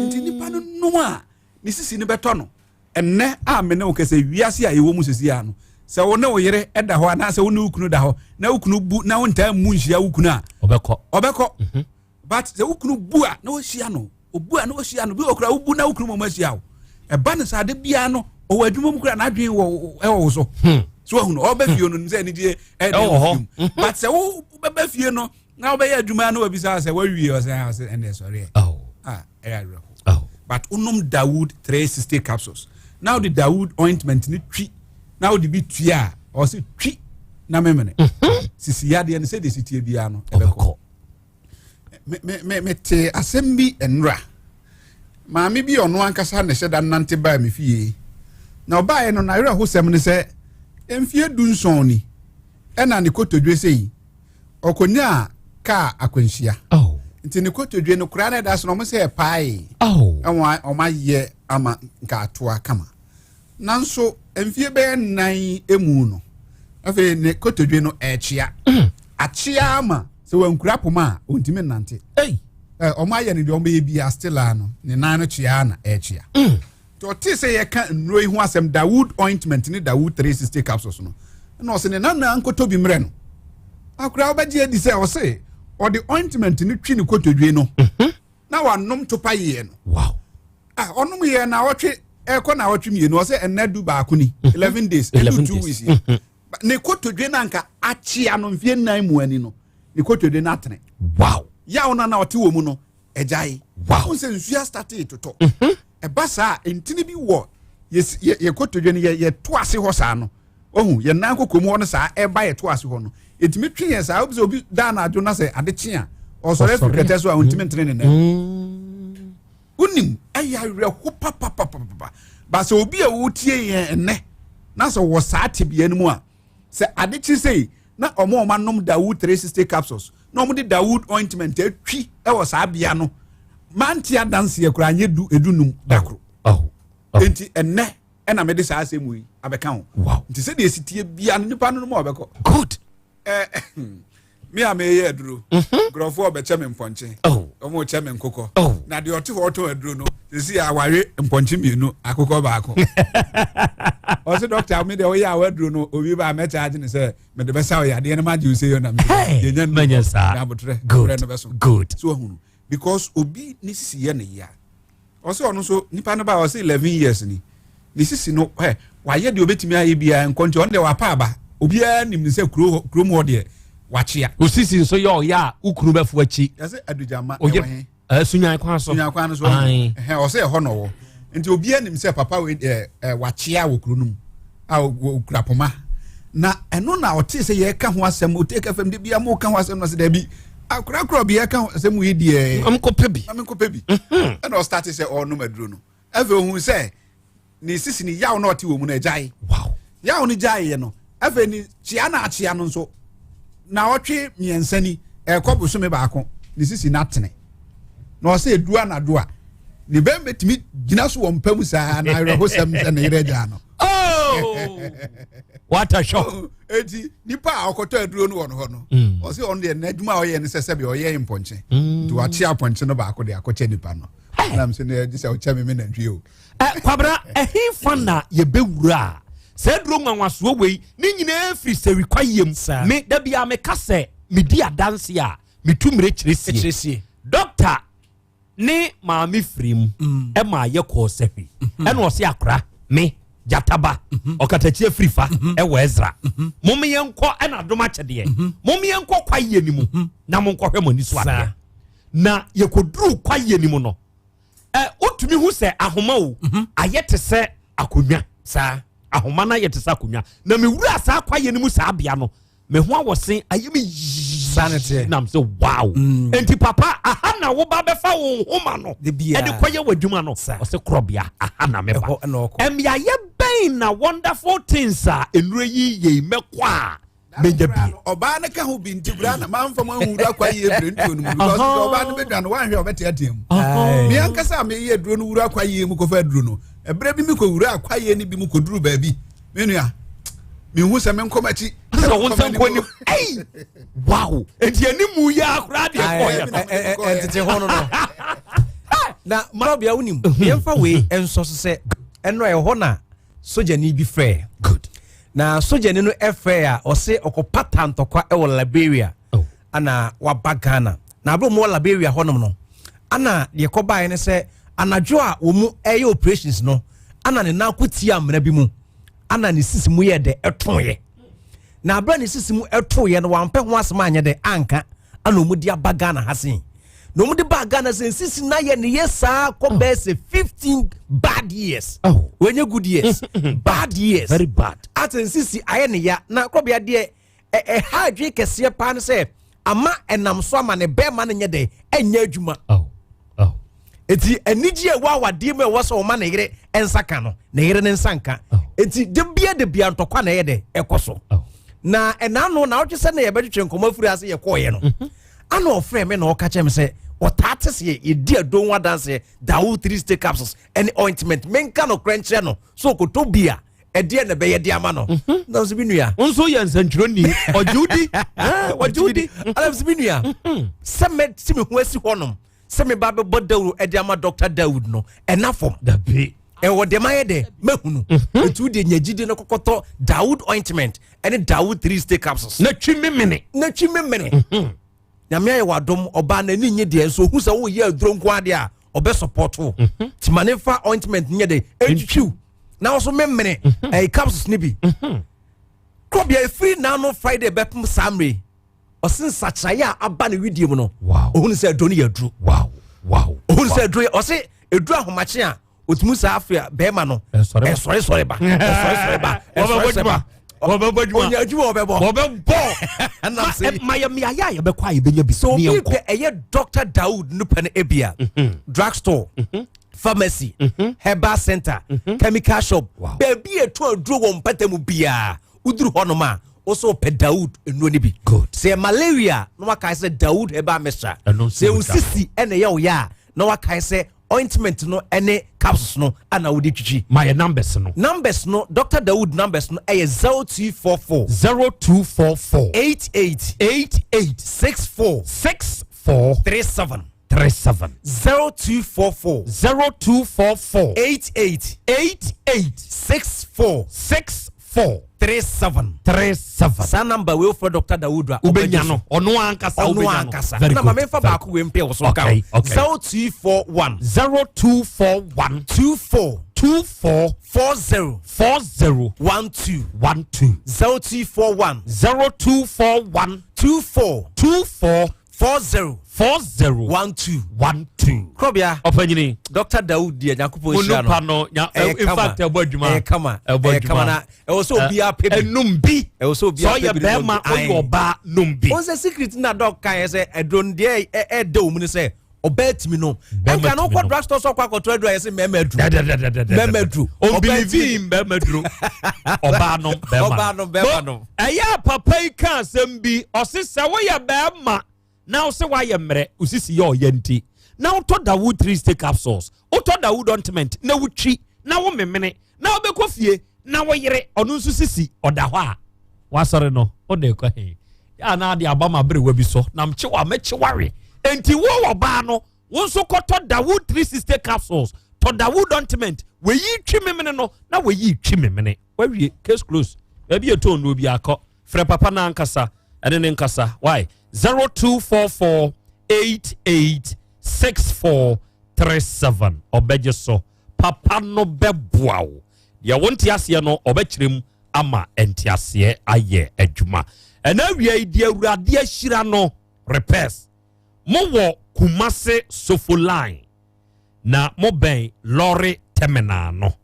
nti nipa no nom a ne sisi no bɛtɔ no ɛnɛ a me ne wo kɛsɛ wiase a yɛwɔ mu sisi a no sɛ wo ne wo yere da hɔ anaasɛ wo ne wo kunu da hɔ na wo kunu bu na wo ntaa mu nhyia wo kunu a ɔbɛkɔ ɔbɛkɔ mhm. but sɛ wo kunu bu a na wahyia no obu a na wahyia no bi wɔ kora wobu na wo kunu mɔmɔ ahyia wo ɛba no sɛ ade biara no ɔwɔ adwuma mu kora n'adwene wɔ ɛwɔ wo so hmm. so ahunu ɔbɛ fie no sɛ anigye ɛde wɔ fie mu hmm. but sɛ wo bɛbɛ fie no na wobɛyɛ adwuma no wabisa sɛ wawie ɔsɛ ɔsɛ ɛnɛ sɔre ɛ oh. ah ɛyɛ awerɛho oh. but wonom dawood 360 capsules na wode dawood ointment no twi na wode bi tua a ɔsɛ twi na memene mhm. sisi yadeɛ no sɛdeɛ sitie biara no ɛbɛkɔ mete asɛm bi nnora maame bi ɔno ankasa na ɛhyɛ da nante baa me fie na ɔbaeɛ no n'awerɛhosɛm ne sɛ mfeɛ dunson ni ɛna ne kotodwe sei ɔkɔnyaa kaa akwanhyia oh. nti ne kotodwe no koraa na ɛda so no ɔmo sɛ ɛpae oh. ɛwɔn ɔmo ayɛ ama nkaatoa kama nanso mfie bɛyɛ nnan emu no afei ne kotodwe no ɛkyea mm. akyea ama sɛ wankura poma a ɔntumi nnante ɔmo ayɛ no deɛ ɔmo bɛyɛ bia still a no ne nan no kyea na ɛkyea mm. nti ɔte sɛ yɛka nnuro yi ho asɛm dawood ointment ne dawood 360 capsules no ɛna ɔsɛ ne nana nkotɔ bi mmerɛ no akora wobɛgye adi sɛ ɔse ɔde ointment no twi ne kotodwe no mhm. na wanom topa yeɛ no wow. ah, ɔnom yɛ na ɔtwe ɛkɔ na ɔtwe mmienu ɔsɛ ɛnɛ du baako ni mhm. 11 days ɛdu 2 weeks yi mhm. ne kotodwe no anka akyea no mfie nnan mu ani no ne kotodwe no atene wow. yaw no na ɔte wɔ mu no ɛgyae wow. sɛ nsuo astate totɔ mhm. ɛba saa ntini bi wɔ yɛ kotodwe no yɛto ase hɔ saa no ohu yɛn nan koko mu hɔ no saa ɛba yɛto ase hɔ no ɛtumi twe yɛn saa obi sɛ obi da anadwo na sɛ ade kye a ɔsɔre afiri kɛtɛ so a ɔntumi ntene ne nan mm. wonim ɛyɛ awerɛho papapapapa ba sɛ obi a wotie yɛn ɛnɛ Na sɛ wɔ saa tebea no mu a, sɛ ade kye sei na ɔmo a ɔmo anom Dawood 360 capsules na ɔmo de Dawood ointment atwi wɔ saa bea no, mante adanseɛ koraa nyɛ du edu num da koro. Oh. Oh. Enti ɛnnɛ ɛna mede saa asɛm yi abɛka ho. Wow. Nti sɛdeɛ esi tie bia no nipa no no mu a ɔbɛkɔ. Good. Eh, me a meyɛ aduro mhm. nkurɔfoɔ ɔbɛkyɛ me mpɔnkye oh. ɔmo kyɛ me nkokɔ oh. na deɛ ɔte hɔ ɔtɔn aduro no sisi awawe mpɔnkye mmienu akokɔ baako ɔsi dɔkta mi deɛ ɔyɛ awɔ aduro no obi ba mɛkyɛ agye ne sɛ mɛde bɛsa ɔyɛ adeɛ no ma gye ose yɛ na mɛ yɛ nya saa abotrɛ good no bɛso good so ahunu because obi ne sisi yɛ ne ya Ɔsɛ ɔno nso nipa no ba ɔsɛ 11 years ni ne sisi no ɛ wayɛ deɛ obetumi ayɛ biara nkɔ nti ɔno deɛ wapa aba obiara nim ne sɛ kuro hɔ kurom hɔ deɛ wakyea. Osisi nso yɛ ɔyɛ a ukunu bɛfo akyi. Yɛsɛ adugyama ɛwɔ he. Ɛɛ sunyan kwan so. Sunyan kwan no so. Ɛhɛn ɔsɛ ɛhɔ na ɔwɔ nti obiara nim sɛ papa wei deɛ ɛ wakyea wɔ kuro no mu a okura poma na ɛno na ɔte sɛ yɛka ho asɛm otake fm de bia mo ka ho asɛm na sɛ daabi akorakora bi yɛka ho asɛm yi deɛ nkɔpɛ bi nkɔpɛ bi mhm. ɛna ɔstarte sɛ ɔnom aduro no afei ohun sɛ ne sisi ne yaw na ɔte wɔ mu no agyae yaw no gyaeɛ no afei ne kyea na akyea no nso na ɔtwe mmiɛnsa ni ɛkɔ bosome baako ne sisi no atene na ɔsɛ edu anadwo a ne bɛn bɛtumi gyina so wɔ mpa mu saa na awerɛhosɛm sɛ ne yerɛ gyaa no oh! what a shock oh, eti nipa a ɔkɔtɔ aduro no wɔ no hɔ no mm. ɔsɛ ɔno deɛ n'adwuma a ɔyɛ no sɛ sɛbi ɔyɛ mpɔnkye mm. nti wakye apɔnkye no baako de akɔkyɛ nipa no nam sɛ ne ɛgye sɛ ɔkyɛ me me nantwie o eh, kwabra ɛhe fa na yɛbɛwura a saa aduro nwanwasoɔ wei ne nyinaa firi sɛwi kwayiem me da bia meka sɛ medi adanse a metu mmerɛ kyerɛ sie dɔkta ne maame firi mu mm. ɛma yɛkɔɔ sahwi mm-hmm. ɛna ɔse akora me gyataba mm-hmm. ɔkatakyie firi fa mm-hmm. ɛwɔ ɛzra mom yɛnkɔ ɛna adom akyɛdeɛ mom yɛnkɔ kwayie no mu na monkɔhwɛ mo ani so adeɛ na yɛkɔduru kwayie no mu no ɛ wotumi hu sɛ ahoma o ayɛ te sɛ akonnwa saa ahoma no ayɛ te sɛ akonnwa na mewura saa kwayie no mu saa bea no me ho awɔsen ayɛ me yii nam sɛ wow mm. nti papa aha na woba bɛfa wo nhoma no ɛde kɔyɛ w'adwuma no ɔsɛ korɔbea aha na meba mmeayɛ bɛn na wonderful things a nnuro yi yei mɛkɔ a menya bi. ɔbaa no ka ho bi nti koraa na manfa mu anwura kwa yie bere ntuo no mu because ɔbaa no bɛdwa no wanhwɛ ɔbɛteatea mu me ankasa a meyɛ aduro no wura kwa yie mu kɔfa aduro no ɛberɛ bi mekɔwura kwa yie no bi mu kɔduru baabi me nua mehu sɛ menkɔ m'akyi sɛ wo nsa nkɔ anim ei wow enti animu yɛ akora deɛ kɔyɛ no ɛntete ho no no na marabia wonim mhm. yɛmfa wei ɛnsɔ so sɛ ɛno ɛhɔ na sogyani bi frɛ good na sogyani no ɛfrɛ a ɔse ɔkɔpata ntɔkwa ɛwɔ Liberia oh. ana waba Ghana na abere mu wɔ Liberia hɔnom no ana deɛ kɔbaeɛ ne sɛ anadwo a wɔn mu ɛyɛ operations no ana ne nan ko tia amena bi mu ana ne sisi mu yɛ dɛ ɛtoeɛ na abere ne sisi mu ɛtoeɛ no wampɛ ho asɛm anyɛ dɛ anka ana wɔn de aba Ghana ha sen na wɔn de ba Ghana sen sisi na yɛ ne yɛ saa kɔ oh. bɛyɛ sɛ 15 bad years oh. wɔnyɛ good years bad years very bad ati nsisi ayɛ ne ya na kɔbea deɛ ɛha adwene kɛseɛ paa no sɛ ama ɛnam so ama ne bɛrima no nyɛ dɛ ɛnyɛ adwuma oh, oh. eti anigye a ɛwɔ awadeɛ mu a ɛwɔ sɛ ɔma ne yere nsa ka no ne yere ne nsa nka oh. eti de bia de bia ntɔkwa na ɛyɛ dɛ ɛkɔ so na ɛna ano na ɔtwe sɛ na yɛbɛtwetwe nkɔmɔ afiri ase yɛkɔɔyɛ no mhm. ana ɔfrɛ me na ɔka kyerɛ me sɛ ɔtaa te seɛ yɛdi adon ho adanseɛ dawo three state capsules ɛne ointment menka no korɛ nkyerɛ no so ɔkɔtɔ bi a ɛdeɛ na ɛbɛyɛ de ama no mhm. na nso bi nua. nso yɛ nsɛntwerɛni ɔgye wo di ɔgye wo di ala nso bi nua mhm. sɛ mɛ si mi ho asi hɔnom sɛ mi ba bɛbɔ dawuro ɛde ama Dr. Dawood no ɛna fam. Dabi. ɛwɔ deɛ mayɛ dɛ mɛhunu mhm. etu deɛ nya gyidie no kɔkɔtɔ Dawood ointment ɛne Dawood three stay capsules. na twi memene. na twi memene. Nyame ayɛ w'adom ɔbaa n'ani nye deɛ nso ohu sɛ woyɛ aduro nko adeɛ a ɔbɛ support wo mhm. ti ma ne fa ointment nyɛ de ɛntwitwiw na wɔso memene mhm. ɛyɛ capsules ne bi mhm. kɔbea efiri n'ano Friday bɛpem saa mmere ɔse nsakyeraeɛ a aba ne widie mu no ohun sɛ aduro no yɛ aduro ohun sɛ aduro yɛ ɔse aduro ahomakye a otumi saa afei a bɛrima no ɛsɔresɔre ba ɛsɔresɔre ba ɛsɔresɔre ba wɔbɛbɔ adwuma onya adwuma wɔbɛbɔ wɔbɛbɔ ma yɛ mmeayɛ a yɛbɛkɔ a yɛbɛnya bi so obi pɛ ɛyɛ Dr. Daoud no pɛ no ebia mhm. drug store mhm. Pharmacy, herbal center, chemical shop, baabi a ɛtɔ aduro wɔ mpata mu biara, woduru hɔnom a, wosɛ wopɛ Dawood nnuro no bi. Sɛ yɛ malaria na wakae sɛ Dawood herbal mixture. Sɛ wo sisi ɛna ɛyɛ wo yɛ a, na wakae sɛ ointment no ne capsules no ana wode twitwi. Ma yɛ numbers no. Numbers no, Dr. Dawood numbers no ɛyɛ 0244. 0244. 88. 88. 64. 64. 37. 37. 0244. 0244. 88. 88. 64. 64. 37. 37. Saa number wei wofrɛ Dr. Dawood a, wobɛnya no. Ɔno ankasa ɔno wobɛnya no. ankasa. Very Na good. ma memfa baako wei mpɛ wo so nka Okay, ho. okay. 0241. 0241. 24. 24. 40. 40. 12. 12. 0241. 0241. 24. 24. 40. 40. 12. 12. Krɔbea. Ɔpanyini. Dr. Dawood deɛ Nyankopɔn nhyira no. Onipa no, nya, Ɛyɛ in kama. fact, ɛbɔ adwuma. Ɛyɛ kama. Ɛbɔ Ɛyɛ kama adwuma. na ɛwɔ sɛ obiara pɛ bi. Ɛnum bi. Ɛwɔ sɛ obiara Sɛ ɔyɛ pɛ bi na bɛrima, ɔdi. ɔyɛ ɔbaa, num bi. Wɔn sɛ secret na dɔk kan yɛ sɛ ɛduro no deɛ ɛda wɔn mu ne sɛ ɔbaa tumi nom. Bɛrima Ɛnka no tumi wokɔ nom. drug store sɛ ɔkɔ akɔtɔ aduro a yɛsɛ mmarima aduro. Mmarima aduro. Ɔbaa Ɔbilivi tumi in bɛrima duro. Ɔbaa nom, bɛrima Ɔbaa nom, bɛrima nom. Ɛyɛ a papa yi ka asɛm bi, ɔse sɛ woyɛ bɛrima na wo sɛ woayɛ mmerɛ, wo sisi yɛ ɔyɛ nti, na wotɔ Dawood 3 stick capsules, wotɔ Dawood ointment na wotwi na wo memene na wobɛkɔ fie na wo yere ɔno nso sisi ɔda hɔ a, wasɔre no wode kɔ he? Yɛ anaa de aba ma aberewa bi so na mkyewa mɛkyewawe. Enti wo ɔbaa no, wo nso kɔtɔ Dawood 360 capsules, tɔ Dawood ointment, wɔyi twi memene no na wɔyi twi memene. Wawie, case close. Baabi yɛ tɔn no obi akɔ. Frɛ papa na ankasa, ɛne ne nkasa. Why? 0244 88 64 37. Ɔbɛgye so. Papa no bɛboa wo. Deɛ wonte aseɛ no, ɔbɛkyerɛ mu ama nteaseɛ ayɛ adwuma. Ɛna awia yi deɛ Awurade ahyira no repairs. Mowɔ Kumase Sofo line na mobɛn lorry terminal no.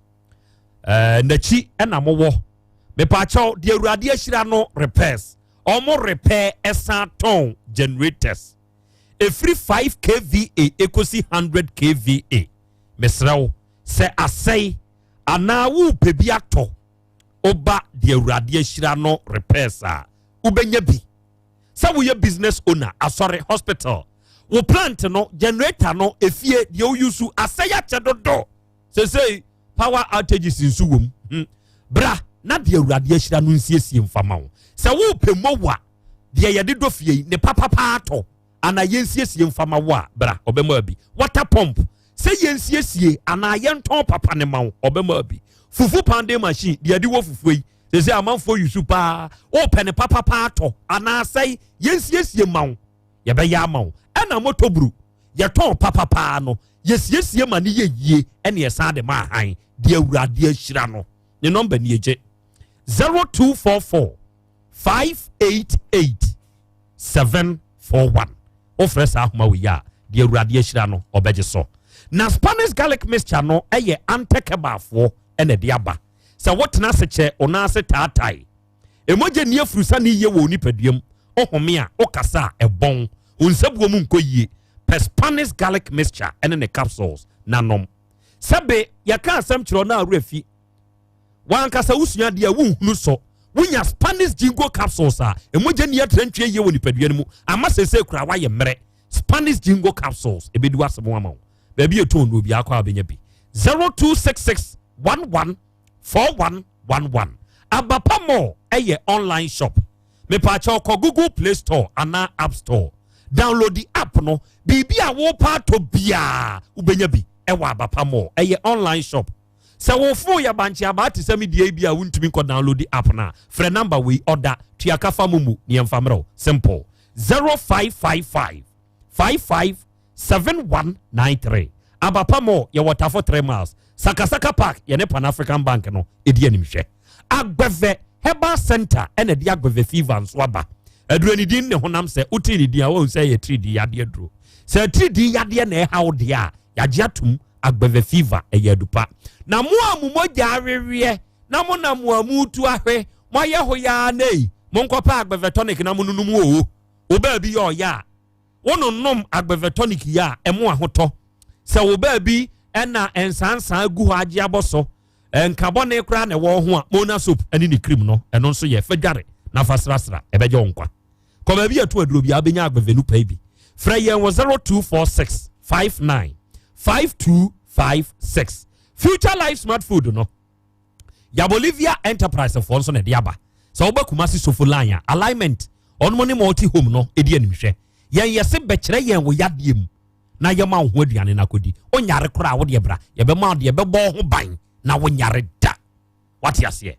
N'akyi ɛna mowɔ. Mepaakyɛw deɛ Awurade ahyira no repairs. Ɔmo repair ɛsan tɔn generators. Ɛfiri 5 kVA ekosi 100 kVA. Mesrɛ wo sɛ asɛe anaa wopɛ bi atɔ, woba deɛ Awurade ahyira no repairs a, wobɛnya bi. Sɛ woyɛ business owner, asɔre, hospital, wo plant no, generator no, efie deɛ woyusu asɛe akyɛ dodo. Sesei power outages nso wɔ mu. Bra na deɛ Awurade ahyira no nsiesie mfama wo. Sɛ wopɛ mowa deɛ yɛde dɔ fie yi ne papapa atɔ anaa yɛnsiesie mfama wo a, bra ɔbɛma bi. Water pump sɛ yɛnsiesie anaa yɛntɔn papa ne ma wo, ɔbɛma bi. Fufu pounding machine deɛ yɛde wɔ fufuo yi sɛ amanfoɔ yusu paa, wopɛ ne papapa atɔ anaa sɛ yɛnsiesie ma wo, yɛbɛyɛ ama wo. Ɛna motoburu yɛtɔn papapaa no, yɛsiesie ma ne yɛ yie, ɛne yɛsan de ma ahan. Deɛ Awurade ahyira no ne nɔmba ni egye 0244 588 741. Wofrɛ saa ahoma wei a, deɛ Awurade ahyira no ɔbɛgye so. Na Spanish garlic mixture no ɛyɛ antɛkɛbaafoɔ ɛna ɛde aba. Sɛ wotena ase kyɛ, wo nan ase taatae, emogye nni afurusa ne yie wɔ wo nipadua mu, wohome a wokasa a ɛbɔn, wo nsabuo mu nkɔ yie, pɛ Spanish garlic mixture ɛne ne capsules na nom. Sɛbe yɛka asɛm kyerɛ no a werɛ fi wankasa, wosua adeɛ a wonhunu so, wonya Spanish ginkgo capsules a emogye nni atrantwie yie wɔ nipadua no mu ama sese kura wayɛ mmerɛ. Spanish ginkgo capsules ebedi w'asɛm ama wo. Baabi yɛ tɔn no obi akɔ a bɛnya bi. 0266 11 4111. Abapa Mall ɛyɛ online shop. Mepaakyɛw kɔ Google Play Store anaa App Store, download the app no. Biribi a wɔrepa atɔ biara wobɛnya bi ɛwɔ Abapa Mall. Ɛyɛ online shop. Sɛ wo phone yɛ bankye abaa te sɛ me deɛ bi a wontumi nkɔ download the app no a, frɛ number wei, ɔda tuakafa mu mu ne yɛmfa mmerɛ wo. Simple, 0555 55 7193. Abapa Mall yɛwɔ Tafo 3 Miles, Sakasaka Park, yɛne Pan African Bank no ɛdi animhwɛ. Agbɛvɛ Herbal Center ɛna ɛde Agbɛvɛ fever nso aba. Aduro ne din ne honam sɛ wotee ne din a, woahu sɛ ɛyɛ tiridii yadeɛ duro. Sɛ tiridii yadeɛ na ɛha wo deɛ a, yɛagye atom. Agbɛvɛ fever ɛyɛ adupa. Na mo a mo mogya aweweɛ na mo nam mo a mutu ahwe, moayɛ ho yaa nei, monkɔpɛ Agbɛvɛ tonic na mo nonom o. Wo baabi yɛ ɔyɛ a, wononom Agbɛvɛ tonic yi a, ɛmo ahotɔ. Sɛ wo baabi ɛna nsansan gu hɔ agye abɔ so. Nka bɔne koraa na ɛwɔ ho a, Mona soap ne ne cream no, ɛno nso yɛ fɛ dware na fa srasra, ɛbɛgye wo nkwa. Kɔ baabi a ɛto aduro biara, wobɛnya agbavenu pɛi bi. Frɛ yɛn wɔ 0246 59 5256. Future Life Smart Food no, ya Bolivia Enterprise foɔ nso na ɛde aba. Sɛ woba Kumasi Sofo line a, alignment, ɔnom ne multi home no ɛdi animhwɛ. Yɛn yɛse bɛkyerɛ yɛn wo yadeɛ mu na yɛma wo ho aduane no akɔdi. Wonyare koraa wo deɛ bra, yɛbɛma wo deɛ ɛbɛbɔ wo ho ban na wonyare da. Wate aseɛ?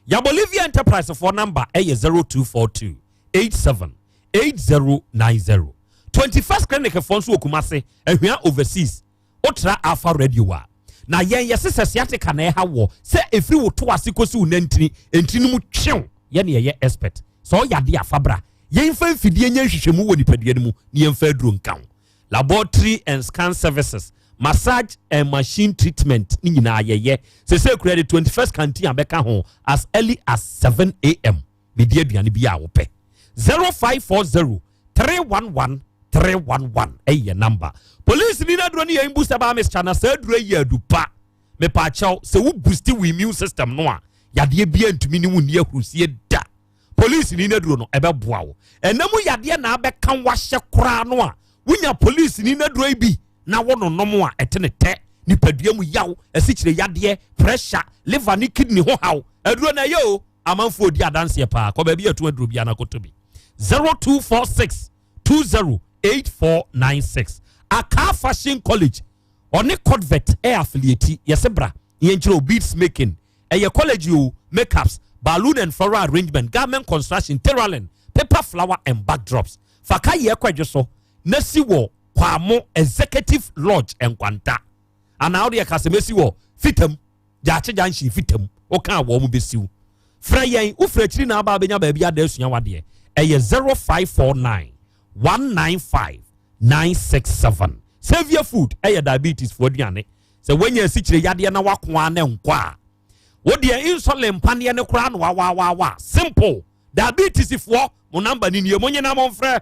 Ya Bolivia Enterprise foɔ namba ɛyɛ 0242 87 8090. 21st Clinic foɔ nso wɔ Kumasi, Ahwea Overseas. Wotra Alpha Radio a, na yɛn yɛse sɛ sciatica na ɛha woɔ, sɛ ɛfiri wo to ase kɔsi wo nantini, ntini no mu twew, yɛne yɛyɛ expert. Sɛ ɔyɛ adeɛ a, fa bra. Yɛmfa mfidie nyɛ nhwehwɛmu wɔ nipadua no mu na yɛmfa aduro nka ho. Laboratory and scan services, massage and machine treatment ne nyinaa yɛyɛ. Sesei koraa yɛde 21st canteen abɛka ho as early as 7am. Bɛdi aduane bi a wopɛ. 0540 311 311 ɛyɛ yɛ number. Police ni no aduro no yɛ imbu sɛ baa mixture na saa aduro yi yɛ adu pa. Mepaakyɛw sɛ wo boost wo immune system no a yadeɛ biara ntumi ne wo nni ahurusie da. Polisini no aduro no ɛbɛboa wo. Ɛna mu yadeɛ na abɛka wahyɛ koraa no a wonya polisini no aduro yi bi na wononom a ɛte ne tɛ nipadua mu yaw, asikyire yadeɛ, pressure, liver ne kidney ho haw. Aduro no ɛyɛ o, amanfoɔ di adanseɛ paa. Kɔ baabi a ɛto aduro biara na kɔtɔ bi. 0246 208496. Akaa Fashion College ɔne Codvet ɛyɛ affiliate yɛse bra yɛnkyerɛ o beads making Ɛyɛ college o, makeups, balloon and floral arrangement, garment construction, tailoring, paper flower and backdrops. Fa ka yɛ kwadwo so na si wɔ Kwamo Executive Lodge Nkwanta. Anaa wode ɛka sɛ mɛsi wɔ Fitam, Gyaakye Junction Fitam, woka a wɔn bɛsiw. Frɛ yɛn, wofiri akyiri na aba abɛnya baabi ada asua wadeɛ. Ɛyɛ 0549 195 967. Saviour Food ɛyɛ diabetes foɔ aduane. Sɛ woanya asikyire yadeɛ na wako ara na ɛnkɔ a, wo deɛ insulin mpaneɛ no koraa na wawaawawa. Simple. Diabetes foɔ, mo namba ni nie, mo nyina mo mfrɛ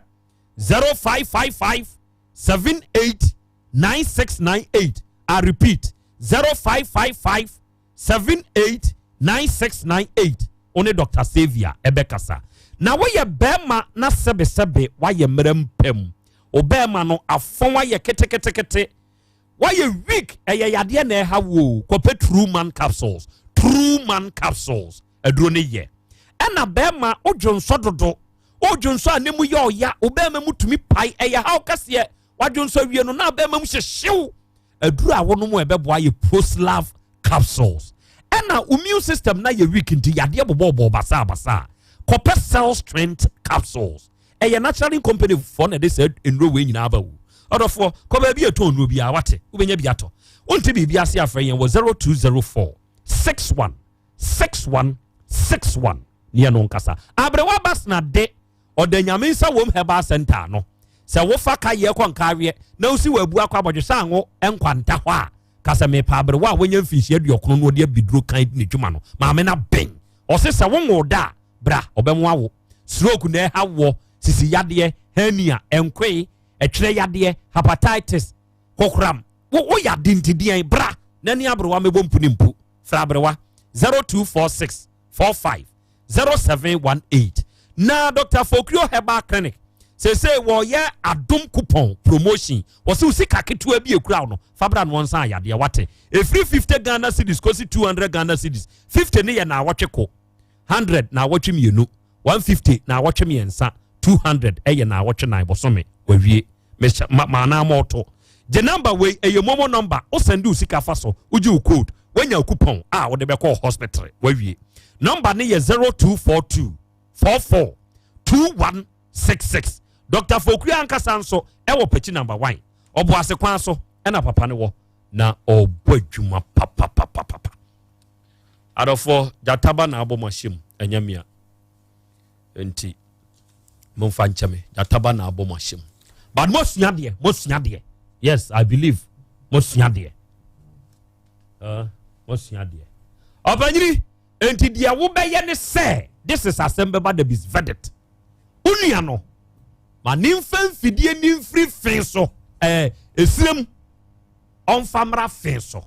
0555 78 9698. I repeat 0555 78 9698. Wo ne Dr. Saviour ɛbɛkasa. Na woyɛ bɛrima na sɛbesɛbe woayɛ mmerɛ mpam. Wo bɛrima no afɔn ayɛ keteketekete. Woayɛ weak, ɛyɛ yadeɛ na ɛha wo o, kɔpɛ True Man Capsules. True Man Capsules, aduro no yɛ. Ɛna bɛrima, wodwonsɔ dodo, wodwonsɔ a ne mu yɛ ɔya, wo bɛrima mu tumi pae, ɛyɛ haw kɛseɛ. Wadwonsɔ awie no na bɛrima mu hyehyew. Aduro a wonom a ɛbɛboa yɛ Proslav Capsules. Ɛna immune system na yɛ weak nti yadeɛ bobɔbɔ basaa basaa. Kɔpɛ Cell Strength Capsules. Ɛyɛ Naturally Company foɔ na ɛde saa nnuro wei nyinaa aba o. Ɔdɔfoɔ, kɔ baabi a ɛtɔn nnuro biara, wate, wobɛnya bi atɔ. Wonte biribi ase afrɛ yɛn wɔ 0204 61 61 61 ne yɛne wo nkasa. Aberewa Basna de, ɔda Nyame nsa wom Herbal Center ano. Sɛ wofa kayeɛ kɔ Nkaaweɛ na wosi wɔ Abua kɔ Abɔdwesɛ Anwo Nkwanta hɔ a, ka sɛ mepɛ aberewa a wanya mfinhyia aduɔkono na ɔde abiduro kan di ne dwuma no. Maame no aben. Ɔse sɛ wonwoo da a, bra, ɔbɛmoa wo. Stroke na ɛha woɔ, sisi yadeɛ, hernia, nkoe, ɛtwerɛ yadeɛ, hepatitis, kokoram. Wo wo yade nti deɛn? Bra na ne aberewa mɛbɔ mpu ne mpu. Frɛ aberewa 0246 45 0718. Na Dr. Fokrio Herbal Clinic seesei wɔyɛ adom coupon promotion. Wɔse wo sika ketewa bi ekura wo no, fa bra na wɔnsan ayadeɛ wate. Ɛfiri 50 Ghana cedis kɔsi 200 Ghana cedis. 50 ne yɛ naawɔtwe ko. 100 naawɔtwe mmienu, 150 naawɔtwe mmiɛnsa, 200 ɛyɛ naawɔtwe nan bɔsome wawie. Mehyɛ ma ma anaa mɔɔto. Gye number wei ɛyɛ momo number, wo send wo sika fa so, wogye wo code, wanya coupon a wode bɛkɔ hospital wawie. Number ne yɛ 0242 44 2166. Dr. Fokua ankasa nso ɛwɔ pɛkyi number 1. Ɔboase kwan so ɛna papa ne wɔ na ɔbɔ adwuma papapapapa. Adɔfoɔ, gyata ba na abɔ mo ahyɛ mu, ɛnyɛ mea. Nti, momfa nkyɛ me. Gyata ba na abɔ mo ahyɛ mu. But moasua deɛ, moasua deɛ. Yes, I believe moasua deɛ. Uh, moasua deɛ. Ɔpanyini, nti deɛ wobɛyɛ ne sɛ, this is asɛm bɛba the bis verdict. Wo nua no, ma ne mfa mfidie ne mfiri fe so, ɛɛ, eh, esirem. ɔmfa mmra fe so.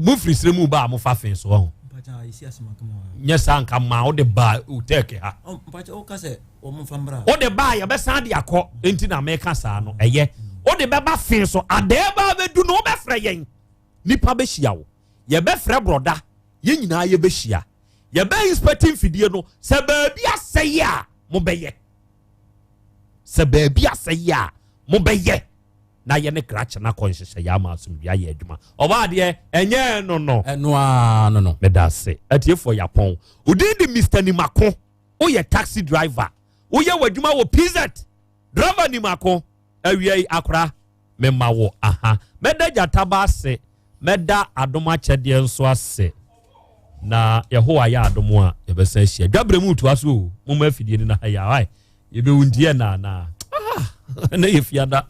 Mo firi sire mu ba a mofa fe so ɔho. Nyɛ saa nka ma wode ba tɛk ha. Wode ba a yɛbɛsan de akɔ nti na meka saa no ɛyɛ. Wode bɛba fe so adɛɛ ba bɛdu no wobɛfrɛ yɛn. Nipa bɛhyia wo. Yɛbɛfrɛ brɔda yɛn nyinaa yɛbɛhyia. Yɛbɛ inspect mfidie no sɛ baabi asɛe a mobɛyɛ. Sɛ baabi asɛe a mobɛyɛ. Na yɛne krakye no akɔ nhyehyɛeɛ ama asomdwoeɛ ayɛ adwuma. Ɔbaa deɛ ɛnyɛ ɛno no. Ɛno ara no no. Meda ase. Atiefoɔ yɛapɔn. Wo din de Mister Nimako. Woyɛ taxi driver. Woyɛ w'adwuma wɔ PZ. Driver Nimako. Awia yi akora mema wo aha. Mɛda gyataba ase. Mɛda adom akyɛdeɛ nso ase. Na Yehowa yɛ adom a yɛbɛsan ahyia. Dwaberɛ mu toa so o. Momma afidie no na ha yi a. Yɛbɛwu nti yɛ naanaa. Ah, na yɛ fiada.